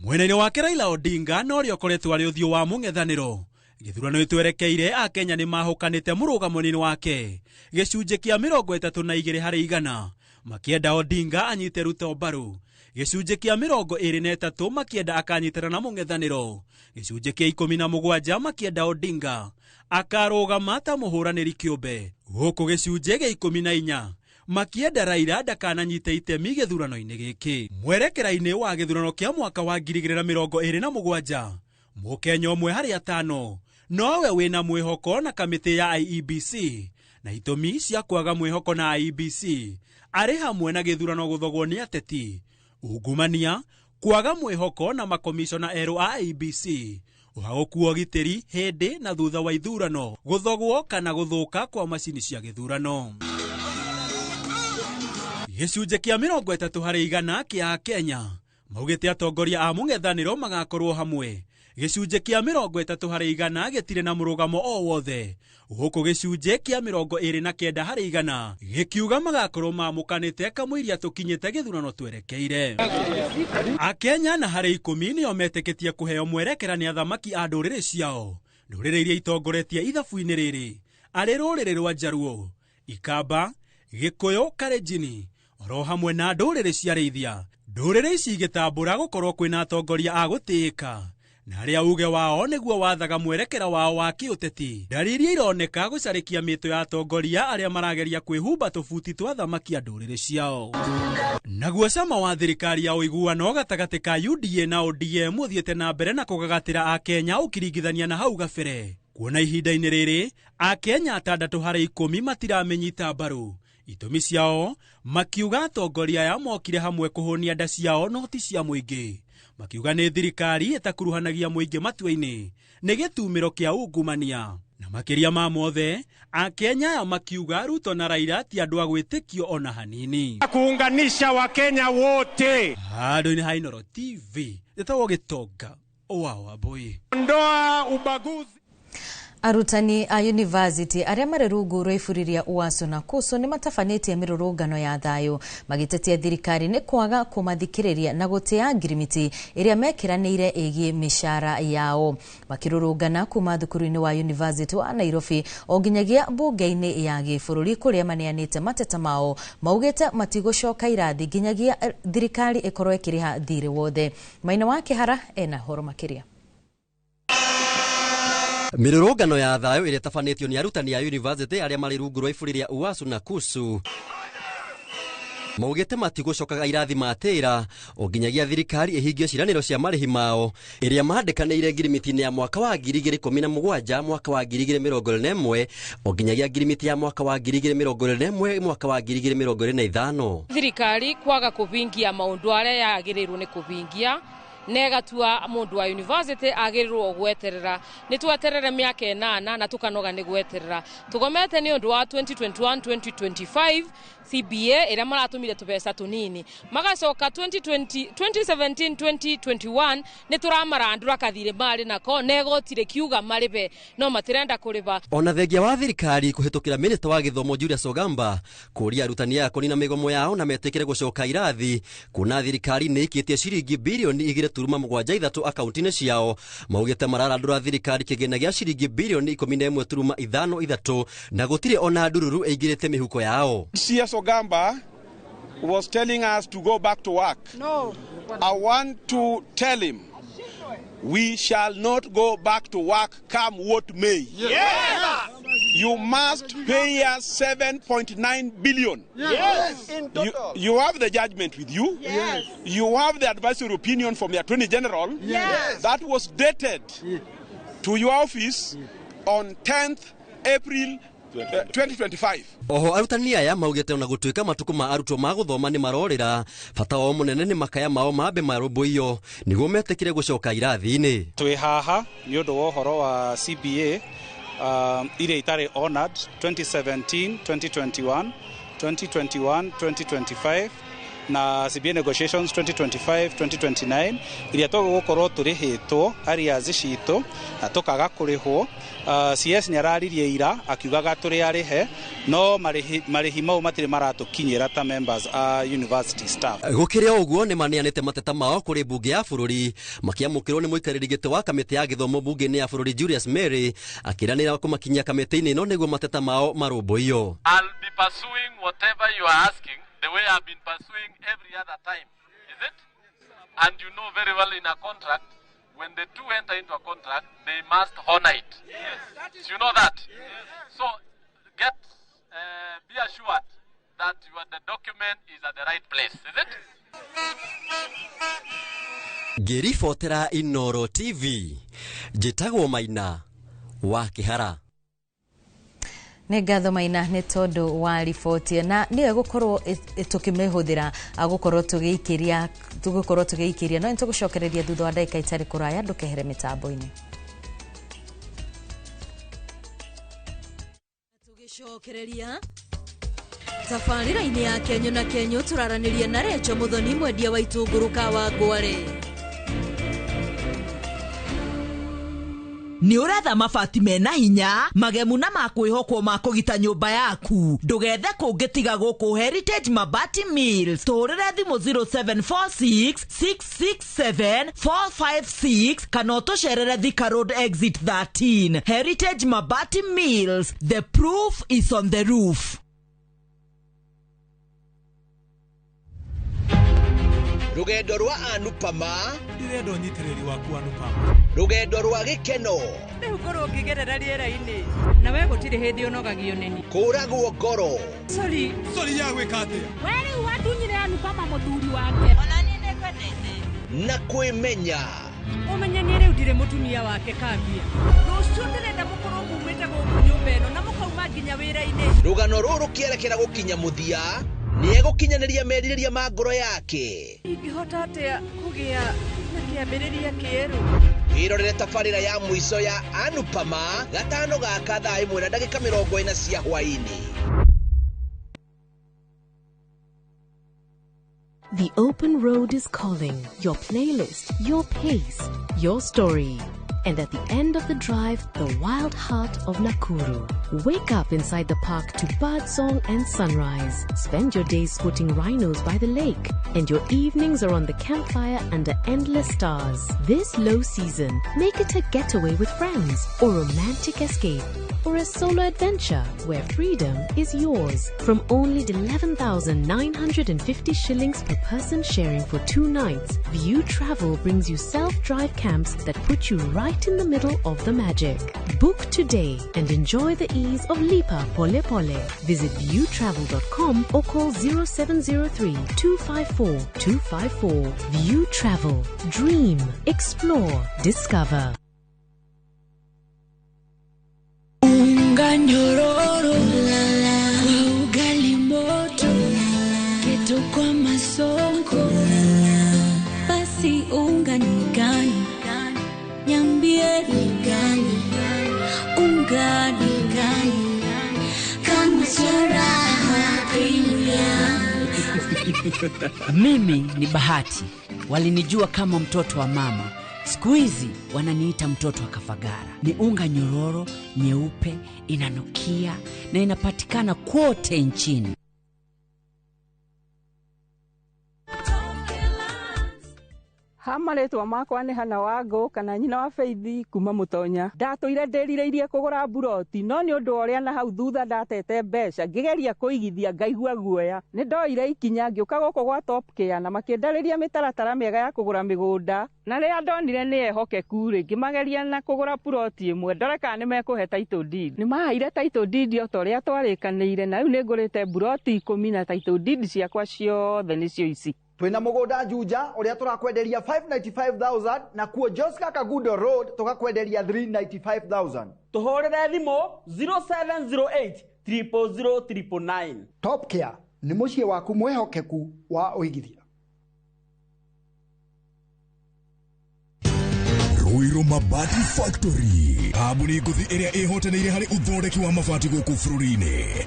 Mwena-inĩ wake Raila Odinga na ũrĩa ũkoretwo arĩ ũthiũ wa mũng'ethanĩro gĩthurano gĩtwerekeire, akenya nĩ mahũkanĩte mũrũgamo-inĩ wake gĩcunjĩ kĩa 32 harĩ igana makĩenda Odinga anyite Ruto mbaru, gĩcunjĩ kĩa 23 makĩenda akanyitana na mũng'ethanĩro, gĩcunjĩ kĩa 17 makĩenda Odinga akarũgama ta mũhũranĩri kĩũmbe, gũkũ gĩcunjĩ gĩa 14 makĩenda Raila ndakananyite itemi gĩthurano-inĩ gĩkĩ. Mwerekera-inĩ wa gĩthurano kĩa mwaka wa 2027, mũkenya ũmwe harĩ atano nowe wĩna mwĩhoko na kamĩtĩ ya IEBC na itũmi cia kwaga mwĩhoko na IEBC arĩ hamwe na gĩthurano gũthogwo nĩ ateti, ungumania, kwaga mwĩhoko na makomishona erũ a IEBC, ũhagũku wa ũgitĩri hĩndĩ na thutha wa ithurano, gũthogwo kana gũthũka kwa macini cia gĩthurano. Gĩcunjĩ kĩa 30 harĩ igana kĩa Akenya maugĩte atongoria a mũng'ethanĩro magakorwo hamwe, gĩcunjĩ kĩa 30 harĩ igana gĩtirĩ na mũrũgamo o wothe, gũkũ gĩcunjĩ kĩa 29 harĩ igana gĩkiuga magakorwo mamũkanĩte kamũiria tũkinyĩte gĩthurano twerekeire. Akenya na harĩ 10 nĩo metĩkĩtie kũheo mwerekera nĩ athamaki a ndũrĩrĩ ciao, ndũrĩrĩ iria itongoretie ithabu-inĩ rĩrĩ arĩ rũrĩrĩ rwa Njaruo, Ikamba, Gĩkũyũ, Kalenjin oro hamwe na ndũrĩrĩ cia Rĩithia. Ndũrĩrĩ ici igĩtambũra gũkorwo kwĩna atongoria a gũtĩĩka Na arĩa uge wao nĩguo wathaga mwerekera wao wa kĩũteti. Ndariri ironeka gũcarĩkia mĩtũ ya atongoria arĩa marageria kwĩhumba tũbuti twa thamaki a ndũrĩrĩ ciao. Naguo cama wa thirikari ya ũiguano gatagatĩ ka UDA na ODM ũthiĩte na mbere na kũgagatĩra Akenya ũkiringithania na hau gabere. Kuona ihinda-inĩ rĩrĩ Akenya 6 harĩ 10 matiramenyita mbaru. Itũmi ciao makiuga atongoria aya mokire hamwe kũhũnia nda ciao no ti cia mũingĩ. Makiuga nĩ thirikari ĩtakuruhanagia mũingĩ matua-inĩ nĩ gĩtumĩro kĩa ungumania. Na makĩria ma mothe Akenya aya makiuga Ruto na Raila ti andũ a gwĩtĩkio ona hanini. Kuunganisha Wakenya wote. Handũ-inĩ ha Inooro TV ĩtagwo Gĩtonga wa Wambui. Ondoa ubaguzi. Arutani a university arĩa marĩ rungu rwa iburi rĩa UASU na KUSU nĩ matabanĩtie mĩrũrũngano ya thayũ magĩtetia thirikari nĩ kwaga kũmathikĩrĩria na gũtĩa ngirimiti ĩrĩa mekĩranĩire ĩgiĩ mĩcara yao. Makĩrũrũngana kuma thukuru-inĩ wa university wa Nairobi o nginyagia mbunge-inĩ ya gĩbũrũri kũrĩa maneanĩte mateta mao maugĩte matigũcoka irathi nginyagia thirikari ĩkorwo ĩkĩrĩha thirĩ wothe. Maina wa Kĩhara ena horo makĩria. Mĩrũrũngano ya thayũ ĩrĩa ĩtabanĩtio nĩ arutani a university arĩa marĩ rungu rwa iburi rĩa UASU na KUSU maugĩte matigũcokaga irathi matĩra o nginyagia thirikari ĩhingie ciĩranĩro cia marĩhi mao ĩrĩa mandĩkanĩire ngirimiti-inĩ ya mwaka wa 2017 mwaka wa 2021 o nginyagia ngirimiti ya mwaka wa 2021 mwaka wa 2025. Thirikari kwaga kũhingia maũndũ arĩa yagĩrĩirwo nĩ kũhingia negatua mundu wa university agĩrĩirwo gweterera nĩ tweterere mĩaka 8 na tukanoga nĩ gweterera tugomete nĩ ũndũ wa 2021 2025 CBA ĩrĩa maratũmire tũbeca tũnini magacoka 2020 2017 2021 nĩ tũramarandũra kathirĩ marĩ nako negotire kiuga marĩbe no matirenda kũrĩba. Ona thengia wa thirikari kũhĩtũkĩra minista wa gĩthomo Julius Ogamba kũria arutani aya kũnina mĩgomo yao na metĩkĩre gũcoka irathi kuona thirikari nĩ ĩkĩtie ciringi birioni 2.73 akaunti-inĩ ciao maugĩte mararandũra thirikari kĩgĩna gĩa ciringi birioni 11.53 na gũtirĩ ona ndururu ĩingĩrĩte mĩhuko yao. CS Ogamba was telling us to go back to work. No. I want to tell him we shall not go back to work come what may. Yes. You must pay us 7.9 billion. Yes. In total. You have the judgment with you. Yes. You have the advisory opinion from the Attorney General. Yes. That was dated to your office on 10th April 2025. Oho arutani aya maugĩte ona gũtuĩka matukũ ma arutwo ma gũthoma nĩ marorĩra bata wao mũnene nĩ makaya mao mambe marũmbũiyo nĩguo metĩkĩre gũcoka irathi-inĩ. Twĩ haha nĩ ũndũ wa ũhoro wa CBA iria itarĩ honored 2017 2021 2021 2025 na CBA negotiations 2025 2029 iria tũgũkorwo tũrĩhĩtwo arrears citũ na tũkaga kũrĩhwo. CS nĩ araririe ira akiugaga tũrĩ arĩhe no marĩhi mau matirĩ maratũkinyĩra ta members a university staff. Gũkĩrĩ o ũguo nĩ maneanĩte mateta mao kũrĩ mbunge ya bũrũri makĩamũkĩrwo nĩ mũikarĩri gĩtĩ wa kamĩtĩ ya gĩthomo mbunge-inĩ ya bũrũri Julius Mary akĩranĩra kũmakinyia kamĩtĩ-inĩ ĩno nĩguo mateta mao marũmbũiyo. I'll be pursuing whatever you are asking the way I've been pursuing every other time, is it? And you know very well in a contract, when the two enter into a contract, they must honor it. Yes. You know that? Yes. So be assured that the document is at the right place, is it? Ngĩribotera Inooro TV, njĩtagwo Maina wa Kĩhara. Nĩ ngatho Maina nĩ tondũ wa riboti na nĩyo gũkorwo tũkĩmĩhũthĩra gũkorwo tũgĩikĩria no nĩtũgũcokereria thutha wa ndagĩka itarĩ kũraya ndũkehere mĩtambo-inĩ. Tũgĩcokereria tabarĩra-inĩ ya Kenyo na Kenyo tũraranĩria na Recho Muthoni mwendia wa itũngũrũ Kawangware. Nĩ ũretha mabati mena hinya magemu na makwĩhokwo ma kũgita nyũmba yaku ndũgethe kũngĩ tiga gũkũ Heritage Mabati Mills. Tũhũrĩre thimũ 0746 667 456 kana ũtũcerere Thika Road Exit 13. Heritage Mabati Mills, the proof is on the roof. Rugendo rwa Anupama Ndĩrenda ũnyitĩrĩri waku Anupama. Rũgendo rwa gĩkeno. Rĩu ngorwo ngĩgerera rĩera-inĩ na we gũtirĩ hĩndĩ ũnogagio nĩni. Kũragwo ngoro. Sorry. Sorry ya gwĩka atĩa? We rĩu watunyire Anupama mũthuri wake. Ona niĩ nĩngwendete. Na kwĩmenya. Ũmenye niĩ rĩu ndirĩ mũtumia wake kambia. Rũciũ ndĩrenda mũkorwo mumĩte gũkũ nyũmba ĩno na mũkauma nginya wĩra-inĩ. Rũgano rũrũ rũkĩerekera gũkinya mũthia, nĩegũkinyanĩria merirĩria ma ngoro yake. Ingĩhota atĩa kũgĩa na kĩambĩrĩria kĩerũ? Wĩrorere tabarĩra ya mũico ya Anupama gatano gaka thaa 1:40 cia hwaĩ-inĩ. The open road is calling. Your playlist, your pace, your story. And at the end of the drive, the wild heart of Nakuru. Wake up inside the park to birdsong and sunrise. Spend your days spotting rhinos by the lake. And your evenings are on the campfire under endless stars. This low season, make it a getaway with friends or romantic escape or a solo adventure where freedom is yours. From only 11,950 shillings per person sharing for 2 nights, View Travel brings you self-drive camps that put you right in the middle of the magic. Book today and enjoy the ease of Lipa Pole Pole. Visit viewtravel.com or call 0703 254 254. View Travel. Dream, explore, discover. Unga nyororo kwa ugali moto, keto kwa masonko, basi unga ni gani? Niambie ni gani? Unga ni gani? Kama Raha Premium. Mimi ni Bahati, walinijua kama mtoto wa mama. Siku hizi wananiita mtoto wa Kafagara. Ni unga nyororo, nyeupe, inanukia na inapatikana kote nchini. Ha marĩtwa makwa nĩ Hana Wangũ kana nyina wa Faith kuma Mũtonya. Ndatũire ndĩrirĩirie kũgũra mburoti no nĩ ũndũ wa ũrĩa na hau thutha ndatete mbeca ngĩgeria kũigithia ngaigua guoya. Nĩ ndoire ikinya ngĩũka gũkũ gwa Top Care na makĩndarĩria mĩtaratara mĩega ya kũgũra mĩgũnda na rĩrĩa ndonire nĩ ehokeku rĩ ngĩmageria na kũgũra puroti ĩmwe ndore kana nĩ mekũhe title deed. Nĩ maheire title deed o ta ũrĩa twarĩkanĩire na rĩu nĩ ngũrĩte mburoti 10 na title deed ciakwa ciothe nĩcio ici. Twina mugunda Juja uria turakwenderia 595,000 na kuo Joska Kagudo Road tukakwenderia 395,000. Tuhurire thimu 0708 000 999. Top Care ni muciĩ waku mwihokeku wa uigithia. Ruiru Mabati Factory, kambuni ngũthi ĩrĩa ĩhotanĩire harĩ ũthondeki wa mabati gũkũ bũrũri-inĩ.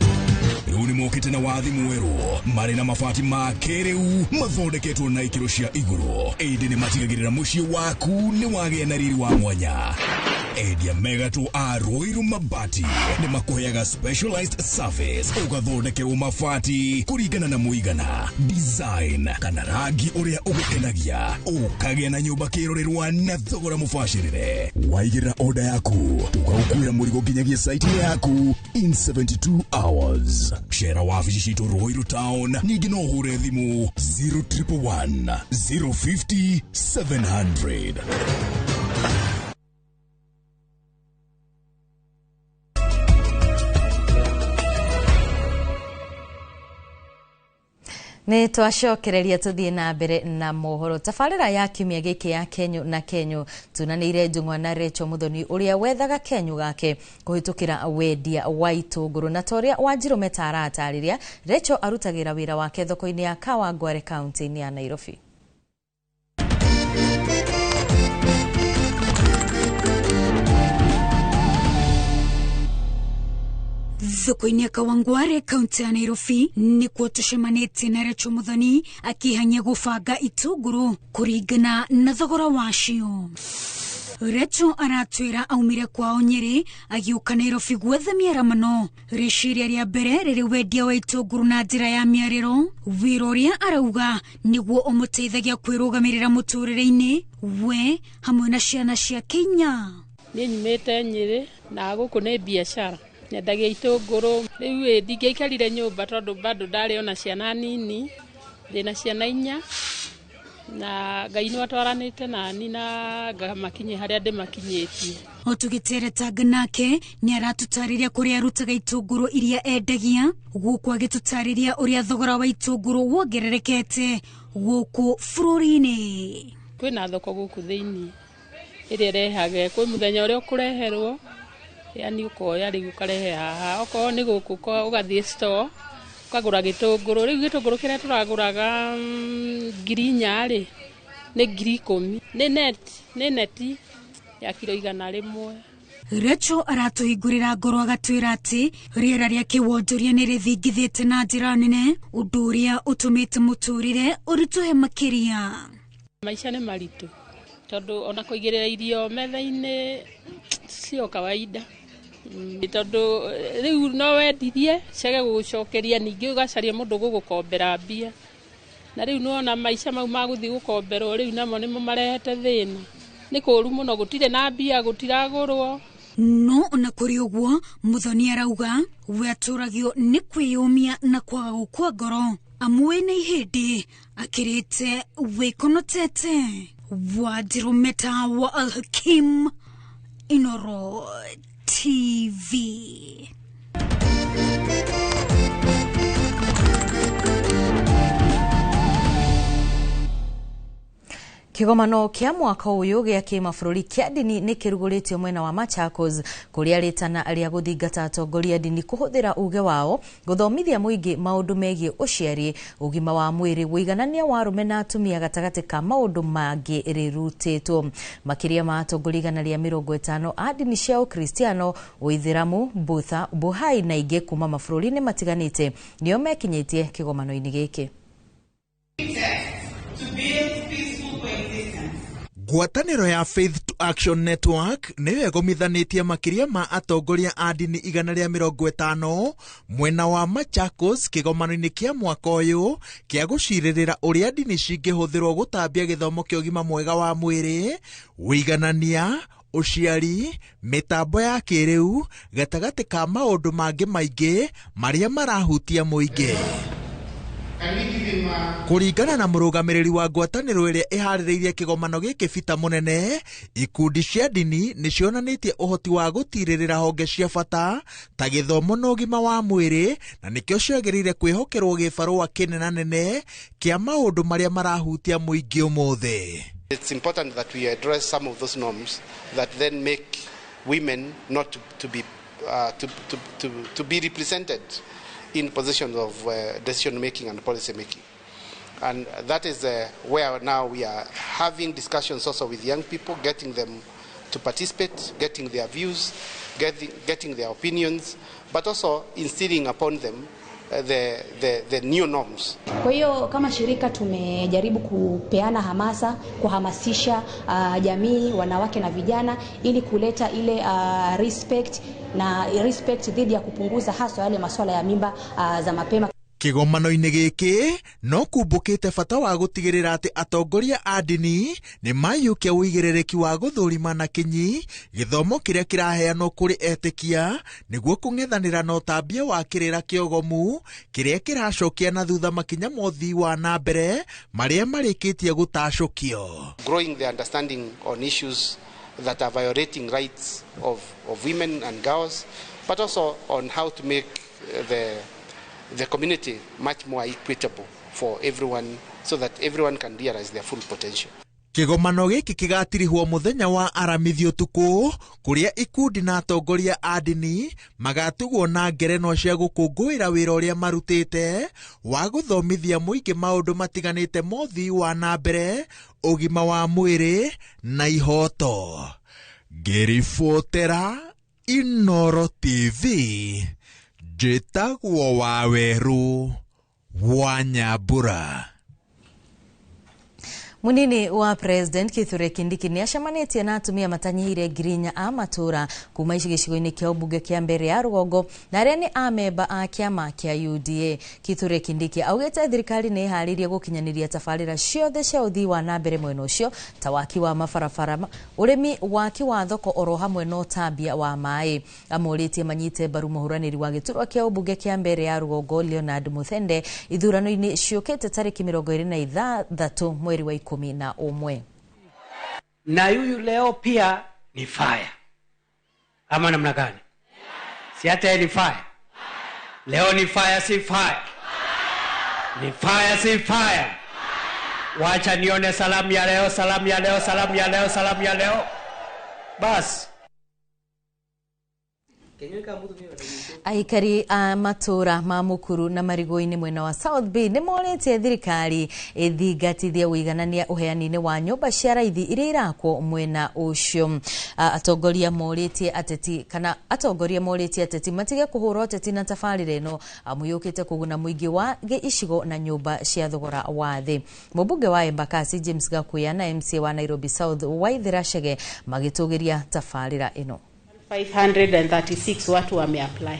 Rĩu nĩ mokĩte na wathi mwerũ marĩ na mabati ma kĩrĩu mathondeketwo na ikĩro cia igũrũ, ĩndĩ nĩ matigagĩrĩra mũciĩ waku nĩ wagĩa na riri wa mwanya. Endia megatũ a Ruiru Mabati nĩ makũheaga specialized service ũgathondekerwo mabati kũringana na mũigana, design kana rangi ũrĩa ũgũkenagia, ũkagĩa na nyũmba kĩrorerwa na thogora mũbacĩrĩre. Waigĩrĩra order yaku tũgagũkuĩra mũrigo nginyagia site yaku in 72 hours. Cera wabici citũ Ruiru Town, ningĩ no ũhũre thimũ 0111 050 700. Nĩ twacokereria tũthiĩ na mbere na mohoro. Tabarĩra ya kiumia gĩkĩ ya Kenyu na Kenyu tunanĩire Njũng'wa na Rachel Muthoni ũrĩa wethaga Kenyu gake kũhĩtũkĩra wendia wa itũngũrũ, na ta ũrĩa Wanjirũ Meta aratarĩria, Rachel arutagĩra wĩra wake thoko-inĩ ya Kawangware kaunti-inĩ ya Nairobi. Thoko-inĩ ya Kawangware kaunti ya Nairobi nĩkuo tũcemanĩtie na Rachel Muthoni akĩhanyia gũbanga itũngũrũ kũringana na thogora wacio. Rachel aratwĩra aumire kwao Nyĩrĩ agĩũka Nairobi gwetha mĩaramano. Rĩciria rĩa mbere rĩrĩ wendia wa itũngũrũ na njĩra ya mĩarĩro, wĩra ũrĩa arauga nĩguo ũmũteithagia kwĩrũgamĩrĩra mũtũrĩre-inĩ we hamwe na ciana ciake inya. Niĩ nyumĩte Nyĩrĩ na gũkũ nĩ biacara, nyendagia itũngũrũ. Rĩu ĩ ndingĩaikarire nyũmba tondũ bado ndarĩ ona ciana nini, ndĩna ciana inya. Na Ngai nĩ atwaranĩte nani na ngamakinyia harĩa ndĩmakinyĩtie. O tũgĩteretanga nake nĩ aratũtarĩria kũrĩa arutaga itũngũrũ iria endagia, gũkũ agĩtũtarĩria ũrĩa thogora wa itũngũrũ wongererekete gũkũ bũrũri-inĩ. Kwĩna thoko gũkũ thĩinĩ ĩrĩa ĩrehage, kwĩ mũthenya ũrĩa ũkũreherwo, yani ũkoya rĩu ũkarehe haha, okorwo nĩ gũkũ ũgathiĩ store ũkagũra gĩtũngũrũ. Rĩu gĩtũngũrũ kĩrĩa tũragũraga 4,000 rĩ nĩ 10,000. Nĩ neti ya kiro 100. Rachel aratũhingũrĩra ngoro agatwĩra atĩ rĩera rĩa kĩwonjoria nĩ rĩthingithĩte na njĩra nene, ũndũ ũrĩa ũtũmĩte mũtũrĩre ũritũhe makĩria. Maica nĩ maritũ tondũ ona kũigĩrĩra irio metha-inĩ sio kawaida, tondũ rĩu no wendirie cege gũgũcokeria, ningĩ ũgacaria mũndũ gũgũkombera mbia, na rĩu nĩwona maica mau ma gũthiĩ gũkomberwo rĩu namo nĩmo marehete thĩna. Nĩ kũũru mũno, gũtirĩ na mbia, gũtiragũrwo. No ona kũrĩ ũguo, Muthoni arauga we atũragio nĩ kwĩyũmia na kwaga gũkua ngoro, amu wĩna ihĩndĩ akĩrĩte wĩkonotete. Wanjirũ Meta wa Al-Hakim, Inoro TV. Kĩgomano kĩa mwaka ũyũ gĩa kĩmabũrũri kĩa ndini nĩ kĩrugũrĩtio mwena wa Machakos, kũrĩa rĩtana rĩa gũthingata atongoria ndini kũhũthĩra uge wao gũthomithia mũingĩ maũndũ megiĩ ũciari, ũgima wa mwĩrĩ, ũiganania wa arũme na atumia gatagatĩ ka maũndũ mangĩ rĩrutĩtwo. Makĩria ma atongoria 150 a ndini cia Ũkristiano, Ũithĩramu, Butha, Buhai na ingĩ kuma mabũrũri-inĩ matiganĩte nĩo mekinyĩtie kĩgomano-inĩ gĩkĩ. Ngwatanĩro ya Faith to Action Network nĩyo ĩgomithanĩtie makĩria ma atongoria a ndini 150 mwena wa Machakos kĩgomano-inĩ kĩa mwaka ũyũ kĩa gũcirĩrĩra ũrĩa ndini cingĩhũthĩrwo gũtambia gĩthomo kĩa ũgima mwega wa mwĩrĩ, ũiganania, ũciari, mĩtambo ya kĩrĩu gatagatĩ ka maũndũ mangĩ maingĩ marĩa marahutia mũingĩ. Kũringana na mũrũgamĩrĩri wa ngwatanĩro ĩrĩa ĩharĩrĩirie kĩgomano gĩkĩ Bita Mũnene, ikundi cia ndini nĩ cionanĩtie ũhoti wa gũtirĩrĩra honge cia bata ta gĩthomo na ũgima wa mwĩrĩ, na nĩkĩo ciagĩrĩire kwĩhokerwo gĩbarũa kĩnenanene kĩa maũndũ marĩa marahutia mũingĩ ũmũthĩ. It's important that we address some of those norms that then make women not to be represented in positions of decision making and policy making. And that is where now we are having discussions also with young people, getting them to participate, getting their views, getting their opinions, but also instilling upon them the new norms. Kwa hiyo kama shirika tumejaribu kupeana hamasa, kuhamasisha jamii, wanawake na vijana ili kuleta ile respect na respect dhidi ya kupunguza haswa yale masuala ya mimba za mapema. Kĩgomano-inĩ gĩkĩ no kumbũkĩte bata wa gũtigĩrĩra atĩ atongoria a ndini nĩ maiyũkia ũigĩrĩrĩki wa gũthũrima na kinyi gĩthomo kĩrĩa kĩraheanwo kũrĩ etĩkia nĩguo kũng'ethanĩra na ũtambia wa kĩrĩra kĩogomu kĩrĩa kĩracokia na thutha makinya ma ũthii wa na mbere marĩa marĩkĩtie gũtacũkio. Growing the understanding on issues that are violating rights of women and girls, but also on how to make the community much more equitable for everyone so that everyone can realize their full potential. Kĩgomano gĩkĩ kĩgatirihwo mũthenya wa Aramithi ũtukũ kũrĩa ikundi na atongoria a ndini magatugwo na ngerenwa cia gũkũngũĩra wĩra ũrĩa marutĩte wa gũthomithia mũingĩ maũndũ matiganĩte ma ũthii wa na mbere, ũgima wa mwĩrĩ na ihoto. Ngĩribotera Inoro TV, njĩtagwo Wawerũ wa Nyambura. Munini wa President Kithure Kindiki nĩ acemanĩtie na atumia matanyihire 4,000 a matũra kuma gĩcigo-inĩ kĩa ũmbunge kĩa mbere ya rũgongo na arĩa nĩ amemba a kĩama kĩa UDA. Kithure Kindiki augĩte thirikari nĩ ĩharĩirie gũkinyanĩria tabarĩra ciothe cia ũthii wa na mbere mwena ũcio ta waki wa mabarabara, ũrĩmi, waki wa thoko oro hamwe na ũtambia wa maĩ. Amũrĩtie manyite mbaru mũhũranĩri wa gĩturwa kĩa ũmbunge kĩa mbere ya rũgongo Leonard Muthende ithurano-inĩ ciũkĩte tarĩki 26 mweri wa 10. 11. Na huyu leo pia ni fire ama namna gani? Si hata ni fire leo, ni fire si fire? Ni fire si fire? Wacha nione salamu ya leo, salamu ya leo, salamu ya leo, salamu ya leo basi. Aikari a matura ma Mukuru na Marigũ-inĩ mwena wa South Bay nĩ morĩtie thirikari ĩthingatithie ũiganania ũheani-inĩ wa nyũmba cia raithi iria irakwo mwena ũcio. Atongoria morĩtie ateti kana atongoria morĩtie ateti matige kũhũra ũteti na tabarĩra ĩno amu yũkĩte kũguna mũingĩ wa icigo na nyũmba cia thogora wa thĩ. Mũmbunge wa Embakasi James Gakuya na MCA wa Nairobi South Waithera Chege magĩtũgĩria tabarĩra ĩno. 536 watu wameapply.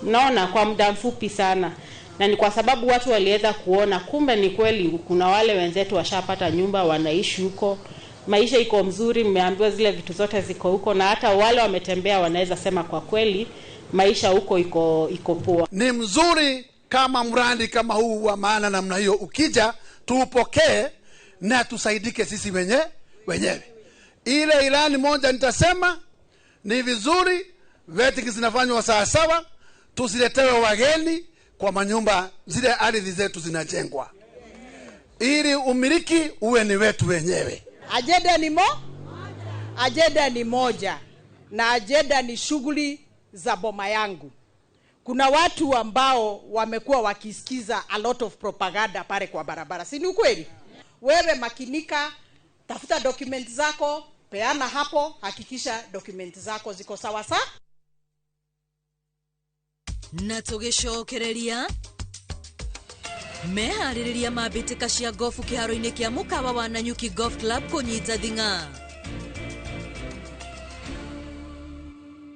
Naona kwa muda mfupi sana, na ni kwa sababu watu waliweza kuona kumbe ni kweli kuna wale wenzetu washapata nyumba, wanaishi huko, maisha iko mzuri, mmeambiwa zile vitu zote ziko huko, na hata wale wametembea wanaweza sema kwa kweli maisha huko iko poa. Ni mzuri kama mradi kama huu wa maana namna hiyo ukija, tuupokee na tusaidike sisi wenyewe. Ile ilani moja nitasema ni vizuri vetting zinafanywa sawa sawa, tusiletewe wageni kwa manyumba, zile ardhi zetu zinajengwa ili umiliki uwe ni wetu wenyewe. Ajenda ni ajenda ni moja, na ajenda ni shughuli za boma yangu. Kuna watu ambao wamekuwa wakisikiza a lot of propaganda pale kwa barabara, si ni ukweli? Wewe makinika, tafuta document zako, peana hapo, hakikisha document zako ziko sawa sawa. Na tũgĩcokereria meharĩrĩria ma mbĩtĩka cia gofu kĩharo-inĩ kĩa mũkawa wa Nanyuki Golf Club kũnyita thing'a.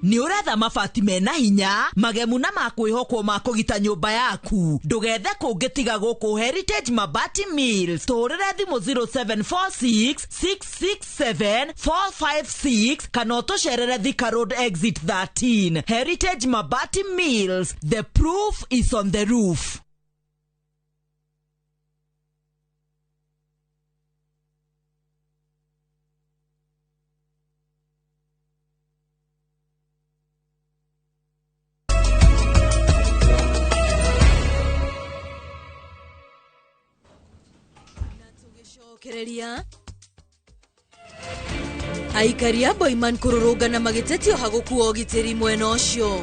Nĩ ũretha mabati mena hinya magemu na makwĩhokwo ma kũgita nyũmba yaku, ndũgethe kũngĩ tiga gũkũ Heritage Mabati Mills. Tũhũrĩre thimũ 0746 667 456 kana ũtũcerere Thika Road exit 13. Heritage Mabati Mills, the proof is on the roof. Aikari a Boiman kũrũrũngana magĩtetio hagũkua ũgitĩri mwena ũcio.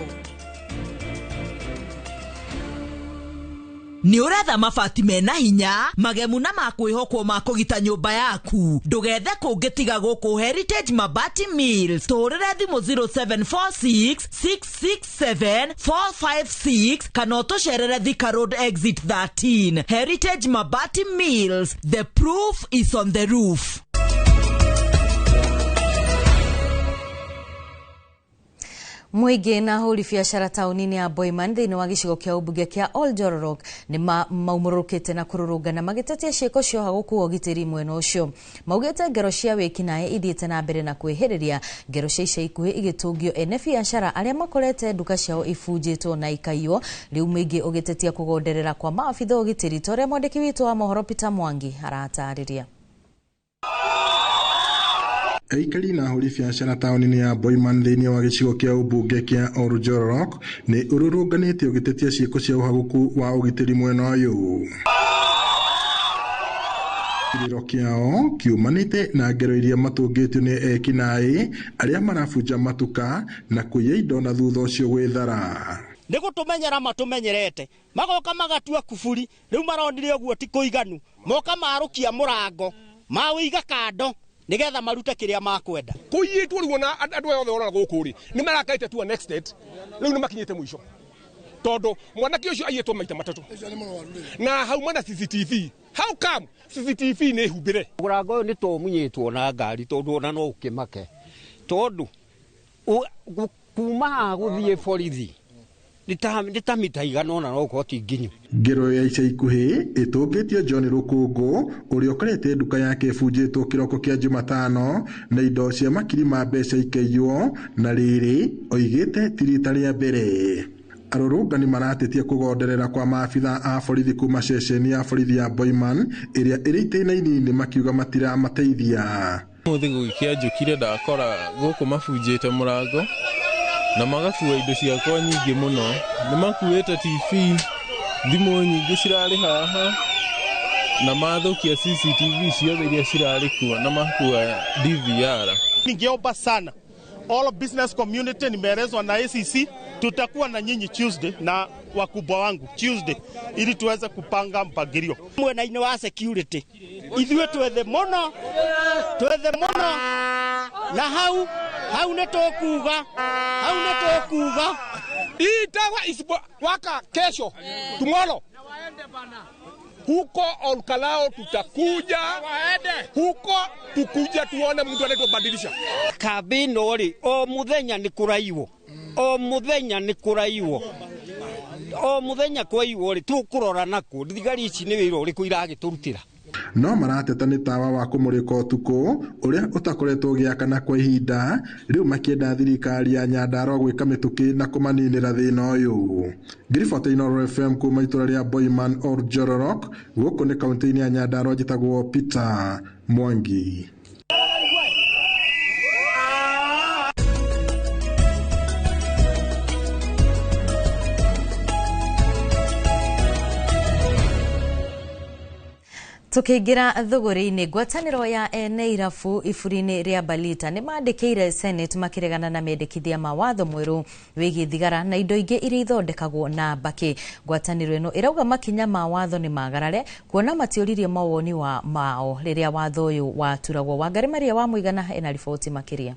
Nĩ ũretha mabati mena hinya magemu na makwĩhokwo ma kũgita nyũmba yaku, ndũgethe kũngĩ tiga gũkũ Heritage Mabati Mills. Tũhũrĩre thimũ 0746 667 456 kana ũtũcerere Thika Road exit 13. Heritage Mabati Mills, the proof is on the roof. Mũingĩ na ahũri biacara taũni-inĩ ya Boiman thĩinĩ wa gĩcigo kĩa ũmbunge kĩa Oljororok nĩ maumũrũkĩte na kũrũrũngana magĩtetia ciĩko cia ũhagũku wa ũgitĩri mwena ũcio. Maugĩte ngero cia wĩkinaĩ ithiĩte na mbere na kwĩhĩrĩria, ngero cia ica ikuhĩ igĩtũngio ene biacara arĩa makorete nduka ciao ibunjĩtwo na ikaiywo. Rĩu mũingĩ ũgĩtetia kũgonderera kwa maabitha ũgitĩri ta ũrĩa mwandĩki witũ wa mohoro Peter Mwangi aratarĩria. Aikari na ahũri biacara taũni-inĩ ya Boiman thĩinĩ wa gĩcigo kĩa ũmbunge kĩa Oljororok nĩ ũrũrũnganĩte ũgĩtetia ciĩko cia ũhagũku wa ũgitĩri mwena ũyũ. Kĩrĩro kĩao kiumanĩte na ngero iria matũngĩtio nĩ ekinaĩ arĩa marabunja matuka na kũiya indo na thutha ũcio gwĩthara. Nĩ gũtũmenyera matũmenyerete, magoka magatua kuburi, rĩu maronire ũguo ti kũiganu, moka marũkia mũrango, mawĩiga kando nigetha marute kiria makwenda. Kuiyitwo ruo na andu aya othe orona guku ri ni marakaite to an extent riu ni makinyite mwisho, tondu mwanake ucio aiyetwo maita matatu na hauma na CCTV. How come CCTV ni humbire? Murango uyu ni tumunyitwo na ngari tondu ona no ukimake, tondu kuma haha guthie borithi nĩ ta mita igana ona no ũkorwo ti nginyu. Ngero ya ica ikuhĩ ĩtũngĩtio John Rũkũngũ ũrĩa ũkorete nduka yake ĩbunjĩtwo kĩroko kĩa Jumatano na indo cia makiri ma mbeca ikaiywo, na rĩrĩ oigĩte ti rita rĩa mbere. Arũrũngani maratetia kũgonderera kwa maabitha a borithi kuma ceceni ya borithi ya Boiman ĩrĩa ĩrĩ itĩna inini makiuga matiramateithia. Mũthĩ gũgĩkĩa njũkire ndakora gũkũ mabunjĩte mũrango na magakua indo ciakwa nyingĩ mũno. Nĩ makuĩte TV, thimũ nyingĩ cirarĩ haha na mathũkia CCTV ciothe iria cirarĩ kuo na makua DVR. Ningeomba sana all business community, nimeelezwa na ACC tutakuwa na nyinyi Tuesday na wakubwa wangu Tuesday ili tuweze kupanga mpangilio. Mwena-inĩ wa security ithuĩ twethe mũno na hau nĩ tũkuga hii tawa isipo waka kesho tomorrow huko Olkalao tutakuja huko, tukuja tuone mtu anayetubadilisha kambi ĩno rĩ, o muthenya nĩ kũraiwo, o muthenya nĩ kũraiwo, o muthenya kwaiwo rĩ, tũkũrora nakũ thigari ici nĩ wĩra ũrĩkũ iragĩtũrutĩra. No marateta nĩ tawa wa kũmũrĩka ũtukũ ũrĩa ũtakoretwo ũgĩakana kwa ihinda rĩu, makĩenda thirikari ya Nyandarua gwĩka mĩtũkĩ na kũmaninĩra thĩna ũyũ. Ngiribota Inooro FM kuma itũra rĩa Boiman Oljororok gũkũ nĩ kaunti-inĩ ya Nyandarua, njĩtagwo Peter Mwangi. Tukiingira thuguri-inĩ, ngwatanĩro ya ene irabu iburi-inĩ rĩa Balita nĩ mandĩkĩire Senate makĩregana na mendekithia ma watho mwerũ wĩgiĩ thigara na indo ingĩ iria ithondekagwo na mbakĩ. Ngwatanĩro ĩno ĩrauga makinya ma watho nĩ magarare kuona matiũririe mawoni wa mao rĩrĩa watho ũyũ waturagwo. Wangari Maria wa Mũigana ena riboti makĩria.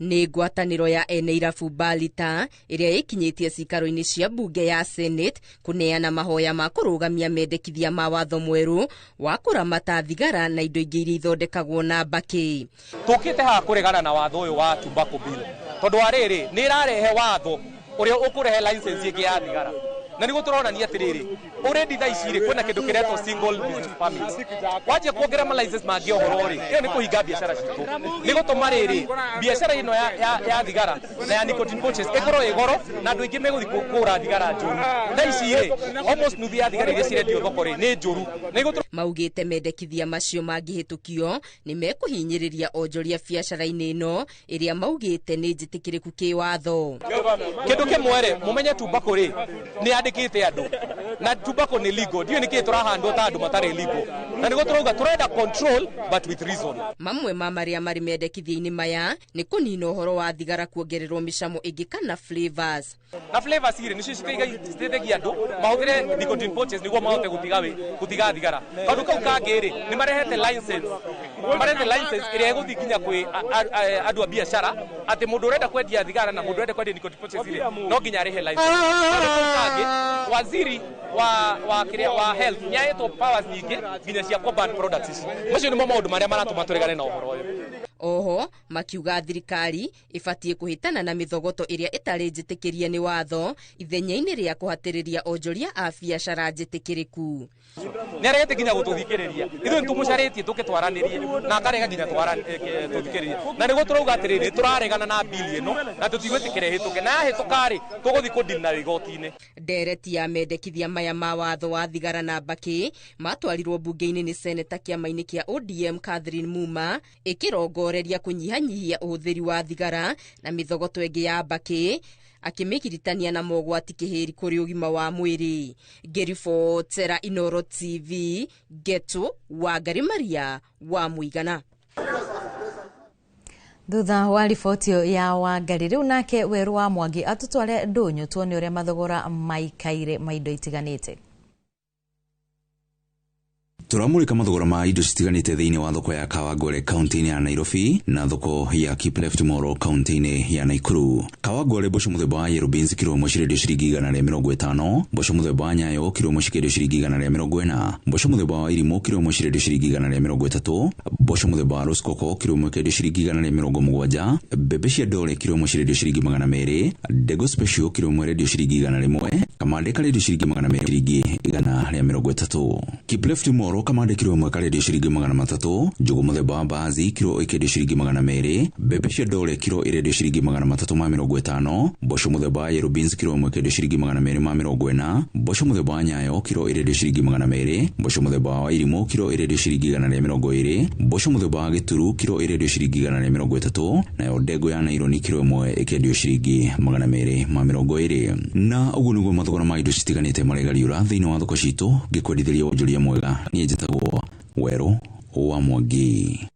Nĩ ngwatanĩro ya ene irabu Balita ĩrĩa ĩkinyĩtie cikaro-inĩ cia mbunge ya Senate kũneana mahoya ma kũrũgamia mendekithia ma watho mwerũ wa kũramata thigara na indo ingĩ iria ithondekagwo na mbakĩ. Tũkĩte haha kũregana na watho ũyũ wa tobacco bill tondũ wa rĩrĩ nĩ ĩrarehe watho ũrĩa ũkũrehe license ĩngĩ ya thigara, na nĩguo tũronania atĩrĩrĩ already thaa ici rĩ kwĩna kĩndũ kĩretwo single business permit. Wanjia kuongerera ma license mangĩ ũhoro rĩ, ĩyo nĩ kũhinga biacara citũ, nĩ gũtũma rĩrĩ biacara ĩno ya thigara na ya nicotine pouches ĩkorwo ĩ goro na andũ aingĩ megũthiĩ kũgũra thigara njũru. Thaa ici rĩ almost nuthu ya thigara iria cirendio thoko rĩ nĩ njũru. Maugĩte mendekithia macio mangĩhĩtũkio nĩ mekũhinyĩrĩria onjoria biacara-inĩ ĩno ĩrĩa maugĩte nĩ njĩtĩkĩrĩku kĩwatho. Kĩndũ kĩmwe rĩ mũmenye tobacco rĩ nĩ yandĩkĩte andũ na tobacco nĩ legal, ndiũĩ nĩkĩĩ tũrahandwo ta andũ matarĩ legal, na nĩguo tũrauga tũrenda control but with reason. Mamwe ma marĩa marĩ mendekithia-inĩ maya nĩ kũnina ũhoro wa thigara kuongererwo mĩcamo ĩngĩ kana flavors. Na flavors irĩ nĩcio citeithagia andũ mahũthĩre nicotine pouches nĩguo mahote gũtiga thigara. Kaũndũ kau kangĩ rĩ nĩ marehete license, marehete license ĩrĩa ĩgũthiĩ nginya kwĩ andũ a biacara atĩ mũndũ ũrenda kwendia thigara na mũndũ ũrenda kwendia nicotine pouches rĩ no nginya arĩhe license. Kaũndũ kau kangĩ waziri wa health nĩ ahetwo powers nyingĩ nginya cia kũ-ban products ici. Macio nĩmo maũndũ marĩa maratũma tũregane na ũhoro ũyũ. Oho makiuga thirikari ĩbatiĩ kũhĩtana na mĩthogoto ĩrĩa ĩtarĩ njĩtĩkĩrie nĩ watho ithenya-inĩ rĩa kũhatĩrĩria onjoria a biacara njĩtĩkĩrĩku. Nĩ aregete nginya gũtũthikĩrĩria, ithuĩ nĩtũmũcarĩtie tũke twaranĩrie na akarega nginya tũthikĩrĩrie, na nĩguo tũrauga atĩrĩrĩ tũraregana na bili ĩno na tũtigwĩtĩkĩra ĩhĩtũke, na yahĩtũka rĩ tũgũthiĩ kũdeal nayo igoti-inĩ. Ndereti ya mendekithia maya ma watho wa thigara na mbakĩ matwarirwo mbunge-inĩ nĩ seneta kĩama-inĩ kĩa ODM Catherine Muma ĩkĩrongoreria kũnyihanyihia ũhũthĩri wa thigara na mĩthogoto ĩngĩ ya mbakĩ akĩmĩgiritania na mogwati kĩhĩri kũrĩ ũgima wa mwĩrĩ. Ngĩribotera Inooro TV Geto Wangari Maria wa Mũigana. Thutha wa riboti ya Wangari rĩu nake Weru wa Mwangi atũtware ndũnyũ tuone ũrĩa mathogora maikaire ma indo itiganĩte. Turamurika mathogora ma indo citiganite thiini wa thoko ya Kawangware kaunti-inĩ ya Nairobi na thoko ya Kipleft Moro kaunti-inĩ ya Nakuru. Kawangware mboco muthemba wa yellow beans kiro ĩmwe cirendio ciringi 150, mboco muthemba wa nyayo kiro ĩmwe cikĩendio ciringi 140, mboco muthemba wa irimũ kiro ĩmwe cirendio ciringi 130, mboco muthemba wa roskoko kiro ĩmwe ikĩendio ciringi 170, mbembe cia ndore kiro ĩmwe cirendio ciringi 200, ndengũ special kiro ĩmwe irendio ciringi 100, Kamande karendio ciringi 200 ciringi 130. Kipleft Moro kamande kiro ĩmwe karendio ciringi 300. Njugu muthemba wa mbaazi kiro ĩkĩendio ciringi 200. Mbembe cia ndore kiro ĩrendio ciringi 350. Mboco muthemba wa yellow beans kiro ĩmwe ĩkĩendio ciringi 240. Mboco muthemba wa nyayo kiro ĩrendio ciringi 200. Mboco muthemba wa irimũ kiro ĩrendio ciringi 120. Mboco muthemba wa gĩturu kiro ĩrendio ciringi 130. Nayo ndengũ ya naironi kiro ĩmwe ĩkĩendio ciringi 220. Na ũguo nĩguo mathogora ma indo citiganĩte maregariũra thĩinĩ wa thoko citũ. Ngĩkwendithĩria wonjoria mwega, niĩ njĩtagwo Werũ wa Mwangi.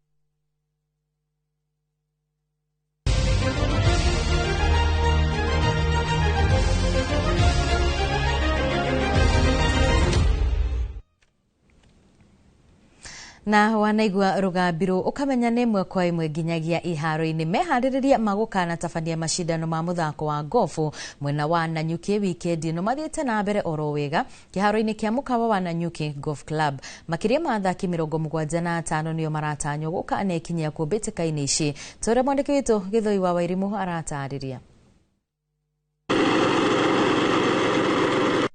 Na wanaigua rũgambirũ ũkamenya nĩ ĩmwe kwa ĩmwe nginyagia iharo-inĩ meharĩrĩria magũkanatabania macindano ma mũthako wa gofu mwena wa Nanyuki wikendi ĩno mathiĩte na mbere oro wega kĩharo-inĩ kĩa mũkawa wa Nanyuki Golf Club. Makĩria ma athaki 75 nĩo maratanywo gũka anekinyia kuo mbĩtĩka-inĩ ici. Tũrĩa mwandĩki witũ Gĩthũi wa Wairimũ aratarĩria.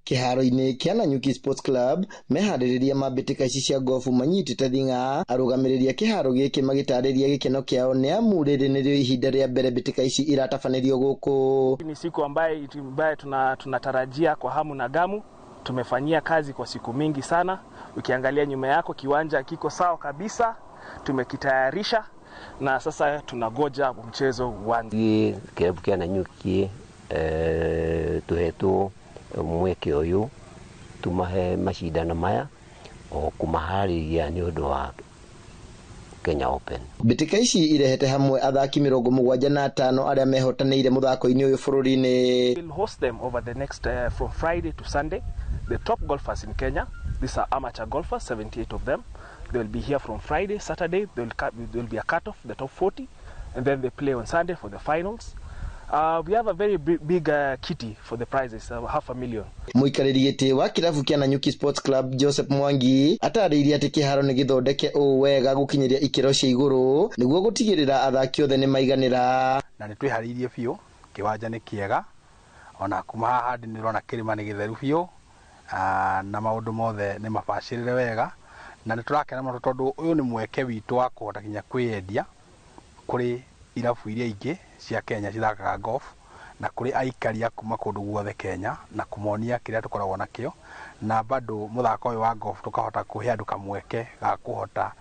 Kĩharo-inĩ kĩa Nanyuki Sports Club meharĩrĩria ma mbĩtĩka ici cia gofu manyitĩte thing'a. Arũgamĩrĩri a kĩharo gĩkĩ magĩtarĩria gĩkeno kĩao nĩ amu rĩrĩ nĩrĩo ihinda rĩa mbere mbĩtĩka ici iratabanĩrio gũkũ. Ni siku ambaye tunatarajia kwa hamu na gamu. Tumefanyia kazi kwa siku mingi sana. Ukiangalia nyuma yako kiwanja kiko sawa kabisa, tumekitayarisha na sasa tunagoja mchezo uanze. Kĩrabu kĩa Nanyuki tuhetwo mweke ũyũ tumahe macindano maya o kũmaharĩria nĩ ũndũ wa Kenya Open. Mbĩtĩka ici irehete hamwe athaki 75 arĩa mehotanĩire mũthako-inĩ ũyũ bũrũri-inĩ. We'll host them over the next from Friday to Sunday. The top golfers in Kenya, these are amateur golfers, 78 of them. They will be here from Friday, Saturday, there will be a cut-off, the top 40, and then they play on Sunday for the finals. We have a very big kitty for the prizes, 500,000. Mũikarĩri gĩtĩ wa kĩrabu kĩa Nanyuki Sports Club Joseph Mwangi atarĩirie atĩ kĩharo nĩ gĩthondeke ũũ wega gũkinyĩria ikĩro cia igũrũ nĩguo gũtigĩrĩra athaki othe nĩ maiganĩra. Na nĩ twĩharĩirie biũ, kĩwanja nĩ kĩega, ona kuma haha ndĩ nĩũrona kĩrĩma nĩ gĩtheru biũ, na maũndũ mothe nĩ mabacĩrĩre wega, na nĩ tũrakena mũno tondũ ũyũ nĩ mweke witũ wa kũhota nginya kwĩyendia kũrĩ irabu iria ingĩ cia Kenya cithakaga golf na kũrĩ aikari a kuma kũndũ guothe Kenya na kũmonia kĩrĩa tũkoragwo nakĩo, na bado mũthako ũyũ wa golf tũkahota kũhe andũ kamweke ga kũhota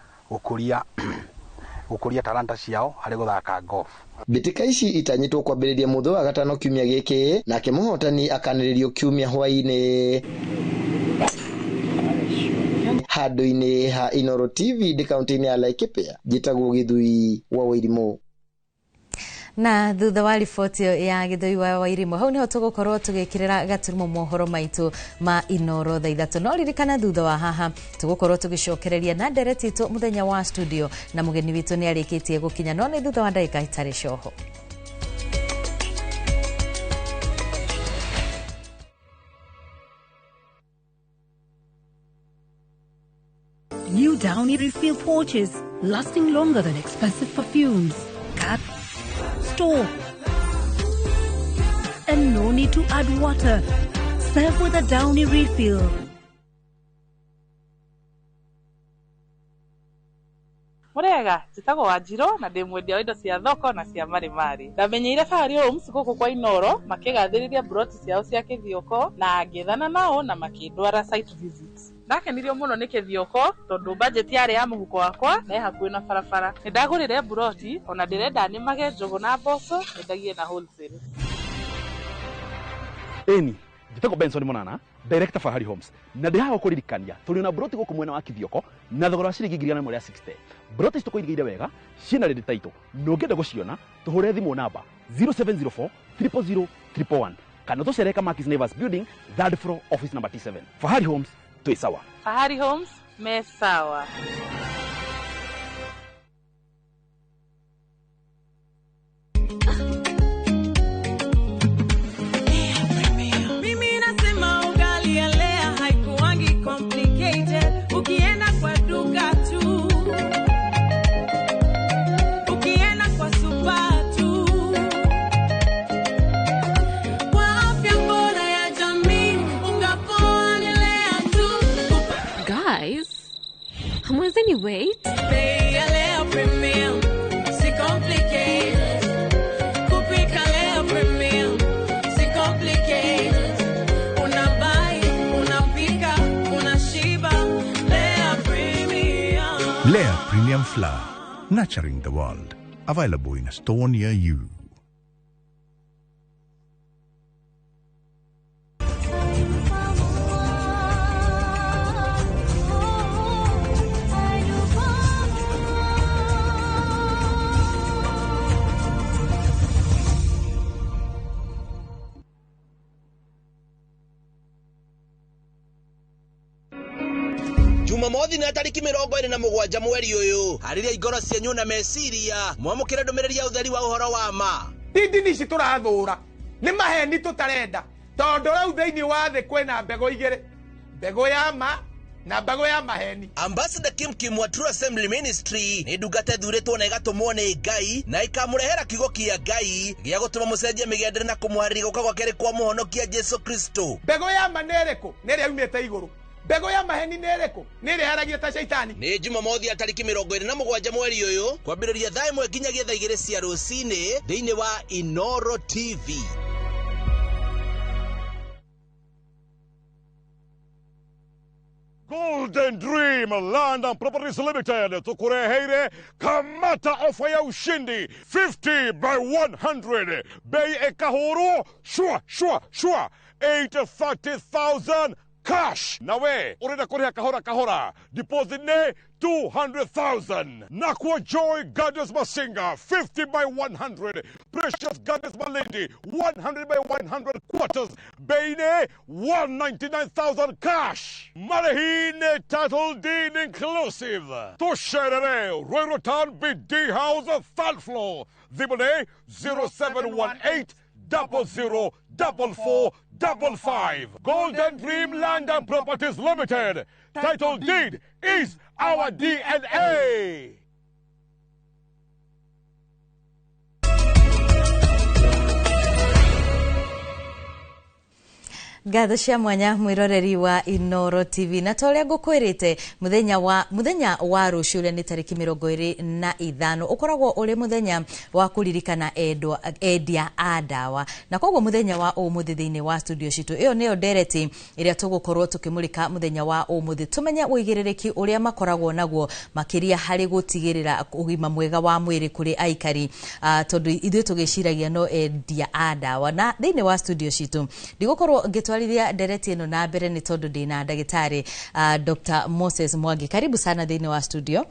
gũkũria talanta ciao harĩ gũthaka golf. Mbĩtĩka ici itanyĩtwo kwambĩrĩria mũthĩ wa gatano kiumia gĩkĩ, nake mũhotani akanĩrĩrio kiumia hwaĩ-inĩ. Handũ-inĩ ha Inoro TV ndĩ kaunti-inĩ ya Laikipia, njĩtagwo Gĩthui wa Wairimũ. Na thutha wa riboti ya Gĩthũi wa Wairimũ hau niho tũgũkorwo tũgĩkĩrĩra gaturumo mohoro maitũ ma Inoro thaa ithatũ. No ririkana thutha wa haha tũgũkorwo tũgĩcokereria na ndereti itũ mũthenya wa studio na mũgeni witũ nĩ arĩkĩtie gũkinya, no nĩ thutha wa ndagĩka itarĩ coho. New Downy refill pouches lasting longer than expensive perfumes. Cut, store, and no need to add water. Serve with a Downy refill. Murega njĩtagwo Wanjirũ na ndĩ mwendia wa indo cia thoko na cia marĩmarĩ. Ndamenyeire Fahari Homes gũkũ kwa Inoro makĩgathĩrĩria broti ciao cia Kĩthioko na ngĩethana nao na makĩndwara site visit. Ndakenirio mũno nĩ Kĩthioko tondũ budget yarĩ ya mũhuko wakwa na ĩ hakuhĩ na barabara. Nĩndagũrire broti ona ndĩrenda nĩmage njũgũ na mboco nyendagie na wholesale. Ĩni njĩtagwo Benson Monana, director Fahari Homes, na ndĩ haha gũkũririkania tũrĩ na broti gũkũ mwena wa Kĩthioko na thogora wa ciringi 160. Broti ici tũkũigĩire wega ciĩna ready title, na ũngĩenda gũciona tũhũre thimũ namba 0704 000 111 kana tũcere Kamakis Neighbors Building, third floor, office number T7. Fahari Homes, twĩ sawa. Fahari Homes me sawa. Mimi nasema ugali ya Lea haikuangi complicated. Ukienda kwa duka tu, ukienda kwa super tu. Kwa afya bora ya jamii Price. Hamwezi ni wait? Bei ya Lea Premium, si complicated. Kupika Lea Premium, si complicated. Unabuy, unapika, unashiba. Lea Premium. Lea Premium Flour, nurturing the world. Available in a store near you. Jumamothi na tariki 27 mweri uyu hariria igoro cianyu na meciria mwamukire ndumiriri ya utheri wa uhoro wa ma. Ndini ici turathura ni maheni tutarenda tondu riu thiini wa thi kwina mbegu igiri, mbegu ya ma na mbegu ya maheni. Ambassador Kim Kim wa True Assembly Ministry ni ndungata ithuritwo na igatumwo ni Ngai na ikamurehera kiugo kia Ngai gia gutuma mucenjie migendere na kumuharĩria guka gwa keri kwa muhonokia Jesu Kristo. Mbegu ya ma nĩ ĩrĩkũ? Nĩ ĩrĩa yumĩte igũrũ. Mbegu ya maheni nĩ ĩrĩkũ? Nĩ ĩrĩa yaragia ta shaitani. Nĩ Jumamothi ya tariki 27 mweri ũyũ kwambĩrĩria thaa 1 nginyagia thaa 2 cia rũcinĩ thĩinĩ wa Inoro TV. Golden Dream Land and Properties Limited tukureheire kamata ofa ya ushindi 50 by 100 bei ekahuru shwa shwa shwa 830,000 cash. Nawe urenda kuriha kahora kahora, deposit ne 200,000. Nakwa Joy Gardens Masinga 50 by 100, Precious Gardens Malindi 100 by 100 quarters, bei ne 199,000 cash. Marehine title deed inclusive. Tusherere Royal Town BD House third floor. Thimũ 0718 00 44 55. Golden Dream Land and Properties Limited. Title deed is our DNA. Ngatho cia mwanya mwiroreri wa Inoro TV na ta ũrĩa ngũkwĩrĩte mũthenya wa rũciũ ũrĩa nĩ tarĩki 25 ũkoragwo ũrĩ mũthenya wa kũririkana endia a ndawa, na koguo mũthenya wa ũmũthĩ thĩinĩ wa studio citũ ĩyo nĩyo ndereti ĩrĩa tũgũkorwo tũkĩmũrĩka mũthenya wa ũmũthĩ, tũmenye ũigĩrĩrĩki ũrĩa makoragwo naguo makĩria harĩ gũtigĩrĩra ũgima mwega wa mwĩrĩ kũrĩ aikari, tondũ ithuĩ tũgĩciragia no endia a ndawa. Na thĩinĩ wa studio citũ ndigũkorwo ngĩtwarithia ndereti ĩno na mbere nĩ tondũ ndĩna ndagĩtarĩ Dr. Moses Mwangi. Karibu sana thĩinĩ wa studio.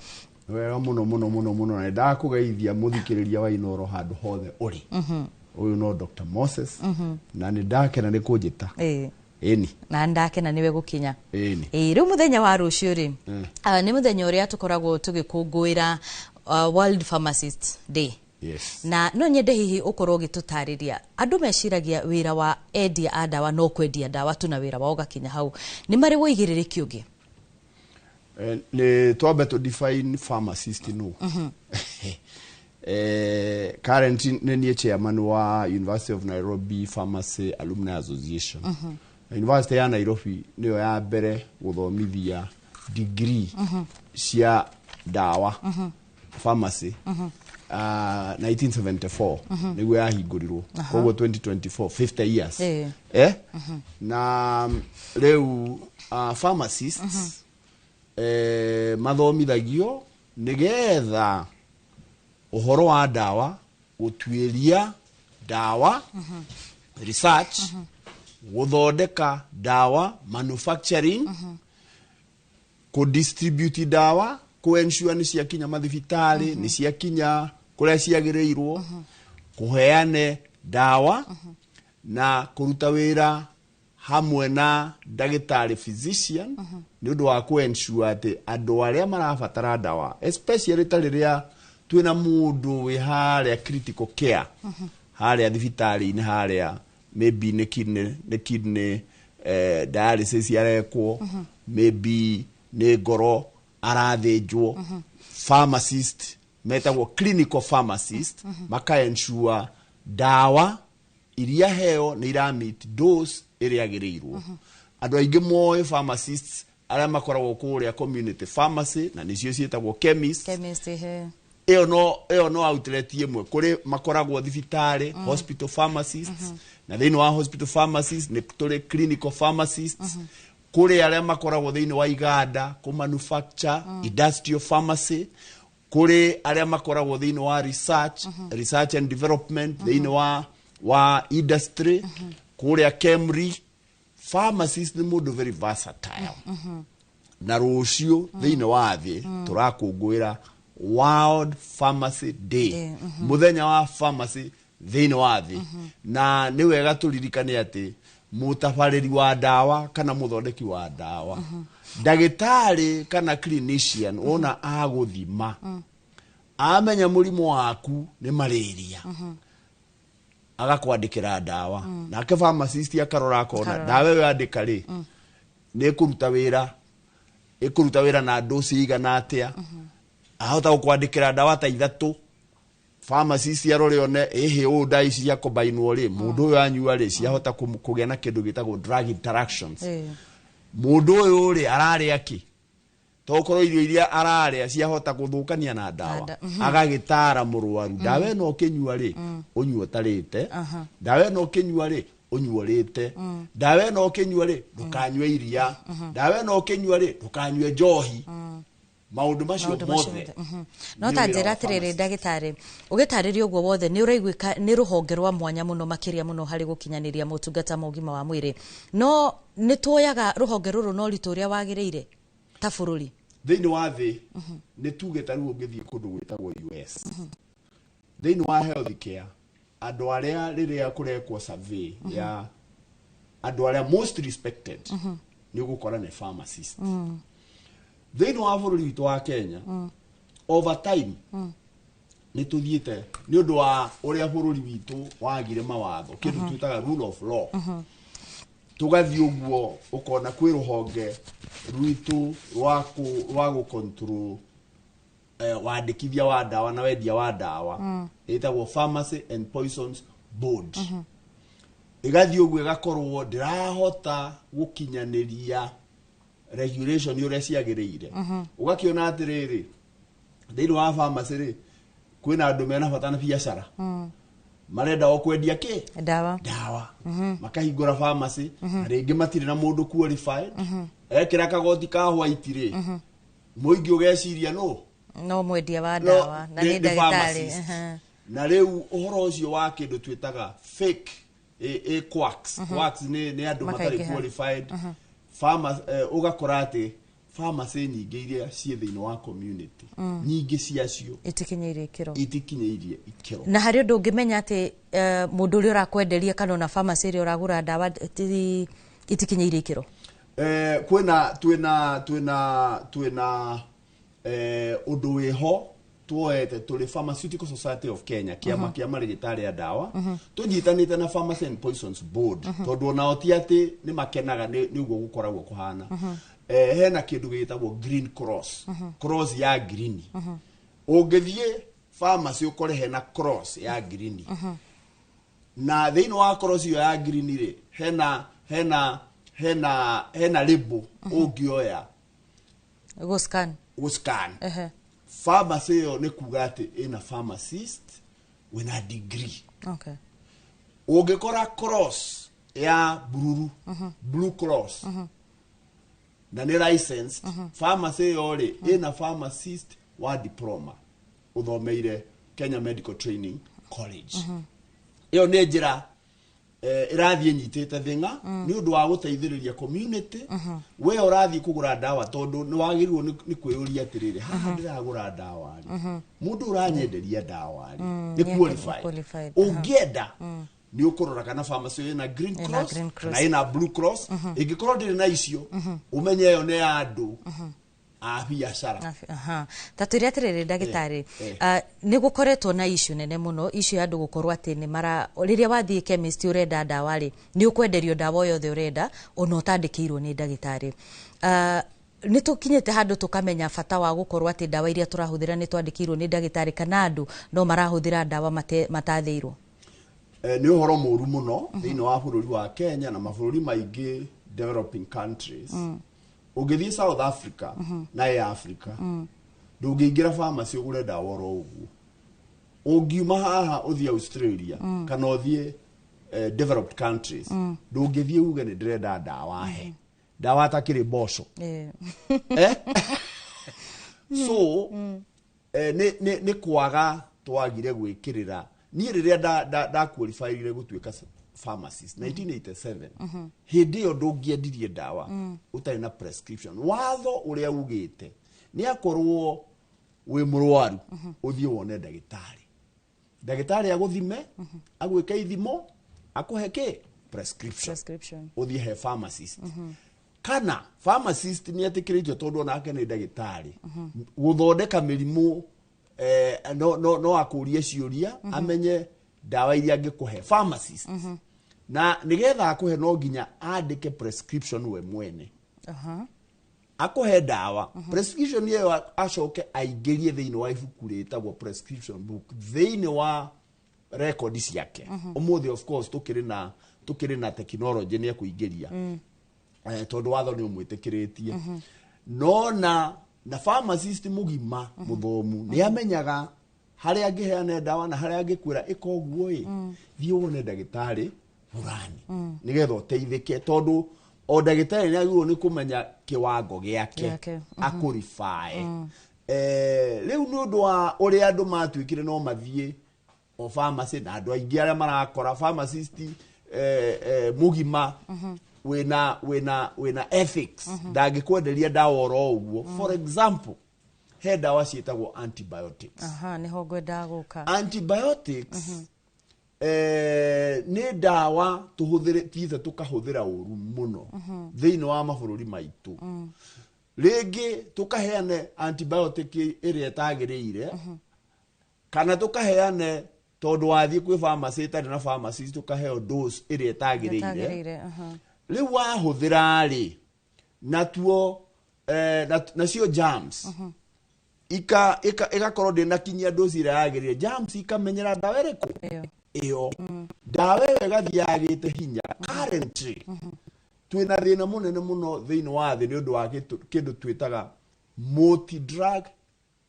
Wega muno muno muno muno, na ndakũgeithia mũthikĩrĩria wa Inoro handũ hothe ũrĩ. Ũyũ no Dr. Moses na nĩ ndakena nĩ kũnjĩta. Ĩni. Na ndakena nĩwe gũkinya. Ĩni. Rĩu mũthenya wa rũciũ rĩ, nĩ mũthenya ũrĩa tũkoragwo tũgĩkũngũĩra World Pharmacist Day. Yes. Na no nyende hihi ukorwo ũgĩtũtarĩria andũ meciragia wĩra wa endia a ndawa no kwendia ndawa tu na wĩra wao ũgakinya hau, nĩ marĩ ũigĩrĩrĩki ũngĩ? Nĩ twambe tũ define pharmacist no. Currently nĩ niĩ chairman wa University of Nairobi Pharmacy Alumni Association. University ya Nairobi nĩyo ya mbere gũthomithia degree cia ndawa pharmacy. 1974 niguo yahingũrirwo, koguo 2024 50 years. Na rĩu pharmacists mathomithagio nigetha ũhoro wa ndawa, gũtuĩria ndawa, research, gũthondeka ndawa, manufacturing, kũdistribute ndawa, kũ-ensure nĩ ciakinya mathibitarĩ, nĩ ciakinya kũrĩa ciagĩrĩirwo, kũheane ndawa na kũruta wĩra hamwe na ndagĩtarĩ physician nĩ ũndũ wa kũ-ensure atĩ andũ arĩa marabatara ndawa, especially ta rĩrĩa twĩna mũndũ wĩ harĩa critical care, harĩa thibitarĩ-inĩ harĩa maybe nĩ kidney dialysis arekwo, maybe nĩ ngoro arathĩnjwo, pharmacist metagwo clinical pharmacist maka ensure ndawa iria heo nĩ ira meet dose ĩrĩa yagĩrĩirwo. Andũ aingĩ moĩ pharmacists Arĩa makoragwo kũrĩa community pharmacy, na nĩcio ciĩtagwo chemist. Chemist, ehe. Ĩyo no outlet ĩmwe. Kũrĩ makoragwo thibitarĩ, hospital pharmacists, na thĩinĩ wa hospital pharmacists nĩ tũrĩ clinical pharmacists. Kũrĩ arĩa makoragwo thĩinĩ wa iganda kũ manufacture, industrial pharmacy. Kũrĩ arĩa makoragwo thĩinĩ wa research and development thĩinĩ wa industry kũrĩa KEMRI. Pharmacist nĩ mũndũ very versatile. Na rũciũ thĩinĩ wa thĩ tũrakũngũĩra World Pharmacy Day, Day, mũthenya wa pharmacy thĩinĩ wa thĩ. Na nĩ wega tũririkane atĩ mũtabarĩri wa ndawa kana mũthondeki wa ndawa, ndagĩtarĩ kana clinician, wona agũthima amenya mũrimũ waku nĩ malaria, agakwandĩkĩra ndawa, nake pharmacist akarora akona Akarora. ndawa ĩyo yandĩka rĩ, nĩ ĩkũruta wĩra, ĩkũruta wĩra na dosi igana atĩa. Ahota gũkwandĩkĩra ndawa ta ithatũ, pharmacist arore one ĩhĩ ũũ ndawa ici cia kombainwo rĩ, mũndũ ũyũ anyua rĩ, ciahota kũgĩa na kĩndũ gĩtagwo drug interactions. Mũndũ ũyũ rĩ, ararĩa kĩ? Tokorwo irio iria ararĩa ciahota gũthũkania na ndawa. Agagĩtara mũrwaru, ndawa ĩno ũkĩnyua rĩ, ũnyua ũtarĩte. Ndawa ĩno ũkĩnyua rĩ, ũnyua ũrĩte. Ndawa ĩno ũkĩnyua rĩ, ndũkanyue iria. Ndawa ĩno ũkĩnyua rĩ, ndũkanyue njohi. Maũndũ macio Maũndũ macio mothe mothe. No nĩ ta wĩra njĩra wa atĩrĩrĩ, pharmacist. Ndagĩtarĩ, ũgĩtarĩria ũguo wothe nĩ ũraiguĩka nĩ rũhonge rwa mwanya mũno makĩria mũno harĩ gũkinyanĩria motungata ma ũgima wa mwĩrĩ, no nĩ tuoyaga rũhonge rũrũ na ũritũ ũrĩa wagĩrĩire ta bũrũri? Thĩinĩ wa thĩ, nĩ tuge ta rĩu ũngĩthiĩ kũndũ gwĩtagwo US, thĩinĩ wa health care, andũ arĩa rĩrĩa kũrekwo survey ya andũ arĩa most respected, nĩ ũgũkora nĩ pharmacist. Thĩinĩ wa bũrũri witũ wa Kenya, over time nĩ tũthiĩte nĩ ũndũ wa ũrĩa bũrũri witũ wagire mawatho, kĩndũ twĩtaga rule of law. Tũgathiĩ ũguo ũkona kwĩ rũhonge rwitũ rwa gũ control wandĩkithia wa ndawa na wendia wa ndawa, ĩtagwo Pharmacy and Poisons Board. Ĩgathiĩ ũguo ĩgakorwo ndĩrahota gũkinyanĩria regulation ũrĩa ciagĩrĩire. Ũgakĩona atĩrĩrĩ, thĩinĩ wa pharmacy rĩ, kwĩna andũ mena bata na biacara, marenda o kwendia kĩ? Ndawa. Ndawa. Makahingũra pharmacy, na rĩngĩ matirĩ na mũndũ qualified. Ekĩra kagoti ka white rĩ, mũingĩ ũgeciria no no mwendia wa no, ndawa na nĩ nĩ ndagĩtarĩ. Pharmacist. Na rĩu ũhoro ũcio wa kĩndũ twĩtaga fake quacks, quacks nĩ andũ matarĩ Makaingĩha. qualified. Ũgakora atĩ pharmacy nyingĩ iria ciĩ thĩinĩ wa community, nyingĩ ciacio itikinyĩire ikĩro. Itikinyĩirie ikĩro. Na harĩ ũndũ ũngĩmenya atĩ mũndũ ũrĩa ũrakwenderia kana ona pharmacy ĩrĩa ũragũra ndawa itikinyĩire ikĩro? Kwĩna twĩna ũndũ wĩho tuoete tũrĩ Pharmaceutical Society of Kenya, kĩama kĩa marĩgĩtarĩ a ndawa, tũnyitanĩte na Pharmacy and Poisons Board, tondũ onao ti atĩ nĩ makenaga nĩ ũguo gũkoragwo kũhana. Hena kĩndũ gĩtagwo green cross, cross ya green. Ũngĩthiĩ pharmacy ũkore hena cross ya green, na thĩinĩ wa cross ĩyo ya green rĩ, hena label ũngĩoya Go scan. Gũscan pharmacy ĩyo, nĩ kuga atĩ ĩna pharmacist wĩna degree. Ũngĩkora cross ya bururu, blue cross, na nĩ licensed pharmacy ĩyo rĩ, ĩna pharmacist wa diploma ũthomeire Kenya Medical Training College. Ĩyo nĩ njĩra ĩrathiĩ nyitĩte thĩng'a nĩ ũndũ wa gũteithĩrĩria community. We ũrathiĩ kũgũra ndawa, tondũ nĩ wagĩrĩirwo nĩ kwĩyũria atĩrĩrĩ, haha ndĩragũra ndawa rĩ, mũndũ ũranyenderia ndawa rĩ, nĩ qualified? Qualified. Ũngĩenda nĩ ũkũrora kana pharmacy ĩyo ĩna green Ĩna cross green cross. kana ĩna blue cross. Ĩngĩkorwo ndĩrĩ na icio, ũmenye ĩyo nĩ ya andũ a biacara. Aha. Ta twĩre atĩrĩrĩ, ndagĩtarĩ, Eh. Nĩ gũkoretwo na issue nene mũno, issue ya andũ gũkorwo atĩ nĩ mara rĩrĩa wathiĩ chemist ũrenda ndawa rĩ, nĩ ũkwenderio ndawa o yothe ũrenda ona ũtandĩkĩirwo nĩ ndagĩtarĩ. Nĩ tũkinyĩte handũ tũkamenya bata wa gũkorwo atĩ ndawa iria tũrahũthĩra nĩ twandĩkĩirwo nĩ ndagĩtarĩ, kana andũ no marahũthĩra ndawa matathĩirwo? Nĩ ũhoro mũru mũno thĩinĩ wa bũrũri wa Kenya na mabũrũri maingĩ developing countries. Ũngĩthiĩ South Africa na Air Africa, ndũngĩingĩra pharmacy ũgũre ndawa oro ũguo. Ũngiuma haha ũthiĩ Australia kana ũthiĩ developed countries, ndũngĩthiĩ uge nĩ ndĩrenda ndawa, he ndawa atakĩrĩ mboco. Eh? So nĩ kwaga twagire gwĩkĩrĩra. Niĩ rĩrĩa nda qualifyire gũtuĩka pharmacist 1987, hĩndĩ ĩyo ndũngĩendirie ndawa ũtarĩ na prescription. Watho ũrĩa ugĩte nĩ akorwo wĩ mũrwaru, ũthiĩ wone ndagĩtarĩ, ndagĩtarĩ agũthime, agwĩke ithimo, akũhe kĩ prescription, Prescription. Ũthiĩ he pharmacist, kana pharmacist nĩ etĩkĩrĩtio tondũ onake nĩ ndagĩtarĩ gũthondeka mĩrimũ, no akũrie ciũria amenye ndawa iria angĩkũhe pharmacist, na nĩgetha akũhe no nginya andĩke prescription we mwene. Akũhe ndawa, prescription ĩyo acoke aingĩrie thĩinĩ wa ibuku rĩtagwo prescription book thĩinĩ wa record ciake. Ũmũthĩ of course tũkĩrĩ na technology, nĩ ekũingĩria, tondũ watho nĩ ũmwĩtĩkĩrĩtie. No na pharmacist mũgima mũthomu nĩ amenyaga harĩa angĩheana ndawa na harĩa angĩkwĩra ĩka ũguo ĩ, thiĩ wone ndagĩtarĩ fulani nĩgetha ũteithĩke, tondũ o ndagĩtarĩ nĩ agĩrĩirwo nĩ kũmenya kĩwango gĩake Gĩake, akũribae. Rĩu nĩ ũndũ wa ũrĩa andũ matuĩkire no mathiĩ o pharmacy, na andũ aingĩ arĩa marakora pharmacist mũgima wĩna ethics ndangĩkwenderia ndawa oro ũguo. For example, he ndawa ciĩtagwo antibiotics. Aha, nĩho ngwendaga gũka. Antibiotics nĩ ndawa tũhũthĩrĩte tũkahũthĩra ũru mũno thĩinĩ wa mabũrũri maitũ. Rĩngĩ tũkaheane antibiotic ĩrĩa ĩtagĩrĩire, kana tũkaheane tondũ wathiĩ kwĩ pharmacy ĩtarĩ na pharmacist, tũkaheo dose ĩrĩa ĩtagĩrĩire. Ĩtagĩrĩire, aha. Rĩu wahũthĩra rĩ, natuo nacio germs ika ĩgakorwo ndĩnakinyia dose ĩrĩa yagĩrĩire, germs ikamenyera ndawa ĩrĩkũ ĩyo, ndawa ĩyo ĩgathiĩ yagĩte hinya. Currently twĩna thĩna mũnene mũno thĩinĩ wa thĩ nĩ ũndũ wa kĩndũ twĩtaga multi drug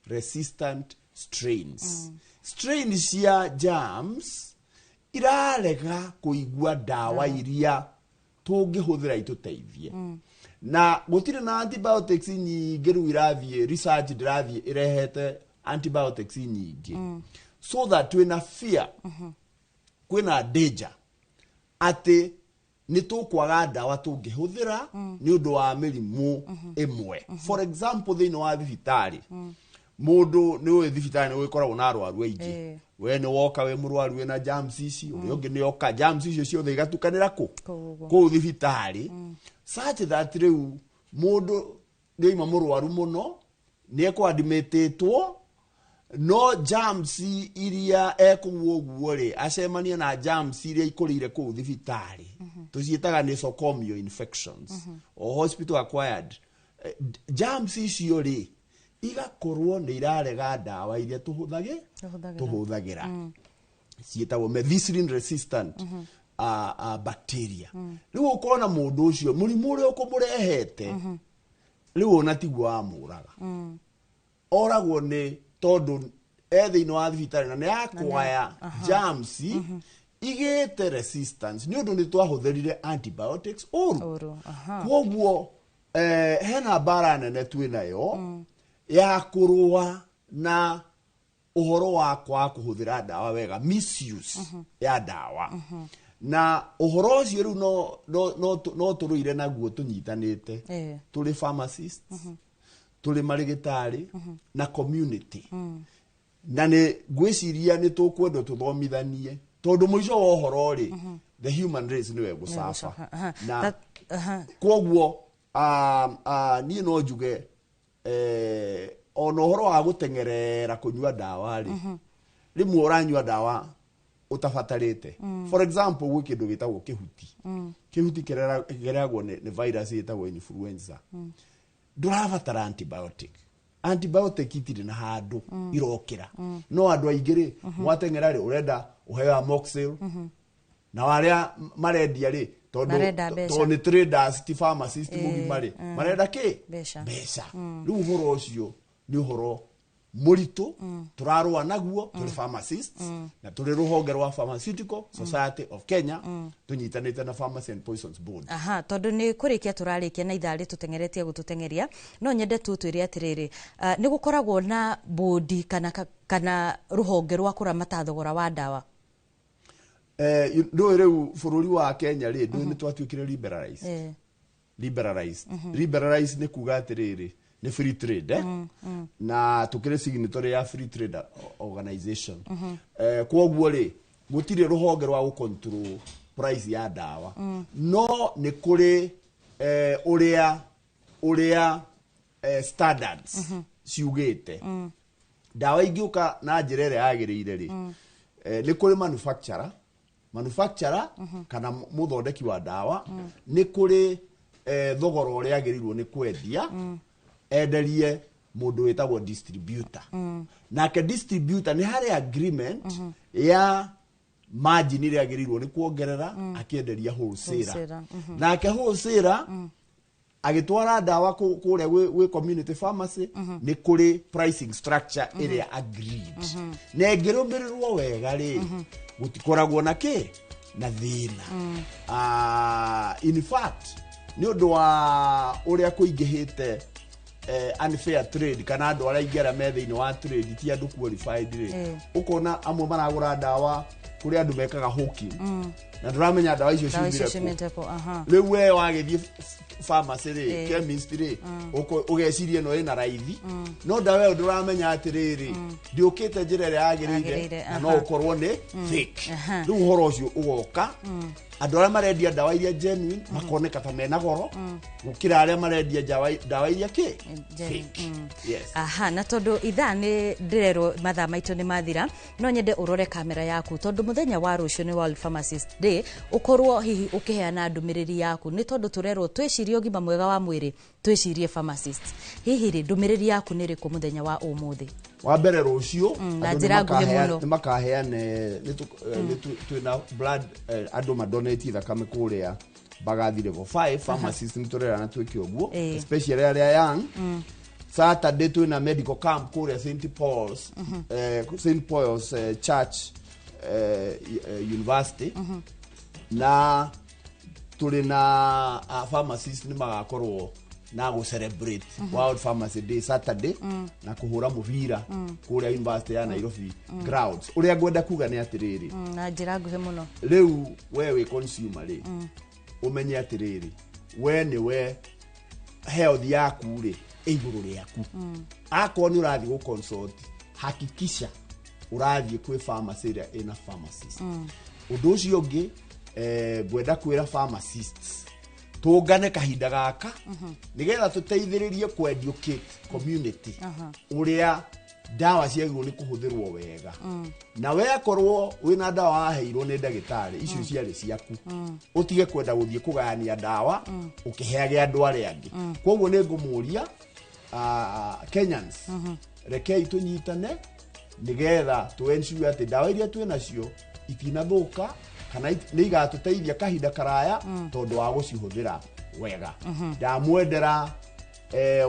resistant strains. Strains cia germs irarega kũigua ndawa iria tũngĩhũthĩra itũteithie, na gũtirĩ na antibiotics nyingĩ. Rĩu irathiĩ research ndĩrathiĩ ĩrehete antibiotics nyingĩ, so that twĩna fear, kwĩna danger atĩ nĩ tũkwaga ndawa tũngĩhũthĩra nĩ ũndũ wa mĩrimũ ĩmwe. For example, thĩinĩ wa thibitarĩ, mũndũ nĩ ũĩ thibitarĩ nĩ gũkoragwo na arwaru aingĩ. We nĩ woka wĩ mũrwaru wĩna germs ici, ũrĩa ũngĩ nĩ oka, germs icio ciothe igatukanĩra kũ Kũu ũguo. Kũu thibitarĩ, such that rĩu mũndũ nĩ oima mũrwaru mũno, nĩ ekwadimĩtĩtwo, no germs iria ekũu ũguo rĩ, acemania na germs iria ikũrĩire kũu thibitarĩ, tũciĩtaga nosocomial infections or hospital acquired germs icio rĩ, igakorwo nĩ irarega ndawa iria tũhũthagĩ Tũhũthagĩra. Tũhũthagĩra ciĩtagwo methicillin resistant bacteria. Rĩu ũkona mũndũ ũcio mũrimũ ũrĩa ũkũmũrehete rĩu ona tiguo wamũraga, oragwo nĩ tondũ e thĩinĩ wa thibitarĩ na nĩ akwaya germs igĩte resistance nĩ ũndũ nĩ twahũthĩrire antibiotics ũru. Ũru, aha. Kwoguo hena mbara nene twĩ nayo ya kũrũa na ũhoro wa kwaga kũhũthĩra ndawa wega, misuse ya ndawa, na ũhoro ũcio rĩu no tũrũire naguo tũnyitanĩte, tũrĩ pharmacists, tũrĩ marĩgĩtarĩ na community, na nĩ ngwĩciria nĩ tũkwendwo tũthomithanie, tondũ mũico wa ũhoro rĩ, the human race nĩwe gũcafa. Na kwoguo niĩ no njuge ona ũhoro wa gũteng'erera kũnyua ndawa rĩ, rĩmwe ũranyua ndawa ũtabatarĩte. For example, gwĩ kĩndũ gĩtagwo kĩhuti. Kĩhuti kĩrehagwo nĩ virus ĩtagwo influenza. Ndũrabatara antibiotic. Antibiotic itirĩ na handũ irokĩra, no andũ aingĩ rĩ, mwateng'era rĩ, ũrenda ũheo amoxil, na arĩa marendia rĩ, Tondũ Marenda mbeca. Tondũ nĩ traders, ti pharmacist mũgima rĩ, marenda kĩ? Mbeca. Mbeca. Rĩu ũhoro ũcio nĩ ũhoro mũritũ tũrarũa naguo tũrĩ pharmacists na tũrĩ rũhonge rwa Pharmaceutical Society of Kenya, tũnyitanĩte na Pharmacy and Poisons Board. Aha, tondũ nĩ kũrĩkia tũrarĩkia na ithaa rĩtũteng'eretie gũtũteng'eria, no nyende tu twĩre atĩrĩrĩ, nĩ gũkoragwo na bodi kana rũhonge rwa kũramata thogora wa ndawa? Ndũĩ rĩu bũrũri wa Kenya rĩ, ndũĩ nĩ twatuĩkire liberalized. Liberalized. Liberalized nĩ kuga atĩrĩrĩ, nĩ free trade, eh? Na tukĩrĩ signatory ya Free Trade Organization. Kwoguo rĩ, gũtirĩ rũhonge rwa gũcontrol price ya ndawa, no nĩ kũrĩ ũrĩa standards ciugĩte. Ndawa ingĩũka na njĩra ĩrĩa yagĩrĩire rĩ, nĩ kũrĩ manufacturer kana mũthondeki wa ndawa, nĩ kũrĩ thogora ũrĩa agĩrĩirwo nĩ kwendia, enderie mũndũ wĩtagwo distributor. Nake distributor nĩ harĩ agreement ya margin ĩrĩa agĩrĩirwo nĩ kuongerera akĩenderia wholesaler. Wholesaler, Nake wholesaler agĩtwara ndawa kũrĩa gwĩ community pharmacy, nĩ kũrĩ pricing structure ĩrĩa agreed, na ĩngĩrũmĩrĩrwo wega rĩ, gũtikoragwo na kĩ na thĩna. In fact, nĩ ũndũ wa ũrĩa kũingĩhĩte unfair trade, kana andũ arĩa aingĩ arĩa me thĩinĩ wa trade ti andũ qualified rĩ, ũkona amwe maragũra ndawa kũrĩ andũ mekaga hawking, na ndũramenya ndawa icio Ndawa icio ciumire kũ. ciumĩte kũ, aha. Rĩu we wagĩthiĩ pharmacy rĩ, chemist rĩ, ũgeciria ĩno ĩna raithi, no ndawa ĩyo ndũramenya atĩrĩrĩ, ndĩũkĩte njĩra ĩrĩa yagĩrĩire, Yagĩrĩire, na no ũkorwo nĩ fake. Rĩu ũhoro ũcio ũgoka, andũ arĩa marendia ndawa iria genuine makoneka ta mena goro gũkĩra arĩa marendia ndawa iria kĩ fake. Yes. Aha, na tondũ ithaa nĩ ndĩrerwo mathaa maitũ nĩ mathira, no nyende ũrore kamera yaku, tondũ mũthenya wa rũciũ nĩ World Pharmacist Day, ũkorwo hihi ũkĩheana ndũmĩrĩri yaku, nĩ tondũ tũrerwo twĩcirie ũgima mwega wa mwĩrĩ, twĩcirie pharmacist. Hihi rĩ, ndũmĩrĩri yaku nĩ ĩrĩkũ mũthenya wa ũmũthĩ? Wa mbere, rũciũ Na andũ njĩra nguhĩ mũno. nĩ makaheane nĩ twĩna blood, andũ madonate thakame kũrĩa Mbagathi level 5. Pharmacist nĩ tũrerana twĩke ũguo, especially arĩa young. Saturday twĩna medical camp kũrĩa St Paul's, St Paul's Church, University, na tũrĩ na pharmacist nĩ magakorwo na gũ celebrate World Pharmacy Day Saturday na kũhũra mũbira kũrĩa University ya Nairobi grounds. Ũrĩa ngwenda kuga nĩ atĩrĩrĩ, Na njĩra nguhĩ mũno. Rĩu we wĩ consumer rĩ, ũmenye atĩrĩrĩ, we nĩwe health yaku rĩ ĩ igũrũ rĩaku. Akorwo nĩ ũrathiĩ gũ consult, hakikisha ũrathiĩ kwĩ pharmacy ĩrĩa ĩna pharmacist. Ũndũ ũcio ũngĩ, ngwenda kwĩra pharmacists tũngane kahinda gaka nĩgetha tũteithĩrĩrie kũ educate community ũrĩa ndawa ciagĩrĩirwo nĩ kũhũthĩrwo wega. Na we akorwo wĩna ndawa waheirwo nĩ ndagĩtarĩ, icio ciarĩ ciaku, ũtige kwenda gũthiĩ kũgayania ndawa ũkĩheage andũ arĩa angĩ. Koguo nĩ ngũmũria, Kenyans, rekei tũnyitane nĩgetha tũ ensure atĩ ndawa iria twĩ nacio itinathũka kana nĩ igatũteithia kahinda karaya tondũ wa gũcihũthĩra wega. Ndamwendera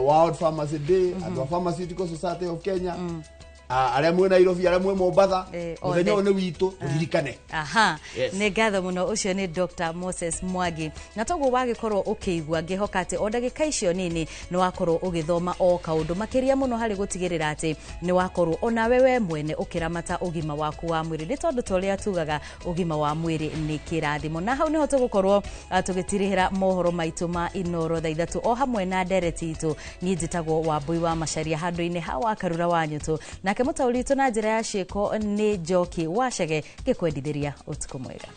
World Pharmacy Day, andũ a Pharmaceutical Society of Kenya, arĩa mwĩ Nairobi, arĩa mwĩ Mombatha, mũthenya ũyũ othe. nĩ witũ, tũririkane. Aha. Yes. Nĩ ngatho mũno. Ũcio nĩ Dr Moses Mwangi, na toguo wagĩkorwo ũkĩigua, ngĩhoka atĩ o ndagĩka icio nini nĩ wakorwo ũgĩthoma o kaũndũ makĩria mũno harĩ gũtigĩrĩra atĩ nĩ wakorwo onawe we mwene ũkĩramata ũgima waku wa mwĩrĩ, nĩ tondũ ta ũrĩa tugaga, ũgima wa mwĩrĩ nĩ kĩrathimo. Na hau nĩho tũgũkorwo tũgĩtirihĩra mohoro maitũ ma Inoro thaa 3 o hamwe na ndereti itũ. Niĩ njĩtagwo Wambui wa Macaria handũ-inĩ ha wa Karura wa Nyũtũ, nake mũtaũri witũ na njĩra ya ciĩko nĩ Njoki Wacege, ngĩkwendithĩria ũtukũ mwega.